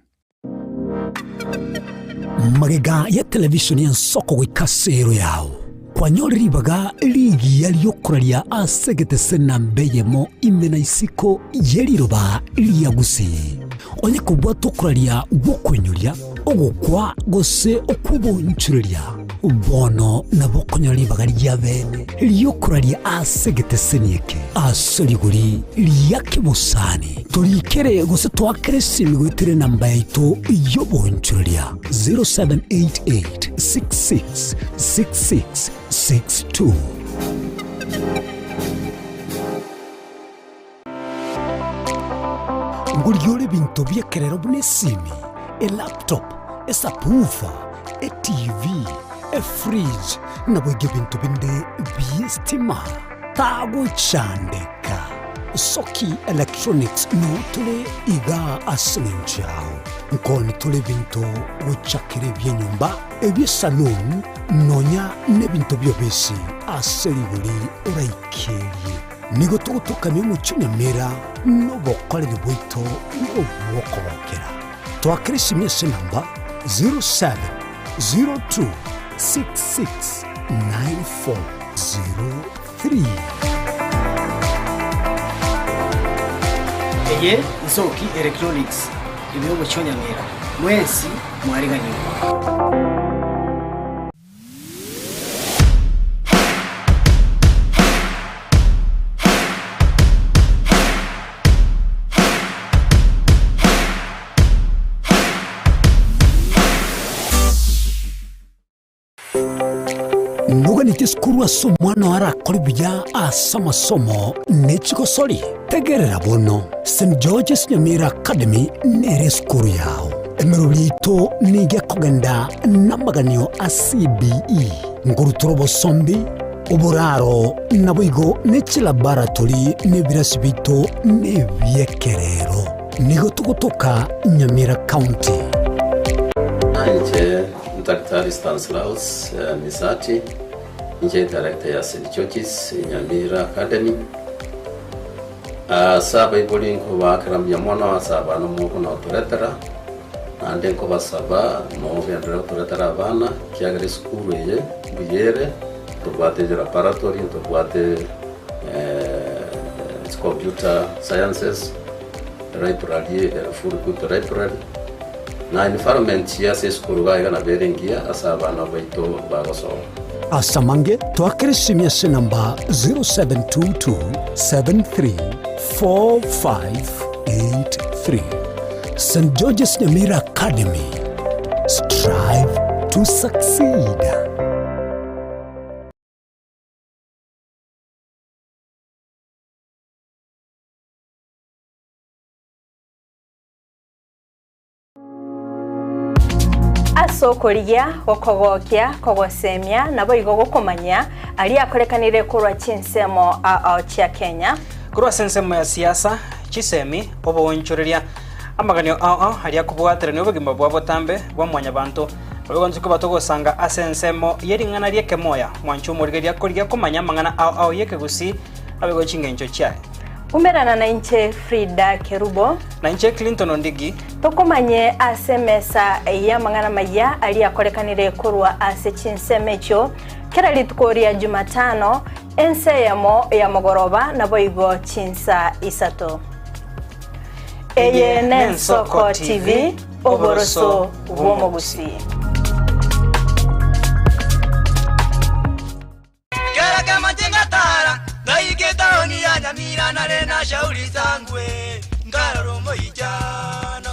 Magega ya televisheni y'Ensoko goika ase ero yao, kwanyorire ribaga rigiya ri'okoraria ase egetese namba eyemo ime na isiko ye riroba ria Gusii. Onye kobwate okoraria gw'okoinyoria, ogokwa, gose okw'obonchoreria, bono nabo okonyora ribaga ri'abeene ri'okoraria ase egeteseni eke ase rigori ria kebosani. Torikere gose toakere esimi goetera enamba yaito y'obonchoreria 0788 66 66 62. Ngorigia ore ebinto bi'ekerero buna esimi, elaptop, esubwoofer, etv, efridge, naboigo ebinto binde bi'estima. Tagochandeka. Soki Electronics noo tore igaa ase eng'encho yao. Nkoni tore ebinto gochakera ebi'enyomba, ebi'esaloon, nonya nebinto bi'obisi ase rigori oraikerie. Nigo togotokamia omochie o Nyamira nobokoreri bwaito nobw'okogokera. Toakere esimi ase enamba 0702669403. Eye Nsoki Electronics ime y'omochie o Nyamira. Mwensi mwariganirwe. Noganeti esukuru ase omwana oo arakore buya ase amasomo ne chigosori? Tegerera bono, St. George's Nyamira Academy nere esukuru yao. Emerobio yaito nigo ekogenda namaganio a CBE, nkorutora obosombi, oboraro, naboigo ne chilaboratory na ebirasi biaito nebi'ekerero. Nigo togotoka Nyamira County. Inche Daktari Stanislaus Misati, inche director ya St George's Nyamira Academy. Ase abaibori nkobaakera mbuya mono ase abana omoko otoretera, naende nkobasaba mogenderere gotoretera abana, ekiagera esukuru eye mbuya ere, ntobwate laboratory, ntobwate computer sciences, library ere full good library, na environment ase esukuru iga iga nabo ere engiya ase abana baito bagosoma. Ase amange, toakere esimi ase enamba 0722734583. St. George's Nyamira Academy. Strive to succeed. Ase okorigia, gokogokia, kogosemia, naboigo gokomanyia aria akorekanire korwa chinsemo ao chia Kenya. Korwa ase ensemo ya siasa, chisemi, oboonchoreria, amaganio ao ao aria akobwaterania obogima bwa botambe bwa mwanyabanto, naboigo intwe koba togosanga ase ensemo ye ring'ana ri'ekemoya, mwanche omorigereria korigia komanya amang'ana ao ao y'ekegusii, naboigo chingencho chiaye. Umerana nainche Frida Kerubo. Nainche Clinton Ondigi. Tokomanye ase emesa y'amang'ana amayia aria akorekanire korwa ase chinsemo echio kera rituko ria Jumatano, ensa eyemo ya mogoroba naboigo chinsa isato. Eye n'Ensoko TV, oboroso bw'omogusii. Kera kemache ngatara, ngaika etaoni ya Nyamira nare na shauri zangwe, nkarora omoichano.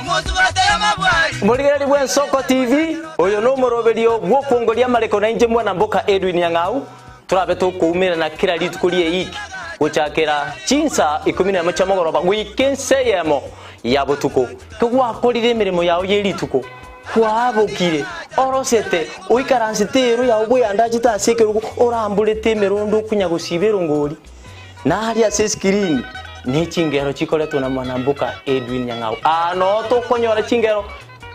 Omosubate y'amabwari. Morigereri bw'Ensoko TV, oyo nomoroberio bw'okwongoria amareko nainche mwana mboka Edwin Nyang'au, torabe tokoumerana kera rituko ri'eiki gochakera chinsa ikomi nemo chia mogoroba goika ensa eyemo ya botuko. Kegwakorire emeremo yao ye rituko, kwabokire, orosete, oikaransete ero yao bweandachete ase ekerogo, oramborete emerondo okonya gosiba erongori. Na aria ase esikirini ne chingero chikoretwe na mwanamboka Edwin Nyang'au. Aa noo tokonyora chingero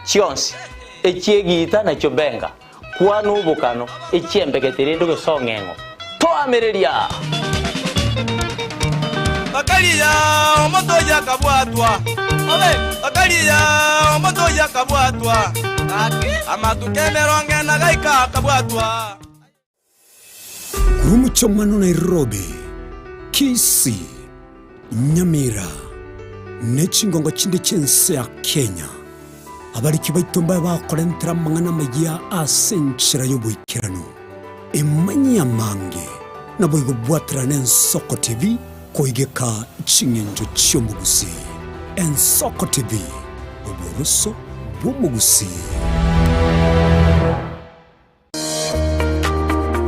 chionsi, echi'egiita na chiobenga, kwana obokano, echi'embegete rende ogesong'eng'o. Toamereria! Bakaria omonto oyio akabwatwa, bakaria omonto oyio akabwatwa, amatuko emerongo ena gaika akabwatwa. Korwa omochie Nairobi, Kisii, Nyamira, ne chingongo chinde chi'ense ya Kenya, abariki baito mbabe bakorentera amang'ana amayia ase enchera y'oboikeranu. Emanyie amange, naboigo bwaterane Ensoko TV koigeka ching'encho chi'omogusii. Ensoko TV, oboroso bw'omogusii.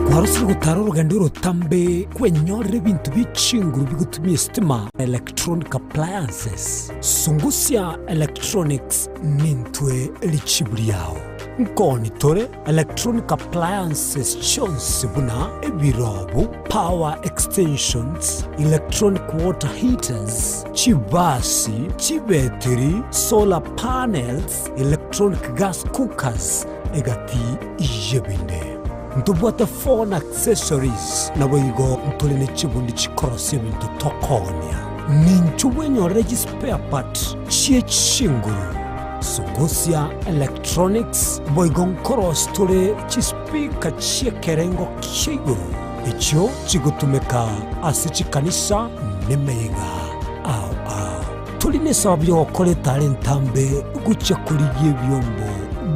Kwarosire gotara orogendo orotambe kwenyorera ebinto bie chinguru bigotumia esitima, electronic appliances. Sungusia Electronics nintwe richibu riao. Nkoni tore electronic appliances chionsi buna ebirobu, power extensions, electronic water heaters, chibasi, chibetiri, solar panels, electronic gas cookers, egati y'ebinde. Ntobwate phone accessories, naboigo ntore ne chibundi chikorosia ebinto tokoonia. Ninchwo bwenyorere chispare part chie chinguru, Sungusia Electronics, boigo nkorosia tore chispeaker chi'ekerengo kia igoro echio chigotumeka ase chikanisa nemeyega ao ao. Tori nesababu y'ogokora etara entambe gochia korigia ebiombo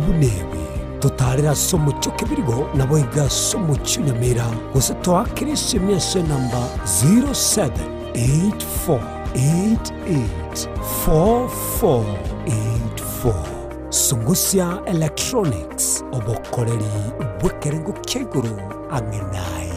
buna ebi. Totaarere ase omochie o Kebirigo, naboigo ase omochie o Nyamira, gose toakere esimi ase enamba 0784884484. Sungusia Electronics, obokoreri bw'ekerengo kia igoro ang'e naye.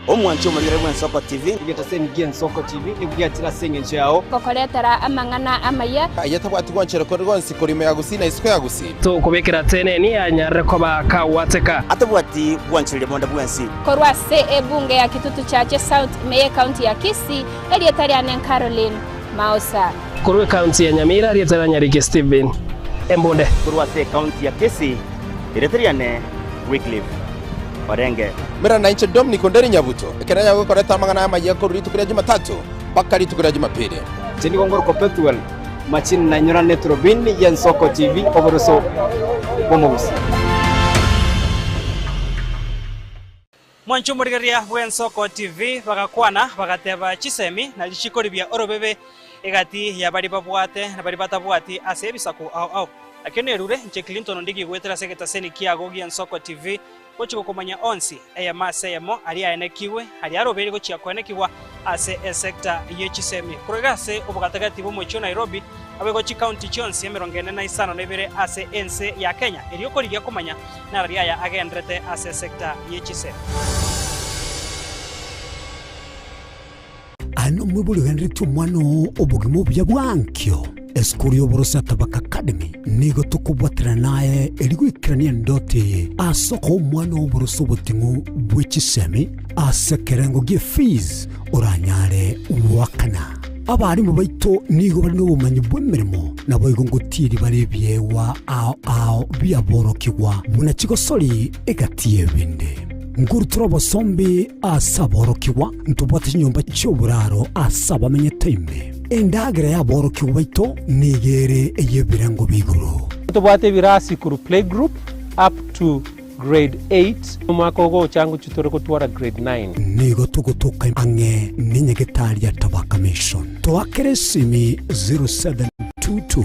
Omwanchi omorigere bw'Ensoko TV. Egetaseni gi'Ensoko TV nigo giachire ase engencho yao. Gokoretera amang'ana amaya. Aye tabwati gwanchera kore gonsi korwa ime ya Gusii na isiko ya Gusii. Tokobekera teneni anyarire koba kagwateka. Atabwati gwanchereria bonde bwensi. Korwa ase ebunge ya Kitutu Chache South ime y'ecounty ya Kisii, erieta riane Caroline Mausa. Korwa ecounty ya Nyamira, erieta ria Nyariki Stephen Embunde. Korwa ase ecounty ya Kisii, erieta riane Wycliffe Orenge. Mera nainche Dominic Onderi Nyabuto, ekero nyagokoreta amang'ana aya amayia korwa rituko ria Jumatatu mpaka rituko ria Jumapili. Inche nigo ngorokwa Pethuel Machini na nyorane eturubini y'Ensoko TV oboroso bw'omogusii. Mwanche omorigereria bw'Ensoko TV bagakwana bagateba chisemi na richiko ribia orobebe egati ya baria babwate na baria batabwati ase ebisaku ao ao. Nakio nerure inche Clinton Ondigi goetera ase egetaseni kiago gi'Ensoko TV gochia gokomanya onsi eyemo ase eyemo aria aenekigwe aria arobeire gochia koenekigwa ase esecta ye chisemi korwa iga ase obogatagati bw'omochie o Nairobi naboigo chikaunti chionsi emerongo ene na isano na ibere ase ense ya Kenya erio korigia komanya Nararia aya agenderete ase esecta ye chisemi. Aye nomoibori ogenderetie omwana oo obogima obuya bwa ankio. Esukuru y'oboroso ya Tabaka Academy nigo tokobwaterana naye erio goikerania endoto eye ase okoa omwana oo oboroso oboting'u bwe chisemi ase ekerengo gie fees oranyare goakana. Abarimu baito nigo bare nobomanyi bw'emeremo, naboigo ngotieri bare ebiegwa ao ao biaborokigwa buna chigosori egati y'ebinde. Nkorutora obosombi ase aborokigwa, ntobwate chinyomba chi'oboraro ase abamenyete ime. Endagera y'aborokigwa baito nigo ere ey'ebirengo bia igoro. Ntobwate ebirasi korwa playgroup up to Grade 8, omwaka ogocha ngochia tore gotwara grade 9. Nigo togotoka ang'e nenyagetari ya Tabaka Mission. Toakere esimi 0722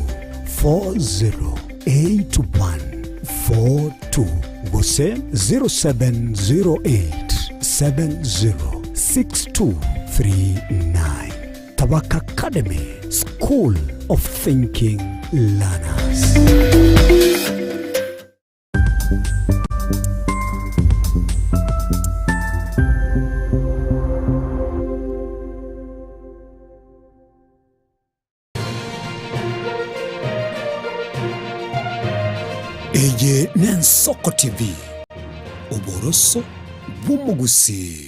408142 gose 0708 706239. Abaka Academy School of Thinking Learners. Eye n'Ensoko TV, oboroso bw'omogusii.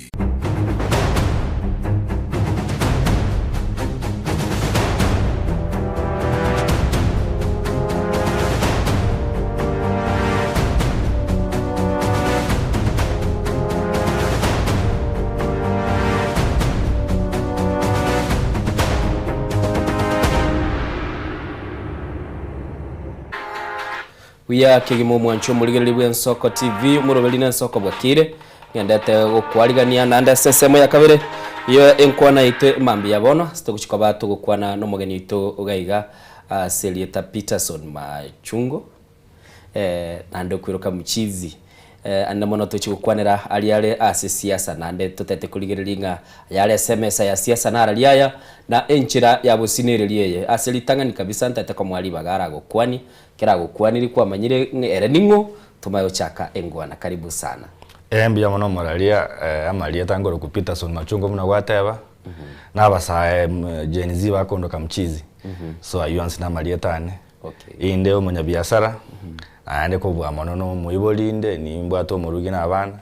Buya kegima omwancho omorigereria bw'Ensoko TV, omoroberi na Ensoko bwakire, ngendete gokwarigania naende ase ensemo ya kabere ya enkwana yaito emambia ya bono, ase togochia koba togokwana na omogeni oito iga iga ase erieta Peterson Machungo. Naende okwiroka mchizi. Ande mono tochie gokwanera aria are ase siasa naende totete korigereria ng'a ayare ase emesa ya siasa narari aya na enchera ya bosinereria eye. Ase ritang'ani kabisa ntete komoa ribaga aragokwanie, ekero agokwanirie kwamanyire ng'a ere ning'o, tomae gochaka engwana. Karibu sana. Ee mbuya mono omoraria, amarieta ngoroku Peterson Machungu buna gwateba, na abasae Gen Z bakondoka mchizi, so aywo onsi namarieta ane. Inde omonyabiasara, naende kobua mono na omoibori inde, nimbwate omorugi na abana,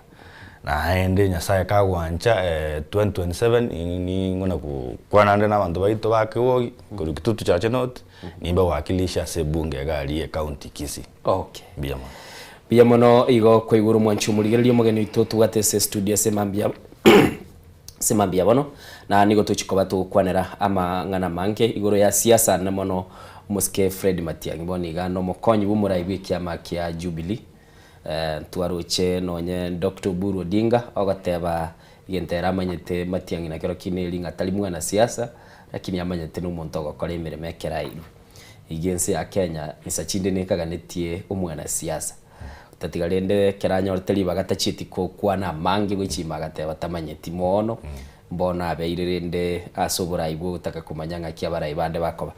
naende Nyasaye kagwancha 2027 ning'o na gokwana ande na abanto baito ba Kegogi, korwa Kitutu Chache North, nimbe wakilisha ase ebunge iga aria ecounty Kisii. Okay. Mbuya mono. Mbuya mono igo kwaigure omwanchi omorigereria omogeni oito tobwate ase estudio ase mambia Ase mambia bono, na nigo tochia koba togokwanera amang'ana amange igoro ya siasa na mono omosike Fred Matiang'i bono iga nomokonyi bw'omorai bw'ekiama kia Jubilee. Ntwaroche nonye Doctor Oburu Odinga ogoteba egento ere amanyete Matiang'i nakero kina eri ng'a tari mwanasiasa lakini amanyete nomonto ogokora emeremo ekero airwe. Iga ense ya Kenya insa chinde nekaganetie omwanasiasa. Tatiga rende ekero anyorete ribaga tachieti gokwana amange gochia ime agateba tamanyeti moono, mbono abeire rende ase oborai bwa ogotaka komanya ng'aki abarai bande bakoba.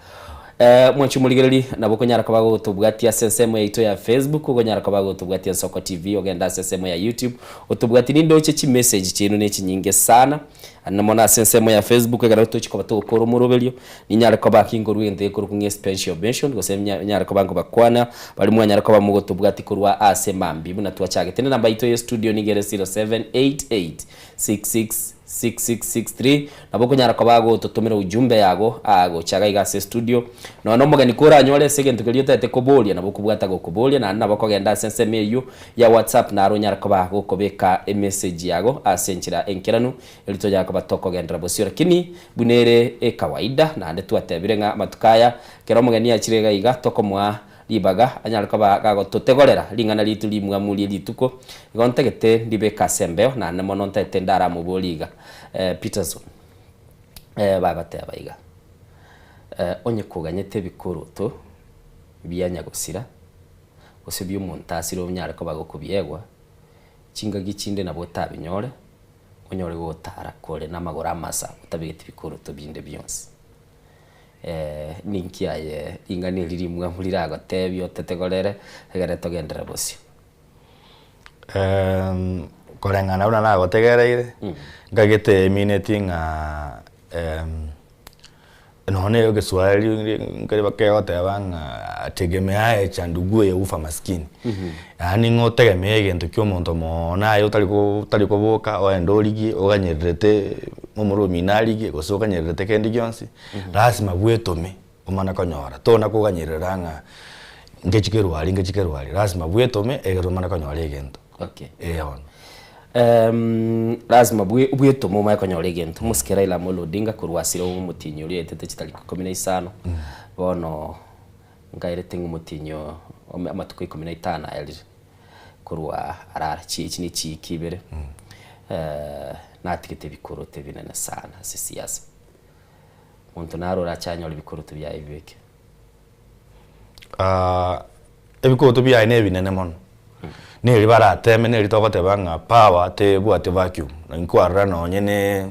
Mwanche omorigereri, nabo okonyara koba gotobwatia ase ensemo yaito ya Facebook, okonyara koba gotobwatia Nsoko TV, ogende ase ensemo ya YouTube, otobwatie nindoche chimessage chiaino nechinyinge sana, Naende mono ase ensemo ya Facebook ekero tochia koba togokora omoroberio, ninyare koba kinkorwa egento gekorokwa ng'a special mention gose nyare koba nkobakwana baria mwanyare koba mogotobwatia korwa ase mambia buna twachagete. Nenamba yaito ye studio nigo ere 0788666663 nabo okonyara koba gototomera ujumbe yago aa gocha iga iga ase studio. Nonya na omogeni koranyore ase egento keria otagete koboria nabo okobwata gokoboria naende nabo okogenda ase ensemo eyio ya WhatsApp naro onyare koba gokobeka emessage yago ase enchera enkeranu erio tonyare koba tokogenderera bosio. Lakini buna ere ekawaida naende twatebire ng'a amatuko aya ekero omogeni achire iga iga tokomoa ribaga anyare koba gagototegorera ring'ana riaito rimwamu rie rituko. Igo ntagete ndibeke ase embeo naende mono ntagete ndaramoborie iga Peterson bagoteba iga onye koganyete ebikoroto bia nyagosira gose bi'omonto asire onyare koba gokobiegwa, chingaki chinde nabo otabinyore, onyore gotara kore namagoro amasa otabegeti bikoroto binde bionsi. Ninki aye ring'ana eri rimwamu riragotebie otetegorere egere togenderere bosio? Koreng'ana buna nagotegereire, nkagete emineti ng'a Nonya egeswahili nkeri bakegoteba ng'a ategemeaye cha nduguye hufa maskini, yaani ng'a otegemee egento kia omonto mono aye otari ko otari koboka ogende origie oganyererete momura omino arigie gose oganyererete kende gionsi, lasima bwetome omane konyora tona koganyerera ng'a ngechi kerwe aria ngechi kerwe aria, lasima bwetome egere omane konyora egento. Okay. Eeh bono. Lasima bwetome omanye konyora egento. Omosike Raila Amolo Odinga korwa asire omotienyi oria oetete chitariki ikomi na isano, bono nkaerete ng'a omotienyi oo amatuko ikomi na itano ayarire korwa arara echi ne chiiki ibere, natigete ebikoroto ebinene sana ase esiasa. Monto naro orache anyore ebikoroto biaye bibeke. Ebikoto biaye nebinene mono, neri barateme neri togoteba ng'a power tebwati vacuum, naki kwarora nonye ne.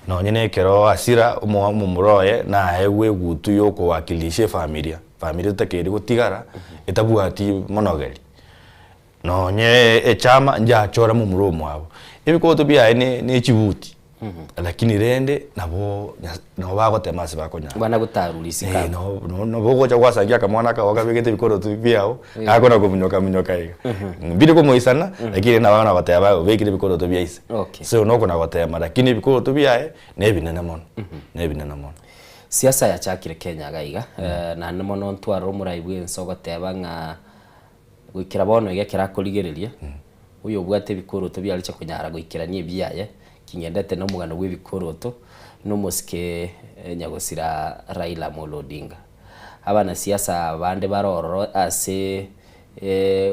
Nonye na ekero asira omo omomura oye naegwe egutu ya okowakilisha efamilia, familia totakeire gotigara etabwati monogeri. Nonye echama nchachora momura omwabo, ebikoto biaye ne ne echibuti lakini rende nabo nyas nabo bagotema ase bakonyara. Bana gotarura isiko Eh, abwo. no no nabo ogocha gwasangia akamwana kago kabegete ebikoroto biago, gakona kominyoka minyoka iga. Mbiri komoisana, lakini nabo abana goteba obekire ebikoroto bia ise. Okay. So nokona gotema lakini ebikoroto biaye, na ebinene mono, na ebinene mono. Siasa yachakire Kenya iga iga, naende mono ntwarore omorai bwa ense ogoteba ng'a Goikera bono iga ekero akorigereria, oyobwate ebikoroto biariche konyara goikerania ebiaye, king'endete nomogano bw'ebikoroto, nomosike nyagosira Raila Amolo Odinga. Abanasiasa bande bare ororo ase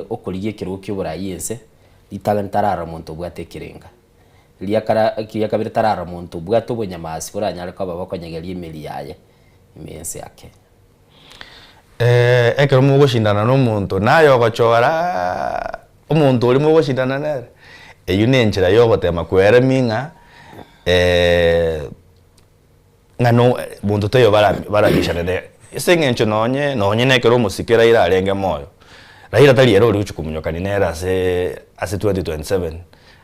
okorigia ekerogo ki'oborai ense, ritang'ani tararora monto obwate ekerenga. Riakara riakabere tararora monto obwate obonyamasi boranyare koba bokonyegeria emeri yaye ime y'ense ya Kenya. Ekero mogoshindana na omonto, naye ogochoraa omonto oria mogoshindana nere, eywo na enchera ya ogotema kweremia ng'a ng'a no monto taiyo bara barabishane nere. Ase eng'encho nonye nonye na ekero omosike Raila arenge moyo, Raila tari ere oria ogochia komunyokania nere aseee ase 2027.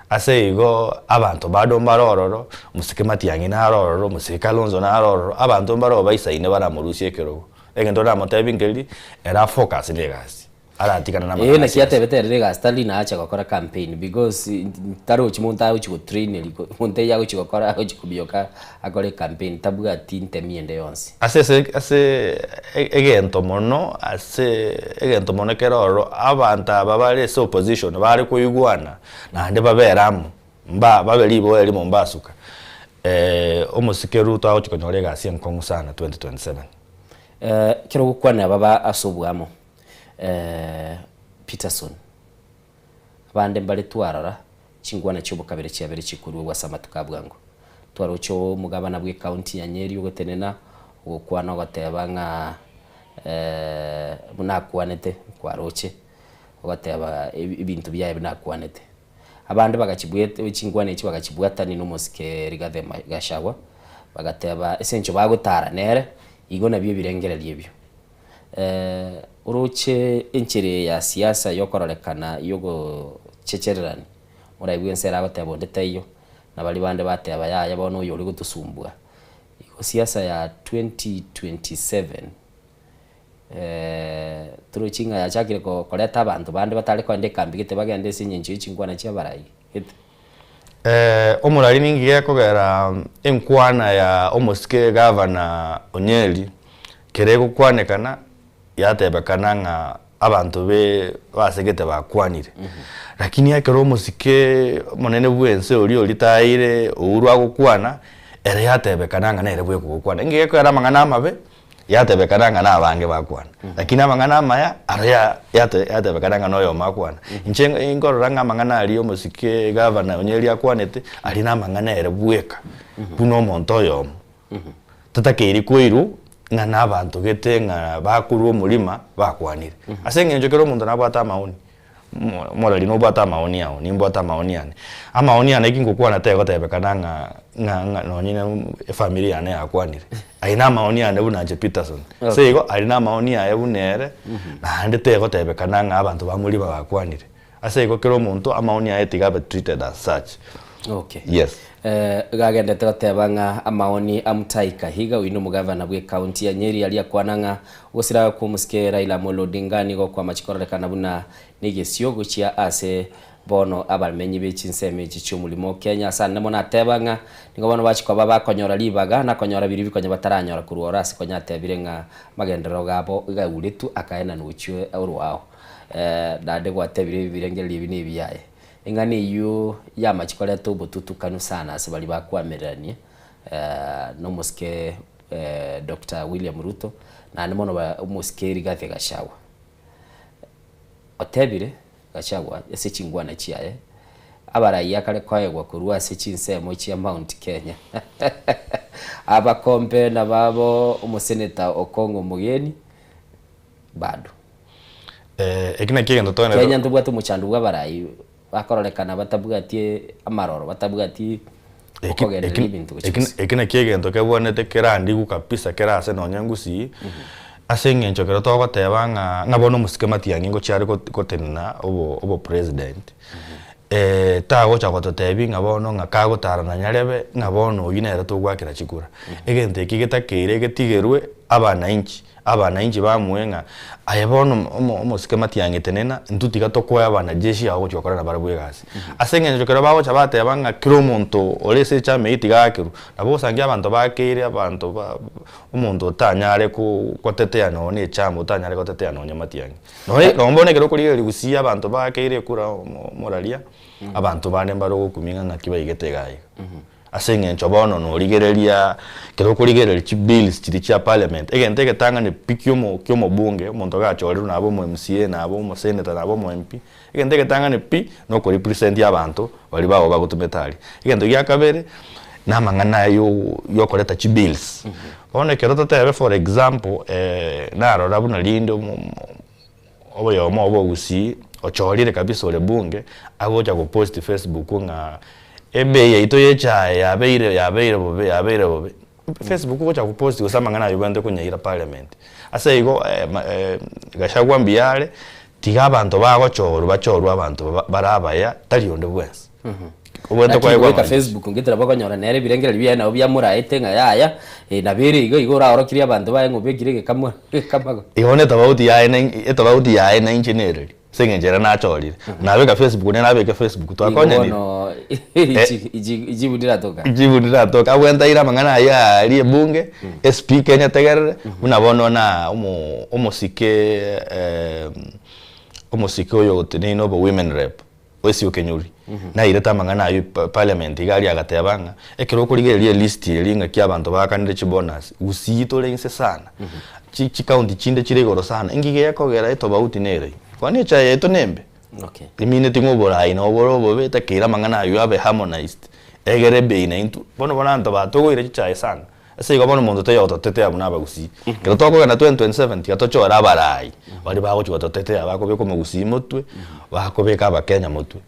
Ase igo abanto bado mbare ororo, omosike Matiang'i nare ororo, omosike Kalonzo nare ororo, abanto mbare obaisaine baramorusie ekerogo. Egento namotebi nkeri, ere afocus na egasi, aratigana na Ee amang'ana a naki siasa. atebete ere egasi tari nache gokora campaign because tarochi monto agochi gotraineri monto eywo agochi gokora agochi kobioka akore ecampaign tabwati ntemi ende yonsi. Ase ase ase egento mono ase egento mono kere ororo, abanto aba bare ase opposition bare koigwana naende babere amo, mba babe riboa erimo mbasuka, omosike Ruto agochi konyora egasi enkong'u sana 2027. Ekero ogokwanera baba ase oboamo, Peterson, abande mbare twarora chingwana chi'obokabere chiabere chikoruegwa ase amatuko a bwango. Twaroche omogabana bw'ecounty ya Nyeri ogotenena ogokwana ogoteba ng'a buna akwanete kwaroche ogoteba ebinto biaye buna akwanete. Abande bagachibwete chingwana echi bagachibwatania na omosike Rigathi Gachagua, bagateba ase eng'encho bagotara nere, igo nabio ebirengererio ebio. Oroche enchera eye ya siasa yokororekana yogochechererania, moraigwe ense ere agoteba onde taiyo, na baria bande bateba yaya bono oyo ore gotosumbua. Igo siasa ya 2027 torochi ng'a yachakire koreta abanto bande batare kogenda ekambi gete bagende ase eng'encho ye chinkwana chia abarai gete. Omorari ninki gekogera enkwana ya omosike gavana Onyeri kere egokwanekana yatebekana ng'a abanto be basegete bakwanire. Lakini ekero omosike omonene bwense oria oritaire Uhuru agokwana, ere yatebekana ng'a nere bweka ogokwana. Inki gekogera amang'ana amabe? Yatebekana ng'a nabange bakwana, lakini amang'ana amaya aro ya yate yatebekana ng'a noyomo akwana. Inche nkorora ng'a amang'ana aria omosike gavana Onyeri akwanete, aria namang'ana ere bweka, buna omonto oyomo. Totakeiri koirwa ng'a nabanto gete ng'a bakorwa omorima bakwanire. Ase eng'encho kera omonto nabwate amaoni, Omoreri nobwate amaoni ao, nimbwate amaoni ane. Amaoni ane eki ngokwana tegotebekana ng'a ng'a ng'a nonye na efamiri yane yakwanire. Aye na amaoni ane buna inche Peterson. Okay. Ase igo aria na amaoni aye buna ere, naende tegotebekana ng'a abanto ba Moriba bakwanire. Ase igo kera omonto amaoni aye tiga abe treated as such. Okay. Yes. Iga agendete goteba ng'a amaoni a Mutahi Kahiga, oyio nomogavana bw'ecounty ya Nyeri, aria akwana ng'a ogosira kw'omosike Raila Amolo Odinga nigo kwamache kororekana buna negesio gochia ase bono abamenyi be chinsemo echi chi'omorimo o Kenya. Ase ande mono ateba ng'a nigo bono bachia koba bakonyora ribaga na konyora biria bikonya bataranyora korwa oro ase konya atebire ng'a amagenderero gabo gauretwe akaenanwa gochia orwao. Naende gwatebire ebirengererio ebi nebiaye. Eng'ana eyio y'amache koreta obotutukanu sana ase baria bakoamererania nomosike Doctor William Ruto, naende mono omosike Rigathi Gachagua. Otebire Gachagua ase chingwana chiaye, abaraiya akare koegwa korwa ase chinsemo chia Mount Kenya. Abakombe nababo omoseneta Okong'o Omogeni bado. Eki nakio egento togwenerete. Kenya ntobwate omochando bw'abarai bakororekana batabwati amaroro, batabwati. Okogendereria ebinto gochia gose. Eki nakio egento kebwenerete kerandigwe kabisa kere ase nonye ngusii, ase eng'encho ekero togoteba ng'a ng'a bono omosike Matiang'i ngochia are gotenena obo obopresident, tagocha gototebia ng'a bono ng'a kagotara na nyarebe ng'a bono oyio nere togoakera chikura. Egento eki getakeire getigerwe abanainchi. Abanainchi bamoe ng'a aye bono omosike Matiang'i tenena, intwe tiga tokoe abanajeshi aba ogochia gokora nabarabwo egasi. Ase eng'encho ekero bagocha bateba ng'a kera omonto ore ase echama eyio tiga aakerwe, nabo ogosangia abanto bakeire abanto ba omonto otanyare gotetea nonya na echama, otanyare gotetea nonya Matiang'i. Nonya nonya bono ekero okorigereria gusii abanto bakeire ekura omoraria, abanto bande mbare ogokumia ng'a ng'aki baigete iga iga. Ase eng'encho bono norigereria, ekero okorigereria chibills chiria chia parliament, egento egetang'ani pi kiomo kiomobunge, omonto gachorirwe nabe omo MCA, nabe omosenator, nabe omo MP, egento egetang'ani pi, na okorepresent abanto baria bago bagotumete aria. Egento gia kabere, na amang'ana yo yokoreta chibills. Bono ekero totebe for example, narora buna rinde omo oyomo obo Gusii ochorire kabisa ore bunge agocha go post Facebook ng'a ebei yaito ye echae yabeire yabeire bobe yabeire bobe. Facebook ogocha go post gose amang'ana aywo obwenerete konyaira parliament. Ase igo Gachagua mbuya are, tiga abanto bagochorwa bachorwe abanto bare abaya tari onde bwensi. Obwenerete Lakini kwaye goika kwamanya. Facebook ngetera bakonyora nere ebirengererio biaye nabo biamoraete ng'a yaya eh, nabo ere iga iga oraorokirie abanto baye ng'a obekire egekamo egekamago. Igo netofauti yaye na etofauti yaye na inche nereri, ase eng'encho ere nachorire. Nabeka Facebook nere nabeke Facebook Igo twakonyanire. bono ichi ichi ijibu ndiratoka. Ijibu ndiratoka abwenerete aire amang'ana ayio aria ebunge, espeaker enyetegerere, buna bono na omo omosike omosike oyo oteneine obo women rep. Wesio Okenyuri nairete amang'ana ayio parliament iga aria agateba ng'a ekero okorigereria elist eria ng'aki abanto baakanire chibonus, Gusii tore inse sana, chi chicounty chinde chire igoro sana, inki gekogera etobauti nere? Kwani echae yaito nembe? Emineti ng'a oborai nobore obobe takeire amang'ana ayio abe harmonised egere ebei naintwe. Bono bono abanto batogoire chichae sana. Ase igo bono omonto taiyo ogototetea buna abagusii. Ekero tokogenda 2027 tiga tochore abarai baria bagochia gototetea bakobeka omogusii motwe, bakobeka abakenya motwe.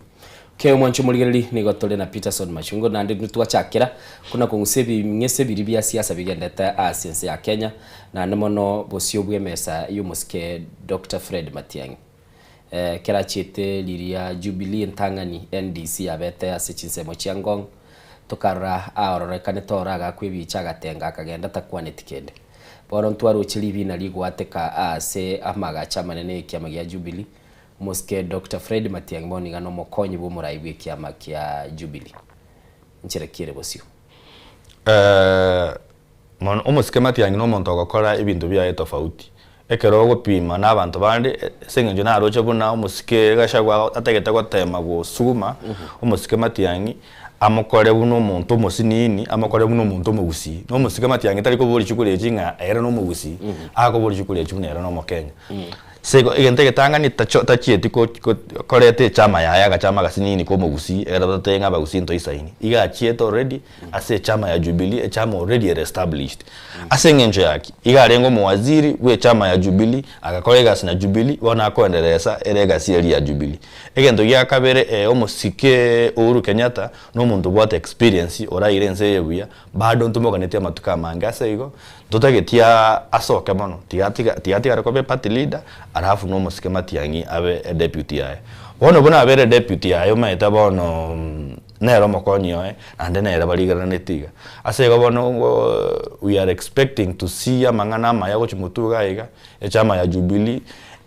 Kei omwancho omorigereri nigo tore na Peterson Machungo naende ntwachakera kona kong'usa ebing'ese biria bia siasa bigendete ase ense ya Kenya naende mono bosio bw'emesa y'omosike Doctor Fred Matiang'i. Ekero achiete riria Jubilee entang'ani NDC yabete ase chinsemo chia Ngong, tokarora aororekanete oro agakwa ebicha agatenga akagenda takwaneti kende. Bono ntwaroche ribina rigoateka aase amagacho amanene y'ekiama gia Jubilee, omosike Doctor Fred Matiang'i bono iga nomokonyi bw'omorai bw'ekiama kia Jubilee. Nchera ki ere bosio? Mono omosike Matiang'i nomonto ogokora ebinto biaye tofauti. Ekero ogopima na abanto bande, ase eng'encho naroche buna omosike Gachagua atagete gotema gosuguma omosike Matiang'i amokore buna omonto omosinini, amokore buna omonto omogusii. Na omosike Matiang'i tari koboria chikura echi ng'a ere nomogusii, akoboria chikura echi buna ere nomokenya. Ase igo egento egetang'ani tacho tachieti ko ko koreta echama yaye agachama agasinini ka omogusii ekero totebe ng'a abagusii ntoisaini. Iga achiete already ase echama ya Jubilee, echama already ere established. Ase eng'encho ya ki? Iga arenge omowaziri bwe echama ya Jubilee, agakora egasi na Jubilee, bono akoenderesa ere egasi eria ya Jubilee. Egento gia kabere eh omosike Uhuru Kenyatta, na omonto obwate experience oraire ense eye buya, bado ntomoganetie amatuko amange ase igo, ntotageti asoke mono, tiga tiga tiga atigare koba eparty leader, alafu na omosike Matiang'i abe edeputy yaye. Bono buna abere edeputy yaye omanyete bono nere omokonyi oye, naende nere barigereraneti iga. Ase igo bono we are expecting to see amang'ana amaya gochia motwe iga iga, echama ya Jubilee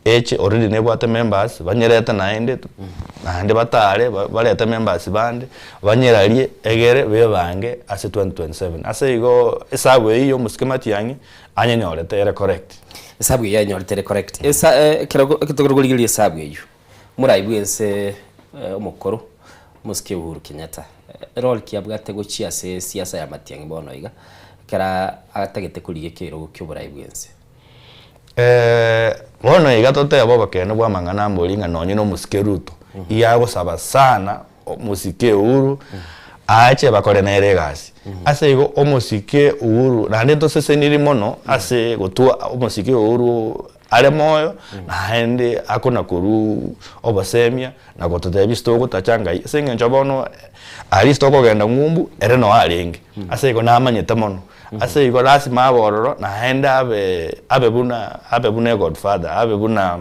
eche already nebwate members, banyerete naende, naende batare barete members bande, banyerarie egere bebange ase 2027. Ase igo esabu eyio ya omosike Matiang'i, anyenyorete ere correct. Esabu eyio ayenyorete ere correct. Esa ekero ekero tokorigereria esabu eyio, Omorai bw'ense omokoro, omosike Uhuru Kenyatta, role ki abwate gochia ase siasa ya Matiang'i bono iga, ekero atagete korigia ekerogo ki'oborai bw'ense? Bono iga totebe obokeene bw'amang'ana mbori ng'a nonye na omosike Ruto, iga agosaba sana omosike Uhuru aache bakore nere egasi. Ase igo omosike Uhuru, naende ntoseseniri mono ase gotwa omosike Uhuru. are moyo, naende akona korwa obosemia na gototebia ase togotacha ngai, ase eng'encho bono aria ase tokogenda ng'umbu ere noo arenge, ase igo namanyete mono, ase igo lasima abe ororo naende abe abe buna abe buna egodfather abe buna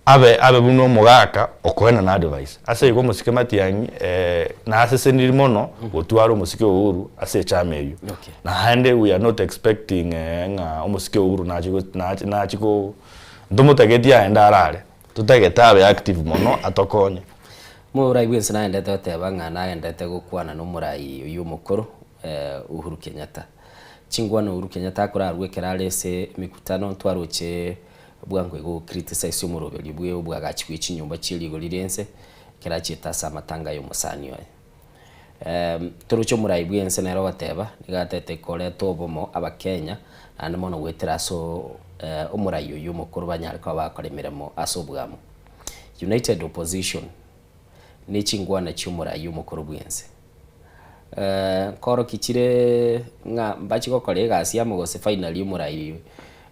abe abe buna omogaka okoenana advice. Ase igo omosike Matiang'i naseseniri mono gotwara omosike Uhuru ase echama eyio. Okay. Naende we are not expecting ng'a omosike Uhuru nache go nache nache go ntomotageti aende arare, totagete abe active mono atokonye. Morai bwensi naendete goteba ng'a naendete gokwana na omorai oyio omokoro Uhuru Kenyatta. Chingwana Uhuru Kenyatta akorarwa ekero are ase emekutano ntwaroche Bwango igo criticize omoroberio bwe obwagachi bwe chinyomba chie rigori ri'ense ekero achiete ase amatanga y'omosani oye. Toroche omorai bw'ense nere ogoteba nigo atete koreta obomo abakenya naende mono goetera ase omorai oyio omokoro banyare koba bagokora emeremo ase obwamo. United Opposition ne chingwana chi'omorai omokoro bw'ense. Nkoroki chire ng'a mbachi gokora egasi amo gose finally omorai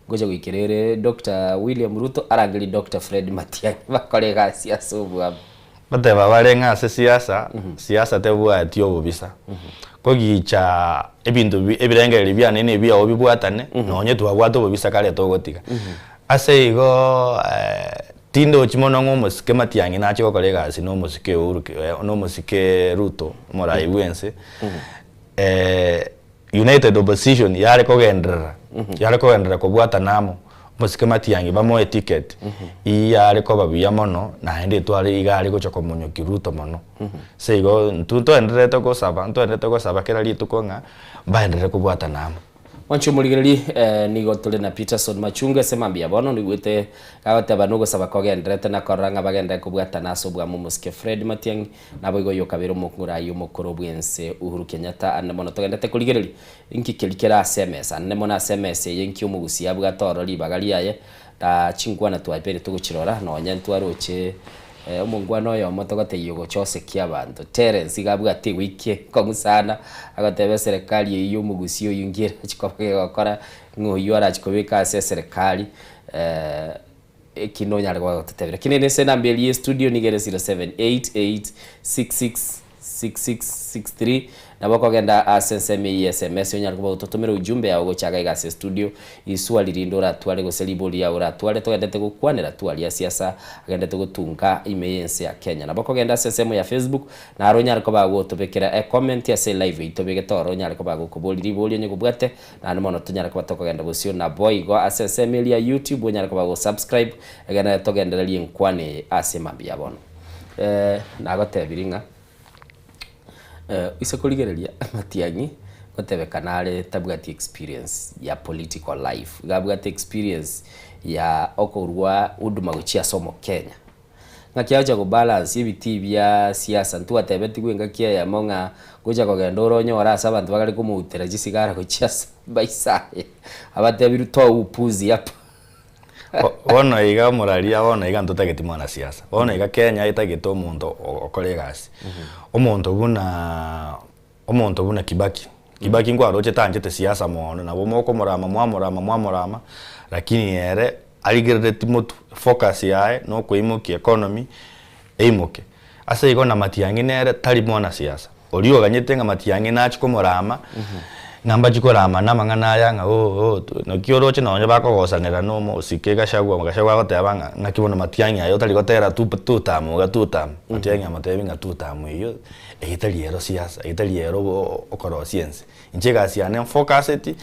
ngocha goikera ere Doctor William Ruto arangerie Doctor Fred Matiang'i bakore egasi ase obwamo. Goteba bare ng'a ase siasa, siasa tebwati obobisa. Kogicha ebinto bi ebirengererio biane na ebiao bibwatane, nonye twabwate obobisa kare togotiga. Ase igo tindochi mono ng'a omosike Matiang'i nache gokora egasi na omosike Uhuru na omosike Ruto omorai bwense, United Opposition yare kogenderera, yare kogenderera kobwatana amo, omosike Matiang'i bamoe ticket, iyare koba buya mono naende etware iga are gocha komonyokia Ruto mono. Ase igo intwe ntoendererete gosaba, ntoendererete gosaba kera rituko ng'a mbaenderere kobwatana amo. Mwanche omorigereria, nigo tore na Peterson Machunga ase mambia bono nigwete agoteba nogosaba kogendererete na korora ng'a bagenderere kobwatana ase obwamo omosike Fred Matiang'i naboigo oyo okabeire omorai omokoro bw'ense Uhuru Kenyatta ande mono togenderete korigereria inki keria kere ase emesa ande mono ase emesa eye inki omogusia abwate ororo ribaga riaye na chinkwana twabeire togochirora nonya ntwaroche Omongwana oyomo togotebia ogocha osekie abanto, Terence iga abwate ewiki enkong'u sana, agoteba eserekari eyio ya omogusii oyio nki erachi koba gegokora, ng'a oyio arachi kobeka ase eserekari eki nonyare koba gototebia. Lakini ere ase enamba eria ya estudio nigo ere 0788666663, Nabo okogenda ase ensemo eyio ya sms onyare koba ototomera ujumbe yao gocha iga iga ase estudio, iswali rinde oratware gose ribori riao oratware togendete gokwanera twaria siasa agendete gotunga ime y'ense ya Kenya. Nabo okogenda ase ensemo ya Facebook naro onyare koba agotobekera ecomment ase elive eyio tobegete ororo onyare koba agokoboria ribori onye kobwate naende mono tonyare koba tokogenda bosio naboigo ase ensemo eria ya YouTube onyare koba gosubscribe egere togendererie enkwana eye ase mambia ya bono. Nagotebirie ng'a. Ase korigereria amatiang'i ngotebekana are tabwati experience ya political life, iga abwate experience ya okorwa huduma gochia ase omokenya. Ng'aki agocha ko balance ebitii bia siasa, ntwatebetigwe engaki eyemo ng'a gocha kogenda ore onyore ase abanto bagare komoutera chisigara gochia ase amaiso aye, abatebirie toa upuzi hapa. Bono iga omoraria bono iga ntotageti mwanasiasa, bono iga Kenya etagete omonto okore egasi, omonto buna omonto buna Kibaki, Kibaki nkwaroche tanchete siasa mono, nabo mokomorama mwamorama mwamorama, lakini ere arigerereti motwe, focus yaye na okoimokia economy eimoke. Ase igo na Matiang'i nere tari mwanasiasa, oria oganyete ng'a Matiang'i nachie komorama, ng'a mbachie korama na amang'ana aya ng'a ooh ooh naki oroche nonye bakogosanera na omosike Gachagua, Gachagua agoteba ng'a ng'aki bono Matiang'i aye otari gotera two two term iga two term, Matiang'i amotebi ng'a two term eyio, eyio tari ero siasa, eyio tari ero okorosia ense. Inche egasi yane nfocuseti,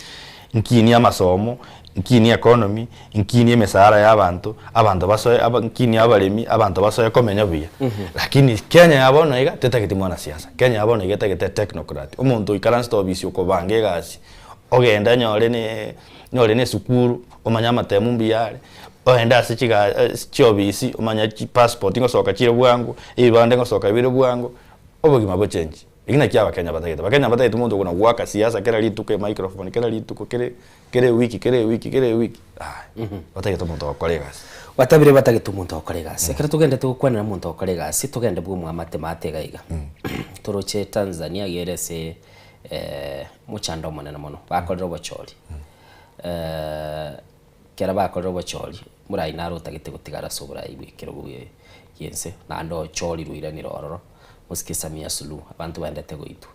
nkinie amasomo, nkinie economy, nkinie emesara ya abanto, abanto basoe aba nkinie abaremi, abanto basoe komenya buya. Lakini Kenya ya bono iga, tetageti mwanasiasa, Kenya ya bono iga etagete etechnocrat, omonto oikaransete obisi okobanga egasi, ogende anyore ne nyore na esukuru, omanye amatemu mbuya are, ogende ase chiga chiobisi omanye chipassport ngosoka chire bwango, ebibande ngosoka bire bwango, obogima bochengi. Eki nakio abakenya batagete. Abakenya mbatagete omonto okona goaka siasa kera rituko emicrophone kera rituko kere kera ewiki kera ewiki kera ewiki aye. Batagete omonto ogokora egasi. Batabire batagete omonto ogokora egasi. Ekero togendete gokwanera omonto ogokora egasi, togende bwa omwamate maate iga iga. Toroche Tanzania iga ere ase mochando omonene mono, bakorire obochori. Ekero bakorire obochori, morai naro otagete gotigara ase oborai bw'ekerogo gi'ense, naende ochorirwe oiranire ororo, mosike Samia Suluhu, abanto baendete goitwa.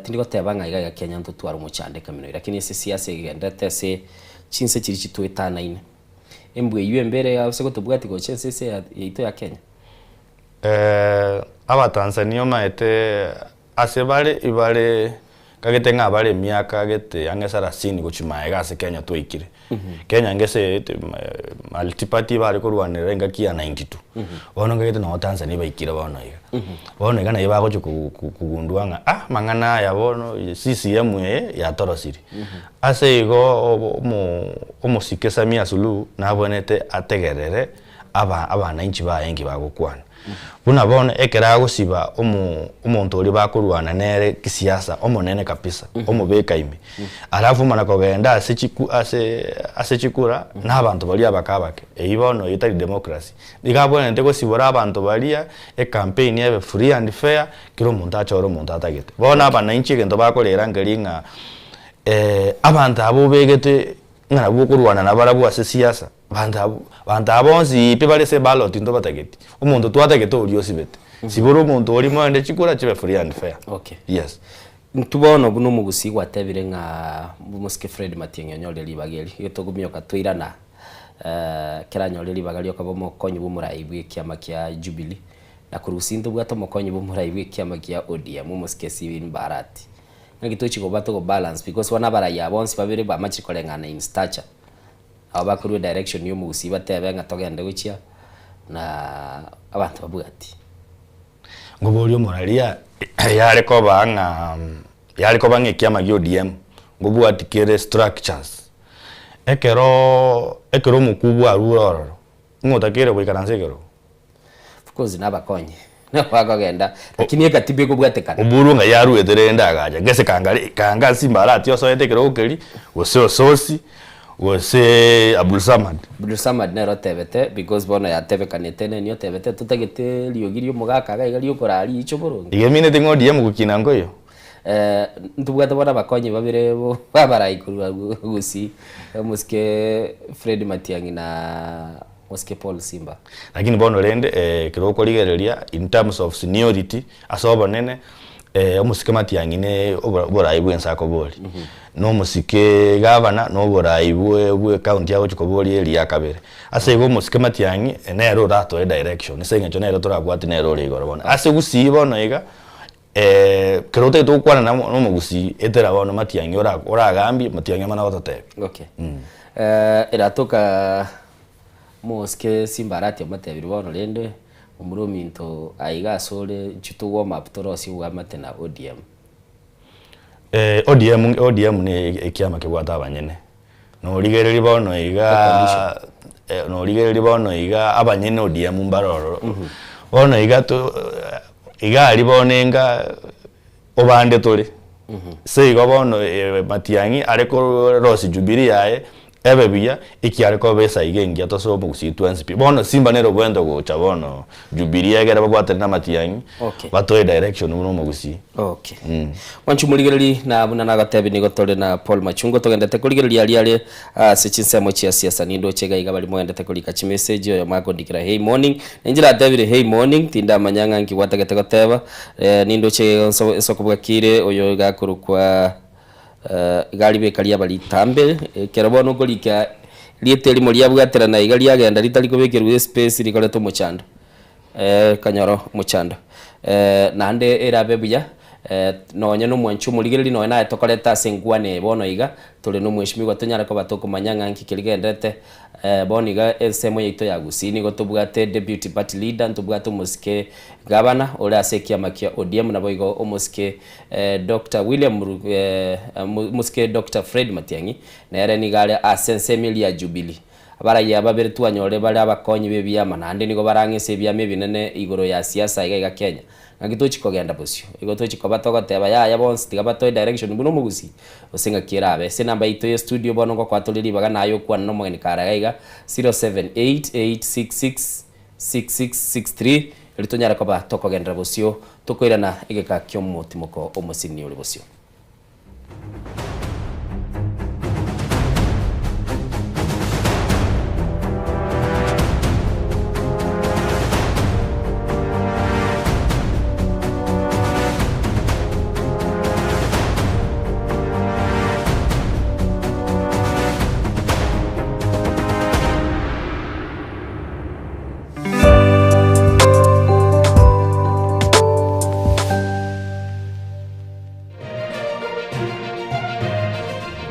Tindi goteba ng'a iga iga Kenya ntotware omochando ekamino, lakini ase esiasa egenderete ase chinse chiria chitwetanaine, embwa eywo embe ere ase gotobwatia gocha ense ase yaito ya Kenya. Abatanzania omanyete ase bare ibare kagete ng'a bare emiaka gete ang'e sarasini gochia magega ase Kenya twaikire. Kenya ngese multiparty bare korwanera engaki ya 92. Bono nkagete noo Tanzania baikire bono iga. Bono iga naye bagochia kogundua ng'a ah amang'ana aya bono CCM eye yatorosirie. Ase igo omosike Samia Suluhu nabwenerete ategerere aba abananchi baye inki bagokwana. Buna bono ekero agosiba omo omonto oria bakorwana nere kisiasa omonene kabisa, omobeka ime, alafu omana kogenda ase chiku ase ase chikura na abanto baria abake abake, eyio bono eyio tari democracy. Iga abwenerete gosibora abanto baria, ecampaign ebe free and fair, kera omonto achore omonto atagete. Bono abananchi egento bakorera nkeri ng'a abanto aba obegete ng'a nabwo okorwana nabarabwo ase siasa, Banto abwo, banto aba bonsi pi bare ase eballot ntobatageti, omonto twatagete oria osibete. Sibora omonto oria moende chikura chibe free and fair. Okay. Yes. Intwe bono buna omogusii gwatebire ng'a omosike Fred Matiang'i onyorire ribaga eri, igo togomioka toirana ekero anyorire ribaga riokoba omokonyi bw'omorai bw'ekiama kia Jubilee, na korwa gusii ntobwate omokonyi bw'omorai bw'ekiama kia ODM, omosike Stephen Mbarati. Naki tochi koba togo balance because bono abarai aba bonsi babere bamachire koreng'ana in stature. Aba bakorua edirection ya omogusii batebe ng'a togende gochia na abanto babwati. Ngoboria omoraria yare koba ng'a yare koba ng'a ekiama gia ODM ngobwati kere structures ekeroo ekero omokubwa arure ororo ng'o otakeire goikaransa ekerogo? Of course nabakonye nabo bakogenda lakini ekatiba ekobwatekana. Oburu ng'ai aruete rende agacha gese kanga kanga Simba Arati osoete ekerogo keria gose Osotsi gose Abdulsamad. Abdulsamad nere otebete because bono yatebekanete neni otebete totagete eriogi ria omogaka iga iga riokoraa riicho boronge. Iga emineti ng'a ODM gokina nkoiyo? Ntobwate bono abakonyi babere babarai korwa Gusii, omosike Fred Matiang'i na Mosike Paul Simba. Lakini bono rende ekero okorigereria in terms of seniority ase obonene omosike Matiang'i ne oborai bwa ense akoboria, na omosike gavana na oborai bwe bwe ecounty agochi koboria eria ya kabere. Ase igo omosike Matiang'i nere oratoe direction ase eng'encho nere torabwati nere ore igoro bono. Ase gusii bono iga ekero otagete gokwana na omogusii etera bono Matiang'i ora oragambie Matiang'i amane agototebia. Okay. Eratoka Omosike Simba Arati omotebirie bono rende omura ominto aiga asore inchuo to warm up torosie oboamate na ODM. ODM ODM ne ekiama kebwate abanyene, norigereria bono iga norigereria bono iga abanyene ODM mbare ororo, bono iga to iga aria bono enga obande tore, ase igo bono Matiang'i are korosia Jubilee yaye ebe buya, ekiare koba esaiga engiya tosoe omogusii twensi pi. Bono Simba nere obwenerete gocha bono Jubilee egere babwatane na Matiang'i, Okay. batoe direction buna omogusii. Okay. Mwanchi omorigereri, na buna nagotebi nigo tore na Paul Machungo togendete korigereria aria are ase chinsemo chia siasa nindoche iga iga baria mogendete korika chimessage oyomo akondikera hey morning ninche natebire hey morning tindamanya ng'a nki gwatagete goteba nindoche iga nso kobwakire oyo iga akorokwa Iga ribeka riaba ritambe, ekero bono okorika rieta erimo riabwaterana iga riagenda ritari kobekerwa espace rikoreta omochando, okonyora omochando. Naende erabe buya, nonye na omwanchi omorigereria nonye naye tokoreta ase enkwana eye bono iga, tore na omweshimiwa tonyare koba tokomanya ng'a nki keria kegenderete bono iga ensemo yaito ya Gusii nigo tobwate deputy party leader, ntobwate omosike gavana ore ase ekiama kia ODM naboigo omosike Doctor William Omosike Doctor Fred Matiang'i nere nigo are ase ensemo eria ya Jubilee. Abaraiya babere twanyore bare abakonyi b'ebiama naende nigo barang'ese ebiama ebinene igoro ya siasa iga iga Kenya. Ng'aki tochi kogenda bosio? Igo tochi koba togoteba yaya bonsi tiga batoe direction buna omogusii gose ng'aki erabe. Ase enamba yaito ye studio bono ngokoa tore ribaga naye okwane na omogeni kare iga iga 078866 6663, erio tonyare koba tokogenderera bosio, tokoirana egeka ki'omotimoko omosinini ore bosio.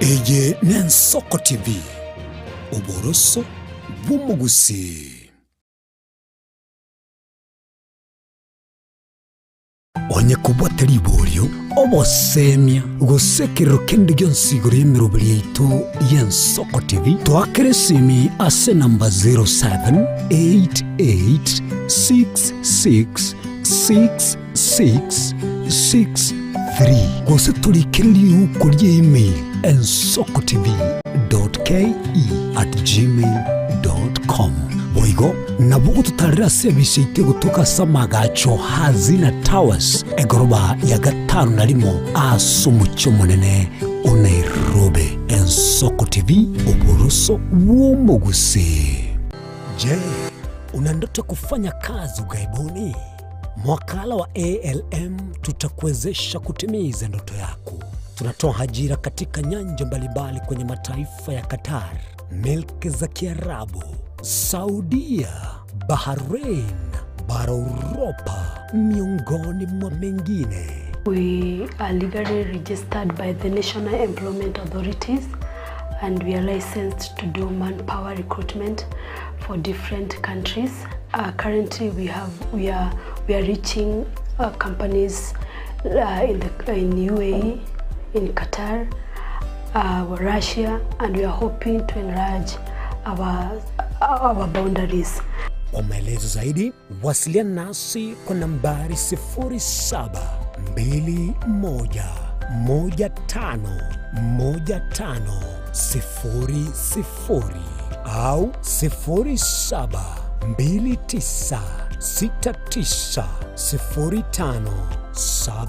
Eye n'Ensoko TV, oboroso bw'omogusii. Onye kobwate riborio, obosemia, gose ekerero kende gionsi igoro y'emeroberi yaito y'Ensoko TV, toakere esimi ase enamba 0788666663 gose torikere riuko ria email ensokotv.ke@gmail.com. Boigo nabo ogototarera ase ebise yaito egotoka ase amagacho Hazina Towers, egoroba ya gatano na rimo ase omochie omonene o Nairobi. Ensoko TV, oboroso bw'omogusii. Je, una ndoto ya kufanya kazi ughaibuni? Mwakala wa ALM tutakuwezesha kutimiza ndoto yako. Tunatoa ajira katika nyanja mbalimbali kwenye mataifa ya Qatar, milki za Kiarabu, Saudia, Bahrain, bara Uropa, miongoni mwa mengine. We are legally registered by the National Employment Authorities and we are licensed to do manpower recruitment for different countries. Uh, currently we have we are we are reaching uh, companies uh, in the in UAE, in Qatar, uh, Russia and we are hoping to enlarge our our boundaries. Kwa maelezo zaidi wasiliana nasi kwa nambari 0721151500 au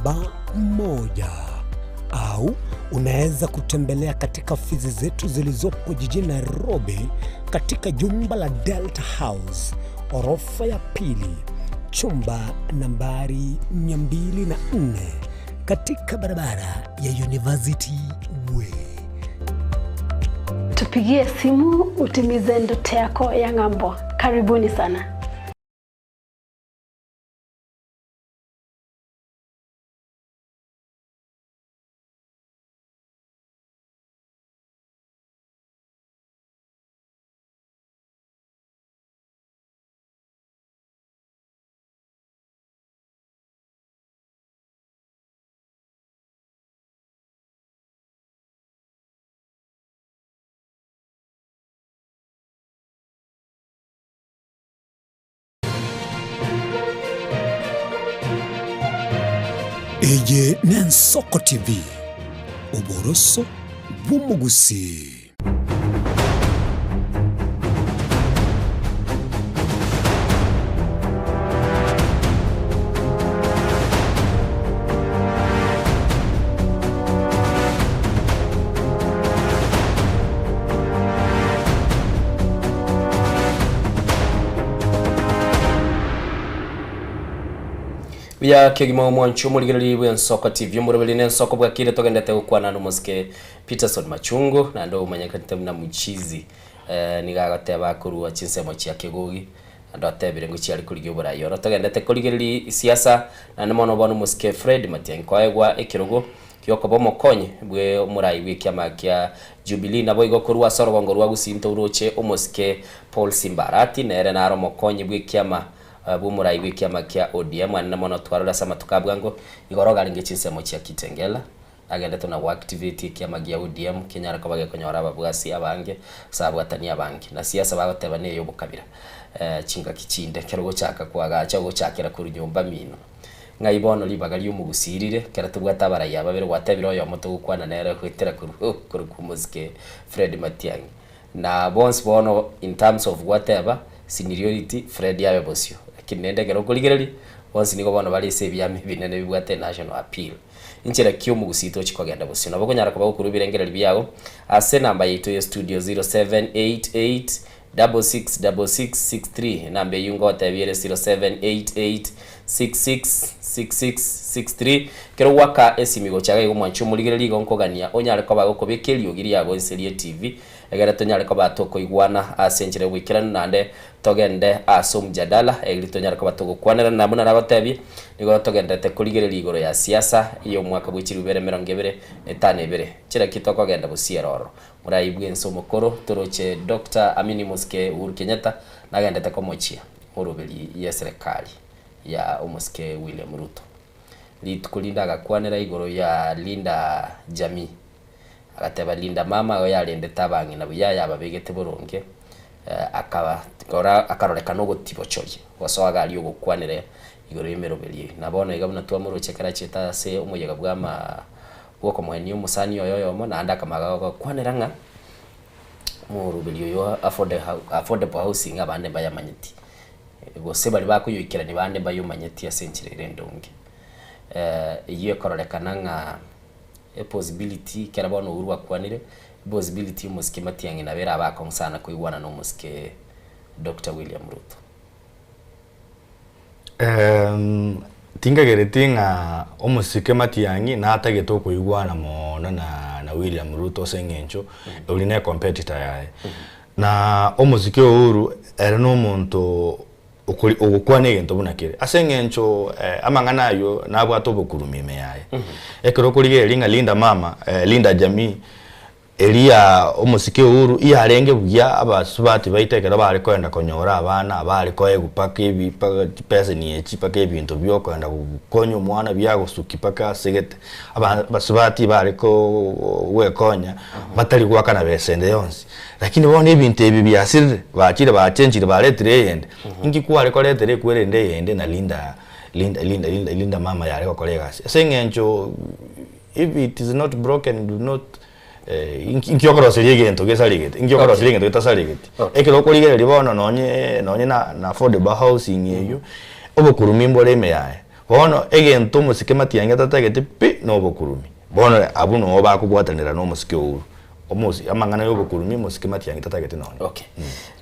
0729690571 au unaweza kutembelea katika ofisi zetu zilizopo jijini Nairobi katika jumba la Delta House orofa ya pili chumba nambari 204 katika barabara ya University Way. Tupigie simu utimize ndoto yako ya ng'ambo. Karibuni sana. Eye n'Ensoko TV, oboroso bw'omogusii. Buya kegima omwancho omorigereria bw'Ensoko TV omoroberi na Ensoko bwakire togendete gokwana nomosike Peterson Machungu naende omanyekanete buna Muchizi eh, nigo agoteba akorwa chinsemo chia Kegogi naende otebire ngochia korigia oborai oro togendete korigereria siasa naende mono bono omosike Fred Matiang'i koegwa ekerogo giokoba omokonyi bwe omorai bwe ekiama kia Jubilee naboigo korwa ase orogongo rwa Gusii ntouroche omosike Paul Simba Arati nere naro omokonyi bwe ekiama bw'omorai bw'ekiama kia ODM anene mono twarore ase amatuko a bwango igoro ogarenge chinsemo chia Kitengela agendete na goactivate ekiama gia ODM kenyare koba gekonyora ababwasi abange gose ababwatani abange na siasa bagoteba neye obokabira chingaki chinde ekero ogochaka koagacha ogochakera korwa nyomba mino. Ng'ai bono ribaga ri'omogusii rire ekero tobwate abaraiyo babere gwatebire oyomo togokwana nere goetera korwa korwa omosike Fred Matiang'i na bonsi bono in terms of gwateba Seniority Fred abe bosio, lakini rende ekero okorigereria, bonsi nigo bono bare ase ebiama ebinene bibwate national appeal. Inchera ki omogusii tochi kogenda bosio? Nabo okonyara koba gokorwa ebirengererio biago ase enamba yaito ya studio 0788 666663, enamba eyio ngotebia ere 0788 66. 6663 Ekero gwaka esimi gocha iga igo mwanche omorigereria igo nkogania onyare koba gokobeka eriogi riago inse rie TV egere tonyare koba tokoigwana ase enchera y'oboikeranu naende togende ase omjadala eri tonyare koba togokwanerana na buna nagotebie nigo togenderete korigereria igoro ya siasa y'omwaka bwe chilifu ibere emerongo ebere na etano ebere. Chiraki tokogenda bosiera ororo. Morai bw'ense omokoro toroche Doctor Amini Mosike Uhuru Kenyatta nagendete komochia moroberi y'eserekari ya omosike William Ruto. Rituko rinde agakwanera igoro ya Linda Jamii. Agateba Linda mama oyo yarendete abang'ina buya yababegete boronge akaba kora akarorekana ogotibochoria gosoa iga aria ogokwanera igoro y'emeroberi eyio. Na bono iga buna twamoroche ekero achiete ase omoyega bw'ama bw'okomoenia omosani oye oyomo naende akamanya gokwanera ng'a omoroberi oyo affordable housing abande mbayamanyeti. Gose baria bakoyoikerania bande mbayomanyeti ase enchera ere endonge. Eyio ekororekana ng'a epossibility ekero bono Uhuru akwanire, epossibility omosike Matiang'i nabo erabe akong'u sana koigwana na omosike Doctor William Ruto. Tinkagereti ng'a omosike Matiang'i natagete okoigwana mono na na William Ruto ase eng'encho oria ne competitor yaye. Na omosike Uhuru ere na omonto okori ogokwana egento buna kere ase eng'encho amang'ana aywo nabwate obokurumi ime yaye. Ekero okorigereria ng'a Linda Mama, Linda Jamii, eria omosike Uhuru iyarenge buya abasubati baito ekero bare koenda konyora abana bare koegwa mpaka ebi mpaka chipeseni echi mpaka ebinto bia okoenda gokonya omwana biagosuki mpaka asegete. Aba abasubati bare ko gwekonya batari goakana besa ende yonsi. Lakini bono ebinto ebi biasirire, bachire bachenchire baretire eyende, inki kware koretera ekwerende eyende na Linda Linda Linda Linda Linda mama yare gokora egasi. Ase eng'encho if it is not broken do not inki inki okoroseria egento gesaregete, inki okoroseria egento getasaregeti. Ekero okorigereria bono nonye nonye na na affordable housing eywo, obokurumi mbore ime yaye. Bono egento omosike matiang'i atatagete pi, na obokurumi. Bono abwo noo bakobwatanera na omosike Uhuru. Omosi, amang'ana y'obokurumi omosike matiang'i tatagete nonya. Okay.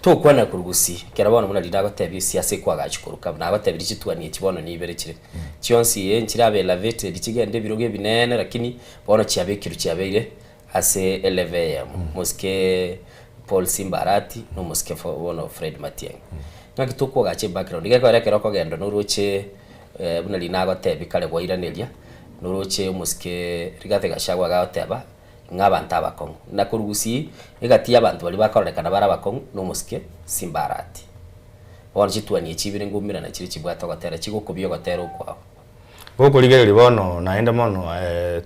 Tokwana korwa gusii, ekero bono buna riria nagotebia esiasa ekwagachi korwa kabu, nagotebirie chituani echi bono nibere chire. Chionsi ee nchirabe elevated chigende ebirogo ebineene lakini bono chiabekirwe chiabeire ase elevel eyemo. Omosike Paul Simba Arati na omosike bono Fred Matiang'i. Ng'aki tokoagacha ebackground, gekogera ekero okogenda noroche buna riria nagotebia kare gwairaneria, noroche omosike Rigathi Gachagua agoteba. ng'a abanto abakong'u. Na korwa gusii, egati y'abanto baria bakororekana bare abakong'u nomosike Simbarati. Bono chituani echi ibere ngoumerana chire chibwate ogotera, chigokobia ogotera okwabo. Gokorigereria bono naende mono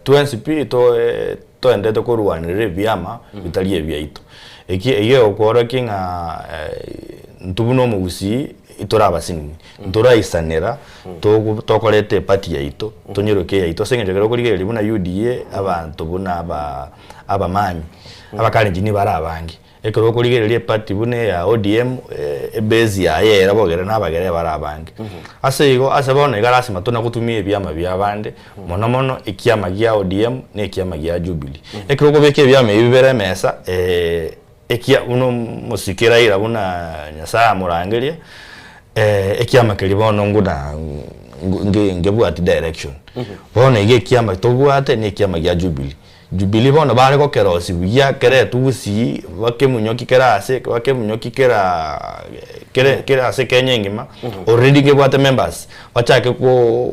twensi pi toendete korwanerera ebiama bitari ebiaito. Eki eyio egokworokia ng'a intwe buna omogusii tore abasinini, ntoraisanera togo tokoreta eparty yaito, tonyeroke eyaito ase eng'encho ekero okorigereria buna UDA abanto buna aba abamanyi, abakalenjin bare abange. Ekero okorigereria eparty buna eya ODM ebase yaye era bogere na abagere bare abange. Ase igo ase bono iga lasima tona gotumia ebiama bia abande, mono mono ekiama gia ODM na ekiama gia Jubilee. Ekero okobeka ebiama ebi bibere emesa Ekia buna omosike Raila buna Nyasaye amorangeria, ekiama keria bono nguna nge ngebwati direction. Bono iga ekiama tobwate na ekiama gia Jubilee. Jubilee bono bare gokerosia buya keretwe gusii bakemunyoki kera ase bakemunyoki kera kere kera ase Kenya engima, already ngebwate members, bachake ko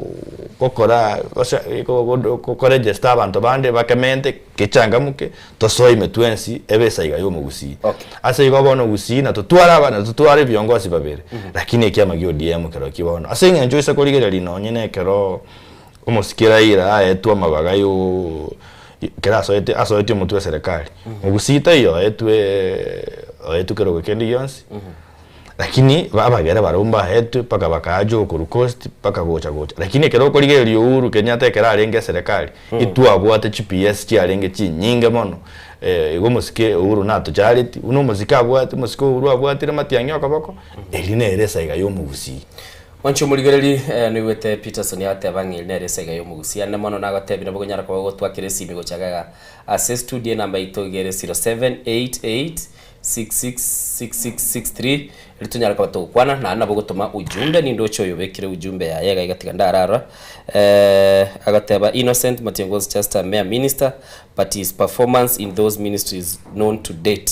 gokora gose ko register abanto bande bakemente kechangamuke. Tosoe ime twensi ebe esaiga y'omogusii. Ase igo bono gusii na totware abana na totware ebiongosi babere, lakini ekiama gia ODM kerokio bono. Ase eng'encho oise korigereria nonye na ekero omosike Raila aetwe amabaga yo ekero asoete asoetie omotwe eserekari, mogusii taiyo oetwe oetwe kerogo kende gionsi. Lakini abagere barabwo mbaetwe mpaka bakaacha okorwa coast mpaka gocha gocha. Lakini ekero okorigereria Uhuru Kenyatta ekero arenge eserekari, itwabwate chi PS chiarenge chinyinge mono, igo omosike Uhuru natochareti, buna omosike abwate omosike Uhuru abwatire matiang'i okoboko, eria nere esaiga ya omogusii. Mwanche omorigereri, noigwete Peterson agoteba ng'a eri nere esaiga ya omogusii. Ande mono nagotebia nabo okonyara koba ogotwakera esimi gocha iga ase estudio enamba yaito iga ere 0788. 666663 eri tonyare koba togokwana naende nabo ogotoma ujumbe nindoche oyo obekire ujumbe yaye iga iga tiga ndararora eh, agoteba Innocent Matiang'i was just a mere minister but his performance in those ministries known to date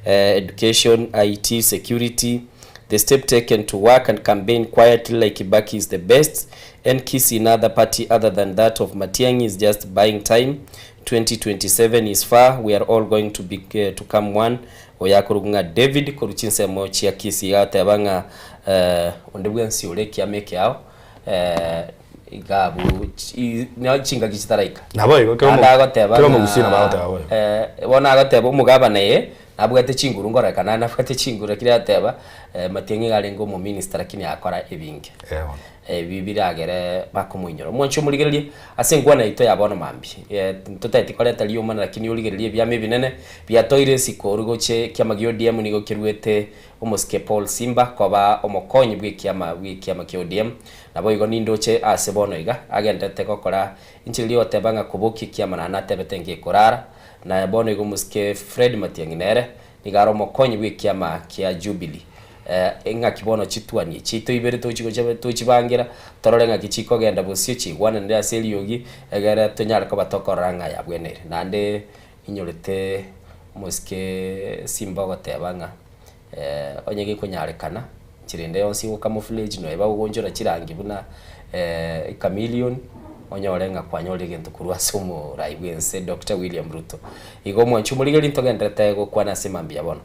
eh, education, IT, security The step taken to work and campaign quietly like Kibaki is the best and Kisii in other party other than that of Matiang'i is just buying time 2027 is far we are all going to be to come one Oyo akorokwa ng'a David korwa chinsemo chia Kisii iga agoteba ng'a eh, onde bwensi ore ekiama ekeao eh, iga abwo chi nao chingaki chitaraika. Naboigo, kera Naende omo- agoteba kera ng'a omogusii nabo agoteba boigo. eh, bono agoteba omogabana ee Nabwate chinguru nkorekana aye nabwate chinguru lakini ateba Matiang'i iga arenge omominister lakini akora ebinge. Ebi biragere bakomoinyora. Omwanchi omorigererie ase enkwana yaito ya bono mambia ntotageti koreta riomana lakini origererie ebiama ebinene biatoire isiko oria gochia ekiama gia ODM nigo keruete omosike Paul Simba koba omokonyi bw'ekiama bw'ekiama kia ODM. Naboigo nindoche ase bono iga agenderete gokora inche riria ogoteba ng'a kobokia ekiama naende natebete ngekorara Naye bono igo omosike Fred Matiang'i nere nigo are omokonyi bw'ekiama kia Jubilee. Ing'aki bono chituani chiaito ibere tochi gocha tochibangera, torore ng'aki chikogenda bosio chiigwananire ase eriogi, egere tonyare koba tokorora ng'a yabweneire. Naende inyorete omosike Simba ogoteba ng'a onye gekonyarekana, Enchera ende yonsi gocamouflage nonya bagogonchora chirangi buna echameleon, onyore ng'a kwanyorire egento korwa ase omorai bw'ense Doctor William Ruto. Igo omwanchi omorigereria ntogenderete gokwana ase mambia bono,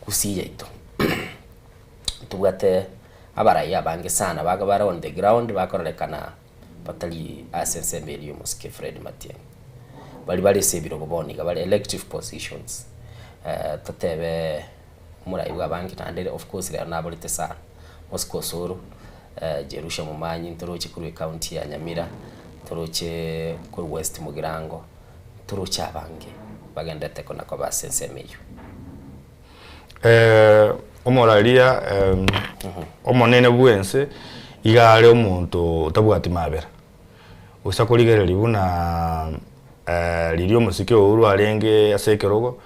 Gusii yaito ntobwate abarai abange sana baga bare on the ground bakororekana batari ase ensemo eria y'omosike Fred Matiang'i. Baria bare ase ebirogo bono iga bare elective positions, totebe Omorai bw'abange naende of course rero naborete sana, Mosike Osoro, Jerusha Momanyi ntoroche korwa ecounty ya Nyamira, ntoroche korwa West Mugirango, ntoroche abange bagenderete kona koba ase ensemo eyio. Omoraria omonene bwense iga are omonto otabwati mabera, gose korigereria buna riria omosike Uhuru arenge ase ekerogo,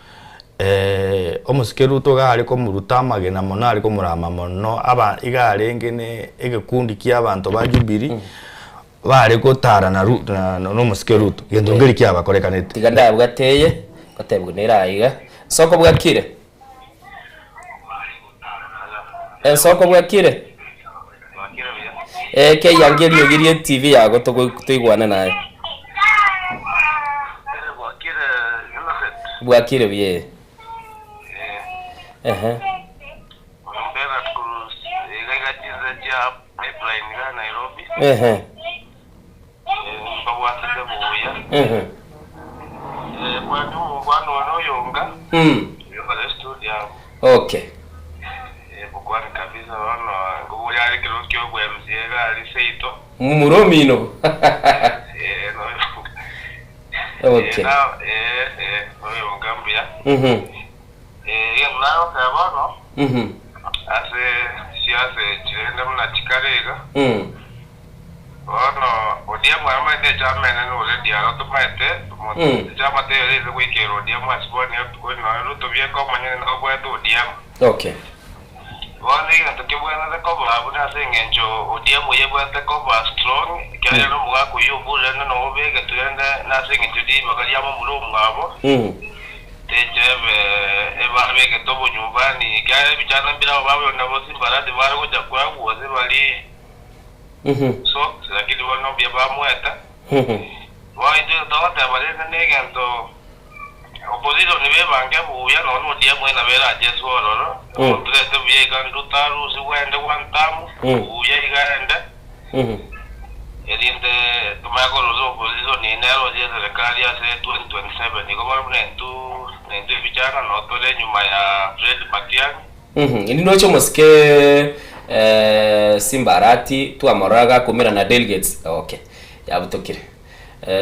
omosike Ruto iga are komoruta amagena mono are komorama mono aba iga arenge ne egekundi kia abanto ba Jubilee, bare gotara na Ru na na omosike Ruto, gento nkeri kiabakorekanete. Tiga ndabwate eye, ngotebigwa nere aiga. Nsoko bwakire? Ensoko bwakire? Eh, keiange eriogi rie TV yago togo toigwane naye. Bwakire buya eh. Ehe. Ehe. Ehe. Okay. Momura omino. Okay. Mhm. Mhm. Mm. Bono Odiamu amaete echama enene already aro tomaete echama teiyo ere goikera Odiamu ase bono nonya Ruto bieka omonyene nobwate Odiamu. Okay. Bono egento kebwenerete koba abwo nase eng'encho Odiamu eyebwenerete koba strong ekiagera nomogaka oyio obure rende nobo obegetwe rende nase eng'encho ribaga ria momura omwabo techebe ebabegete obonyumbani ekiagera ebichana mbire abo babe nabo Simbarati bare gocha koegwa gose baria Socks, lakini bono mbuya bamoete. Bono intwe togoteba rende negento opposition bebange buya nonya ODM nabo erache ase ororo, oturete buya iga Ruto arusigwe aende one term, buya iga aende, erinde tomanye korusia opposition eye nere oche eserekari ase 2027. Igo bono buna intwe naintwe ebichana noo tore enyuma ya Fred Matiang'i. Indi noche omosike Simba Arati twamorora gakoumera na delegates okay yabutokire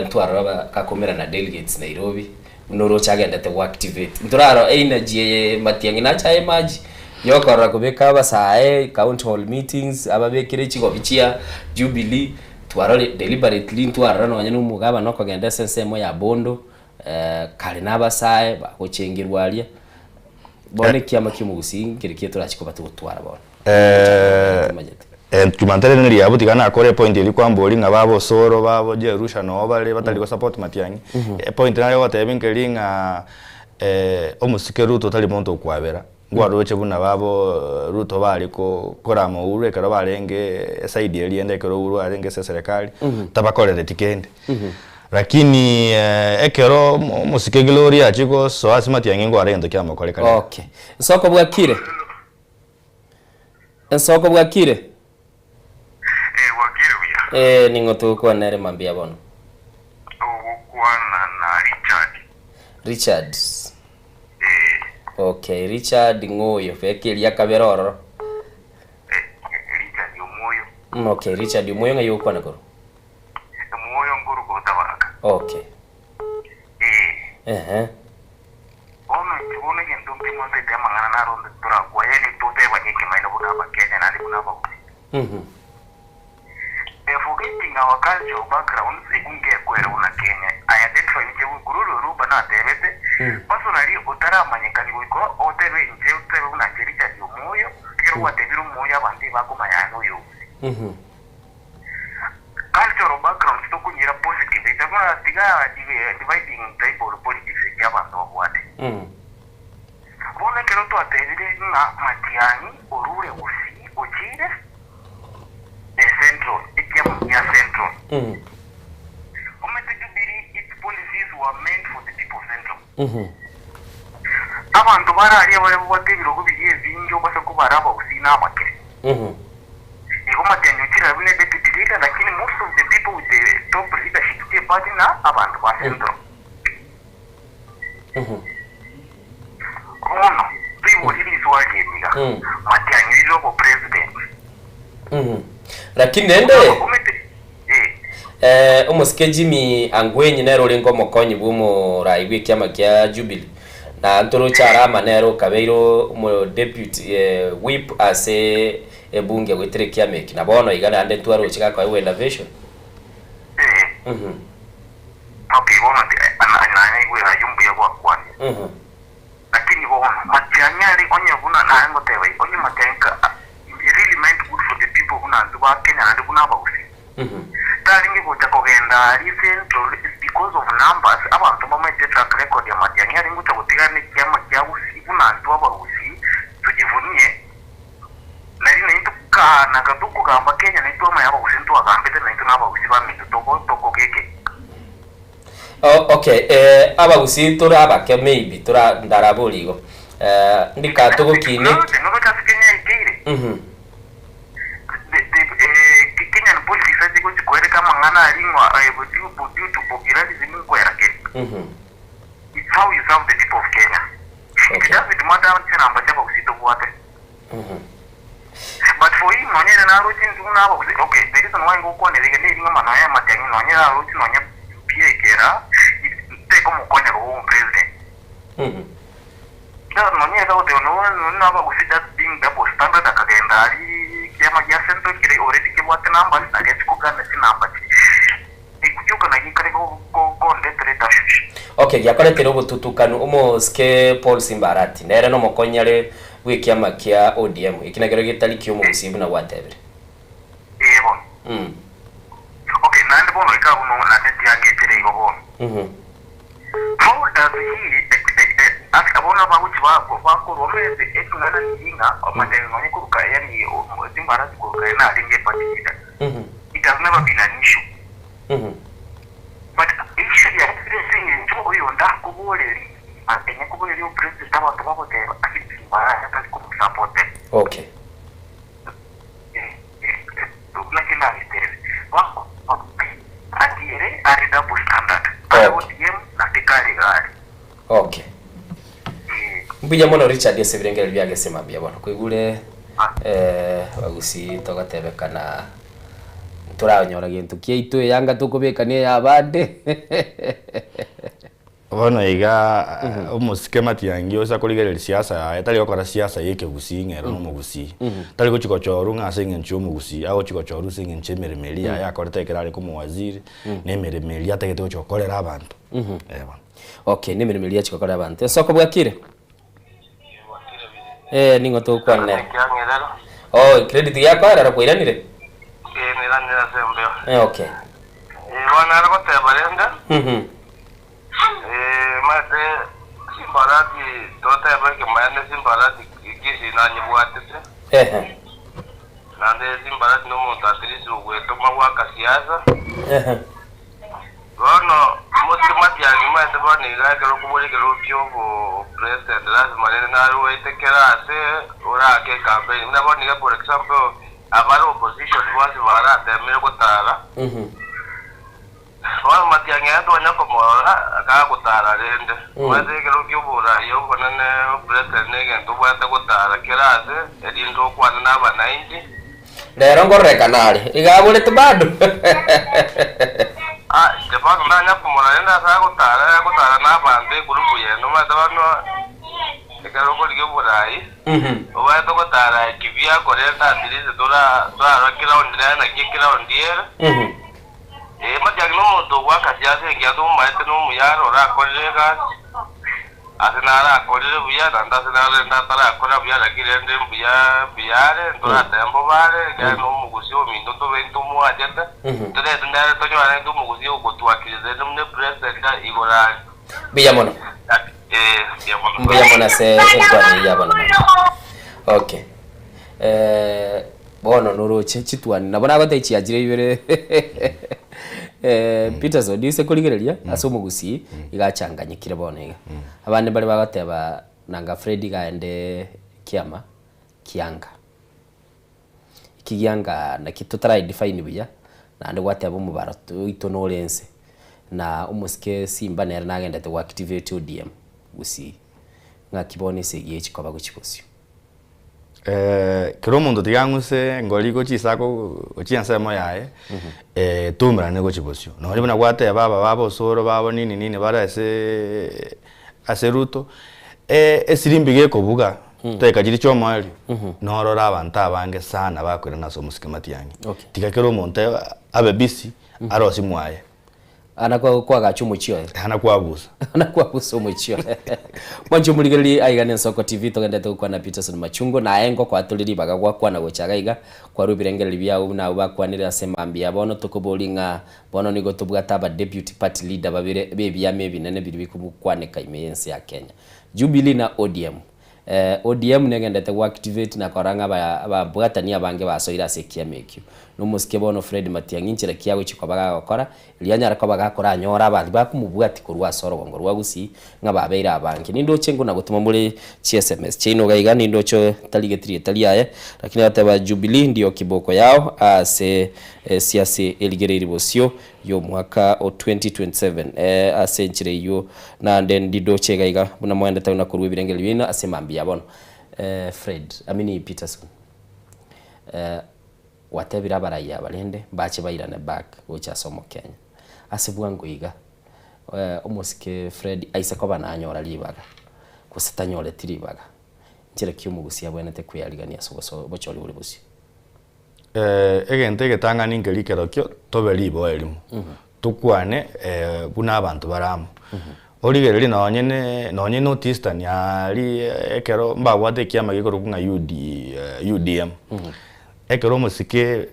ntwarora gakoumera na delegates Nairobi buna oroche agendete go activate ntorarora energy eye Matiang'i nache aye maji yokorora kobeka abasae county hall meetings ababekere chigobi chia Jubilee twarorire deliberately ntwarora nonye na omogabana okogenda ase ensemo ya Bondo kare na abasae bagochengerwa aria. Bono ekiama kia omogusii nkere ki torachi koba togotwara bono? Eh, Jumatatu neri yabo tiga nakore epoint eria kwambori ng'a baba Osoro, baba Jerusha noo bare batari go support Matiang'i. Epoint nare gotebia nkeri ng'a omosike Ruto tari monto okwabera. Nkwaroche buna baba Ruto bare ko korama Uhuru ekero barenge eside eria ende ekero Uhuru arenge ase eserekari, tabakorereti kende. Lakini ekero omosike Gloria achia gosoa ase Matiang'i nkware egento kiamokorekanera. Okay. Nsoko bwakire? Ensoko bwakire? Eh, bwakire buya. Eh, ning'o togokwana nere mambia bono? Togokwana na Richard. Richard. Eh. Okay, Richard ng'oyo, beka eria kabere ororo. Eh, Richard Omwoyo. Mm, okay, Richard Omwoyo ng'ai ogokwana korwa? Omwoyo nkoruka Otabaka. Okay. Eh. Ehe. Bono inche bono egento nkemo ntete amang'ana naro onde torakwa, yaani totebanie ekemanyererio buna Abakenya naende buna Abagusii. Forgetting our cultural backgrounds, ekwo ngekwera buna Kenya. I identify inche korwa ore Oruba natebete, personally otaramanyekani goika otebe inche otebe buna inche Richard Omoyo, ekero gwatebire Omoyo abanto ebakomanya aye noyo Ogusii. Cultural backgrounds tokonyira positive ete buna tiga dividing tribal politics eki abanto babwate. Bono ekero twatebire ng'a Matiang'i orure Gusii ochire Central, ekiama gia Central. Omanyete Jubilee its policies were meant for the people of Central. Abanto bare aria bare babwate ebirogo biria ebinge obase kobara Abagusii na abake. Igo Matiang'i ochire abwo ne deputy leader lakini most of the people with the top leadership chie party na abanto ba Central. Bono toiborie riswali eri iga, Matiang'i rire obo president? Lakini rende eh, omosike Jimmy Angwenyi nere orenge omokonyi bwa omorai bw'ekiama kia Jubilee na ntoroche Arama nere okabeire omo deputy eh, whip ase ebunge goetera ekiama eki na bono iga naende ntwaroche gakoegwa elevation. Mhm. Okay, bono naigwera ayio mbuya gwakwanire. Lakini bono, matiang'i are onye buna naye ngoteba iga, onye matiang'i ka he really meant good for the people buna intwe ba Kenya naende buna abagusii. Tarenge gocha kogenda aria central is because of numbers, abanto mbamaete track record ya matiang'i arenge gocha gotigana nekiama kia gusii buna intwe abagusii tujivunie Nari naintwe kaanaga tokogamba Kenya naintwe amaya abagusii ntwagambete naintwe nabagusii baminto togo tokogeke. Oh, okay eh, abagusii tore abake maybe tora ndarabori igo eh, ndika togokini Noroche noroche ase Kenya yaikeire Mhm. the, the, eh, Kenyan politics ase gochi koereka amang'ana aria ng'a eh, due, due to popularism nkoera kere. Mhm. It's how you serve the people of Kenya. It doesn't matter chinamba chiabagusii tobwate. But for him nonye ere naroche intwe buna abagusii okay the reason why ngokwanera iga neri ng'a nonya amatiang'i nonye ere aroche nonye pi ekera tekomokonya koba omopresident. Ekiagera nonye ere agoteba nonye na abagusii that's being double standard akagenda aria ekiama gia central kere already kebwate numbers aria achia kogana chinamba chiria ekuchoka naki ekare kondetera etashwishi. Okay, giakoretire obotutukanu omosike Paul Simba Arati nere nomokonyi are bw'ekiama kia ODM, eki nakero getari ki'omogusii buna gwatebire. Ee bono. Mm. Okay, naende bono ika abwo no naende tiangechere igo bono. Mhm. How does he ase bono abagochi ba bakorwa omanyete eking'ana riria ng'a amatebe nonye koruka yaani chimbarasi koruka ere narenge eparty leader. Mhm. It has never been an issue. Mhm. But issue yaetire ase eng'encho oyonde akoboreri Atenye koboria opresident abanto bagoteba ase chimbarasi atari komosapota. Okay. Naki nagitebe ati ere are double standard are ODM naende kare gare. Okay. Mbuya mono Richard ase ebirengererio biage ase mambia bono. Koigure eh bagusii togotebekana ntoranyora gento kiaito eyanga tokobeka ne eya abande. Bono iga omosike Matiang'i ose akorigereria siasa yaye tari gokora siasa ya ekegusii ng'a ere nomogusii. Tari gochia gochorwa ng'a ase eng'encho ya omogusii, agochia gochorwa ase eng'encho ya emeremo eria yaye akorete ekero are komowaziri, na emeremo eria atagete gochia gokorera abanto. Eh bono. Okay, na emeremo eria achia gokorera abanto. Ensoko bwakire? Eh, ning'o togokwana nere? Ekiang'erero. Oh, credit giakoerera kwairanire? Eh, nairanire ase embeo. Eh, okay. Eh, bono nare goteba rende, eh, maete chimbarati totebe ekemanyererio chimbarati Kisii nanyebwatete. Ehe. Naende chimbarati nomonto at least ogwetoma goaka siasa. Ehe. Bono mosike matiang'i maete bono iga ekero okobora ekerogo kia obo president lasima rende nare oete kera ase orake ecampaign. Buna bono iga for example abare opposition bonsi baratemire gotara, bono matiang'i aya twanya komorora akagotara rende. Omanyete ekerogo kia oboraia obonene opresident negento obwate gotara kera ase erinde okwane na abanainchi. Rero nkororekana are, iga aborete bado. Ah, inche bono nanya komorora rende ase agotara, agotara nabanto egurupu yende, omanyete bono ekero okorigia oborai, obwenerete gotara eki biakorenta at least tora torarora kiraundi nere naki ekiraundi ere. Ee, matiang'i nomonto ogoaka siasa engiya tomomaete nomuya are orakorire egasi. Ase narakorire buya, naende ase narende atarakora buya, naki rende mbuya mbuya are, ntoratebe mbobe are, ekiagera nomogusia ominto ntobe ntomwanchete, ntorete nere tonyore naintwe omogusia ogotwakiriza ere buna epresident igoro aria. Mbuya mono. Ee, mbuya mono. Mbuya mono ase enkwana eyio ya bono mono. Okay. Eh, bono noroche chitwani nabo nagotebia chiachire ibere eh, Peterson ase korigereria ase omogusii iga achanganyikire bono iga. Abande mbare bagoteba nanga Fred iga aende kiama kianga. Eki gianga naki totara define buya naende gwateba omobaro oito nore ense na omosike Simba nere nagendete go activate ODM gusii ng'aki bono esegi echi koba gochia bosio. Kera omonto tiga ang'use ngori gochia isako gochia ensemo yaye, toumerane gochia bosio. Nonye buna gwateba aba baba osoro babo nini nini bare aseeee ase Ruto, esirimbi gekobuga chidakika chiria chia omoerio, norore abanto abange sana bakoirana ase omosike matiang'i. Tiga kera omonto abe busy arosie mwaye. Ana kwa kwagacha omochie oye. Ana kwabusa. Ana kwabusa omochie oye. Mwanche omorigereria aiga ne Ensoko TV togenderete gokwana na Peterson Machungo naye ngokoa tore ribaga gwakwana gocha iga iga kwarwa ebirengererio biao buna abwo bakwanire ase mambia bono tokoboria ng'a bono nigo tobwate aba deputy party leader babere be ebiama ebinene biria bikobukwaneka ime y'ense ya Kenya. Jubilee na ODM. ODM negenderete go activate na korora ng'a aba ababwatani abange basoire ase ekiama ekio. Na omosike bono Fred Matiang'i inchera ki agochia koba gagokora, erio anyare koba gakoranyore abanto bakomobwatia korwa ase orogongo rwa Gusii ng'a babeire abange. Nindoche nguna gotoma more chi sms chiaino iga iga, nindoche tarigeti rieta riaye, lakini agateba Jubilee ndio kiboko yao ase siasa erigereiri bosio y'omwaka o 2027. Ee, ase enchera eyio naende ndidoche iga iga, buna moendete na korua ebirengererio biaino ase mambia ya bono. Eh, Fred, I mean Peterson, eh, gwatebire abarai aba rende mbache bairane back gocha ase omokenya. Ase bwango iga, eh, omosike Fred aise koba nanyora ribaga, gose tanyoreti ribaga, nchera ki omogusia abwenerete kweyarigania ase oboso obochori bore bosio? Egento egetang'ani nkeri kerokio tobe riboa erimo, tokwane buna abanto bare amo. Origererie nonye ne nonye North Eastern aria ekero mbabwate ekiama gekorokwa ng'a UD UDM, ekero omosike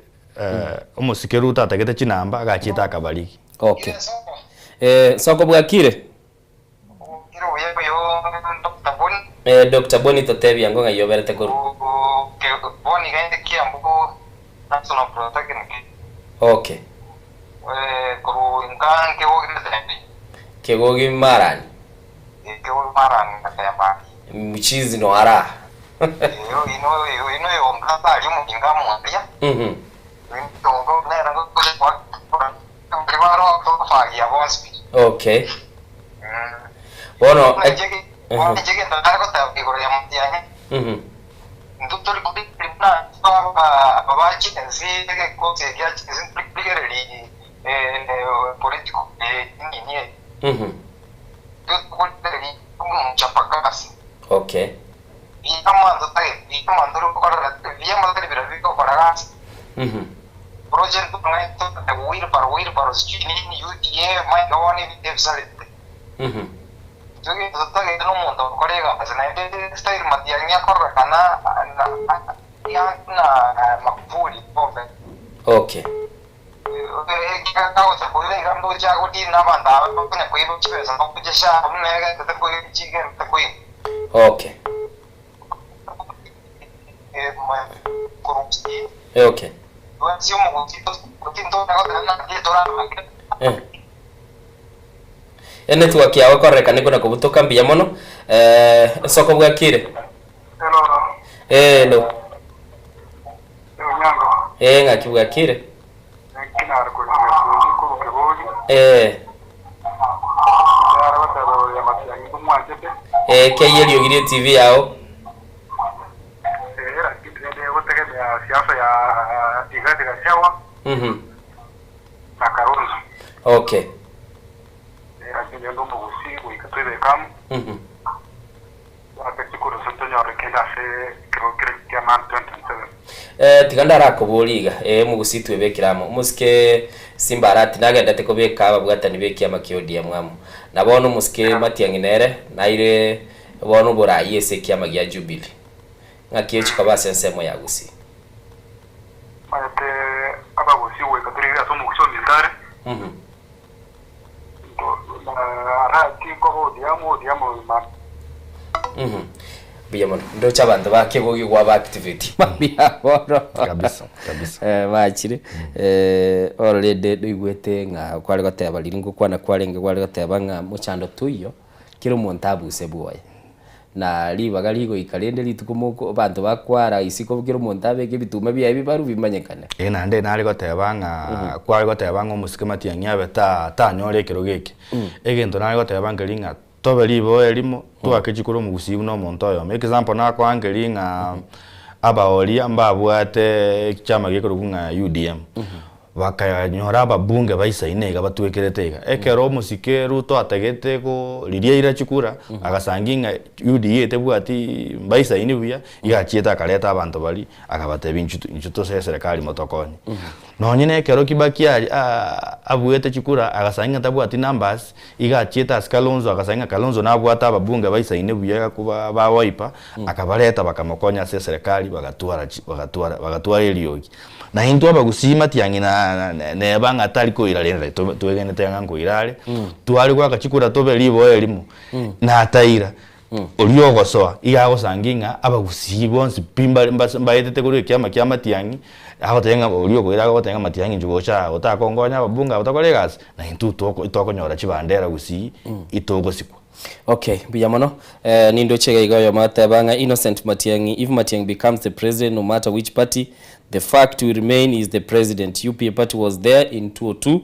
omosike Ruto atagete chinamba agachiete akabarigi. Okay. Soko bwakire? Eh, Doctor Boni totebia ngo ng'ai oberete korwa. Okay. Kegogi marani. Mchizi no ara. Mhm. Okay. Bono Mhm. Mhm. Okay. Mhm. Mhm. Intwe egento totagete nomonto ogokora egasi, naende style Matiang'i akororekana na Magufuli bobe. Okay. Ekiagera kagocha koira iga ndoche agodili nabanto aba bakonya koiba chibesa bagocha SHA buna egenderete koiba chigenderete koiba. Okay. Okay. Eh. Enetwork yago kororekana ekona kobutoka mbuya mono. Eh, ensoko bwakire. Eh, hello. Eh, ng'aki bwakire. Eh. Eh, kei eriogi rie TV yao. Egotegemea siasa ya Rigathi Gachagua na Kalonzo. Okay. Lakini onde omogusii goika toibeke amo, toake chikura gose tonyore kende ase ekerogo keria kia man 2027. Eh, tiga ndarakoborie iga, eh, omogusii twebekire amo. Omosike Simba Arati nagendete kobeka ababwatani b'ekiama kia ODM amo. Na bono omosike Matiang'i nere naire bono oboraai ase ekiama gia Jubilee. Ng'aki echikoba ase ensemo ya Gusii. Omanyete abagusii goika torigereria ase omogusii ominto are, arati nkoba odiamu odiamu ma. Mbuya mono. Ndoche abanto ba Kegogi gwaba activate mambia bono. Kabisa, kabisa. Eh, bachire. Eh, already ndoigwete ng'a kware goteba riria ngokwana kwarenge kware goteba ng'a mochando toiyo, kera omonto abuse bwoye. Na ribaga rigoika rende rituko moko abanto bakwara isiko kera omonto abeke ebituma biaye bibaru bimanyekane. Ee naende nare goteba ng'a kware goteba ng'a omosike matiang'i abe ta tanyore ekerogo eke. Egento nare goteba nkeri ng'a tobe riboa erimo, twake chikura omogusii buna omonto oyomo. Example nakoa nkeri ng'a abaoria mbabwate ekichama gekorokwa ng'a UDM. Bakanyora ababunge ba Isaine iga batwekerete iga. Ekero omosike Ruto atagete ko riria aira chikura, agasangia ng'a UDA tebwati mbaisaini buya, iga achiete akareta abanto baria, akabatebia inchu inchu tose eserekari motokonye. Nonye na ekero Kibaki aria abuete chikura, agasangia ng'a tabwati numbers, iga achiete ase Kalonzo agasangia ng'a Kalonzo nabwate ababunge baisaine buya iga koba ba Wiper, akabareta bakamokonya ase eserekari bagatwara chi bagatwara bagatwara eriogi. Na intwe abagusii matiang'i na neba ng'a tari koira rende twegenete ng'a nkoira are, tware goaka chikura tobe riboa erimo, nataira, oria ogosoa iga agosangi ng'a abagusii bonsi pi mbare mbase mbaetete korwa ekiama kia matiang'i, agoteba ng'a oria okoira agoteba ng'a matiang'i inche gocha aa otakonkonya ababunge aba tokore egasi, na intwe toko tokonyora chibandera gusii itogosikwa. Okay, mbuya mono. Eh, nindoche iga iga oyomo ateba ng'a Innocent Matiang'i, if Matiang'i becomes the president no matter which party, the fact will remain he is the president. UPA party was there in 202,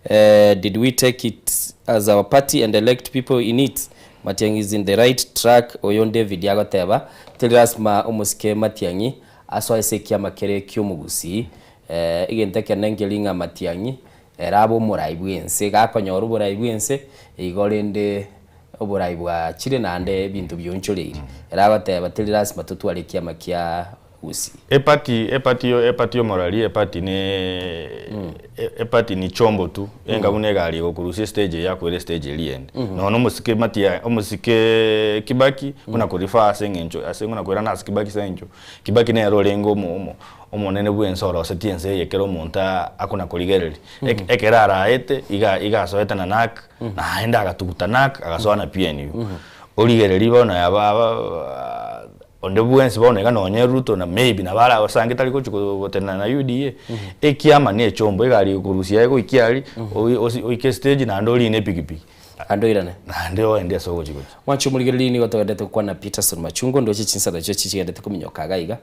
eh, did we take it as our party and elect people in it? Matiang'i is in the right track, oyo David agoteba, teri lasima omosike Matiang'i asoe ase ekiama kere ki'omogusii. Eh, egento ekenene nkeri ng'a Matiang'i Ere abe omorai bw'ense, gakonyora oborai bw'ense, igo rende oborai bwachire naende ebinto bionchoreire. Ere agoteba teri lasima totware ekiama kia Gusii. Eparty eparty yo eparty yomorari eparty ne eparty ni chombo tu enga buna egari egokorusia estage eye akoira estage eria ende. Nonya omosike matia omosike Kibaki buna ko refer ase eng'encho ase buna koirana ase Kibaki ase eng'encho Kibaki nere orenge omo omo Omonene bw'ense orosetie ense eye kera omonto akona-korigereria. Ekero araete, iga iga asoete na NARC, naende agatuguta NARC, agasoa na PNU. Origereria bono aba aba onde bwensi bono iga nonye Ruto na maybe nabo aragosange tari gochi gotenena na UDA. Ekiama na echombo, egari ekorusia egoikia aria, oike estage naende orine epikipiki. Naende oirane. Naende oende ase ogochia gochia. Mwanche omorigereria nigo togenderete gokwana na Peterson Machungu, ndoche chinsa nachio chichigenderete kominyoka iga iga.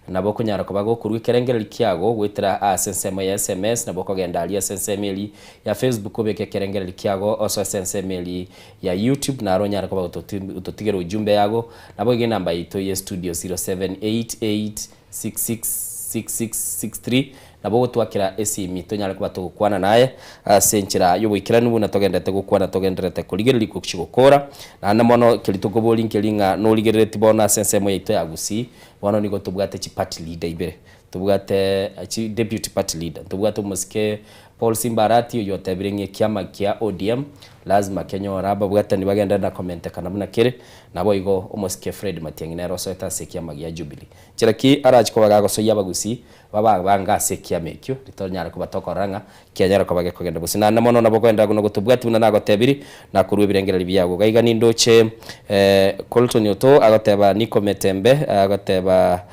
Nabo okonyara koba gokorua ekerengererio kiago goetera ase ensemo ya sms, nabo okogenda aria ase ensemo eria ya Facebook obeke ekerengererio kiago, osoe ase ensemo eria ya YouTube naro onyare koba gototigera ujumbe yago. Naboigo enamba yaito ye studio 0788666663 nabo ogotwakera esimi tonyare koba togokwana naye ase enchera y'oboikeranu buna togenderete gokwana togendererete korigereria gochia gokora. Naende mono keria tokoboria nkeri ng'a norigerereti bono ase ensemo yaito ya Gusii. Bono nigo tobwate chiparty leader ibere. Ntobwate chi deputy party leader, ntobwate omosike Paul Simba Arati oyio otebire ng'a ekiama kia ODM lazima kenyore ababwatani bagenderere na komentekana buna kere, naboigo omosike Fred Matiang'i nere osoete ase ekiama gia Jubilee. Nchera ki arache koba gagosoyia abagusii bababange ase ekiama ekio ritonyare koba tokorora ng'a kianyare koba gekogenda bosio. Naende mono nabo okoenderera buna gotobwati buna nagotebiri na korua ebirengererio biago. Gaiga nindoche Colton Otoo agoteba Niko Metembe agoteba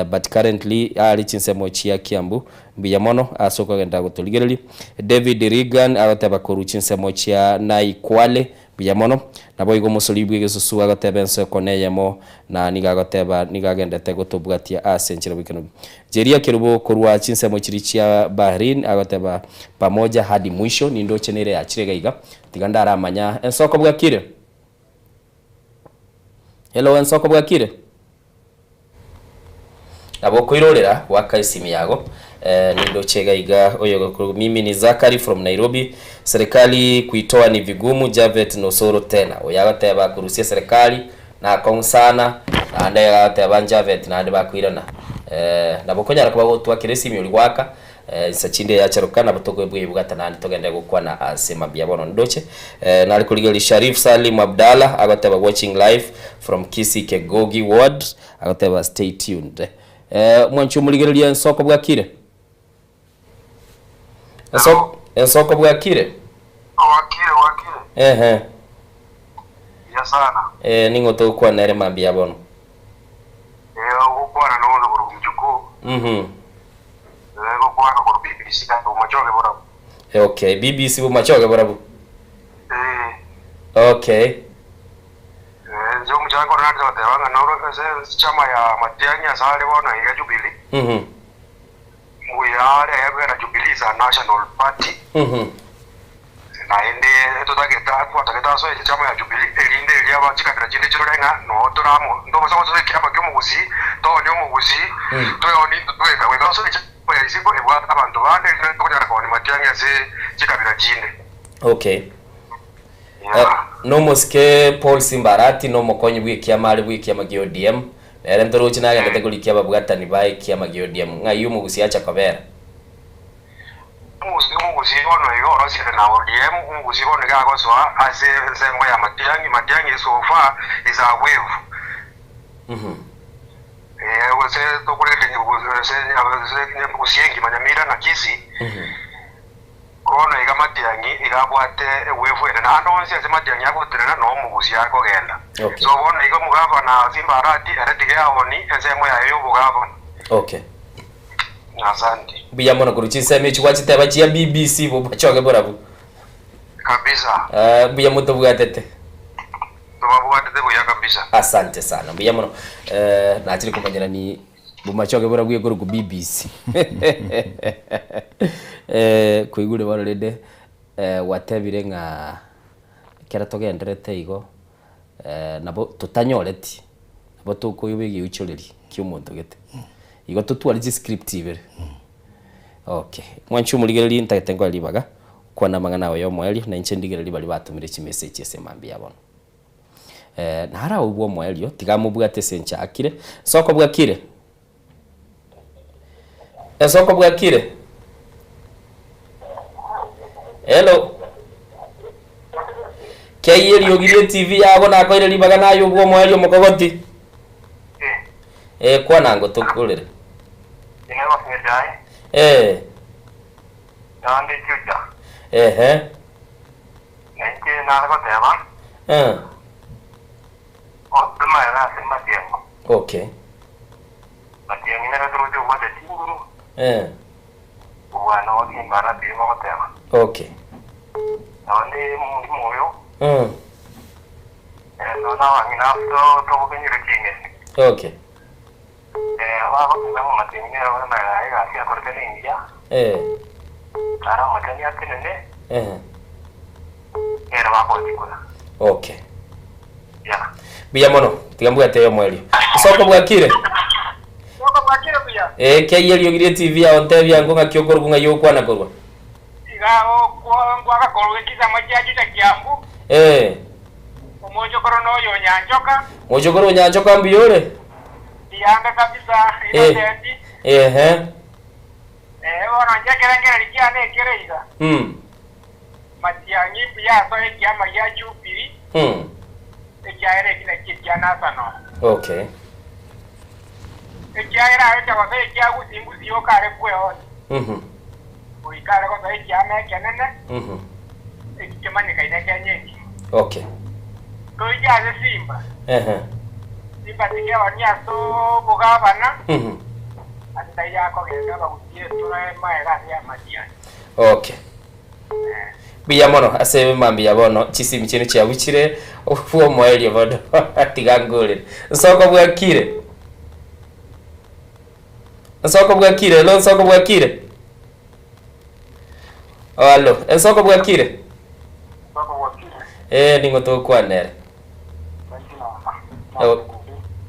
But currently are chinsemo chia Kiambu. Mbuya mono ase okogenderera gotorigereria. David Reagan agoteba korwa chinsemo chia Naikwale. Mbuya mono. Naboigo omosori bw'egesusu agoteba ensoko neyemo na nigo agoteba nigo agenderete gotobwatia ase enchera bw'ekenubi. Jeria Kerubo korwa chinsemo chiria chia Bahrain agoteba pamoja hadi mwisho nindoche nere yachire iga iga. Tiga ndaramanya ensoko bwakire. Hello ensoko bwakire. Nabo okoirorera goaka esimi yago eh, nindoche iga iga oyo gokoro mimi ni Zachary from Nairobi serikali kuitoa ni vigumu Javet Nosoro tena oyo agoteba korusia serikali nakong'u sana naende agoteba Javet naende bakoirana eh, nabo okonyara koba gotwakera esimi oria goaka Insa chinde yacharoka nabo tokoebwebwata naende togende gokwana ase mambia bono ndoche nare korigereria Sharif Salim Abdalla agoteba watching live from Kisii Kegogi ward agoteba stay tuned mwanchi omorigereria ensoko bwakire Ensoko ensoko bwakire Bwakire bwakire. Ehe. Buya sana. Eh ning'o togokwana nere mambia bono? Eh ogokwana nondo korwa mjukuu. Mhm. Gokwana korwa BBC bomachoge borabu. Okay, BBC bomachoge borabu. Okay. Inche omochake ore naanche goteba ng'a noro ase chama ya Matiang'i ase are bono iga Jubilee, mbuya are ekiagera Jubilee is a national party, naende totagete twatagete asoe echama ya Jubilee erinde erio aba chikabira chinde chirore ng'a noo tore amo, ntobasa gosoa ekiama kia omogusii, tooni omogusii, tweoni intwe tweka, goika tosoe echama ya isiko ebwate abanto bande erinde tokonyara koonia matiang'i ase chikabira chinde. Okay. Eh, nomosike Paul Simba Arati nomokonyi bw'ekiama are bw'ekiama gia ODM, nere ntoroche nagendete korikia ababwatani ba ekiama gia ODM, ng'ai omogusii acha kobera? Omogusii omogusii bono iga orosiete na ODM, omogusii bono iga agosoa ase ensemo ya Matiang'i, Matiang'i so far is a wave. Eh, gose tokoregereria gose gusii engima Nyamira na Kisii, bono iga Matiang'i iga abwate ewave enene, ande onsi ase Matiang'i agotenena noo omogusii akogenda. Okay. So bono iga omogavana Simba Arati ere tiga aoni ensemo yaye ya obogavana. Okay. Asante. Mbuya mono korwa chinsemo echi gwachiteba chia BBC bomachoge borabu. Kabisa. Eh, mbuya motobwatete. Tobabwatete buya kabisa. Asante sana mbuya mono. Eh, nachire komanyera ni bomachoge borabu ekorokwa BBC. Eh, koigure bono rende eh, gwatebire ng'a ekero togenderete igo eh, nabo totanyoreti nabo tokoiba egeuchoreri kia omonto gete. Igo totware chiscript ibere. Okay, mwanche omorigererie ntagete nkoe ribaga, kwana amang'ana ago y'omoerio, na inche ndigererie baria batomire chimessage ase mambia bono. Eh, naro agwo omoerio, tiga mobwate ase nchakire. Nsoko bwakire? Ensoko bwakire? Hello? Kei eriogi rie TV yago nakoire ribaga naye obwo omoerio omokogoti. Eh, kwana ngo tokorere. Eh. Ehe. Eh. Okay. Eh. Okay. Okay. Eh. Eh. Okay. Mbuya mono, tiga mbwate oyomo erio. Soko bwakire? Eh, kei eriogi rie TV yao ntebia ango ng'aki okorokwa ng'ai ogokwana korwa. Iga ngwaka korwa ekisama kia Juda Kiambu, Eh. omochokoro noyo o Nyanchoka. Mochokoro o Nyanchoka mbuya ore? Mbuya ande kabisa, Eh. Innocent. Ehe. Ee, bono inche ekerengererio kiane ekere iga, Matiang'i mbuya asoe ekiama gia Jubili, ekiagera eki nakio ekia Nathanol. Okay. Ekiagera agocha gosoa ekia Gusi-ngusi yoka are kweonia, goika are gosoa ekiama ekenene, eki kemanyekaine Kenya engima. Okay. Toike ase Simba. Ehe. Simba tikeonia ase obogabana, ase taiyo akogenda abagusie etura emaega ase Matiang'i. Okay. Mbuya mono ase mambia bono chisimi chiaino chiabuchire bw'omoerio bono tiga ngorere. Nsoko bwakire? Nsoko bwakire? Hello nsoko bwakire? Oh, hallo ensoko bwakire? Eh, ning'o togokwanere? Oh,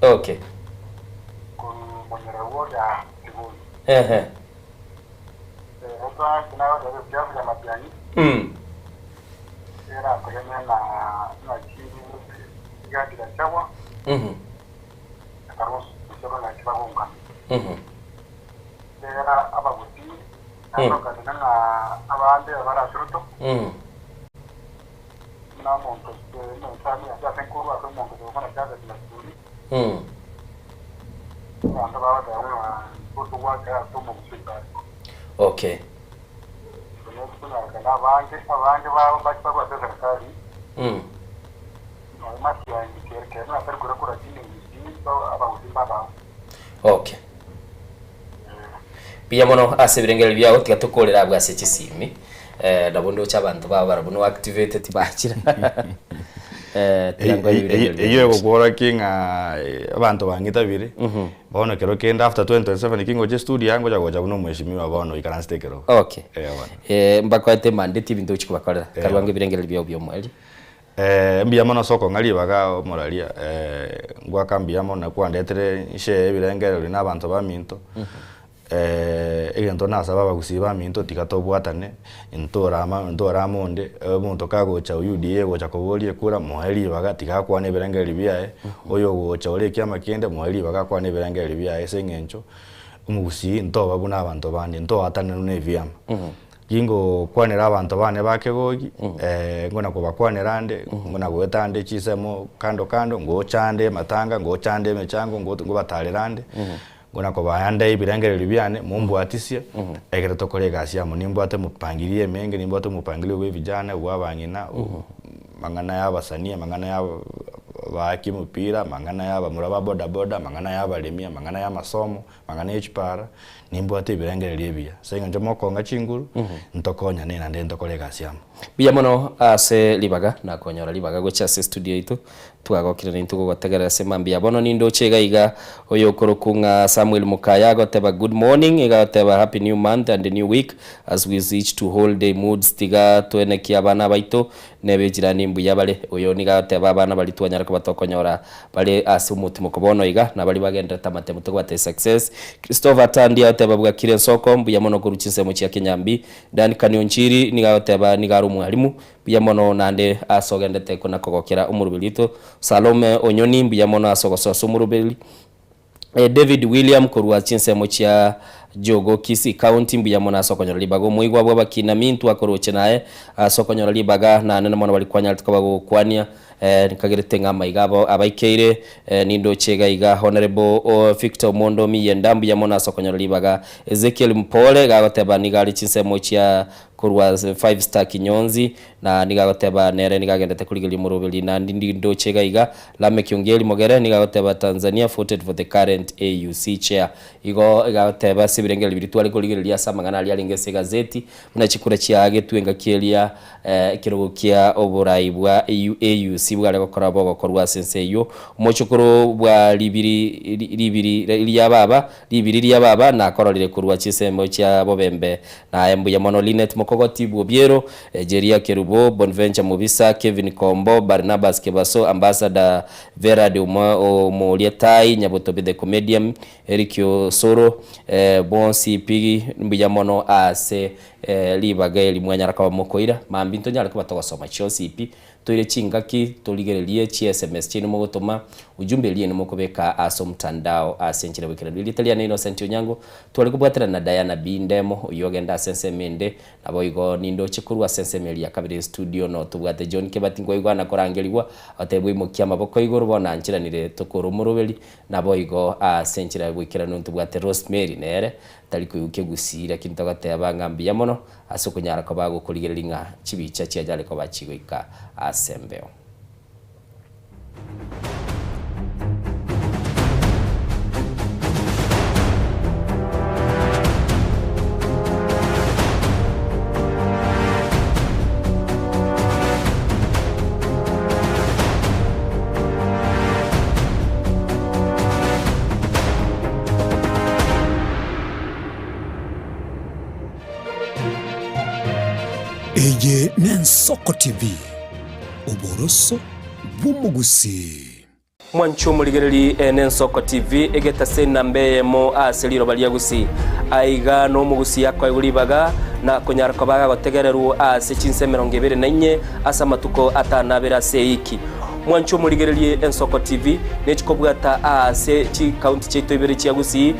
okay. Ehe. Okay. Okay. Mbuya mono ase ebirengererio biago tiga tokorere abwo ase chisimi eh, nabo ndoche abanto babo barabwo no activated bachire eh, tiga nkoe ebirengererio Eyio egokora ki ng'a abanto bang'itabire Bono kero kende after 2027 ki ngocha estudio aa ngocha gocha buna omweshimiwa bono oikaransete ekerogo. Okay. Eh bono. Eh, mbakoete emandeti ebinto ochi kobakorera. Eh. Karwange ebirengererio biao bia omoerio. Eh, mbuya mono ase okong'a ribaga omoraria ngwaka mbuya mono na kwandetere nshare ebirengererio na abanto baminto. Egento nasaba abagusii baminto tiga tobwatane, ntorama ntorama onde, omonto kagocha UDA gocha koboria ekura moe ribaga tiga akwane ebirengererio biaye, oyo ogocha ore ekiama kende moe ribaga akwane ebirengererio biaye ase eng'encho omogusii ntoba buna abanto bande, ntoatananwe na ebiama. Gingokwanera abanto bane ba kegogi, ngona kobakwanera ande, ngona goeta ande chinsemo kando kando, ngocha ande amatanga, ngocha ande emechango, ngobatarera ande. Buna kobaanda ebirengererio biane, mombwatisie, ekero tokore egasi amo. Nimbwate omopangilio emenge, nimbwate omopangilio bwa evijana, bwa abang'ina, amang'ana ya abasanii, amang'ana ya abaaki omopira, amang'ana ya abamura ba bodaboda, amang'ana ya abaremi, amang'ana ya amasomo, amang'ana ya echipara, nimbwate ebirengererio ebiya. Ase eng'encho mokonga chinguru, ntokonyane naende ntokore egasi amo. Mbuya mono ase ribaga, nakonyora ribaga gocha ase estudio yaito. Twagokire naintwe gogotegerera ase mambia bono nindoche iga iga oyokorokwa ng'a Samuel Mukaya agoteba good morning iga agoteba happy new month and new week as we switch to holiday moods tiga twenekie abana baito nebe ejirani mbuya bare oyo nigo agoteba abana baria twanyara koba tokonyora bare ase omotimoko bono iga na baria bagenderete amatemo tobwate success Christopher Tandi agoteba bwakire ensoko mbuya mono korwa chinsemo chia Kenyambi Dan Kanionchiri nigo agoteba nigo are omwalimu Mbuya mono naende ase ogendete kona kogokera omoroberi oito. Salome Onyoni mbuya mono ase ogosoa ase omoroberi. David William korwa chinsemo chia Jogo Kisii County mbuya mono ase okonyora ribaga omoigwa bw'abakina minto akoroche naye ase okonyora ribaga naende mono baria kwanyarete koba gogokwania nkagerete ng'a amaiga abo abaikeire nindoche iga iga Honourable Victor Omondo Miyenda mbuya mono ase okonyora ribaga Ezekiel Mpole iga agoteba nigo are chinsemo chia Korwa Five Star Kinyonzi, na nigo agoteba nere nigo agendete korigereria omoroberi naende ndoche iga iga. Lameck Ongeri Mogere nigo agoteba Tanzania voted for the current AUC chair. Igo iga agoteba ase ebirengererio biria tware korigereria ase amang'ana aria arenge ase egazeti buna chikura chiaagetwe engaki eria ekerogo kia oborai bwa AUC bware gokora bogokorwa ase ense eyio. Omochokoro bwa ribiri ribiri ria baba Ribiri ria baba nakororire korwa chinsemo chia bobembe. Naye mbuya mono Linet Mokogoti bw'Obiero, Jeria Kerubo, Bonventure Mobisa, Kevin Kombo, Barnabas Kebaso, Ambassador Verad Omoria Tai, Nyabotobi the Comedian, Eric Osoro, bonsi pi mbuya mono ase. Ribaga eri mwanyara koba mokoira, mambia ntonyare koba togosoma chionsi pi, toire chingaki torigererie chi sms chiaino mogotoma, ujumbe eria ene mokobeka ase omotandao ase enchera goikeranu. Erieta riane Innocent Onyango, tware kobwaterana na Diana B. Ndemo, oyio ogenda ase ensemo ende, naboigo nindoche korwa ase ensemo eria ya kabere estudio no tobwate John Kebati nkoigwana korangerigwa, otebwe imokia amaboko igoro bono ancheranire tokore omoroberi, naboigo ase enchera ya goikeranu ntobwate Rosemary nere Tari koigwa kegusii, lakini togoteba ng'a mbuya mono ase okonyara koba gokorigereria ng'a chibicha chianyare koba chigoika ase embeo. Eye n'Ensoko TV, oboroso bw'omogusii. Mwanche omorigereri eye n'Ensoko TV egetase enamba eyemo ase riroba ria Gusii. Aiga nomogusii akoegwa ribaga na konyara koba agotegererwa ase chinsa 24 ase amatuko atano abere ase eiki. Mwanche omorigererie Ensoko TV nechikobwata aase chikaunti chiaito ibere chia Gusii,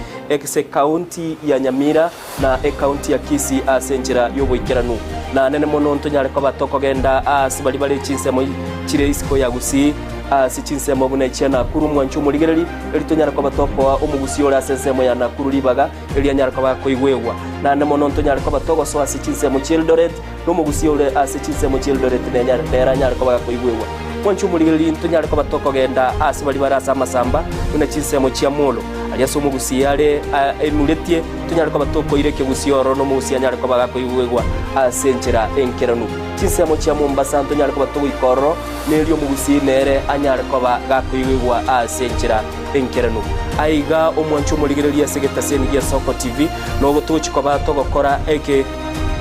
ase ekaunti ya Nyamira na ekaunti ya Kisii ase enchera y'oboikeranu. Na nene mono ntonyare koba tokogenda aase baria bare chinsemo chire isiko ya Gusii, ase chinsemo buna echia Nakuru. Mwanche omorigereri, eri tonyare koba tokoa omogusii ore ase ensemo ya Nakuru ribaga eri anyare koba akoigwegwa. Naende mono ntonyare koba togosoa ase chinsemo chi'Eldoret, na omogusia ore ase chinsemo chi'Eldoret nere anyare koba gakoigwegwa. Mwanche omorigereria ntonyare koba tokogenda aase baria bare ase amasamba, buna chinsemo chia Molo, aria ase omogusia are enuretie, tonyare koba tokoira ekegusia ororo, na omogusia anyare koba gakoigwegwa ase enchera enkeranu. Chinsemo chia Mombasa ntonyare koba togoika ororo, na erio omogusia nere anyare koba gakoigwegwa ase enchera enkeranu. Aiga omwanche omorigereria ase egetaseni gia Soko TV, nogo togochia koba togokora eke.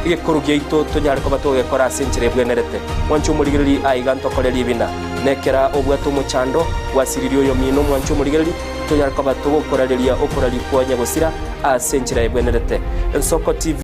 Egekoro giaito tonyare koba togekora ase enchera ebwenerete. Mwanche omorigereri aiga ntokore ribina. Nekera obwate omochando, gwasiririe oyomino mwanche omorigereri, tonyare koba togokorareria okoraria kwa nyagosira ase enchera ebwenerete. Ensoko TV.